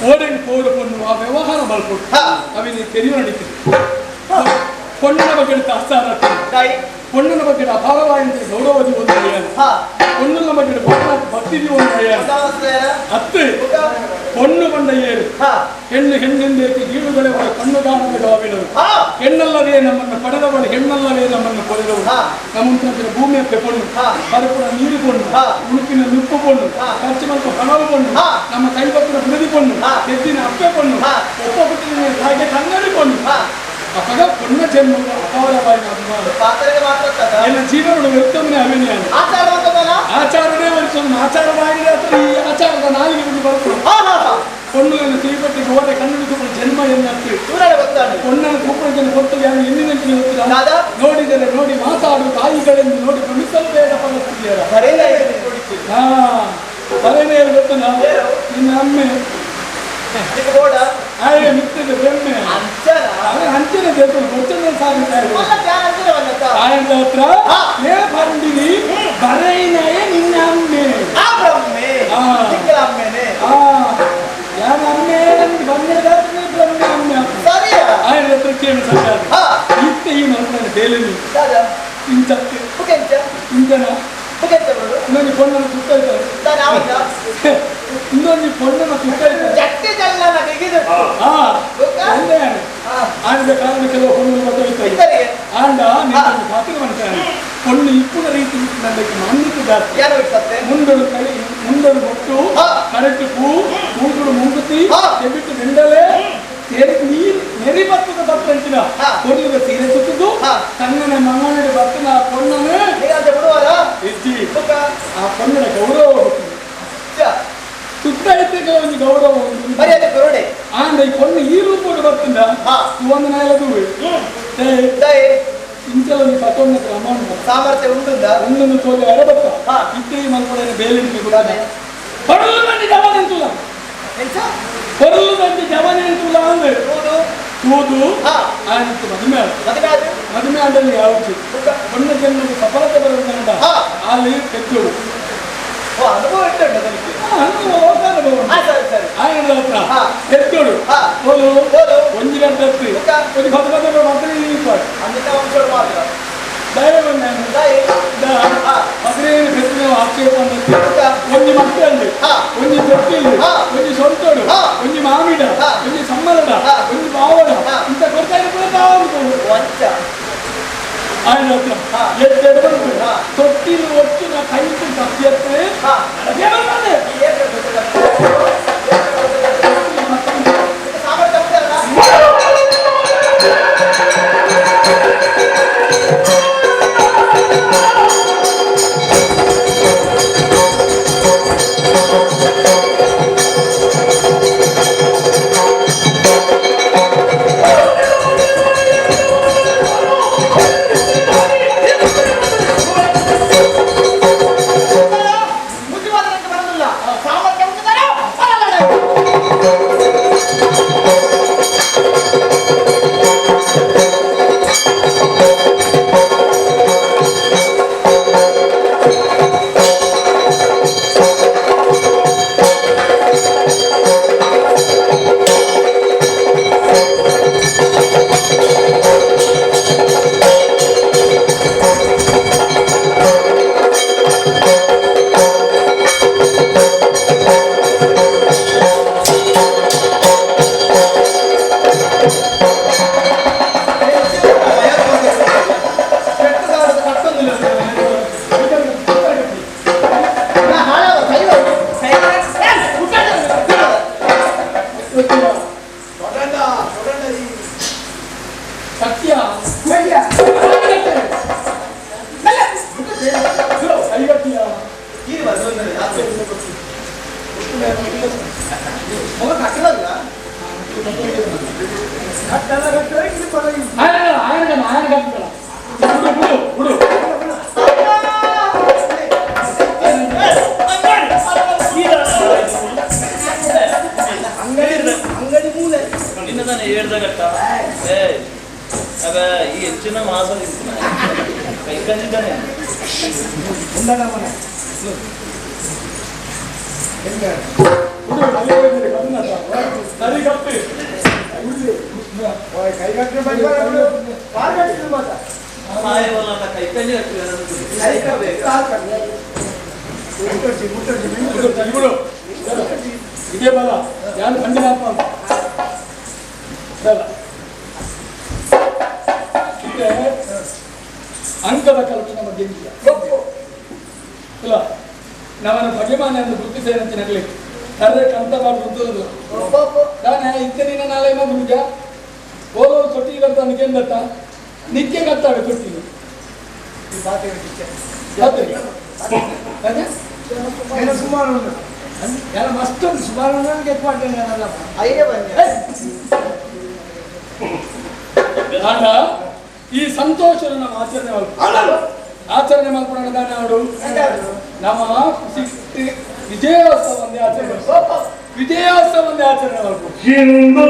ಓಡೆಂಗ್ ಪೋಡು ಪೊಣ್ಣು ಆ ವ್ಯವಹಾರ ಬಲ್ಕೊಡು ಹಾ ಅವಿನ ತೆರಿಯೋ ನಡೀತದೆ ಪೊಣ್ಣಿನ ಬಗ್ಗೆ ಅಸ್ತಾರ ತಾಯಿ ಪೊಣ್ಣಿನ ಬಗ್ಗೆ ಅಪಾರವಾದಂತ ಗೌರವದಿ ಒಂದು ಹಾ ಪೊಣ್ಣನ ಬಗ್ಗೆ ಭಕ್ತಿ ಒಂದು ಅತ್ತು ಪೊಣ್ಣು ಬಂಡ ಏರು ಹಾ ಹೆಣ್ಣು ಹೆಣ್ಣೆಂದೇಕೆ ಗೀಳುಗಳೇ ಅವಳ ಕಣ್ಣುಗಾಣದ ಗಾವಿನರು ಹಾ ಹೆಣ್ಣಲ್ಲವೇ ನಮ್ಮನ್ನು ಪಡೆದವಳು ಹೆಣ್ಣಲ್ಲವೇ ನಮ್ಮನ್ನು ಪಡೆದವಳು ಹಾ. ನಮ್ಮ ಭೂಮಿಯ ಪೊಣ್ಣು ಹಾ. ಪರಪುರ ನೀರು ಪೊಣ್ಣು ಹಾ. ಉಡುಪಿನ ನುಪ್ಪು ಪೊಣ್ಣು ಹಾ. ಖರ್ಚು ಮತ್ತು ಹಣವು ಪೊಣ್ಣು ಹಾ. ನಮ್ಮ ಕೈಪತ್ತಿನ ಬಿಡದಿ ಪೊಣ್ಣು ಹಾ. ಎದ್ದಿನ ಅಪ್ಪೆ ಪೊಣ್ಣು ಹಾ. ಒಪ್ಪ ಹುಟ್ಟಿನ ಹಾಗೆ ಕನ್ನಡಿ ಪೊಣ್ಣು ಹಾ ಅಪಗ ಪೊಣ್ಣ ಜನ್ಮದ ಅಪಾರವಾದ ಅಭಿಮಾನ ಪಾತ್ರೆಗೆ ಮಾತ್ರ ಎಲ್ಲ ಜೀವನದ ವ್ಯಕ್ತವನ್ನೇ ಅಭಿನಯ ಆಚಾರ ಅಂತದಲ್ಲ ಆಚಾರನೇ ವರ್ಷ ಆಚಾರವಾಗಿದೆ ಅಥವಾ ಈ ಆಚಾರದ ನಾಲಿಗೆ ಒಂದು ಬರ್ತದೆ ಹಾ ಹಾ ಹಾ ಪೊಣ್ಣುಗಳನ್ನು ತೀಪಟ್ಟಿಗೆ ಹೋದ ಕನ್ನಡಿಗೆ ಜನ್ಮ ಎನ್ನತ್ತು ದೂರ ಗೊತ್ತಾನೆ ಪೊಣ್ಣನ ಕೂಪಣದಲ್ಲಿ ಹೊತ್ತು ಯಾರು ಎಂದಿನಂತೆ ಗೊತ್ತಿಲ್ಲ ದಾದಾ ನೋಡಿದರೆ ನೋಡಿ ಮಾತಾಡು ತಾಯಿಗಳೆಂದು ನೋಡಿ ಭ್ರಮಿಸಲು ಬೇಡ ಫಲಸ್ತಿದೆಯಲ್ಲ ಬರೇನ ನೋಡಿತ್ತು ಹಾ ಬರೇನೇ ಗೊತ್ತು ಏನು? ನಿನ್ನ ಅಮ್ಮೆ ನಿನ್ನ ಗೋಡ ಆಯೆ ಮಿತ್ತದ ಬೆಮ್ಮೆ ಅಂಚನ ಅವನ ಅಂಚಿನ ದೇವರು ಗೊತ್ತಂದ್ರೆ ಸಾಧಿಸ್ತಾ ಇದ್ದಾರೆ ಮಲ್ಲ ಧ್ಯಾನ ಅಂಚನ ಬಂದತ್ತ ಆಯನ ಹತ್ರ ಹಾ. ಏ ಬಂದಿರಿ ಬರೈನಾಯೆ ನಿನ್ನ ಅಮ್ಮೆ ಆ ಬ್ರಹ್ಮೆ ಹಾ. ನಿಕ್ಕಲ ಅಮ್ಮೇನೆ ಆ ಯಾರ ಅಮ್ಮೆ ಅಂತ ಬಂದಿದ್ದಾದ್ರೆ ಬ್ರಹ್ಮೆ ಅಮ್ಮೆ ಸರಿಯಾ ಆಯನ ಹತ್ರ ಕೇಳಿ ಸರ್ಕಾರ ಹಾ ಇತ್ತೆ ಈ ಮನಸ್ಸಿನ ಬೇಲೆ ದಾದಾ ಇಂಚಕ್ಕೆ ಬುಕೆಂಚ ಇಂಚನ ಬುಕೆಂಚ ಬರು ಇನ್ನೊಂದು ಪೊಣ್ಣನ ಸುತ್ತ ಇದ್ದಾರೆ ದಾನ ಆವಂತ ಇನ್ನೊಂದು ಪೊಣ್ಣನ ಸುತ್ತ ಇದ್ದಾರೆ ಜಟ್ಟಿ ಜಲ್ಲನ ಬಿಗಿದು ಹಾ ಬುಕ್ಕ ಒಂದೇ ಹಾ ಆಂಡ ಕಾರಣ ಕೆಲವು ಪೊಣ್ಣು ಬರ್ತಾ ಇತ್ತರಿಗೆ ಆಂಡ ನೀನು ಪಾತ್ರ ಮಾಡ್ತಾನೆ ಪೊಣ್ಣು ಇಪ್ಪುನ ರೀತಿ ನನಗೆ ಮಾನ್ಯತೆ ಜಾಸ್ತಿ ಯಾರು ಬಿಟ್ಟತ್ತೆ ಮುಂದೊಡು ಕೈ ಮುಂದೊಡು ಬೊಟ್ಟು ಹಾ. ಕರೆಕ್ಟ್ ಪೂ ಮೂಗುಡು ಮುಂಗುತಿ ಹಾ. ಕೆಬಿಟ್ಟು ಬೆಂಡಲೆ ತೆರೆ ನೀರು ನೆರಿ ಬರ್ತದ ಬತ್ತಂಚಿನ ಹಾ. ಕೊಡ್ಲಿಗೆ ಸೀರೆ ಸುತ್ತದು ಹಾ. ತನ್ನನೆ ಮಂಗನಡೆ ಬರ್ತನ ಆ ಪೊಣ್ಣನೆ ನೀರಂತ ಬಿಡುವಾರ ಇಜ್ಜಿ ಬುಕ್ಕ ಆ ಪೊಣ್ಣನ ಗೌರವ ಹುಟ್ಟುದು ಚ ಸುತ್ತ ಇದ್ದಾಗ ಒಂದು ಗೌರವ ಉಂಟು ಮರ್ಯಾದೆ ಕೊರಡೆ ಆಂಡ ಈ ಪೊಣ್ಣು ಈ ರೂಪೋಡು ಬರ್ತದ ಹಾ. ಒಂದು ನಾಯಲದುವೆ ದಯೆ ಇಂಚಲ ಒಂದು ಪತ್ತೊಂದು ಅಮೌಂಟ್ ಸಾಮರ್ಥ್ಯ ಉಂಟುಂದ ಒಂದೊಂದು ತೋಲೆ ಅರಬತ್ತ ಹಾ. ಇತ್ತೆ ಈ ಮಲ್ಪಡೆನ ಬೇಲಿಂಟಿ ಕೂಡ ಪಡಲು ಮಂದಿ ಜವಾನ್ ಎಂತುಲ್ಲ ಎಂಚ ಪೊರಲು ಮಂದಿ ಜವಾನ್ ಎಂತುಲ್ಲ ಅಂದ್ರೆ ಹೌದು ತೂದು ಹಾ ಆಯ್ತು ಮದುವೆ ಆದ. ಮದುವೆ ಆದ್ರು ಮದುವೆ ಆದಲ್ಲಿ ಯಾವುದು ಬುಕ್ಕ ಪೊಣ್ಣ ಜನ್ಮದ ಸಫಲತೆ ಬರೋದ್ರಿಂದ ಹಾ. ಅಲ್ಲಿ ಪೆದ್ದೋಡು ಓ ಅನುಭವ ಉಂಟು ಅದಕ್ಕೆ ಹಾ ಸರಿ ಸರಿ ಆಯನ ಹತ್ರ ಹಾ. ಪೆದ್ದೋಡು ಹಾ. ಓಲು ಓಲು. ಒಂಜಿ ಗಂಟೆ ಹತ್ತು ಬುಕ್ಕ. ಒಂದು ಪತ್ತು ಪತ್ತು ಮಾತ್ರ ಅಂದಿನ ವಂಶಗಳು ಮಾತ್ರ ದಯವನ್ನು ದಯೆ ಹಾ. 15 ಪೆತ್ತಿನ ಆಕ್ಷೇಪ ಬುಕ್ಕ. ಒಂಜಿ ಮಕ್ಕಳು ಹಾ. ಒಂಜಿ ತೊಟ್ಟಿಲು ಹಾ. ಒಂಜಿ ಸೊಂಟೋಡು ಹಾ. ಒಂಜಿ ಮಾಮಿಡ ಹಾ. ಒಂಜಿ ಸಮ್ಮಲಡ ಹಾ. ಒಂಜಿ ಬಾವಡ ಹಾ. ಇಂಥ ಕೊಡ್ತಾ ಇದ್ರೆ ತಾವು ವಂಚ ఆయన ಹತ್ರ ಹಾ. ಎದ್ದೆದ್ದು ಬಂತು. ಹಾ. ತೊಟ್ಟಿಲು ಒಟ್ಟು ನಾ ಕೈ ತಪ್ಪಿಯತ್ತೆ ಹಾ ಅದೇ ಬಂದೆ ಏನ್ ಗೊತ್ತಿಲ್ಲ ಸಾಮರ್ಥ್ಯ ಉಂಟಲ್ಲ ಬುದ್ಧಿವಾದಕ್ಕೆ ಬರೋದಿಲ್ಲ ಸಾಮರ್ಥ್ಯ ಉಂಟು ಿ ಅಂಗಡಿ ಮೂಲೆ ನಿನ್ನದಾನೆ ಹೇಳ್ದ ಗಟ್ಟ ಏ ಅವ ಈ ಹೆಚ್ಚಿನ ಮಾಸ ನಿಂತನ ಕೈಕಂದಿದ್ದಾನೆ ಇದೇ ಬಲ ಯಾರು ಖಂಡಿತ ಅಂಕದ ಕಲ್ಪನೆ ಬಗ್ಗೆ ಇಲ್ಲ ನಾವನ್ನು ಬಗೆಮಾನೆಯನ್ನು ಗುರುತಿಸೇನಂತ ನಗಲಿ ಕರ್ರೆ ಕಂತ ಮಾಡುವುದು ನಾನೇ ಇತ್ತ ನಾಳೆ ಗುರುಜ ಓದೋ ತೊಟ್ಟಿಗಂತ ನಿಗೆಂದತ್ತ ನಿಕ್ಕೆ ಕತ್ತಾವೆ ತೊಟ್ಟಿಗೆ ಸುಮಾರು ಮಸ್ತ್ ಸುಮಾರು ಈ ಸಂತೋಷ ನಾವು ಆಚರಣೆ ಮಾಡ್ಕೊಂಡು ಆಚರಣೆ ಮಾಡ್ಕೊಂಡು ನಾಡು ನಮ್ಮ ವಿಜಯೋತ್ಸವ ಒಂದೇ ಆಚರಣೆ, ವಿಜಯೋತ್ಸವ ಒಂದೇ ಆಚರಣೆ ಮಾಡ್ಕೊಂಡು ಹಿಂದೂ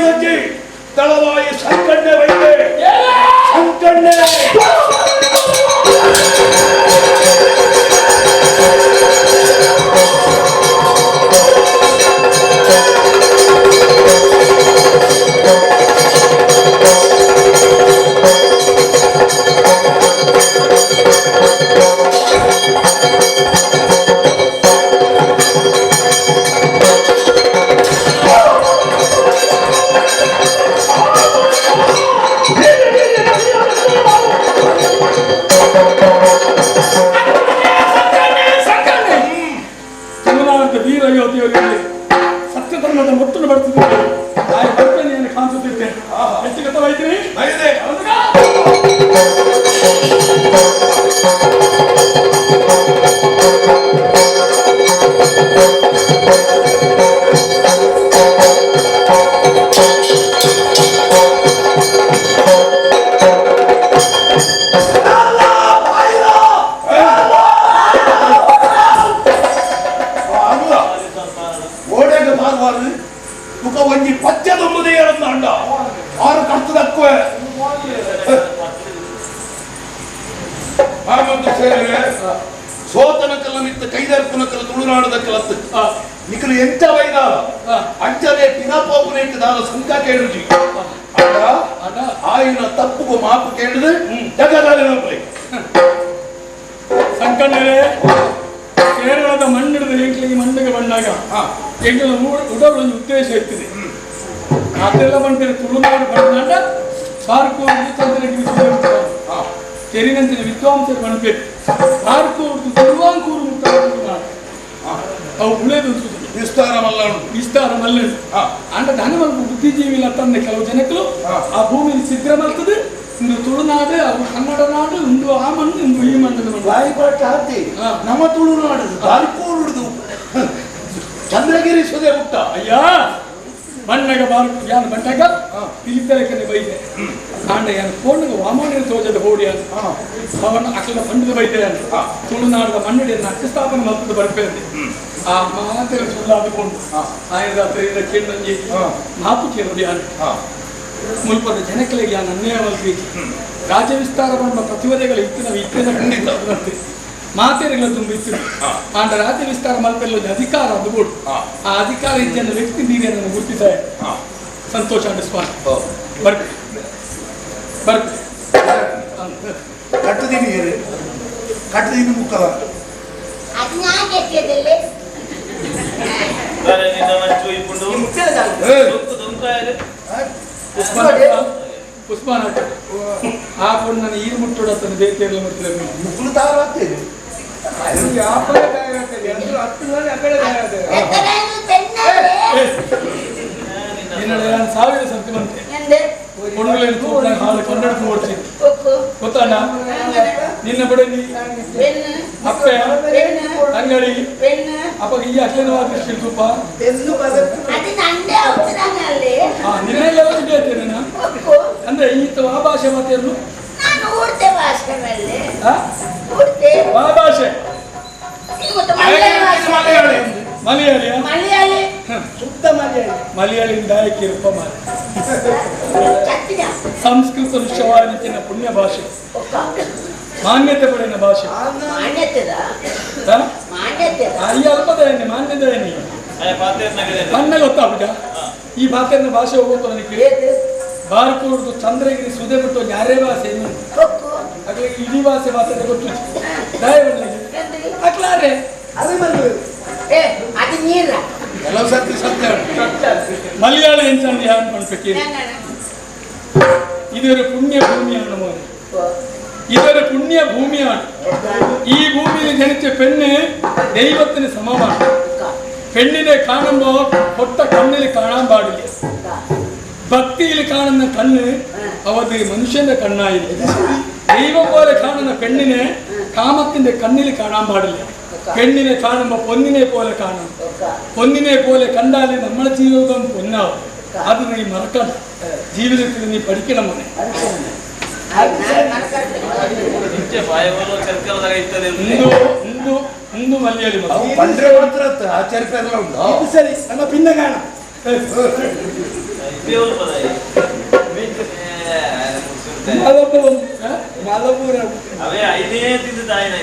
ಏತಜ್ಜಿ ತಳವಾಯಿ ಸಂಕಣ್ಣೆ ವೈದ್ಯ ಸಂಕಣ್ಣೆ ಸತ್ಯಧರ್ಮದ ಮೊತ್ತನ್ನು ಬರ್ತದೆ ಬರ್ತೇನೆ ಕಾಣಿಸುತ್ತಿದ್ದೇನೆ ವ್ಯಕ್ತಿಗತವಾಯ್ತೀರಿ ಸೋತನಕಲ್ಲ ನಿತ್ತ ಕೈದರ್ಪುನಕಲ್ಲ ತುಳುನಾಡದ ಕಲತ್ತು ನಿಕಲು ಎಂಚ ವೈದ ಅಂಚನೆ ಪಿನಪೋಪುನೇಟ್ ದಾನ ಸುಂಕ ಕೇಳುಜಿ ಅಡ ಆಯಿನ ತಪ್ಪುಗು ಮಾಪು ಕೇಳಿದೆ ಜಗದಾಲಿನ ಸಂಕಣ್ಣರೇ ಕೇರಳದ ಮಣ್ಣಿಡಿದ ಎಂಕ್ಲಿಗೆ ಮಣ್ಣಿಗೆ ಬಂದಾಗ ಎಂಗಳ ಉಡಲ್ ಒಂದು ಉದ್ದೇಶ ಇರ್ತದೆ ಅದೆಲ್ಲ ಬಂದರೆ ತುಳುನಾಡು ಬಂದಾಗ ಬಾರ್ಕೋರ್ದು ಚಂದ್ರಗಿರಿ ತೆರಿನಂಚಿನ ವಿದ್ವಾಂಸರು ಬಂದ್ಬೇಕು ಬಾರ್ಕೋರ್ದು ತಿರುವಾಂಕೂರು ಮುಟ್ಟ ತುಳುನಾಡು ಅವು ಉಳೇದು ವಿಸ್ತಾರ ಮಲ್ಲ ವಿಸ್ತಾರ ಮಲ್ಲ ಅಂಡ ಧನಮಲ್ಪ ಬುದ್ಧಿಜೀವಿ ತಂದೆ ಕೆಲವು ಜನಕ್ಕೂ ಆ ಭೂಮಿ ಸಿದ್ರ ಮಲ್ತದೆ ಇಂದು ತುಳುನಾಡು ಅವು ಕನ್ನಡ ನಾಡು ಇಂದು ಆ ಮಣ್ಣು ಇಂದು ಈ ಮಣ್ಣು ಬಾಯಿ ಹಾಕಿ ನಮ್ಮ ತುಳುನಾಡು ಬಾರ್ಕೋರ್ದು ಚಂದ್ರಗಿರಿ ಸುದೆ ಹುಟ್ಟ ಅಯ್ಯ ಬಣ್ಣಗ ಬಾರು ಯಾನು ಬಂಟಾಗ ಪಿಲಿತಲೆಕನೆ ಬೈದೆ ಆಂಡ ಯಾನು ಕೋಣಗ ವಾಮನ ತೋಜದ ಹೋಡಿಯಾನು ಅವನ ಅಕಲ ಪಂಡಿತ ಬೈದೆ ತುಳುನಾಡದ ಮಣ್ಣಡಿಯನ್ನು ಅಕ್ಕ ಸ್ಥಾಪನೆ ಮಲ್ತದ ಬರ್ಪೇಂದೆ ಆ ಮಾತೆಲ್ಲ ಸುಳ್ಳಾದುಕೊಂಡು ಆಯ್ದ ತೆರೆದ ಕೇಂದ್ರಂಜಿ ಮಾಪು ಕೇಳುದು ಯಾನು ಮುಲ್ಪದ ಜನಕಲಿಗೆ ಯಾನು ಅನ್ಯಾಯ ಮಲ್ತೀಚಿ ರಾಜ್ಯ ವಿಸ್ತಾರ ಬಂದ ಪ್ರತಿವದೆಗಳ ಇತ್ತು ನಾವು ಇತ್ತಿನ ಖಂಡಿತ ಮಾತೆರೆಗಳ ತುಂಬ ಇತ್ತು ಆಂಡ ರಾಜ್ಯ ವಿಸ್ತಾರ ಮಲ್ಪೆಲ್ಲ ಅಧಿಕಾರ ಅದು ಬೋಡು ಆ ಅಧಿಕಾರ ಇದ್ದ ವ್ಯಕ್ತಿ ನೀರೇನನ್ನು ಗುರುತಿಸಿದ ಸಂತೋಷ ಅಂಡ ಸ್ವಾಮಿ ಬರ್ಪೆ ಬರ್ಪೆ ಕಟ್ಟದೀನಿ ಕಟ್ಟದೀನಿ ಮುಕ್ಕಲ ಪುಷ್ಪನಾಟ ಆ ಪೊಣ್ಣನ ಈರು ಮುಟ್ಟೋಡತ್ತನ್ನು ಬೇಕೇರಲು ಮತ್ತು ಮುಕ್ಕಲು ತಾರಾಗ್ತೇನೆ ನಿನ್ನ ಸಾವಿರ ಸಂತಿ ಬಂತೆ ಪೊಣ್ಣುಗಳನ್ನು ತೂಪನ ಹಾಳು ಕನ್ನಡ ಓಡಿಸಿ ಗೊತ್ತಣ್ಣ ನಿನ್ನ ಬಡಲಿ ಅಪ್ಪೆ ಅಂಗಡಿ ಅಪ್ಪ ಈ ಅಕ್ಲೇನವಾದ ತೂಪ ನಿನ್ನೆಲ್ಲ ಬೇತೇನೆ ಅಂದ್ರೆ ಈತ ಆ ಭಾಷೆ ಮಾತೇನು ಆ ಭಾಷೆ ಮಲಯಾಳಿ ಮಲಯಾಳಿ ಶುದ್ಧ ಮಲಯಾಳಿ ಮಲಯಾಳಿಯಿಂದ ಕಿರುಪ ಮಾರೆ ಸಂಸ್ಕೃತ ವಿಶ್ವವಾಣಿಜ್ಯನ ಪುಣ್ಯ ಭಾಷೆ ಮಾನ್ಯತೆ ಪಡೆಯ ಭಾಷೆ ಈ ಅಲ್ಪದಯನೆ ಮಾನ್ಯದಯನಿ ಬಣ್ಣ ಗೊತ್ತಾಪುಜ ಈ ಭಾಷೆಯ ಭಾಷೆ ಹೋಗುತ್ತ ನನಗೆ ಬಾರ್ಕೋರ್ದು ಚಂದ್ರಗಿರಿ ಸುದೆ ಬಿಟ್ಟು ಯಾರೇ ಭಾಷೆ ಅಗ್ಲಿಗೆ ಇಡೀ ಭಾಷೆ ಮಾತಾಡ ಗೊತ್ತು ದಯವಿಟ್ಟು ಅಕ್ಲಾರೆ ಮಲಯಾಳ ಎಂಚಂದು ಯಾನ್ ಪನ್ಪೆಕಿ ഇതൊരു പുണ്യഭൂമിയാണ് മോനെ, ഇതൊരു പുണ്യഭൂമിയാണ്. ഈ ഭൂമിയിൽ ജനിച്ച പെണ്ണ് ദൈവത്തിന് സമമാണ്. പെണ്ണിനെ കാണുമ്പോ പൊട്ട കണ്ണിൽ കാണാൻ പാടില്ല. ഭക്തിയിൽ കാണുന്ന കണ്ണ് അവത് മനുഷ്യന്റെ കണ്ണായിരിക്കും. ദൈവം പോലെ കാണുന്ന പെണ്ണിനെ കാമത്തിന്റെ കണ്ണിൽ കാണാൻ പാടില്ല. പെണ്ണിനെ കാണുമ്പോ പൊന്നിനെ പോലെ കാണണം. പൊന്നിനെ പോലെ കണ്ടാലേ നമ്മളെ ജീവിതം പൊന്നാവും. അത് നീ മറക്കണം. ജീവിതത്തിൽ നീ പഠിക്കണം മോനെ. മലയാളി ಸರಿ, ನಮ್ಮ ಪಿನ್ನ ಕಾಣ. ಅವೇ ಐದೇ ತಿಂದು ತಾಯಿನ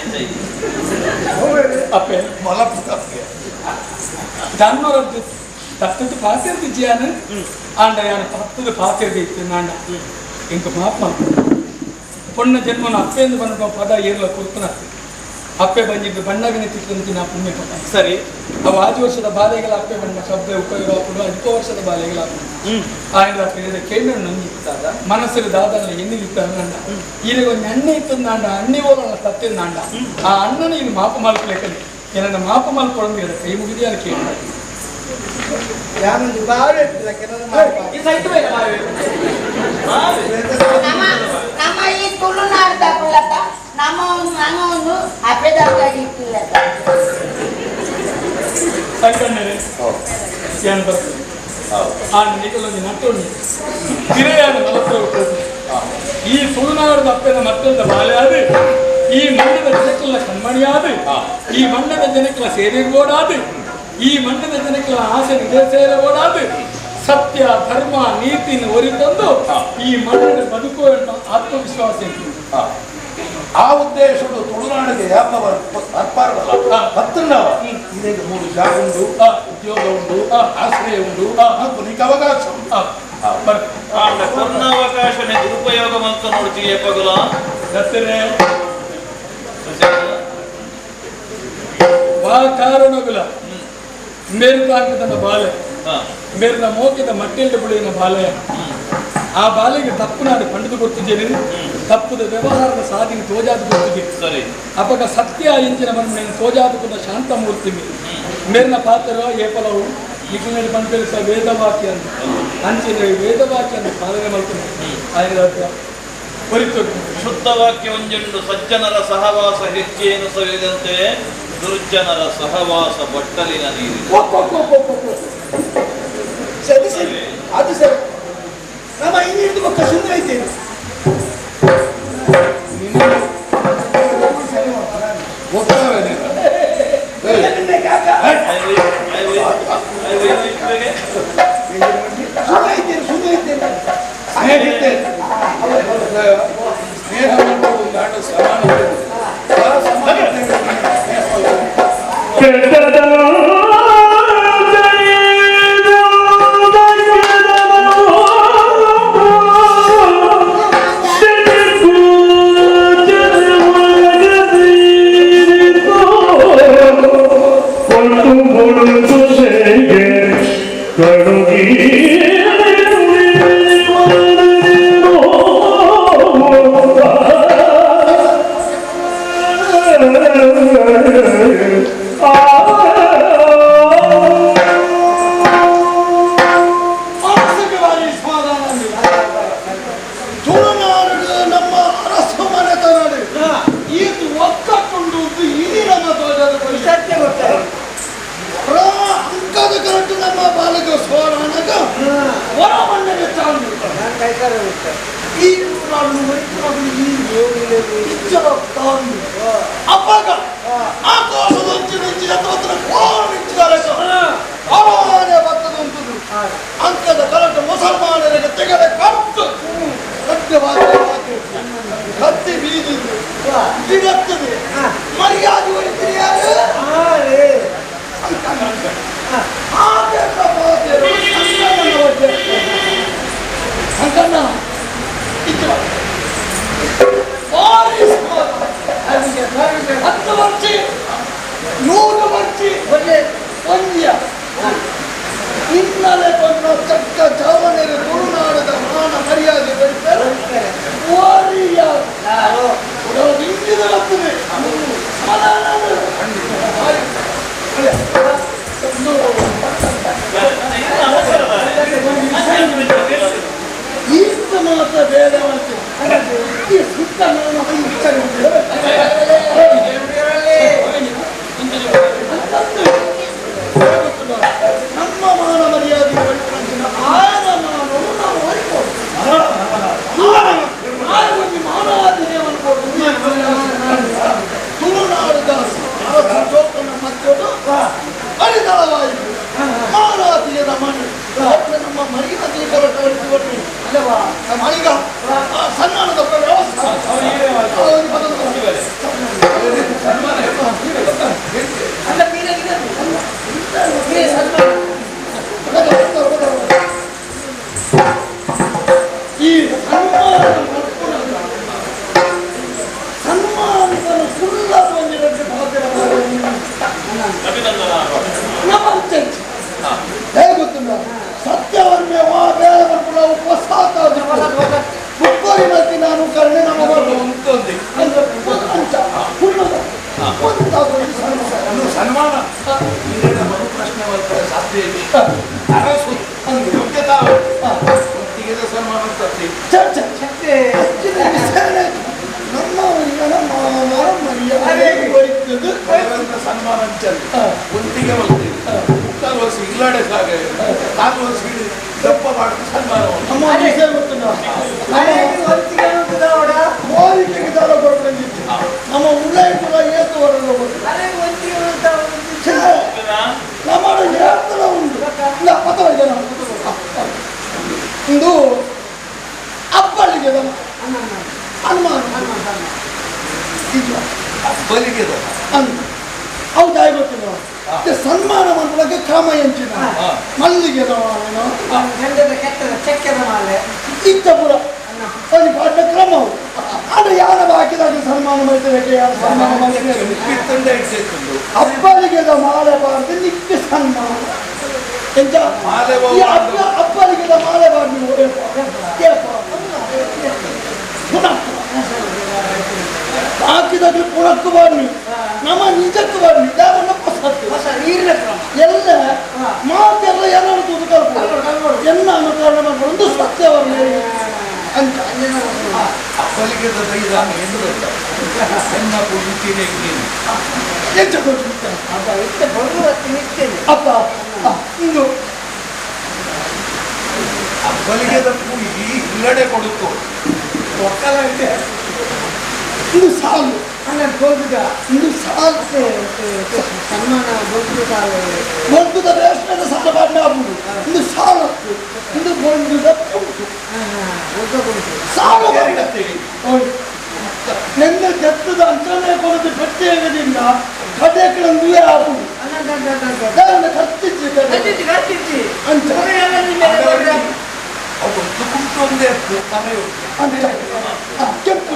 ಅಪ್ಪೆ ಮಲಪು ಜಾನುವಾರು ತತ್ತದ್ದು ಪಾತಿರ್ದು ಜಿಯಾನ ಆಂಡ ಯಾನ ತತ್ತದು ಪಾತಿರ್ದು ಇತ್ತು ನಾಂಡ ಇಂಕ ಮಾಪ ಪೊಣ್ಣ ಜನ್ಮನ ಅಪ್ಪೆಂದು ಬಂದ ಪದ ಏರ್ಲ ಕುರ್ತನ ಅಪ್ಪೆ ಬಂದಿದ್ದು ಬಣ್ಣಗನೆ ತಿಕ್ಕಂತಿ ನಾ ಪುಣ್ಯ ಪದ ಸರಿ ಅವು ಆಜು ವರ್ಷದ ಬಾಲೆಗಳ ಅಪ್ಪೆ ಬಣ್ಣ ಶಬ್ದ ಉಪಯೋಗ ಆಪುಡು ಅಲ್ಪ ವರ್ಷದ ಬಾಲೆಗಳ ఆయన ಕೇಂದ್ರ ನಂಗಿ ಮನಸ್ಸು ದಾದಲ್ಲ ಎಣ್ಣೆ ನಂಡ ಈಗ ಒಂದು ಅಣ್ಣೆ ಇತ್ತು ನಾಂಡ ಅಣ್ಣಿ ಓಲಲ್ಲ ತತ್ತಿಂದಾಂಡ ಆ ಅಣ್ಣನ ಇದು ಮಾಪು ಮಲ್ಪಲೇಕಲಿ ಏನನ್ನ ಮಾಪು ಮಲ್ಪೊಳಂದು ಕೈ ಮುಗಿದೆಯಾ ಕೇಳಿ ನಮ್ಮ ಈ ತುಳುನಾಡ್ದಕ್ಕುಲ್ಲತ್ತ ನಮ್ಮ ಒಂದು ನಮ್ಮ ಒಂದು ಅಪ್ಪೆದಾಗಿಟ್ಟಿಲ್ಲತ್ತ ಸಂಕಣ್ಣನೆ ಏನು ಬರ್ತದೆ ಆ ನಿಕಲೊಂದು ನಟ್ಟೊಂದು ಕಿರೆಯಾದ ಮಲಪ್ರಭು ಈ ತುಳುನಾಡದ ಅಪ್ಪನ ಮತ್ತೊಂದು ಬಾಲ್ಯಾದು ಈ ಮಣ್ಣದ ಜನಕ್ಕೆಲ್ಲ ಕಣ್ಮಣಿಯಾದು ಈ ಮಣ್ಣದ ಜನಕ್ಕೆಲ್ಲ ಸೇರಿರ್ಬೋಡಾದು ಈ ಮಣ್ಣದ ಜನಕ್ಕೆಲ್ಲ ಆಸೆ ನಿದೇಶಿರಬೋಡಾದು ಸತ್ಯ ಧರ್ಮ ನೀತಿನ ಒರಿತಂದು ಈ ಮಣ್ಣನ್ನು ಬದುಕುವ ಆತ್ಮವಿಶ್ವಾಸ ಇತ್ತು. ಆ ಉದ್ದೇಶಗಳು ತುಳುನಾಡಿಗೆ ಯಾಪ ಬರ್ಪಾರಲ್ಲ ಹತ್ತಿರ ಇದೀಗ ಮೂರು ಜಾಗ ಉಂಟು, ಉದ್ಯೋಗ ಉಂಟು, ಆಶ್ರಯ ಉಂಟು, ಪುನೀಕ ಅವಕಾಶ ಉಂಟು. ಪೂರ್ಣಾವಕಾಶನೇ ದುರುಪಯೋಗ ಅಂತ ನೋಡ್ತೀವಿ ಪಗಲ ವಾ ಕಾರಣಗುಲ ಮೇರುತಾಂಕದ ಬಾಲೆ ಮೇರಿನ ಮೋಕಿದ ಮಟ್ಟಿಲ್ದ ಬುಳಿನ ಬಾಲೆ ಆ ಬಾಲೆಗೆ ತಪ್ಪು ನಾನು ಪಂಡಿತು ಗೊತ್ತಿದ್ದೇನೆ, ತಪ್ಪುದ ವ್ಯವಹಾರದ ಸಾಧನೆ ತೋಜಾದ ಗೊತ್ತಿದೆ. ಸರಿ ಅಪಗ ಸತ್ಯ ಇಂಚಿನ ಮಣ್ಣು ತೋಜಾದುಕೊಂಡ ಶಾಂತ ಮೂರ್ತಿ ಮೇರಿನ ಪಾತ್ರ ಏಪಲವು ನಿಖಿಲಲ್ಲಿ ಬಂದಿರಿಸ ವೇದವಾಕ್ಯ ಅಂತ ಅಂಚಿನ ವೇದವಾಕ್ಯ ಅಂತ ಪಾಲನೆ ಮಾಡ್ತೀನಿ. ಹೊರಿತು ಶುದ್ಧ ವಾಕ್ಯ ಒಂಜುಂಡು ಸಜ್ಜನರ ಸಹವಾಸ ಹೆಚ್ಚೇನು ಸವಿದಂತೆ ದುರ್ಜನರ ಸಹವಾಸ ಬಟ್ಟಲಿನ ನೀರು. ಸರಿ ಸರಿ ಅದು ಸರಿ. ನಮ್ಮ ಇನ್ನಿಡಿದು ಪಕ್ಕ ಸುಮ್ಮನೆ ಐತೇನೆ ಸ್ನೇಹ ಅಂಕದ ಕರಟ ಮುಸಲ್ಮಾನರಿಗೆ ತೆಗೆದ ಕಟ್ಟು ಕತ್ತಿ ಬೀದಿದ್ದು ಬಿಡತ್ತದೆ ಮರ್ಯಾದೆ ಹೊಡಿತೀರಿ ಯಾರು? ಸಂಕಣ್ಣ 10 ವರ್ಷ 100 ವರ್ಷ ಒಂದಿಯ ಹಿನ್ನೆಲೆ ಬಂದ ಚಕ್ಕ ಚಾವಣೆರೆ ತುಳುನಾಡದ ಮಾನ ಮರ್ಯಾದೆ ಬೆಳಿತಾರೆ. ಈತ ಮಾತ್ರ ಬೇಡ ಈ ಸುತ್ತ ನಾನು ನಮ್ಮ ಮಾನ ಮರ್ಯಾದೆ ಆಯನ ಮಾನವು ನಾವು ಹೊರಿಬೋದು. ತುಳುನಾಡದ ಅರಸು ಮಧ್ಯದ ಅರಿದಳವಾಯಿತು ಮಾರಾತಿಯದ ಮಣ್ಣು ನಮ್ಮ ಮರ್ಯಾದೆ ಮಾಳಿಗ ಸನ್ಮಾನದ ವ್ಯವಸ್ಥೆ. ಈ ಸನ್ಮಾನ ಸನ್ಮಾನಿತನು ಸುಳ್ಳಾದ ಒಂಜಿ ಹೇಗೆ ಗೊತ್ತಿಲ್ಲ ಸತ್ಯವನ್ನೇ ಬೇರೆ ಉಪಸಾತ ಮುಕ್ಕೋರಿ ಮತ್ತೆ ನಾನು ಕರ್ಣೆ ನಮ್ಮ ಸನ್ಮಾನ ಪ್ರಶ್ನೆ ಮಾಡ್ತಾರೆ ಸಾಧ್ಯ ಇಲ್ಲ. ಅರಸು ಯೋಗ್ಯತಾ ಒಟ್ಟಿಗೆ ಸನ್ಮಾನ ನಮ್ಮ ಸನ್ಮಾನ ಒಟ್ಟಿಗೆ ಮುಕ್ಕಾಲು ವರ್ಷ ಇಲ್ಲಾಡೆ ಸಾಗ ಕಾಲು ವರ್ಷ ದಪ್ಪ ಮಾಡಿ ಸನ್ಮಾನ. ನಮ್ಮ ಉಳ್ಳೆ ಕೂಡ ಏತು ಬರಲು ನಮ್ಮ ಹೇಳ್ತಲ ಉಂಟು ಇಲ್ಲ ಪತ್ತವರಿಗೆ ಇಂದು ಅಬ್ಬಳಿಗೆ ಹನುಮಾನ ಅಬ್ಬಲಿಗೆ ಅಂದು ಹೌದು ಗೊತ್ತಿಲ್ಲ ಸನ್ಮಾನ ಮಾಡ್ಕೊಳ್ಳೋಕೆ ಕ್ರಮ ಎಂಚಿನ ಮಲ್ಲಿಗೆ ಇತ್ತ ಪುರ ಅಲ್ಲಿ ಪಾಠ ಕ್ರಮ ಆದ್ರೆ ಯಾರ ಹಾಕಿದಾಗ ಸನ್ಮಾನ ಮಾಡ್ತಾರೆ, ಯಾರು ಸನ್ಮಾನ ಮಾಡ್ತಾರೆ? ಅಬ್ಬಲಿಗೆ ಮಾಲೆ ಬಾರ್ದು ನಿತ್ಯ ಸನ್ಮಾನ ಎಂತ ಅಬ್ಬಲಿಗೆ ಮಾಲೆ ಬಾರ್ದು ಹಾಕಿದಾಗಲೂ ಪುಣಕ್ಕೂ ಬಾರ್ನಿ ನಮ್ಮ ನಿಜಕ್ಕೂ ಬಾರ್ನಿ ಯಾರನ್ನ ಎಲ್ಲ ಮಾತೆಲ್ಲ ಎಲ್ಲರೂ ತೂತು ಕಲ್ಪು ಎಲ್ಲ ಅನುಕರಣ ಒಂದು ಸತ್ಯವನ್ನು ಅಂತ ಅಬ್ಬಲಿಗೆ ದೈದಾನ ಎಂದು ಸಣ್ಣ ಪುಡಿತೀನಿ ಹೆಚ್ಚು ಅಪ್ಪ ಇಂದು ಅಬ್ಬಲಿಗೆ ಪೂಜಿ ಹಿನ್ನಡೆ ಕೊಡುತ್ತು ಇದು ಸಾಲು ಇದು ಸಾಲು ಸನ್ಮಾನ ಬೊಂದುದ ರೇಷ್ಮೆದ ಸಾಲ ಬಾಂಡ ಆಗುದು ಇದು ಸಾಲು ಇದು ಬೊಂದುದ ಕುಂಟು ಸಾಲು ನಿನ್ನೆ ಜತ್ತದ ಅಂಚನೆ ಕೊಡದು ಪ್ರತ್ಯೇಕದಿಂದ ಕಡೆಗಳೊಂದುವೇ ಆಗುದು ಕತ್ತಿಚ್ಚಿ ಅಂಚ ಕುಂಟು ಒಂದೇ ಅಂಚ ಕೆಂಪು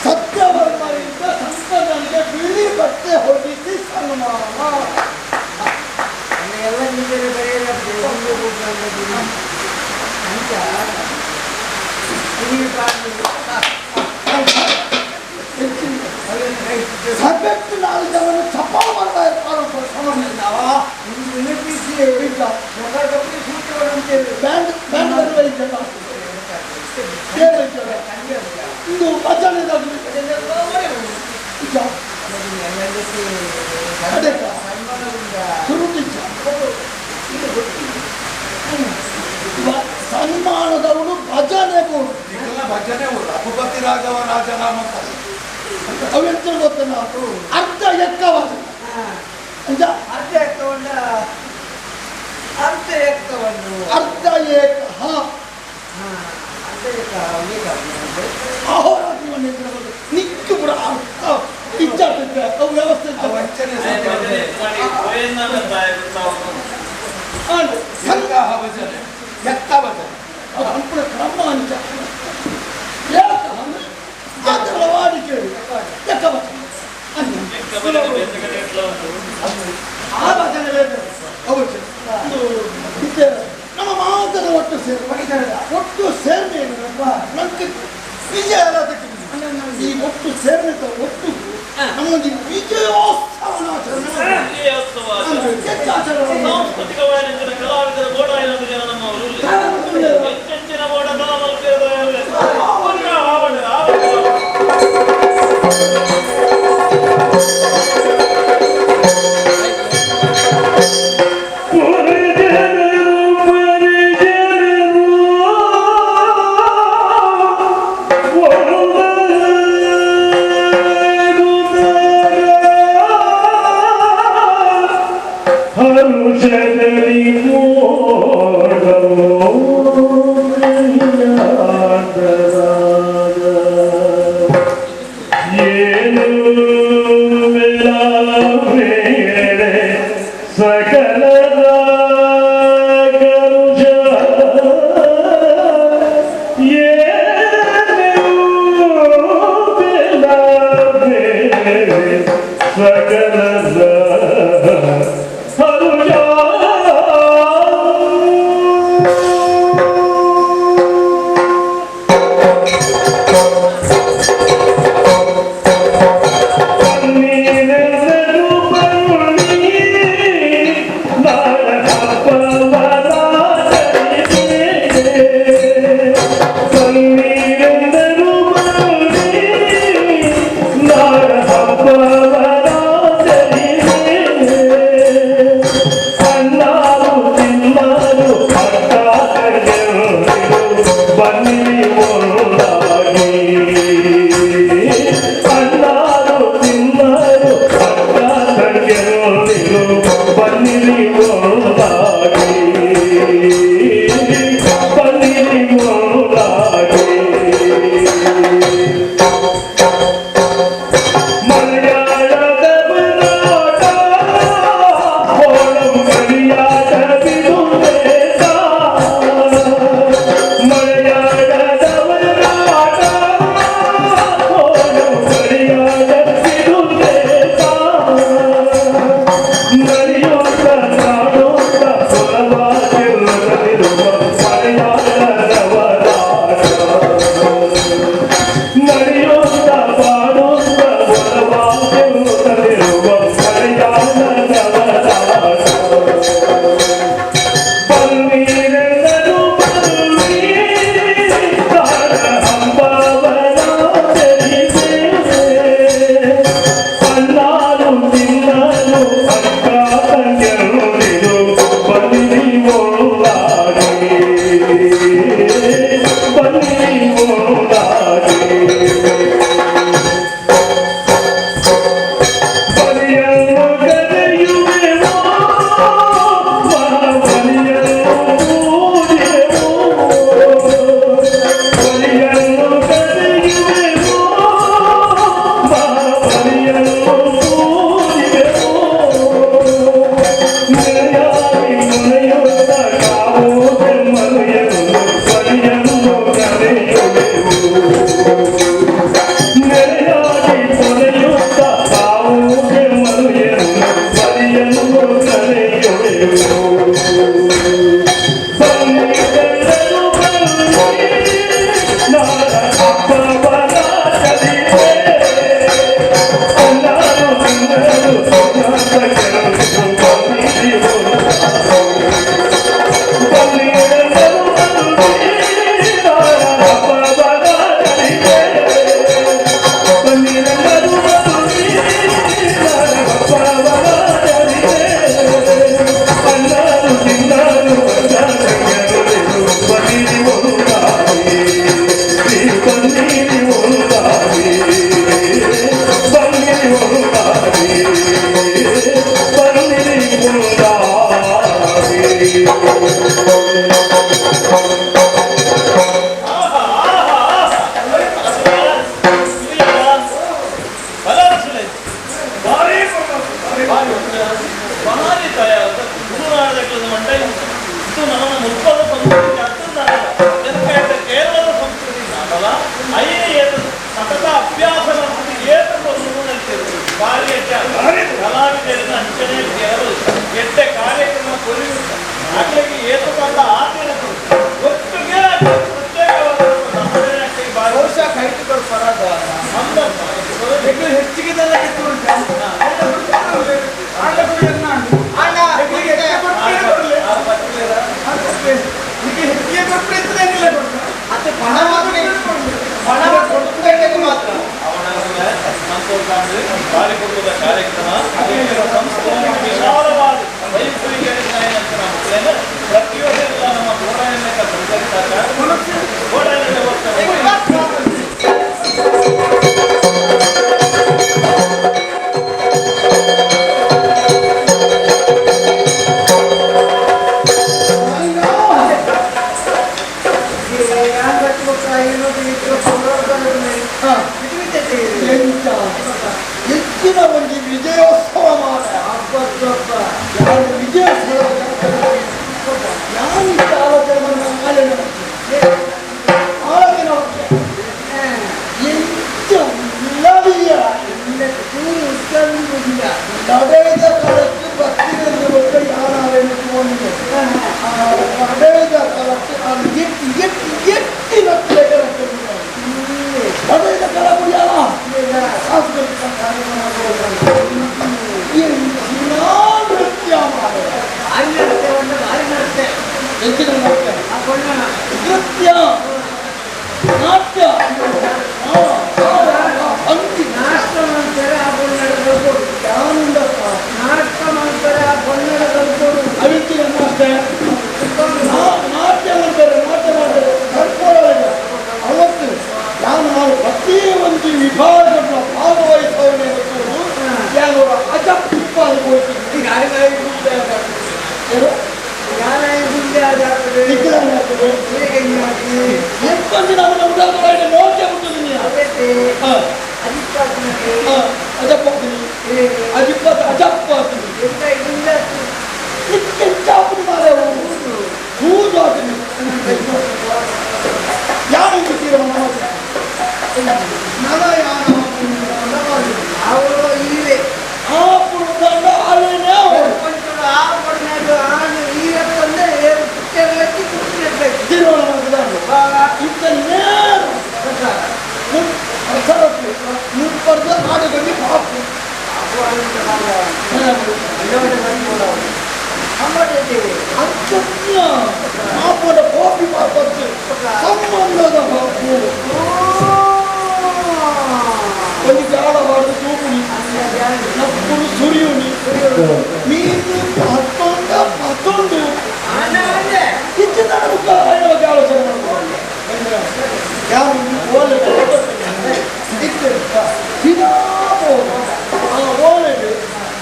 ಸತ್ಯವರ್ಮರಿಂದ ಸಂತನಿಗೆ ಬಿಳಿ ಬಟ್ಟೆ ಹೊದಿಸಿ ಸನ್ಮಾನ. ಸಭೆಟ್ಟು ನಾಲ್ಕು ಜನ ಚಪ್ಪಾಳ ಮಾಡ್ತಾ ಇರ್ತಾರೆ. ಬ್ಯಾಂಡ್ ಬ್ಯಾಂಡ್ ಇದು ಭಜನೆ ಸನ್ಮಾನದವನು ಭಜನೆ ಭಜನೆ ರಘುಪತಿ ರಾಘವ ರಾಜರಾಮ ಅವೆಂತ ಗೊತ್ತಲ್ಲ ಅರ್ಧ ಎಕ್ಕವಾದ ಅರ್ಧ ಎಕ್ಕವನ್ನ ಅರ್ಧ ಎಕ್ಕವನ್ನು ಅರ್ಧ ಏಕ ಅಹೋರಾತ್ರಿ ನಿಕ್ಕು ಪುರ ಅರ್ಥ ಇಚ್ಛಾಪಿದ್ದೆ ಅವು ವ್ಯವಸ್ಥೆ ಭಜನೆ ಎತ್ತ ಭಜನೆ ಅದು ಅನ್ಪುಣ ಕ್ರಮ ಅಂಚ ಏಕ ಅಂದ್ರೆ ಮಾತ್ರ ವಾಡಿಕೆ ಎಕ್ಕ ಭಜನೆ ಆ ಭಜನೆ ಬೇಕು ಅವಶ್ಯ ನಮ್ಮ ಮಾತದ ಒಟ್ಟು ಸೇರಿ ಒಟ್ಟು ಸೇರ್ನೆ ಏನಪ್ಪ ನಮ್ಗೆ ವಿಜಯ ಅದಕ್ಕೆ ಈ ಒಟ್ಟು ಸೇರ್ನೆ ಒಟ್ಟು ನಮ್ಮೊಂದು ವಿಜಯೋತ್ಸವನ ಆಚರಣೆ ಸಾಂಸ್ಕೃತಿಕ ಕಲಾವಿದರ ಬೋಡ ನಮ್ಮವರು ಹೆಚ್ಚೆಚ್ಚಿನ ಬೋಡ Haru ಕಲಾವಿದರನ್ನ ಅಂಚನೆ ಎಟ್ಟೆ ಕಾರ್ಯಕ್ರಮ ಕೊರಿಯುತ್ತ ಅಕ್ಲೆಗೆ ಏತ ನೃತ್ಯ ನಾಟ್ಯ ನಾಟ್ಯ ಮಾಡ್ತಾರೆ ನಾಟ್ಯ ಮಾಡ್ತಾರೆ ಕರ್ಕೊಳ್ಳೋಲ್ಲ ಅವತ್ತು ನಾನು ನಾವು ಪ್ರತಿಯೊಂದು ವಿಭಾಗದ ಭಾಗವಹಿಸೋನೆ ಯಾರು ಅಜಪ್ಪ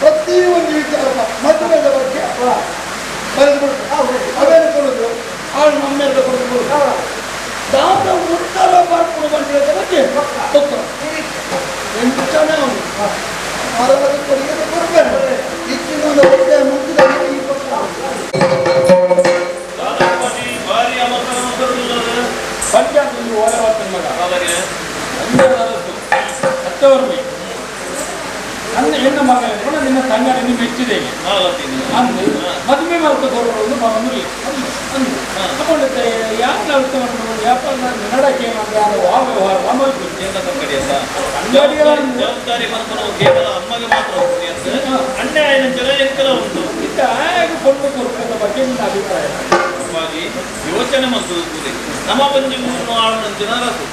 ಪ್ರತಿಯೊಂದು ವಿಚಾರ ಮದುವೆದ ಬಗ್ಗೆ ಅವೇನು ಕೊಡೋದು ಆಳು ನಮ್ಮೆಲ್ಲ ಕೊಡೋದು ದಾದ ಉತ್ತರ ಬರ್ಕೊಂಡು ಬಂದಿರೋದ ಬಗ್ಗೆ ಎಂಟನೇ ಅವನು ಮರದ ಕೊಡುಗೆ ಕೊಡ್ಬೇಡ ಇಚ್ಚಿನ ಒಂದು ಒಳ್ಳೆಯ ಮುಗಿದ ಪಂಚಾಯತ್ ಓಲೆ ಮಗ ಅಂದ ಹೆಣ್ಣು ಮಗ ನಿನ್ನ ತಂಗಡಿಯನ್ನು ಮೆಚ್ಚಿದೆ ಅಂದು ಮದುವೆ ಮಾಡ್ತಾ ಕೊಡೋದು ಮಗನು ಅಂದು ತಗೊಂಡಿದ್ದೆ ಯಾಕೆ ವ್ಯಾಪಾರ ನಡಕ್ಕೆ ವ್ಯವಹಾರ ಜವಾಬ್ದಾರಿ ಮಾಡ್ಕೊಂಡು ಕೇವಲ ಅಮ್ಮಗೆ ಮಾತ್ರ ಅನ್ಯಾಯ ಜನ ಉಂಟು ಇದ್ದಾಗ ಕೊಂಡು ಕೊಡ್ಕೊಂಡ ಬಗ್ಗೆ ನಿನ್ನ ಅಭಿಪ್ರಾಯ ಯೋಚನೆ ಮತ್ತು ನಮ್ಮ ಒಂಜಿ ಊರಿನ ಆಳುವಂಚಿನ ಅರಸು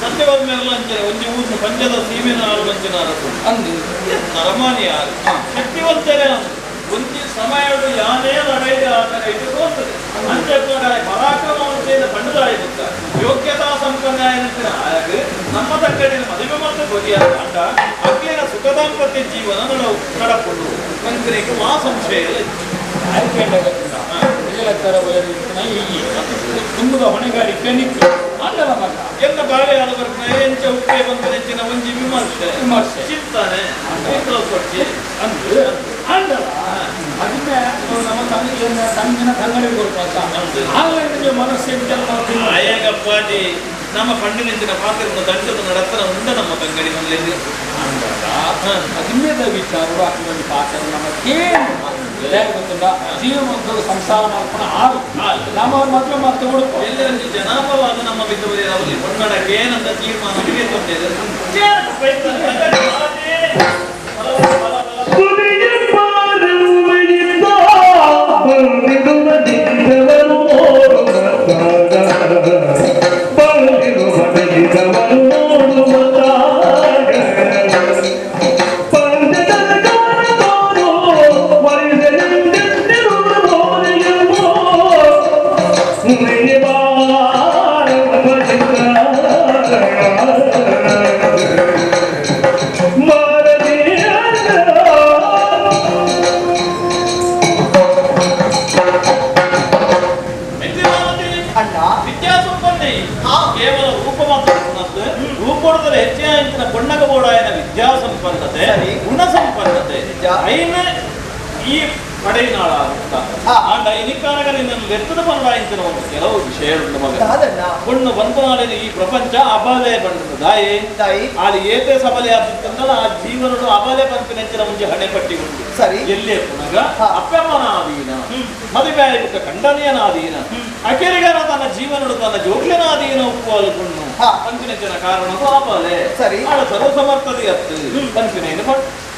ಸತ್ಯವಾದ ಮೇಲೆ ಅಂಚನೆ ಒಂಜಿ ಊರಿನ ಪಂಚದ ಸೀಮೆನ ಆಳುವಂಚಿನ ಅರಸು ಅಂದು ನರಮಾನಿ ಯಾರು ಶಕ್ತಿವಂತರೇ ಒಂಜಿ ಸಮಯಡು ಯಾನೇ ಲಡೈದೆ ಆತರ ಇದು ತೋರ್ತದೆ ಅಂಚೆ ಪರಾಕ್ರಮವಂತೆಯ ಪಂಡದಾಯ ಗೊತ್ತ ಯೋಗ್ಯತಾ ಸಂಪನ್ನ ಆಗ ನಮ್ಮ ತಕ್ಕಡಿನ ಮದುವೆ ಮತ್ತು ಬಗೆಯ ಅಂಡ ಅಗ್ಲಿನ ಸುಖ ದಾಂಪತ್ಯ ಜೀವನ ನಡಕೊಂಡು ಮಂತ್ರಿಗೆ ವಾ ಸಂಶಯ ಇಲ್ಲ. ತುಂಬದ ಹೊಣೆಗಾರಿಕೆ ನಿಕ್ಕು ಅಂಡಲ ಮಗ ಎಲ್ಲ ಬಾಳೆ ಆದವರ್ಗ ಎಂಚ ಉಪ್ಪೆ ಬಂದ ನೆಚ್ಚಿನ ಒಂಜಿ ವಿಮರ್ಶೆ ವಿಮರ್ಶೆ ಚಿಂತಾನೆ ಕೊಟ್ಟಿ ಅಂದು ಅಂಡಲ ಅದನ್ನೇ ನಮ್ಮ ತಂಗಿನ ತಂಗಿನ ತಂಗಡಿ ಕೊಡ್ತಾ ಆಗ ಮನಸ್ಸು ಎಂತೆಲ್ಲ ಆಯಾಗಪ್ಪಾಜಿ ನಮ್ಮ ಪಂಡಿನೆಂಚಿನ ಪಾತ್ರದ ದಂಡದ ನಡತನ ಉಂಡ ನಮ್ಮ ತಂಗಡಿ ಮನೇಲಿ ಅದಿಮ್ಮೆದ ವಿಚಾರ ಒಂದು ಪಾತ್ರ ನಮಗೇನು ಗೊತ್ತಿಲ್ಲ ಜೀವನ ಸಂಸಾರ ಮಾಡ್ಕೊಂಡು ಆರು ನಮ್ಮ ಮದುವೆ ಮಾತು ಹುಡುಕು ಎಲ್ಲರಲ್ಲಿ ಜನಾಪವಾದ ನಮ್ಮ ಬಿದ್ದವರಲ್ಲಿ ಹೊನ್ನಡಕ್ಕೆ ಏನಂತ ತೀರ್ಮಾನ ಕೇವಲ ರೂಪ ಮಾತ್ರ ರೂಪದಲ್ಲಿ ಹೆಚ್ಚಿನ ಪೊಣ್ಣಗಬೋಡಾಯನ ವಿದ್ಯಾ ಸಂಪನ್ನತೆ ಗುಣ ಸಂಪನ್ನತೆ ಐನ ಈ ಪಡೆಯಿನಾಳ ಅಂತ ಆಂಡ ಇನಿಕಾರಗ ನಿನ್ನನ್ನು ಲೆತ್ತದ ಪಂಡಾಯಿಂಚಿನ ಒಂದು ಕೆಲವು ವಿಷಯ ಉಂಟು ಮಗ ಪೊಣ್ಣು ಬಂತನಾಳಿನ ಈ ಪ್ರಪಂಚ ಅಬಲೆ ಬಂಡದ ದಾಯಿ ಆಳಿ ಏತೆ ಸಬಲೆ ಆದಿತ್ತಂದಲ ಆ ಜೀವನಡು ಅಬಲೆ ಪಂಪಿನೆಂಚಿನ ಮುಂಚೆ ಹಣೆ ಪಟ್ಟಿ ಉಂಟು ಸರಿ ಎಲ್ಲೇ ಪುನಗ ಅಪ್ಪಮ್ಮನಾದೀನ ಮದುವೆ ಆಯ್ಬಿಟ್ಟ ಕಂಡನಿಯನಾದೀನ ಅಕೆರಿಗರ ತನ್ನ ಜೀವನಡು ತನ್ನ ಜೋಗ್ಲಿನಾದೀನ ಉಪ್ಪುವಲು ಪೊಣ್ಣು ಪಂಚಿನೆಂಚಿನ ಕಾರಣಕ್ಕೂ ಅಬಲೆ ಸರಿ ಆಳ ಸರ್ವಸಮರ್ಥತೆ ಅತ್ತು ಪಂಚಿನೇನು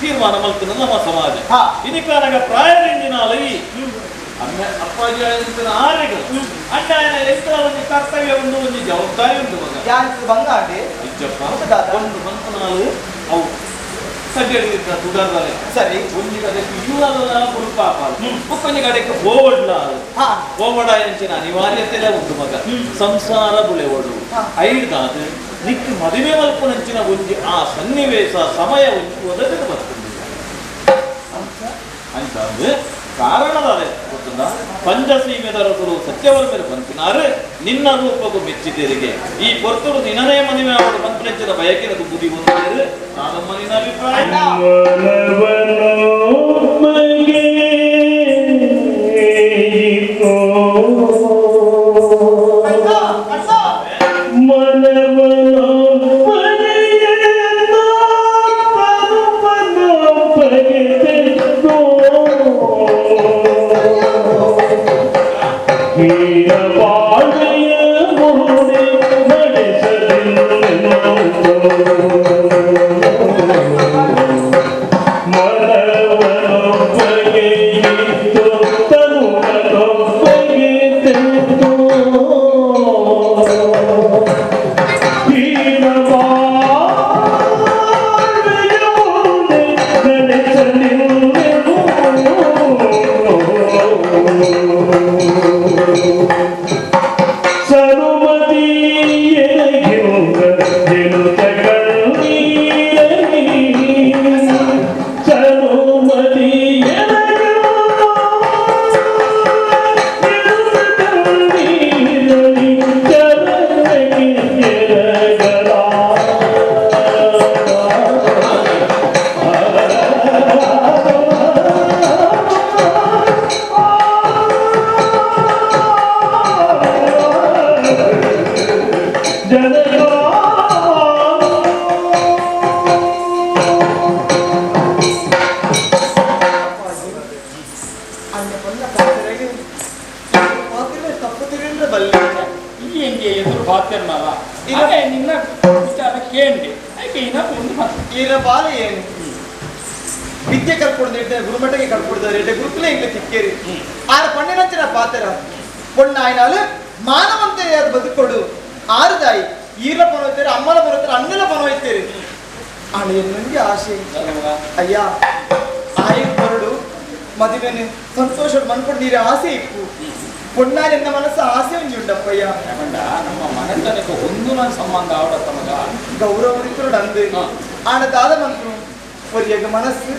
ತೀರ್ಮಾನ ಮಲ್ತನ ನಮ್ಮ ಸಮಾಜ ಇದಕ್ಕಾಗ ಪ್ರಾಯರಿಂಜಿನಾಲೈ ಅಮ್ಮ ಅಪ್ಪಾಜಿ ಆರೆಗಳು ಅಣ್ಣ ಎಂತ ಒಂದು ಕರ್ತವ್ಯ ಒಂದು ಒಂದು ಜವಾಬ್ದಾರಿ ಉಂಟು ಮಗ ಯಾರು ಬಂಗಾಡಿ ಇಜ್ಜಪ್ಪ ಒಂದು ಬಂತನಾಲು ಅವು ಸಡ್ಡಿ ತುಡರ್ದಲೆ ಸರಿ ಒಂಜಿ ಕಡೆಗೆ ಇಲ್ಲಲ್ಲ ಕುರುಪಾಪ ಒಂಜಿ ಕಡೆಗೆ ಹೋವಡ್ಲ ಹೋವಡ ಎಂಚಿನ ಅನಿವಾರ್ಯತೆಲೆ ಉಂಟು ಮಗ ಸಂಸಾರ ಬುಳೆವಡು ಐಡ್ದಾದ ನಿಕ್ ಮದುವೆ ಮಲ್ಪುನಂಚಿನ ಒಂಜಿ ಆ ಸನ್ನಿವೇಶ ಸಮಯ ಒಂಜಿ ಒದಗದು ಬರ್ತದೆ ಅಂತಂದು ಕಾರಣದಾದೆ ಗೊತ್ತುಂದ ಪಂಚಸೀಮೆದರಸರು ಸತ್ಯವರ್ಮರು ಬಂತಿನಾರು ನಿನ್ನ ರೂಪಕ್ಕೂ ಮೆಚ್ಚಿದ್ದೇರಿಗೆ ಈ ಪೊರ್ತರು ನಿನ್ನನೇ ಮದುವೆ ಅವರು ಬಂತನೆಂಚಿನ ಬಯಕಿನ ಬುದ್ಧಿ ಹೊಂದಿದ್ದೇರು ನಾನಮ್ಮ ನಿನ್ನ ಅಭಿಪ್ರಾಯ ವಿದ್ಯೆ ಕಲ್ಕೊಡ್ದು ಗುರುಮಠಕ್ಕೆ ಕಲ್ಕೊಡ್ತಾರೆ ಗುರುಕುಲೇ ಇಂಗ್ಲ ತಿಕ್ಕೇರಿ ಆರ ಪಣ್ಣಿನಂಚಿನ ಪಾತ್ರ பொண்ணாயினாலும் மானவன் தெரியாது ಬದುಕೊಡು ಆರುದಾಯಿ ಈರ ಪನೋಯ್ತಾರೆ ಅಮ್ಮನ ಪನೋಯ್ತಾರೆ ಅಣ್ಣನ ಪನೋಯ್ತಾರೆ ಆಣ ಎನ್ನೊಂದು ಆಸೆ ಅಯ್ಯ ಆಯಿ ಬರಡು ಮದುವೆನೆ ಸಂತೋಷ ಮನ್ಪಡು ನೀರು ಆಸೆ ಇಕ್ಕು பொண்ணால் என்ன ಮನಸ್ಸು ಆಸೆ ಒಂಜಿ ಉಂಡಪ್ಪಯ್ಯ ನಮ್ಮ ಮನೆತನಕ್ಕೆ ಒಂದು ನನ್ನ ಸಂಬಂಧ ಆವಡತ್ತ ಮಗ ಗೌರವ ಅಂದು ಆಣ ದಾದ ಮಂತ್ರು ಒರಿಯಗ ಮನಸ್ಸು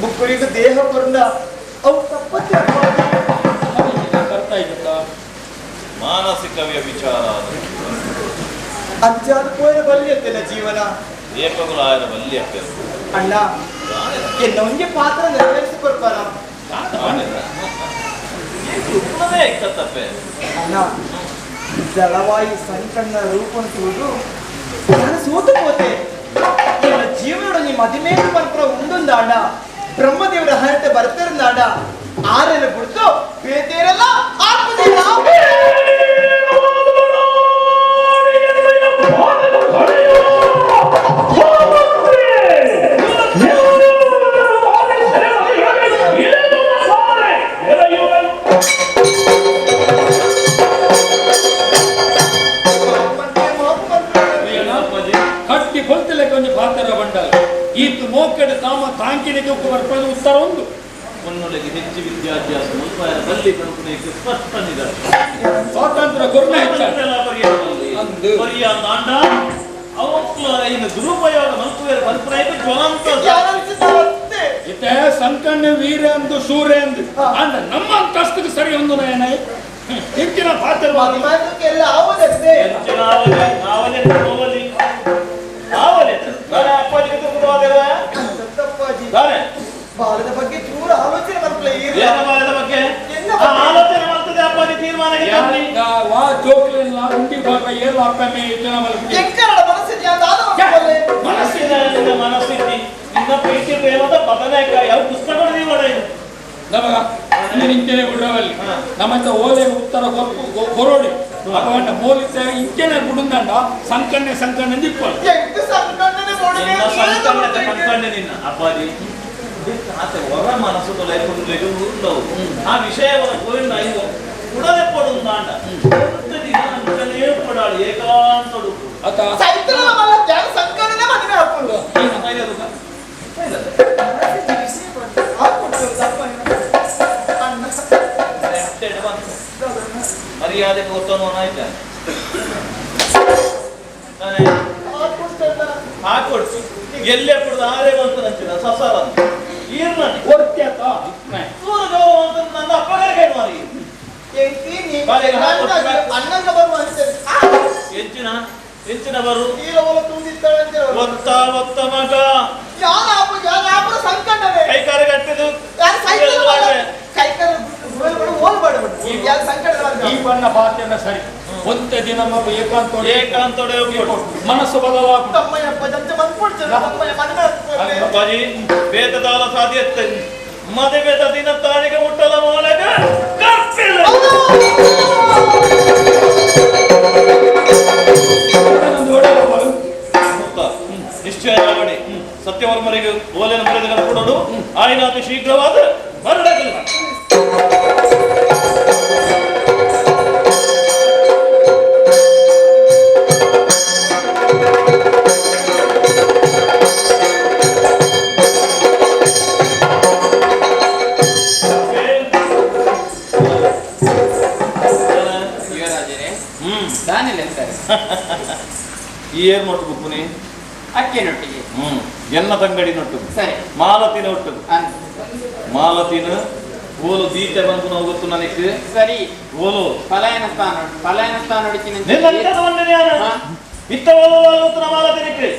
ಬುಕ್ಕುರಿಗ ದೇಹ ಕೊರಂಡ ಅವು ತಪ್ಪತ್ತೆ ಬರ್ತಾ ಇದ್ದ ಮಾನಸಿಕ ವ್ಯಭಿಚಾರ ಅಂಚಾದ ಪೋಯರ ಬಲ್ಯತ್ತೆನ ಜೀವನ ಏಪಗುಲ ಆಯರ ಬಲ್ಯಕ್ಕೆ ಅಣ್ಣ ಎನ್ನ ಒಂಜಿ ಪಾತ್ರ ನೆರವೇರಿಸಿ ಕೊರ್ಪಾರ ಅಣ್ಣ ದಳವಾಯಿ ಸಂಕಣ್ಣ ರೂಪಂತುವುದು ನಾನು ಸೋತು ಹೋತೆ ನನ್ನ ಜೀವನೊಡನೆ ಮದಿಮೇಲು ಪರ್ಪರ ಉಂಡುಂದಾಂಡ ಬ್ರಹ್ಮದೇವರ ಹರಟೆ ಬರ್ತಿರಂದಾಂಡ ಆರೆಲ್ಲ ಬಿಡ್ತು ಬೇತೇರಲ್ಲ ಆತ್ಮದೇವ ಕಟ್ಟಿ ಕೊಲ್ತಲೆ ಕೊಂಚ ಪಾತ್ರ ಬಂಡಲ್ ಈತು ಮೋಕೆಡೆ ತಾಮ ತಾಂಕಿನಿಗೆ ಬರ್ಪದ ಉತ್ತರ ಒಂದು ಮುನ್ನುಲೆಗೆ ಹೆಚ್ಚು ವಿದ್ಯಾಭ್ಯಾಸ ಮುಲ್ಪಾಯ ಬಲ್ಲಿ ಕಣಕುನೇಕೆ ಸ್ಪಷ್ಟ ನಿದರ್ಶನ ಸ್ವಾತಂತ್ರ್ಯ ಕೊರ್ನ ಪರಿಯ ನಾಂಡ ಅವಕ್ಲ ಇನ್ನು ದುರುಪಯೋಗ ಮಲ್ಪುವೇರ ಮಲ್ಪುನಾಯ್ಕ ಜ್ವಲಂತ ಇತ್ತೆ ಸಂಕಣ್ಣ ವೀರ ಅಂದು ಶೂರ ಅಂದು ಅಂದ ನಮ್ಮ ಅಂತಸ್ತಕ್ಕೆ ಸರಿ ಒಂದು ನಯನ ಹೆಚ್ಚಿನ ಪಾತ್ರ ಎಲ್ಲ ಆವದಷ್ಟೇ ಹೆಚ್ಚಿನ ಆವಲೆ ಆವಲೆ ನೋವಲಿ ಆವಲೆ ನಾನು ಅಪ್ಪಾಜಿಗೆ ತುಕುವಾದೆವ ಸತ್ತಪ್ಪಾಜಿ ತಾನೆ ಬಾಲದ ಬಗ್ಗೆ ಚೂರು ಆಲೋಚನೆ ಮಾಡ್ಕೊಳ್ಳಿ ಏನು ಬಾಲದ ಬಗ್ಗೆ ಆಲೋಚನೆ ಮಾಡ್ತದೆ ಅಪ್ಪಾಜಿ ತೀರ್ಮಾನಕ್ಕೆ ತಂದಿ ವಾ ಜೋಕ್ಲೆಲ್ಲ ಉಂಡಿ ಬಾರ ಏಳು ಅಪ್ಪಮ್ಮೆ ಯೋಚನೆ ಮಲ್ಪಿ ಎಂಕರಡ ಮನಸ್ಸಿದೆ ಅಂತ ಆದ ಮಲ್ಪಲೆ ಮನಸ್ಸಿದೆ ನಿನ್ನ ಮನಸ್ಸಿದೆ ನಿನ್ನ ಪ್ರೀತಿ ಪ್ರೇಮದ ಬದನೆಕಾಯಿ ಯಾವ ಪುಸ್ತಕಗಳು ನೀವು ಒಡೆಯದು ನಮಗ ಇಂಚನೆ ಬಿಡವಲ್ಲಿ ನಮ್ಮಂತ ಓಲೆ ಉತ್ತರ ಕೊರೋಡಿ ಅಪಗಂಡ ಮೋಲಿತ ಇಂಚನೆ ಬಿಡುಂದಂಡ ಸಂಕಣ್ಣೆ ಸಂಕಣ್ಣೆ ದಿಪ್ಪಲು ಎಂಕ ಸಂಕಣ್ಣನೆ ನಿನ್ನ ಸಂಕಣ್ಣೆ ಸಂಕಣ್ಣೆ ನಿನ್ನ ಅಪ್ಪಾಜಿ ಆತೆ ಹೊರ ಮನಸ್ಸು ತೊಲೈಕೊಂಡು ಉಂಡವು ಆ ವಿಷಯವರ ಗೋವಿಂದ ಐದು ಉಡದೆ ಪಡುಂದಾಂಡ ದಿನ ಪಡಾಳು ಏಕಾಂತಡು ಮರ್ಯಾದೆ ಗೊತ್ತನು ಆಯ್ತಾ ಹಾಕೊಡ್ಸಿ ಎಲ್ಲೇ ಕುಡ್ದು ಆರೇ ಬಂತು ನಂಚಿನ ಸಸಾರ ನನ್ನ ಅಪ್ಪಗರಿಗೆ ಮಾರಿ ಹೆಚ್ಚಿನ ಹೆಚ್ಚಿನ ಬರು ಒತ್ತ ಒತ್ತ ಮಗ ಕೈಕಾಲ ಕಟ್ಟಿದ್ದು ಈ ಬಣ್ಣ ಬಾತೆಲ್ಲ ಸರಿ ಒಂದೇ ದಿನ ಏಕಾಂತ ಏಕಾಂತೊಡೆ ಮನಸ್ಸು ಬದಲಾಗ ಅಪ್ಪಾಜಿ ಬೇತದಾಲ ಸಾಧ್ಯತೆ ಮದುವೆದ ದಿನ ತಾರಿಗೆ ಮುಟ್ಟಲ ಮೋಲಗ ಕರ್ಪಿಲ್ಲ ನಿಶ್ಚಯ ಮಾಡಿ ಸತ್ಯವರ್ಮರಿಗೆ ಓಲೆನ ಮರೆದ ಕೊಡಲು ಆಯ್ನಾತು ಶೀಘ್ರವಾದ ಮರಡಗಿಲ್ಲ. ಈ ಏರ್ ಮೊಟ್ಟು ಬುಪ್ಪುನಿ ಅಕ್ಕಿನೊಟ್ಟಿಗೆ ಎನ್ನ ತಂಗಡಿ ನೊಟ್ಟು ಸರಿ ಮಾಲತಿನ ಒಟ್ಟು ಮಾಲತಿನ ಓಲು ದೀತೆ ಬಂದು ನಾವು ಗೊತ್ತು ನನಗೆ ಸರಿ ಓಲು ಪಲಾಯನ ಸ್ಥಾನ ಪಲಾಯನ ಸ್ಥಾನ ಇತ್ತ ಓಲು ಗೊತ್ತು ಮಾಲತಿನಕ್ಕೆ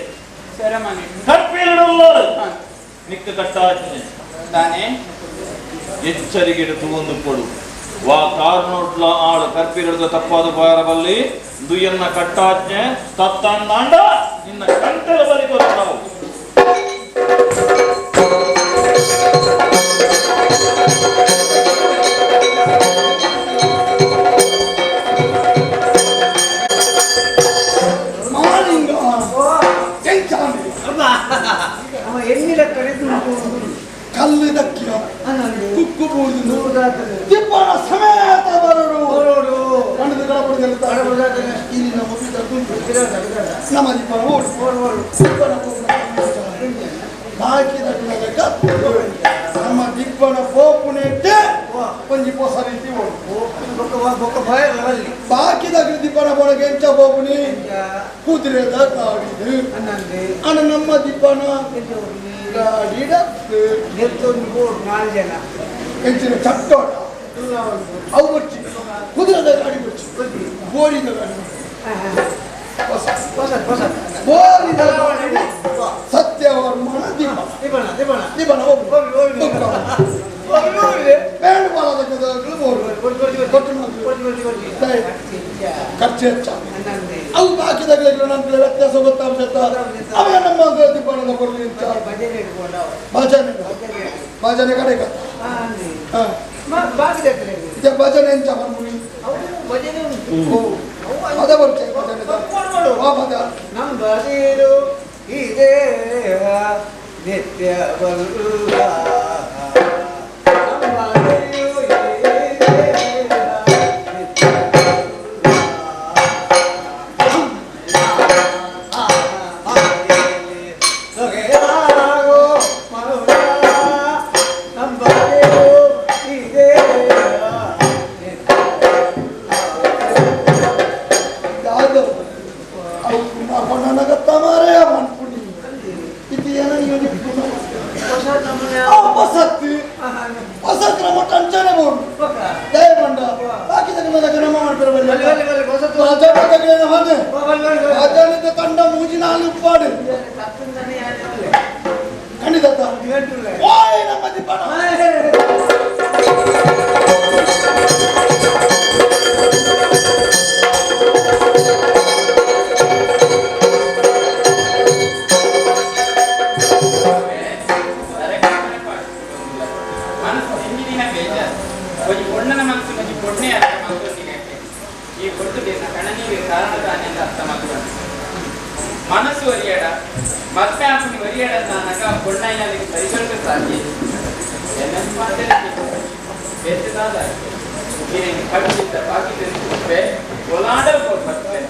ಸೆರೆಮನೆ ಕರ್ಪೀರಡುಳ್ಳೋರು ನಿಕ್ಕ ಕಟ್ಟಾಚನೆ ತಾನೇ ಎಚ್ಚರಿಕೆ ತೂವೊಂದು ಕೊಡು ವಾ ಕಾರ್ನೋಟ್ಲ ಆಳು ಕರ್ಪಿರಡ್ದ ತಪ್ಪಾದ ಬಾರಬಲ್ಲಿ ದುಯ್ಯನ್ನ ಕಟ್ಟಾಜ್ಞೆ ತತ್ತಂದಾಂಡ ನಿನ್ನ ಕಂಟದ ಬಲಿ ಕೊರತಾವು. ಕಲ್ಲು ದಕ್ಕಿಯ ಕುಕ್ಕು ಬೂದು ದಿಬ್ಬಣ ಸಮೇತ ಬರಡು ಕಣದ ಕಳಪಡಿದ ಇಲ್ಲಿ ನಮ್ಮ ನಮ್ಮ ದಿಬ್ಬಣ ಓಡು ದಿಬ್ಬಣ ಬಾಕಿ ನಮ್ಮ ದಿಬ್ಬಣ ಪೋಪುನೆಟ್ಟೆ ಒಂಜಿ ಪೊಸ ರೀತಿ ಓಡು ಬಾಕಿದ ದಿಬ್ಬಣ ಬೋಳಗೆ ಎಂಚ ಪೋಪುನಿ ಕುದುರೆದ ಗಾಡಿದು ಅಣ್ಣ ನಮ್ಮ ದಿಬ್ಬಣ ಗಾಡಿ ನಾಲ್ಕು ಜನ ಹೆಚ್ಚಿನ ಚಟ್ಟೋಟ ಅವು ಬಚ್ಚಿ ಕುದುರೆದ ಗಾಡಿ ಬಚ್ಚಿ ಬೋರಿದ ಗಾಡಿ ಬೋರಿದ ಗಾಡಿ ಸತ್ಯವರ್ಮನ ದಿಬ್ಬಣ ದಿಬ್ಬಣ ದಿಬ್ಬಣ ಖರ್ಚು ಹೆಚ್ಚ ಅವು ಬಾಕಿದಾಗಲೇ ನಮ್ಮ ವ್ಯತ್ಯಾಸ ಗೊತ್ತಾಗ್ತದೆ. ಅವಾಗ ನಮ್ಮ ದಿಬ್ಬಣದ ಕೊರಲಿ ಭಜನೆ ಭಜನೆ ಕಡೆ ಭಜನೆ ಎಂಚ ಬರ್ಮುನಿ ಅದೇ ಬರ್ತೇವೆ ಭಜನೆ ನಂಬದಿರು ಇದೇ ನಿತ್ಯ ಬಲ್ಲ ಕಂಡ ಮೂಜಿ ನಾಲ್ಕು ಪಾಡು ಖಂಡಿತ ನಮ್ಮ ದಿಬ್ಬಣ ಈ ಕೊಟ್ಟು ಕಣನೀರು ಕಾರಣ ತಾನೆ ಅಂತ ಅರ್ಥ ಮಾಡ್ಕೊಂಡು ಮನಸ್ಸು ಒರಿಯಡ ಮತ್ತೆ ಆಪುನಿ ಒರಿಯಡ ನಾನಗ ಪೊಣ್ಣಯ್ಯನಿಗೆ ಸರಿಗಟ್ಟು ಸಾಧ್ಯ ಎನ್ನನ್ನು ಮಾತಾಡಿ ಬೇತದಾದ ನೀನೇನು ಕಟ್ಟಿದ್ದ ಬಾಕಿ ತಿಳಿಸುತ್ತೆ ಒಲಾಡ ಬರ್ತೇನೆ.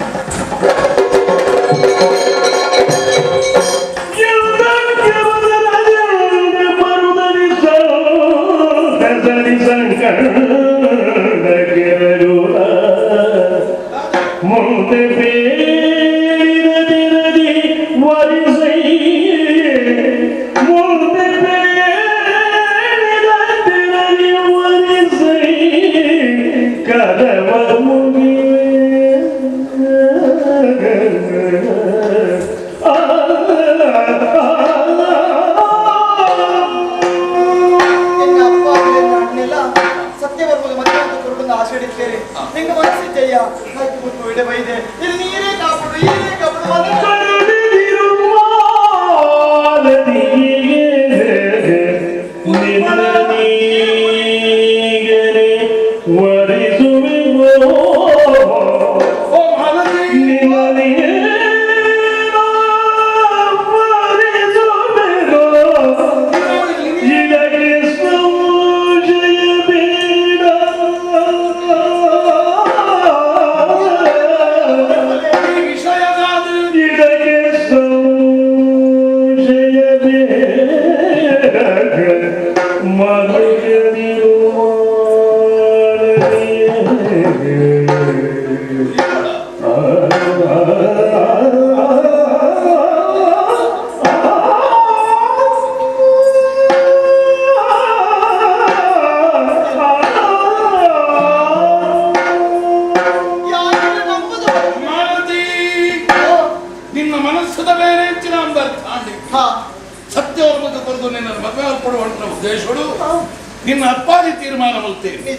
ನಿನ್ನ ಅಪ್ಪಾದಿ ತೀರ್ಮಾನ ಮಲ್ತೇನೆ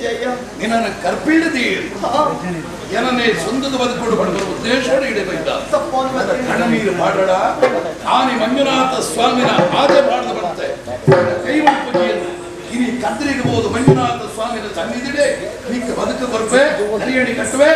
ನಿನ್ನನ್ನು ಕರ್ಪಿಡದೀರಿ ಏನನ್ನೇ ಸ್ವಂತದ ಬದುಕೋಡು ಪಡೆದ ಉದ್ದೇಶೋಡು ಇಡಬೇಕ ಕಣ್ಣೀರು ಮಾಡಡ ಆನಿ ಮಂಜುನಾಥ ಸ್ವಾಮಿನ ಆಚೆ ಮಾಡದ ಬರ್ತೆ ಕೈ ಪೂಜೆಯನ್ನು ಇನಿ ಕದ್ರಿಗಬಹುದು ಮಂಜುನಾಥ ಸ್ವಾಮಿನ ಸನ್ನಿಧಿಡೆ ನಿಕ್ಕ ಬದುಕು ಕೊರ್ಪೆ ಹರಿಯಣಿ ಕಟ್ಟುವೆ.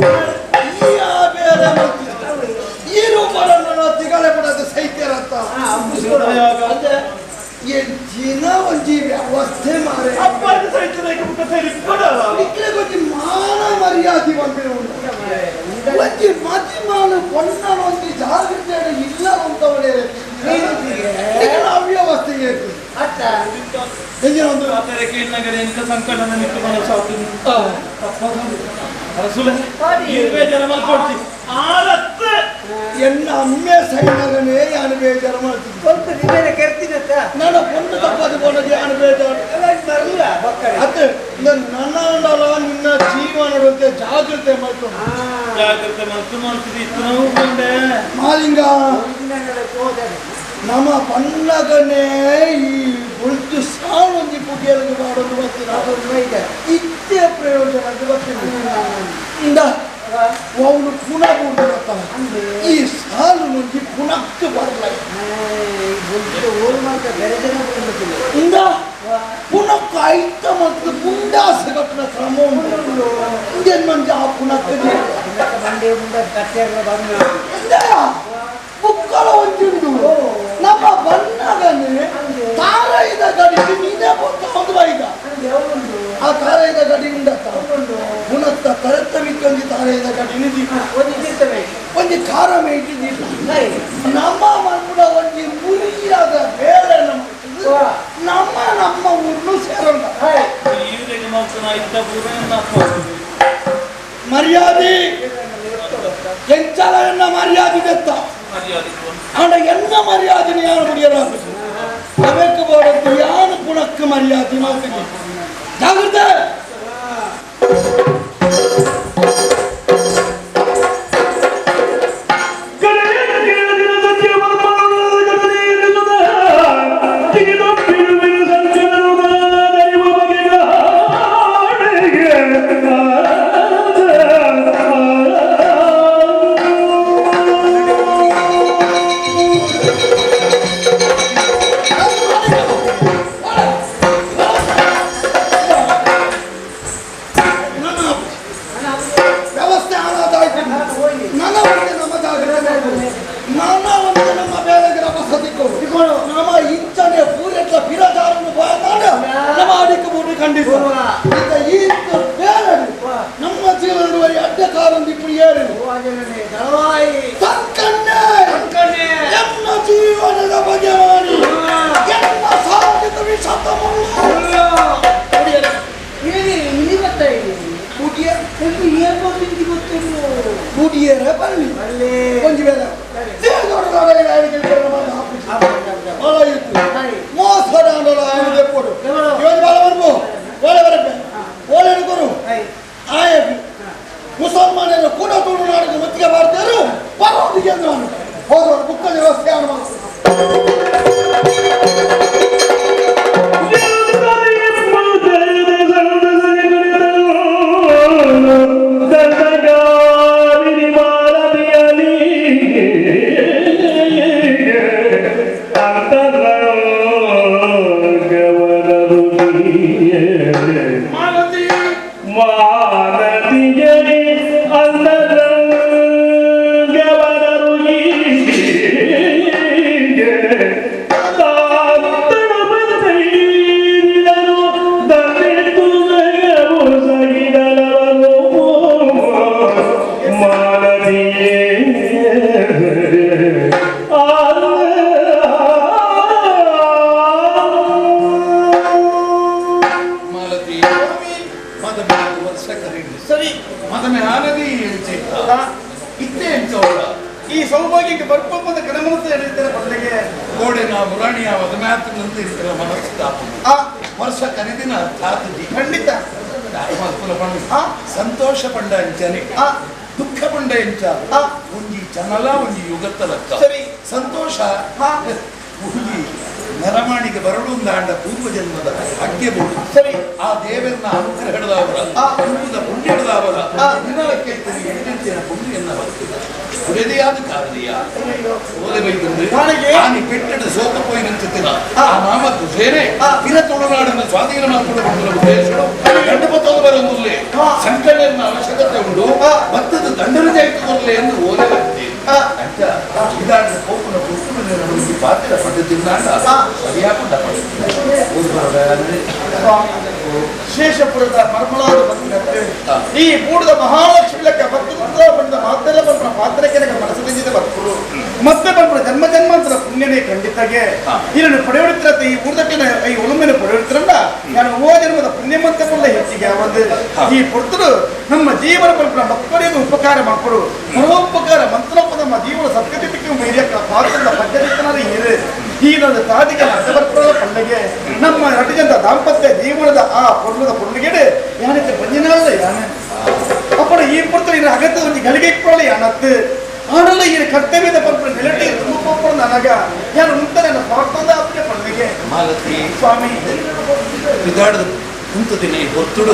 ಈ ಬೇರೆ ಈ ರೂಪಗಳನ್ನು ತಿಗಳೆ ಬಿಡೋದು ಸೈತ್ಯರಂತ ಎಂಚಿನ ಒಂಜಿ ವ್ಯವಸ್ಥೆ ಮಾರೆ ಒಂಜಿ ಮಾನ ಮರ್ಯಾದೆ ಬಂದಿರೋ ಒಂಜಿ ಮತಿ ಮಾನ ಪೊಣ್ಣನ ಒಂಜಿ ಜಾಗೃತಿ ಇಲ್ಲ ಅಂತ ಅವ್ಯವಸ್ಥೆ ಎನ್ನ ಅಮ್ಮೆ ಸೈನಗನೇ ಯಾನು ಬೇಜಾರು ಮಾಡ್ತೀನಿ ನಾನು ಪೊಣ್ಣು ತಪ್ಪದು ಪೋನದು ಯಾನು ಬೇಜಾರು ಅತ್ತೆ ನನ್ನ ನಿನ್ನ ಜೀವನದಂತೆ ಜಾಗೃತೆ ಮಾಡ್ಕೊಂಡು ಜಾಗೃತೆ ಮಲ್ತು ಮಾಡ್ತಿದ್ದಿ ನಾವು ಬಂದೆ ಮಾಲಿಂಗ ನಮ್ಮ ಪಣ್ಣಗನೇ ಈ ಉಳಿತು ಸಾಲೊಂದಿ ಪುಗಿಯಲಿಗೆ ಮಾಡೋದು ಬರ್ತೀನಿ ಇತ್ತೆ ಪ್ರಯೋಜನ ಅಂತ ಬರ್ತೀನಿ ಇಂದ ಅವನು ಪುನಃ ಬರ್ತಾನೆ ಈ ಸಾಲು ನುಂಜಿ ಪುನಕ್ಕೆ ಬರಲ್ಲ ಇಂದ ಪುನಕ್ಕೆ ಐತ ಮತ್ತು ಮುಂದಾಸೆ ಕಟ್ಟಿನ ಕ್ರಮ ಉಂಟು ಇಂದೇನು ಮಂಜ ಆ ಪುನಕ್ಕೆ ಬುಕ್ಕಳ ಒಂಜುಂಡು ನಮ್ಮ ಬಣ್ಣಗನೆ ತಾರೈದ ಗಡಿಗೆ ನೀನೇ ಒಂದು ಬೈದ ಆ ತಾರೈದ ಗಡಿ ಉಂಡತ್ತ ಪುನತ್ತ ತರತ್ತ ಮಿಕ್ಕೊಂದು ತಾರೈದ ಗಡಿ ನಿಧಿ ಒಂದು ಖಾರ ಮೇಟಿ ನಮ್ಮ ಮನ್ಪುಡ ಒಂಜಿ ಮುರಿಯಾದ ಬೇರೆ ನಮ್ಮ ನಮ್ಮ ಊರ್ನು ಸೇರೋಣ ಮರ್ಯಾದೆ ಎಂಚಲ ಎನ್ನ ಮರ್ಯಾದೆ ದೆತ್ತ ಆಂಡ ಎನ್ನ ಮರ್ಯಾದೆ ಯಾರು ಮುಡಿಯರ ಅವೆಕ್ ಬೋಡದ್ದು ಯಾನು ಪುಣಕ್ಕೆ ಮರ್ಯಾದೆ ಮಾಡ್ತೀನಿ ಜಾಗೃತೆ ಮುಸಲ್ಮಾನರು ಕೂಡ ತುಳುನಾಡಿಗೆ ಮುತ್ತಿಗೆ ಮಾಡ್ತಾರೆ ಬರೋದಿಗೆ ಹೋದವರು ಬುಕ್ಕದ ವ್ಯವಸ್ಥೆ ಸಂತೋಷ ಪಂಡ ಅಂಚನೆ ದುಃಖ ಪಂಡ ಎಂಚ ಒಂಜಿ ಚನಲ ಒಂಜಿ ಯುಗತ್ತ ಲೆಕ್ಕ ಸರಿ ಸಂತೋಷ ಒಂಜಿ ನರಮಾಣಿಗೆ ಬರಡುಂದಾಂಡ ಪೂರ್ವ ಜನ್ಮದ ಭಾಗ್ಯ ಬೋಡು ಸರಿ ಆ ದೇವರನ್ನ ಅನುಗ್ರಹ ಹಿಡಿದವರ ಪುಣ್ಯದ ಪುಣ್ಯ ಹಿಡಿದವರ ನಿನ್ನಲಕ್ಕೆ ಎಣ್ಣೆಂಚಿನ ಪುಣ್ಯನ್ನ ಬರ್ತದೆ ಕುಡಿದೆಯಾದ ಕಾರಣಿಯ ಓಲೆ ಬೈತಂದ್ರೆ ಆನಿ ಪೆಟ್ಟೆಡು ಸೋತ ಪೋಯಿ ನಂಚುತ್ತಿನ ಆ ನಾಮದ್ದು ಸೇರೆ ತಿರ ತುಳುನಾಡನ್ನು ಸ್ವಾಧೀನ ಮಾಡಿಕೊಂಡು ಉದ್ದೇಶಗಳು ಗಂಡು ಪತ್ತೊಂದು ಬರ ಮುರ್ಲೆ ಸಂಕಟ ನನ್ನ ಅವಶ್ಯಕತೆ ಉಂಟು ಮತ್ತದು ದಂಡನ ಜೈತುಕೊರ್ಲೆ ಎಂದು ಓಲೆ ಬರ್ತೀನಿ ಅಂಚ ಇದಾದ ಪೋಪುನ ಪುಸ್ತುನ ಒಂಜಿ ಪಾತ್ರ ಪಟ್ಟು ತಿನ್ನಾಂಡ ಸರಿಯಾಪುಂಡ ಶೇಷಪುರದ ಮರ್ಮಳಾದ ಬಂದಿನತ್ತೆ ಈ ಮೂಡದ ಮಹಾಲಕ್ಷ್ಮಿ ಲೆಕ್ಕ ಭಕ್ತ ಬಂದ ಮಾತೆಲ್ಲ ಬಂದ ಪಾತ್ರಕ್ಕೆ ಮನಸ್ಸು ತಿಂದಿದೆ ಭಕ್ತರು ಮತ್ತೆ ಬಂದ ಜನ್ಮ ಜನ್ಮಾಂತರ ಪುಣ್ಯನೇ ಖಂಡಿತಗೆ ಇದನ್ನು ಪಡೆಯುತ್ತಿರತ್ತೆ ಈ ಊರ್ದಟ್ಟಿನ ಈ ಒಲುಮೆನ ಪಡೆಯುತ್ತಿರಲ್ಲ ನಾನು ಓ ಜನ್ಮದ ಪುಣ್ಯಮಂತ ಪುಳ್ಳ ಹೆಚ್ಚಿಗೆ ಒಂದು ಈ ಪುರ್ತರು ನಮ್ಮ ಜೀವನ ಪರಂಪರ ಮಕ್ಕಳಿಗೂ ಉಪಕಾರ ಮಕ್ಕಳು ಪರೋಪಕಾರ ಮಂತ್ರೋಪ ನಮ್ಮ ಜೀವನ ಸತ್ಯತಿಗೆ ಹಿರಿಯಕ್ಕ ಪಾತ್ರದ ಪಂಚರಿತನಾದ ಹಿರಿಯ ಈ ನನ್ನ ತಾದಿಗೆ ಅಡ್ಡಬರ್ಪುರ ಪಳ್ಳೆಗೆ ನಮ್ಮ ನಟಿಜಂತ ದಾಂಪತ್ಯ ಜೀವನದ ಆ ಪೊರ್ಲದ ಪೊರ್ಲುಗೆಡೆ ಯಾನಕ್ಕೆ ಬಂಜಿನಾಳ ಯಾನೆ ಅಪ್ಪಡ ಈ ಪುರ್ತರು ಇನ್ನು ಅಗತ್ಯ ಒಂದು ಗಳಿಗೆ ಕೊಡಲಿ ಯಾನತ್ತು ಆನಲ್ಲ ಈ ಕರ್ತವ್ಯದ ಪರಂಪರೆ ನಿಲಟಿ ತುಂಬ ನನಗ ಯಾರು ಮುಂತಾನೆ ಸ್ವಾರ್ಥದ ಅಪ್ಪನೆ ಪಳ್ಳೆಗೆ ಮಾಲತಿ ಸ್ವಾಮಿ ಬಿದಾಡದ ಕುಂತದಿನಿ ಹೊತ್ತುಡು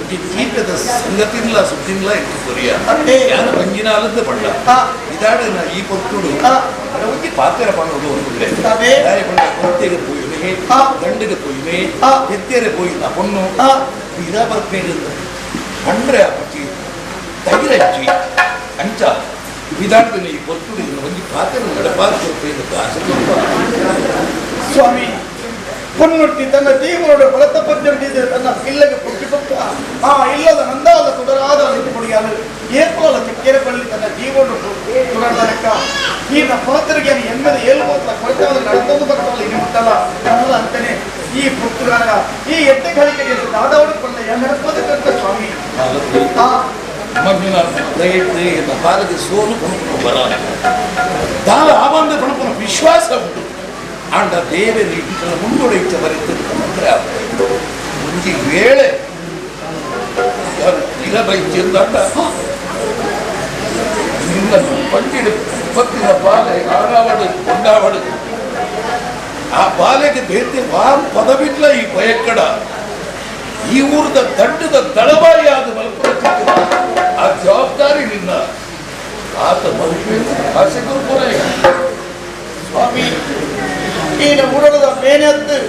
ಒಂಜಿ ಚೀಪದ ಸಂಗತಿಲ್ಲ ಸುದ್ದಿಲ್ಲ ಇಂಕು ಕೊರಿಯ ಯಾನ ಬಂಜಿನಾಲದ ಪಂಡ ಇದಾಡನ ಈ ಪೊತ್ತುಡು ಒಂಜಿ ಪಾತ್ರ ಪಣ್ಣೋಡು ಒಂದು ದಾರೆ ಪಂಡ ಕೊತ್ತೆಗೆ ಪೋಯಿನೆ ದಂಡಿಗೆ ಪೋಯಿನೆ ಎತ್ತೇರೆ ಪೋಯಿನ ಪೊಣ್ಣು ಇದ ಬರ್ಪೇರು ಪಂಡ್ರೆ ಅಪ್ಪಚ್ಚಿ ತಗಿರಚ್ಚಿ ಅಂಚ ಬಿದಾಡದಿನ ಈ ಪೊತ್ತುಡು ಒಂಜಿ ಪಾತ್ರ ನಡಪಾದ ಆಸೆ ಸ್ವಾಮಿ ಪೊನ್ನುಟ್ಟಿ ತನ್ನ ಜೀವನೋಡು ಬಲತ ಪದ್ಯ ತನ್ನ ಇಲ್ಲಗೆ ಪುಟ್ಟಿ ಪಕ್ಕ ಆ ಇಲ್ಲದ ನಂದಾದ ತುಡರಾದ ನಿಂತುಕೊಡಿಯಾಲು ಏಪೋಲ ಚಕ್ಕೆರೆ ಬಳ್ಳಿ ತನ್ನ ಜೀವನ ತುಡರ್ದನಕ್ಕ ಈ ಪಾತ್ರಗೆ ಎಮ್ಮದ ಏಳು ಹೋದ ಕೊರತೆ ನಡೆದೊಂದು ಬರ್ತಲ್ಲ ಇನ್ನು ಮುಟ್ಟಲ್ಲ ನನ್ನಲ್ಲ ಅಂತಾನೆ ಈ ಪುತ್ತುಗಾರ ಈ ಎಟ್ಟೆ ಗಳಿಕೆಗೆ ದಾದವರು ಕೊಂಡ ನಡಪದ ಸ್ವಾಮಿ ಬಾಲಗೆ ಸೋಲು ಪಣಪುನ ಬರ ದಾಲ ಆಬಂದ ಪಣಪುನ ವಿಶ್ವಾಸ ಉಂಟು ಆಂಡ ದೇವರು ಇಂಟರ ಮುಂದೊಡೆ ಇಚ್ಛೆ ಬರೀತದೆ ಅಂದ್ರೆ ಒಂಜಿ ವೇಳೆ ಇರಬೈಚಿಂದಾಂಡ ನಿನ್ನ ಪಂಡಿಡು ಪತ್ತಿನ ಬಾಲೆ ಆಡಾವಡು ಕೊಂಡಾವಡು ಆ ಬಾಲೆಗೆ ಬೇತೆ ವಾರು ಪದವಿಲ್ಲ ಈ ಭಯಕ್ಕಡ ಈ ಊರದ ದಂಡದ ದಳವಾಯಿ ಆದ ಮಲ್ಪುರ ಆ ಜವಾಬ್ದಾರಿ ನಿನ್ನ ಆತ ಮದುವೆ ಆಸೆ ಗುರುಪುರ ಸ್ವಾಮಿ ಈನ ಉಡಲದ ಮೇನೆತ್ತು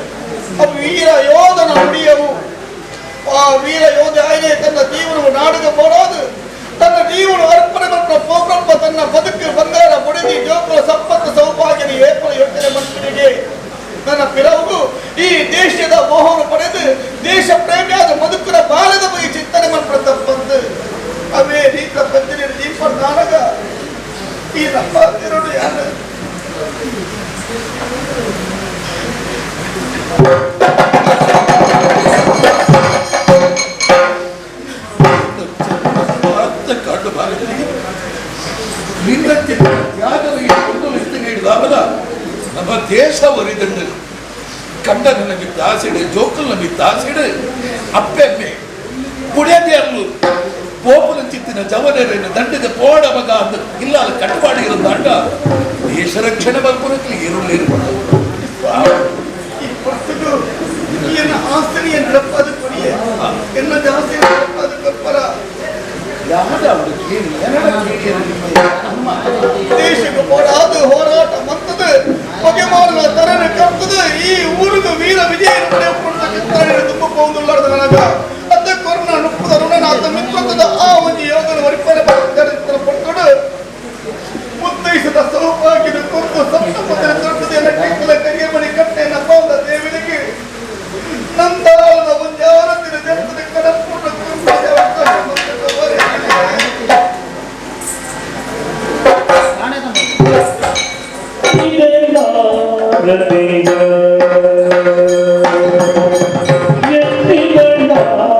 ಅವು ವೀರ ಯೋಧನ ನುಡಿಯವು ಆ ವೀರ ಯೋಧ ಆಯ್ನೆ ತನ್ನ ಜೀವನವು ನಾಡಿಗೆ ಬೋಡೋದು ತನ್ನ ಜೀವನ ಅರ್ಪಣೆ ಕೊಟ್ಟ ಪೋಗ್ರಪ್ಪ ತನ್ನ ಬದುಕು ಬಂಗಾರ ಬುಡಿದಿ ಜೋಕುಲ ಸಂಪತ್ತು ಸೌಭಾಗ್ಯದ ಏಪಲ ಯೋಚನೆ ಮನುಷ್ಯನಿಗೆ ನನ್ನ ಪಿರವು ಈ ದೇಶದ ಮೋಹವನ್ನು ಪಡೆದು ದೇಶ ಪ್ರೇಮಿಯಾದ ಬದುಕಿನ ಬಾಲದ ಬಗ್ಗೆ ಚಿಂತನೆ ಮಾಡ್ತಾರೆ ತಪ್ಪಂದು ಅವೇ ರೀತ ಪಂಚನೆ ದೀಪ ನಾಡಗ ಈ ನಮ್ಮ ತಿರುಳು ಯಾರು ಕಾಡು ಭಾಗದಲ್ಲಿ ನಿನ್ನಕ್ಕೆ ತ್ಯಾಗದ ಇಟ್ಟುಕೊಂಡು ನೀಡಿದಾವಲ್ಲ ನಮ್ಮ ದೇಶ ಒರಿದಂಡು ಕಂಡ ನನಗೆ ತಾಸಿಡು ಜೋಕಲ್ ನಮಗೆ ತಾಸಿಡು ಅಪ್ಪೆಮ್ಮೆ ಕುಡಿಯದೇ ಅಲ್ಲು ಪೋಪನ ಚಿತ್ತಿನ ಜವನರೇನು ದಂಡದ ಪೋಡ ಮಗ ಅಂದ ಇಲ್ಲ ಅಲ್ಲಿ ಕಟ್ಟುಪಾಡಿ ಇರೋದಾಂಡ ದೇಶ ರಕ್ಷಣೆ ಬರ್ಪುರಕ್ಕೆ ಏರುಳ್ಳೇರು ಈ ಪುಸ್ತಕ ಎನ್ನ ಆಸ್ತಿಯ ನಡಪಾದ ಕೊಡಿಯ ಎನ್ನ ಜಾಸ್ತಿ ನಡಪಾದ ಕೊಪ್ಪರ ದೇಶಕ್ಕೆ ಹೋರಾದ ಹೋರಾಟ ಮಂತದ ಹೊಗೆ ಮಾರುವ ತರನ ಕರ್ತದ ಈ ಊರಿಗೆ ವೀರ ವಿಜಯ ತುಂಬ ಪೌಂದುಳ್ಳಾರ್ದ ನನಗ ಅತ್ತ ಕೊರ್ನ ನುಪ್ಪದ ಋಣನ ಆತ ಮಿತ್ರತ್ವದ ಆ ಒಂದು ಯೋಗನ ವರಿಪರೆ ಪಡ್ಕೊಂಡು ಮುತ್ತೈಸದ ಸೌಭಾಗ್ಯದ ಕೊರ್ತು ಸಪ್ತಪದರ ದೊಡ್ಡದೆಲ್ಲ ಟಿಕ್ಕಲ ಕರಿಯ ಮಣಿ ಕಟ್ಟೆಯನ್ನ ಪೌಂದ ದೇವರಿಗೆ ನಂದಾಳನ ಒಂಜಾರತಿನ ಜಗತ್ತಿನ ಕಡಪೂರ್ಣ ಕುರುಂಬ ಅವಕಾಶ Thank you.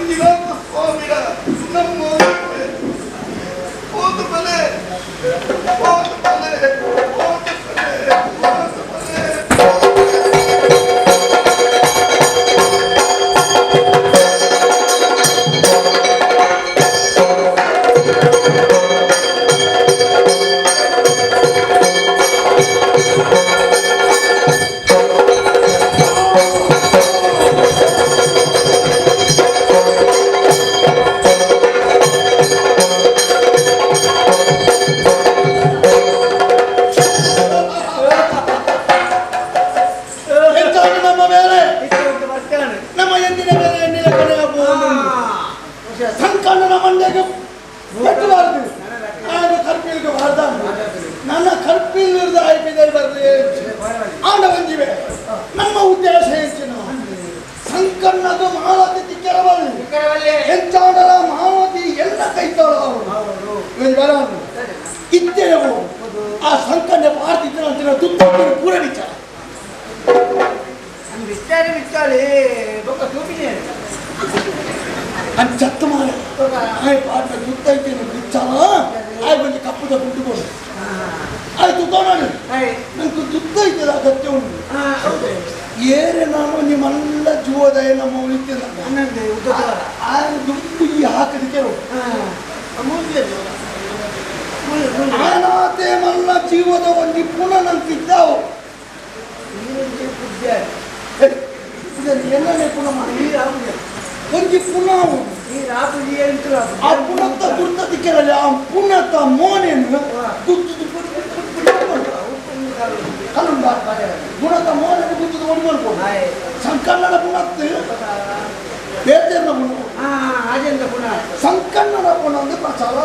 ಮಂಜುನಾಥ ಸ್ವಾಮಿಯ ನಮ್ಮ ಹೋದ ಬಲೆ ಹೋದ ಬಲೆ ಹೋದ ಬಲೆ ಹೋದ ಬಲೆ. ಹೆಚ್ಚಾಗಿ ನಮ್ಮ ಮೇಲೆ ನಮ್ಮ ಎಂದಿನ ಮೇಲೆ ಎಣ್ಣಿನ ಕೊನೆಯ ಸಂಕಣ್ಣನ ಮಂಡ್ಯಗೆ ಕಟ್ಟಬಾರದು. ನಾನು ಕರ್ಪಿಲ್ಗೆ ಬಾರ್ದ ನನ್ನ ಕರ್ಪಿಲ್ ಆಯ್ಕೆ ಬರಲಿ ಆಂಡ ಒಂಜಿವೆ. ನಮ್ಮ ಉದ್ದೇಶ ಹೆಚ್ಚಿನ ಸಂಕಣ್ಣದು ಮಾಲತಿ ತಿಕ್ಕರಬಲ್ಲಿ ಹೆಚ್ಚಾಡಲ ಮಾಲತಿ ಎಲ್ಲ ಕೈತಾಳ ಅವರು ಇದ್ದೇವು. ಆ ಸಂಕಣ್ಣ ಪಾರ್ತಿದ್ದ ಅಂತಿನ ತುತ್ತ ಪೂರ ವಿಚಾರ ವಿಚಾರ ವಿಚಾರಿ ಬೊಕ್ಕ ತೂಪಿನೇ అని చెత్త మార ಆಯ್ ಪಾಟ್ನ ತುತ್ತೈತೇನೆ ವಿಚಾರ ಆಯ್ ಬಂದು ಕಪ್ಪುದ ಗುಡ್ಡುಕೊಂಡು ಆಯ್ ತುತ್ತೋನಾಡು ನಂಗೆ ತುತ್ತೈತದ ಅಗತ್ಯ ಉಂಟು. ಏರೆ ನಾನು ನಿಮ್ಮೆಲ್ಲ ಜೀವದಯ ನಮ್ಮ ಉಳಿತಿಲ್ಲ ಆ ದುಡ್ಡು ಈ ಹಾಕದಕ್ಕೆ ಆನಾತೆ ಮಲ್ಲ ಜೀವದ ಒಂದು ಪುನಃ ನಂತಿದ್ದಾವು. ಎಲ್ಲನೇ ಪುನಃ ಮಾಡಿ ಒಂಜಿ ಪುನಃ ಆ ಪುನತ್ತ ಗುರ್ತ ದಿಕ್ಕರಲ್ಲಿ ಆ ಪುನತ್ತ ಮೋನೆಯನ್ನು ಗುತ್ತದು ಕಲ್ಲುಂಡ ಗುಣತ ಮೋನೆಯನ್ನು ಗುತ್ತದು ಒಡಿ ಮಾಡ್ಕೊಂಡು ಸಂಕಣ್ಣನ ಪುನತ್ತು ಬೇತೇರ್ನ ಪುನ ಸಂಕಣ್ಣನ ಪುನ ಅಂದ್ರೆ ಪ್ರಚಾರ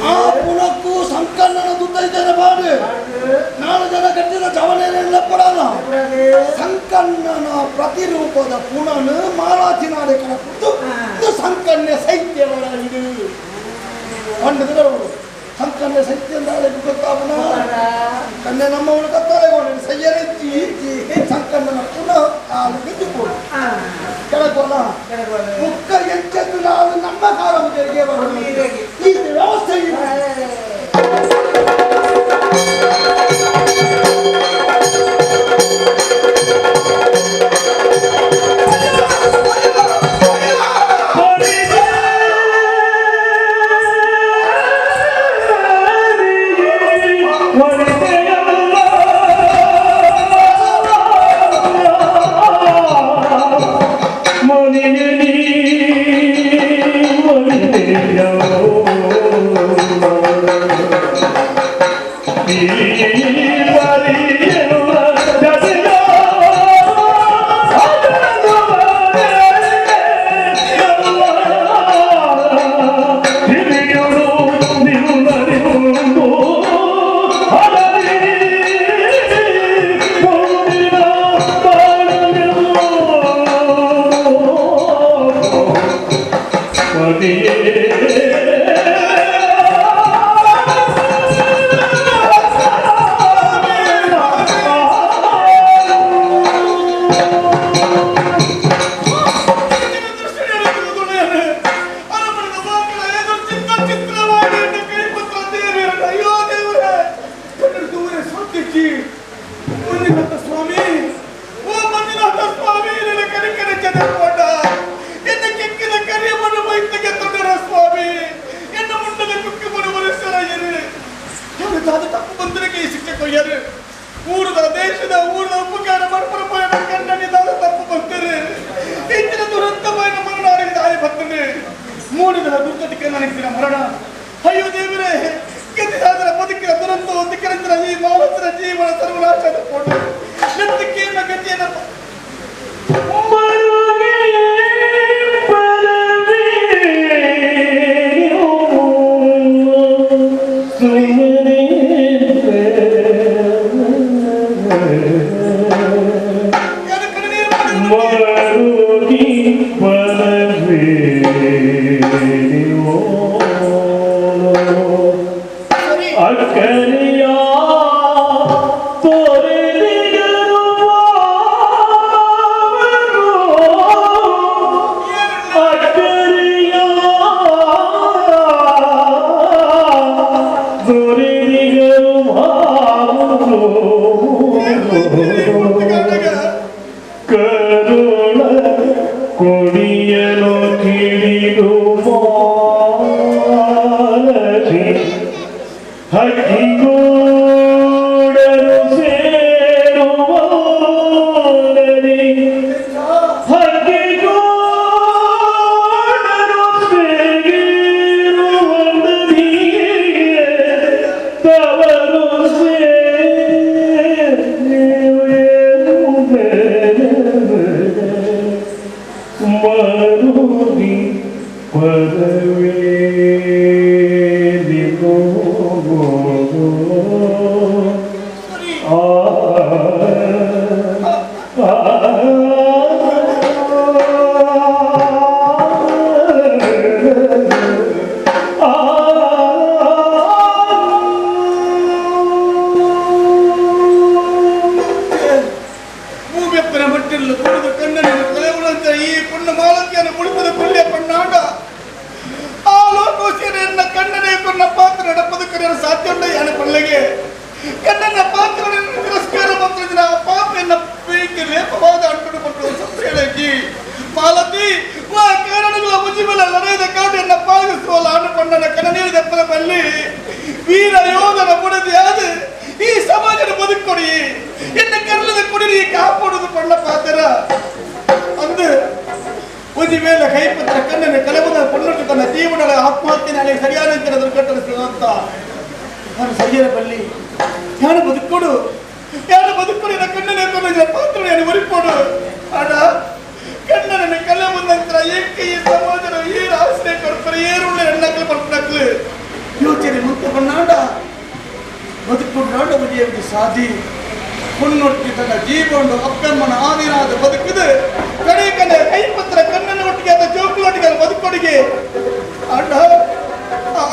ಆ ಪುನಕ್ಕೂ ಸಂಕಣ್ಣನ ದುತ್ತೈತೇನೆ ಬಾಡು ನಾಲ್ಕು ಜನ ಕಟ್ಟಿದ ಜವನೇನೆಲ್ಲ ಕೊಡೋಣ. ಸಂಕಣ್ಣನ ಪ್ರತಿರೂಪದ ಪುನನು ಮಾಲಾತಿನಾಡೆ ಕಣಕ್ಕುಂಟು ಸಂಕಣ್ಯ ಸೈತ್ಯವಳ ಇದು ಪಂಡದ ಸಂಕಣ್ಯ ಸೈತ್ಯ ಅಂದಾಳೆ ಗೊತ್ತಾಪನ ಕನ್ನೆ ನಮ್ಮವನು ಕತ್ತಾರೆ ಸಯ್ಯರೆಚ್ಚಿ ಸಂಕಣ್ಣನ ಪುನಃ ಆಳು ಬಿದ್ದುಕೊಡು ಕೆಳಗೋಲ ಮುಕ್ಕ ಎಂಚೆಂದು ನಾವು ನಮ್ಮ ಕಾಲಂಜರಿಗೆ ಬರೋಣ. ಈ ವ್ಯವಸ್ಥೆ ಅಕ್ಕರಿಯ ನುಡಿಯಲು ತಿಳಿದು ಮಾಲತಿ ಹಕ್ಕಿಗೂಡರು ಸೇರುವಲ್ಲರಿ ಹಕ್ಕಿಗೂಡರು ಸೇರುವಲ್ಲರಿ ತವರು ಮರುದಿ ಪದವೇದಿಗೋ ಆ ಭೂಮಿಯಪ್ಪನ ಮಟ್ಟಿಲು ಕುಡಿದು ಕಣ್ಣನಿನ ಕಲೆವುಳಂತ ಈ ಪುಣ್ಯ ಮಾಲತಿಯನ್ನು ಉಳಿಪದ ಪುಣ್ಯ ಪಣ್ಣಾಂಡ ಆ ಲೋಕೋಸಿಯನ್ನ ಕಣ್ಣನೇ ಕೊನ್ನ ಪಾತ್ರ ನಡಪದಕ್ಕೆ ಸಾಧ್ಯ ಉಂಡ ಯಾನ ಪಳ್ಳೆಗೆ ಕಣ್ಣನ ಪಾತ್ರ ತಿರಸ್ಕಾರ ಮಾತ್ರ ಆ ಪಾಪೆಯನ್ನ ಬೇಕಿ ಲೇಪವಾದ ಅಂಟು ಕೊಟ್ಟು ಸಂಶಯಕ್ಕೆ ಮಾಲತಿ ವಾ ಕಾರಣಗಳ ಮುಜಿಬಲ ಲಡೆಯದ ಕಾಟೆಯನ್ನ ಪಾಲಿಸುವಲ್ಲ ಆಡು ಪಣ್ಣನ ಕಣ್ಣನೀರು ದಪ್ಪದ ಬಲ್ಲಿ ವೀರ ಯೋಧನ ಬುಡದಿಯಾದ ಈ ಸಮಾಜದ ಬದುಕೊಡಿ ಎನ್ನ ಕರ್ಲದ ಕೊಡಿರಿ ಕಾಪಾಡುದು ಪಣ್ಣ ಪಾತ್ರ ಅಂದು ಒಂಜಿ ಮೇಲೆ ಕೈಪತ್ರ ಕಣ್ಣನ ಕಲಬದ ಪಣ್ಣಟ್ಟು ತನ್ನ ಜೀವನದ ಆತ್ಮಹತ್ಯೆ ನಾಳೆ ಸರಿಯಾದ ದುರ್ಘಟನೆ ಅಂತ ನಾನು ಸರಿಯಾದ ಬಲ್ಲಿ ಯಾರು ಬದುಕೊಡು ಯಾರು ಬದುಕೊಡು ನನ್ನ ಕಣ್ಣನ ಕಣ್ಣನ ಪಾತ್ರ ನಾನು ಒರಿಕೊಡು ಅಡ ಕಣ್ಣನ ಕಲಬದ ನಂತರ ಏಕೆ ಈ ಸಮಾಜದ ಏರು ಆಶ್ರಯ ಕೊಡ್ತಾರೆ ಏರುಳ್ಳ ಹೆಣ್ಣಕ್ಳು ಪಡ್ಪಡಕ್ಲು ಯೋಚನೆ ಮುಂದೆ ಬಣ್ಣಾಂಡ ಬದುಕೊಂಡು ಬದಿಯಲ್ಲಿ ಸಾಧಿ ಮುನ್ನೊಟ್ಟಿ ತನ್ನ ಜೀವನ ಅಪ್ಪಮ್ಮನ ಆದಿನಾದ ಬದುಕಿದು ಕಡೆ ಕಡೆ ಕೈಪತ್ರ ಕಣ್ಣನ ಒಟ್ಟಿಗೆ ಆದ ಜೋಕುಲೊಟ್ಟಿಗೆ ಬದುಕೊಡಿಗೆ ಅಣ್ಣ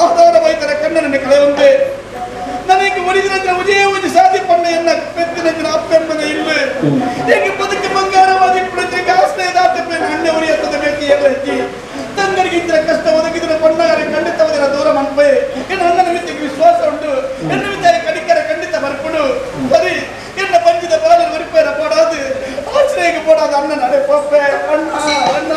ಆಧಾರ ಬೈತರ ಕಣ್ಣನನ್ನು ಕಳೆಯುವಂತೆ ನನಗೆ ಒಡಿದಿನ ಉಜಯ ಒಂದು ಸಾಧಿ ಪಣ್ಣೆಯನ್ನ ಪೆತ್ತಿನ ಅಪ್ಪಮ್ಮನ ಇಲ್ಲ ಹೇಗೆ ಬದುಕು ಬಂಗಾರವಾದಿ ಪುಣಚಕ್ಕೆ ಆಶ್ರಯದಾತ ಅಣ್ಣ ಉರಿಯತ್ತದ ಬೇಕು ಹೇಳಜ್ಜಿ ತಂಗಡಿಗೆ ಇದ್ರ ಕಷ್ಟ ಒದಗಿದ್ರೆ ಪಣ್ಣಗಾರ ಖಂಡಿತವದಿನ ದೂರ ಮನ್ಪೆ ಇನ್ನು ಅಣ್ಣನ ಮಿತಿಗೆ ವಿಶ್ವಾಸ ಉಂಟು ಎನ್ನ ಮಿತಿಯ ಕಡಿಕರ ಖಂಡಿತ ಬರ್ಪುಡು ಸರಿ ಎನ್ನ ಪಂಚದ ಬಾಲನ ಉರಿಪೇರ ಪೋಡಾದು ಆಶ್ರಯಕ್ಕೆ ಪೋಡಾದು ಅಣ್ಣನ ಅಡೆ ಪೋಪೆ ಅಣ್ಣ ಅಣ್ಣ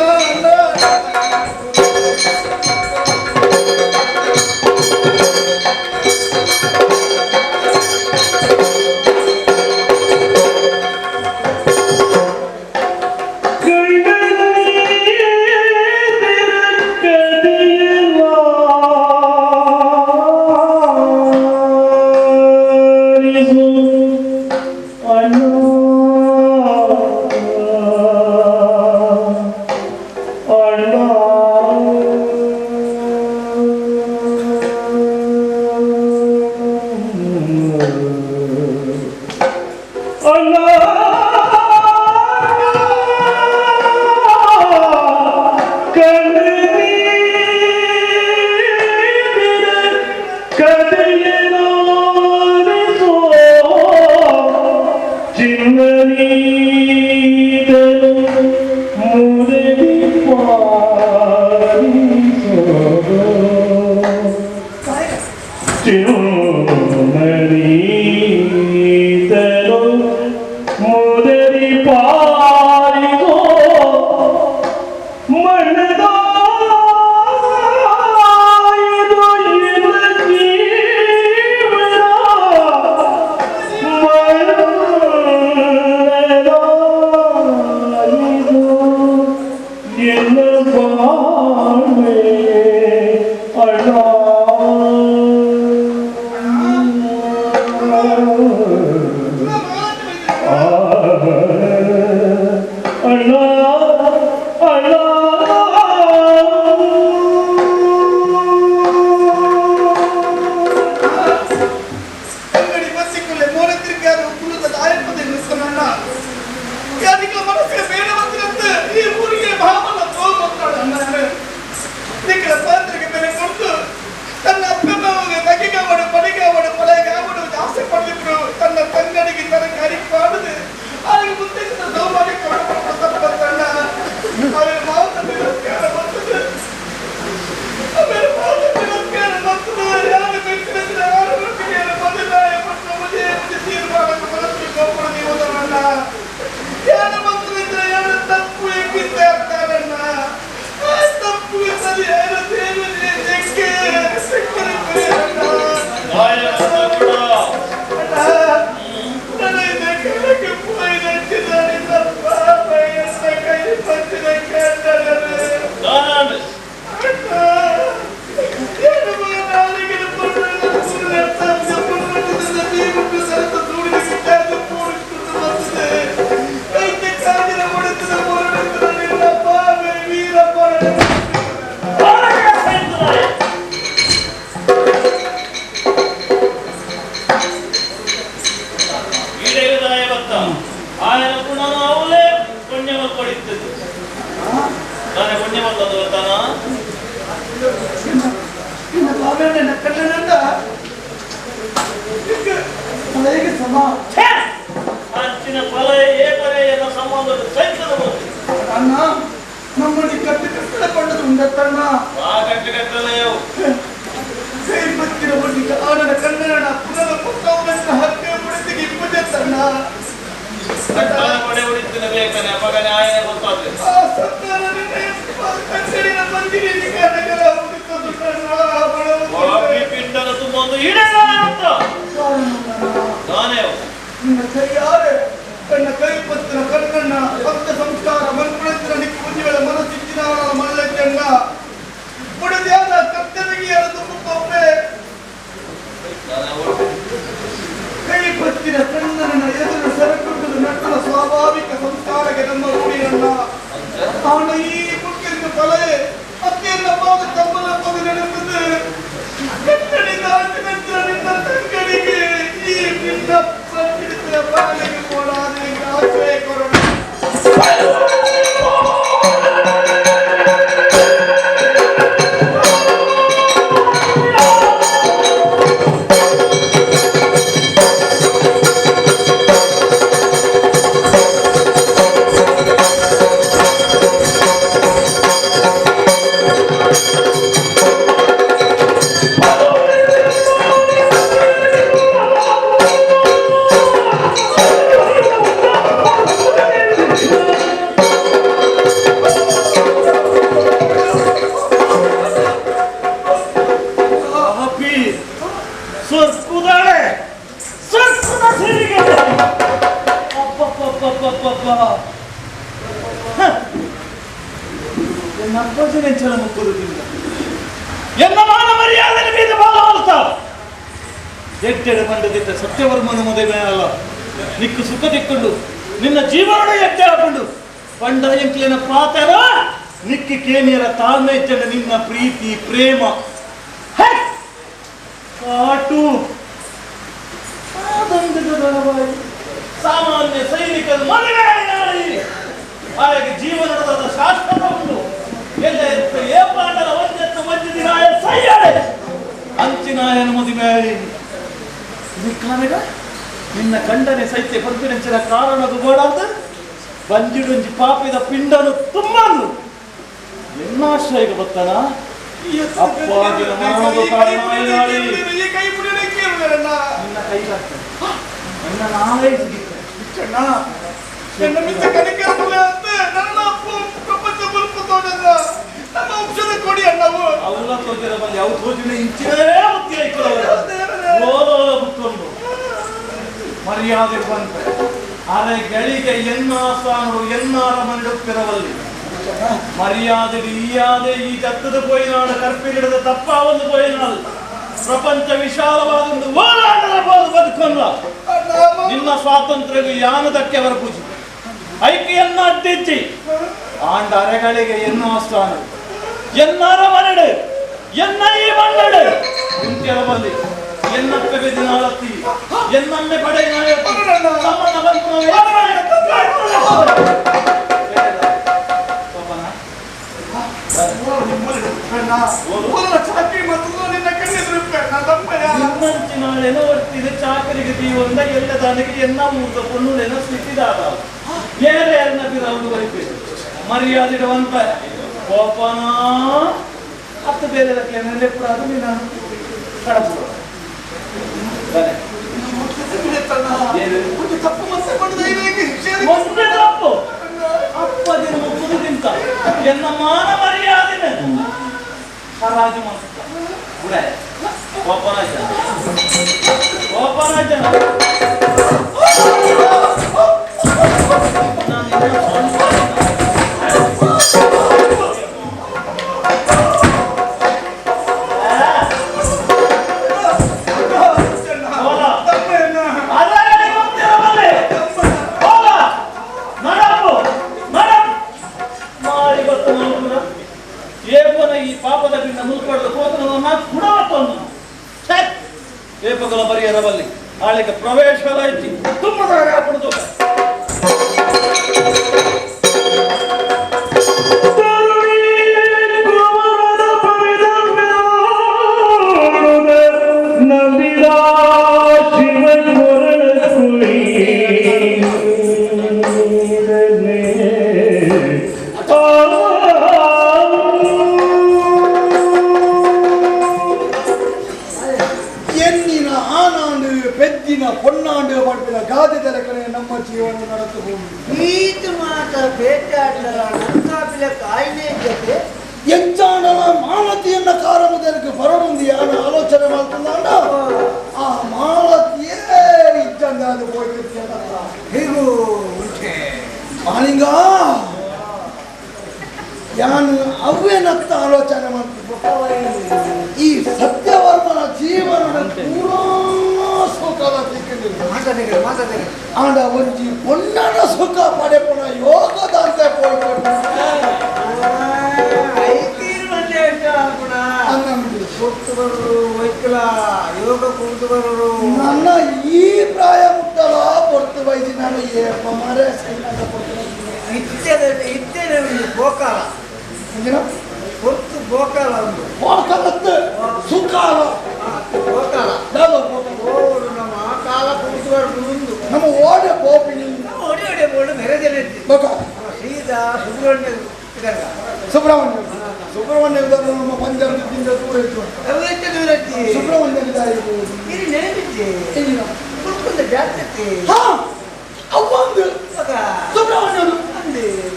ಅಣ್ಣ ಅಂಗಡಿ ಬಸ್ಸಿಕ್ಕುಲ್ಲೆ ಮೋರತ್ತಿರ್ಕಾರು ಕುಲದ ಆಯಪ್ಪದೆ ನಿಸ್ಸನಣ್ಣ ಯಾರಿಗ ಮನಸ್ಸಿಗೆ ಬೇಡ ಬಂದ್ರಂತ ಈ ಊರಿಗೆ ಭಾವನ ತೋಗ್ತಾಳೆ ಅಣ್ಣ ನಿಕ್ಕಳ ಮುಲ್ಪಡಲು ಕೋತನ ಕುಡಾತೊಂದು ಏಪಗಲ ಬರಿಯರ ಬಲ್ಲಿ ಆಳಿಗೆ ಪ್ರವೇಶ ಇಚ್ಚಿ ತುಂಬದಾಗ ಹಾಕೊಂಡು ಪೊನ್ನಾಂಡು ಪಡ್ಪಿನ ಗಾದೆ ತೆರಕನೆ ನಮ್ಮ ಜೀವನ ನಡೆದು ಈತ ಮಾತ ಬೇಟಾಡಲ ನಂತಾಪಿಲ ಕಾಯಿಲೆ ಜೊತೆ ಎಂಚಾಂಡಲ ಮಾಲತಿಯನ್ನ ಕಾರಮದಕ್ಕೆ ಬರಡುಂದಿ ಯಾನ ಆಲೋಚನೆ ಮಾಡ್ತಂದಾಂಡ ಆ ಮಾಲತಿಯೇ ಇಜ್ಜಂದ ಅದು ಹೋಯ್ತಿರ್ತೀಯಲ್ಲ ಹೇಗೂ ಉಂಟೆ ಮಾಲಿಂಗ ಯಾನು ಅವ್ವೇನತ್ತ ಆಲೋಚನೆ ಮಾಡ್ತಿದ್ದೆ ಈ ಸತ್ಯವರ್ಮನ ಜೀವನದ ಪೂರಾ ಸುಖದ ಆಂಡ ಒಂಜಿ ಪೊನ್ನನ ಸುಖ ಪಡೆಪುನ ಯೋಗದಂತೆ ಪೋಯ್ಕೊಂಡು ಯೋಗ ಕುಂತು ಬರೋರು ನನ್ನ ಈ ಪ್ರಾಯ ಮುಟ್ಟಲ ಪೊರ್ತು ಬೈದಿ ನಾನು ಏಪ ಮಾರೆ ಇತ್ತೆದ ಇತ್ತೆದ ಒಂದು ಗೋಕಾಲ ಪೊರ್ತು ಗೋಕಾಲ ಒಂದು ಗೋಕಾಲತ್ತು ಸುಖಾಲ ಗೋಕಾಲ ಓಡು ನಮ್ಮ ಕಾಲ ಕುಂತು ಬರೋದು ನಮ್ಮ ಓಡೆ ಪೋಪಿನಿ ಓಡಿ ಓಡಿ ಬೋಡು ಮೆರೆದೆಲೆ ಸೀದಾ ಸುಬ್ರಹ್ಮಣ್ಯ ಸುಬ್ರಹ್ಮಣ್ಯ ಸುಬ್ರಹ್ಮಣ್ಯ ನಮ್ಮ ಪಂಜಾಬದಿಂದ ದೂರ ಇತ್ತು ದೂರ ಇತ್ತು ಸುಬ್ರಹ್ಮಣ್ಯ ಇಲ್ಲಿ ನೆನಪಿದ್ದೆ ಕುಡ್ಕೊಂಡ ಜಾತ್ರೆ ಅವ್ವಂದು ಸುಬ್ರಹ್ಮಣ್ಯರು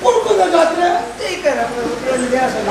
ಕುಡ್ಕೊಂಡ ಜಾತ್ರೆ ಸುಬ್ರಹ್ಮಣ್ಯ ದೇವಸ್ಥಾನ.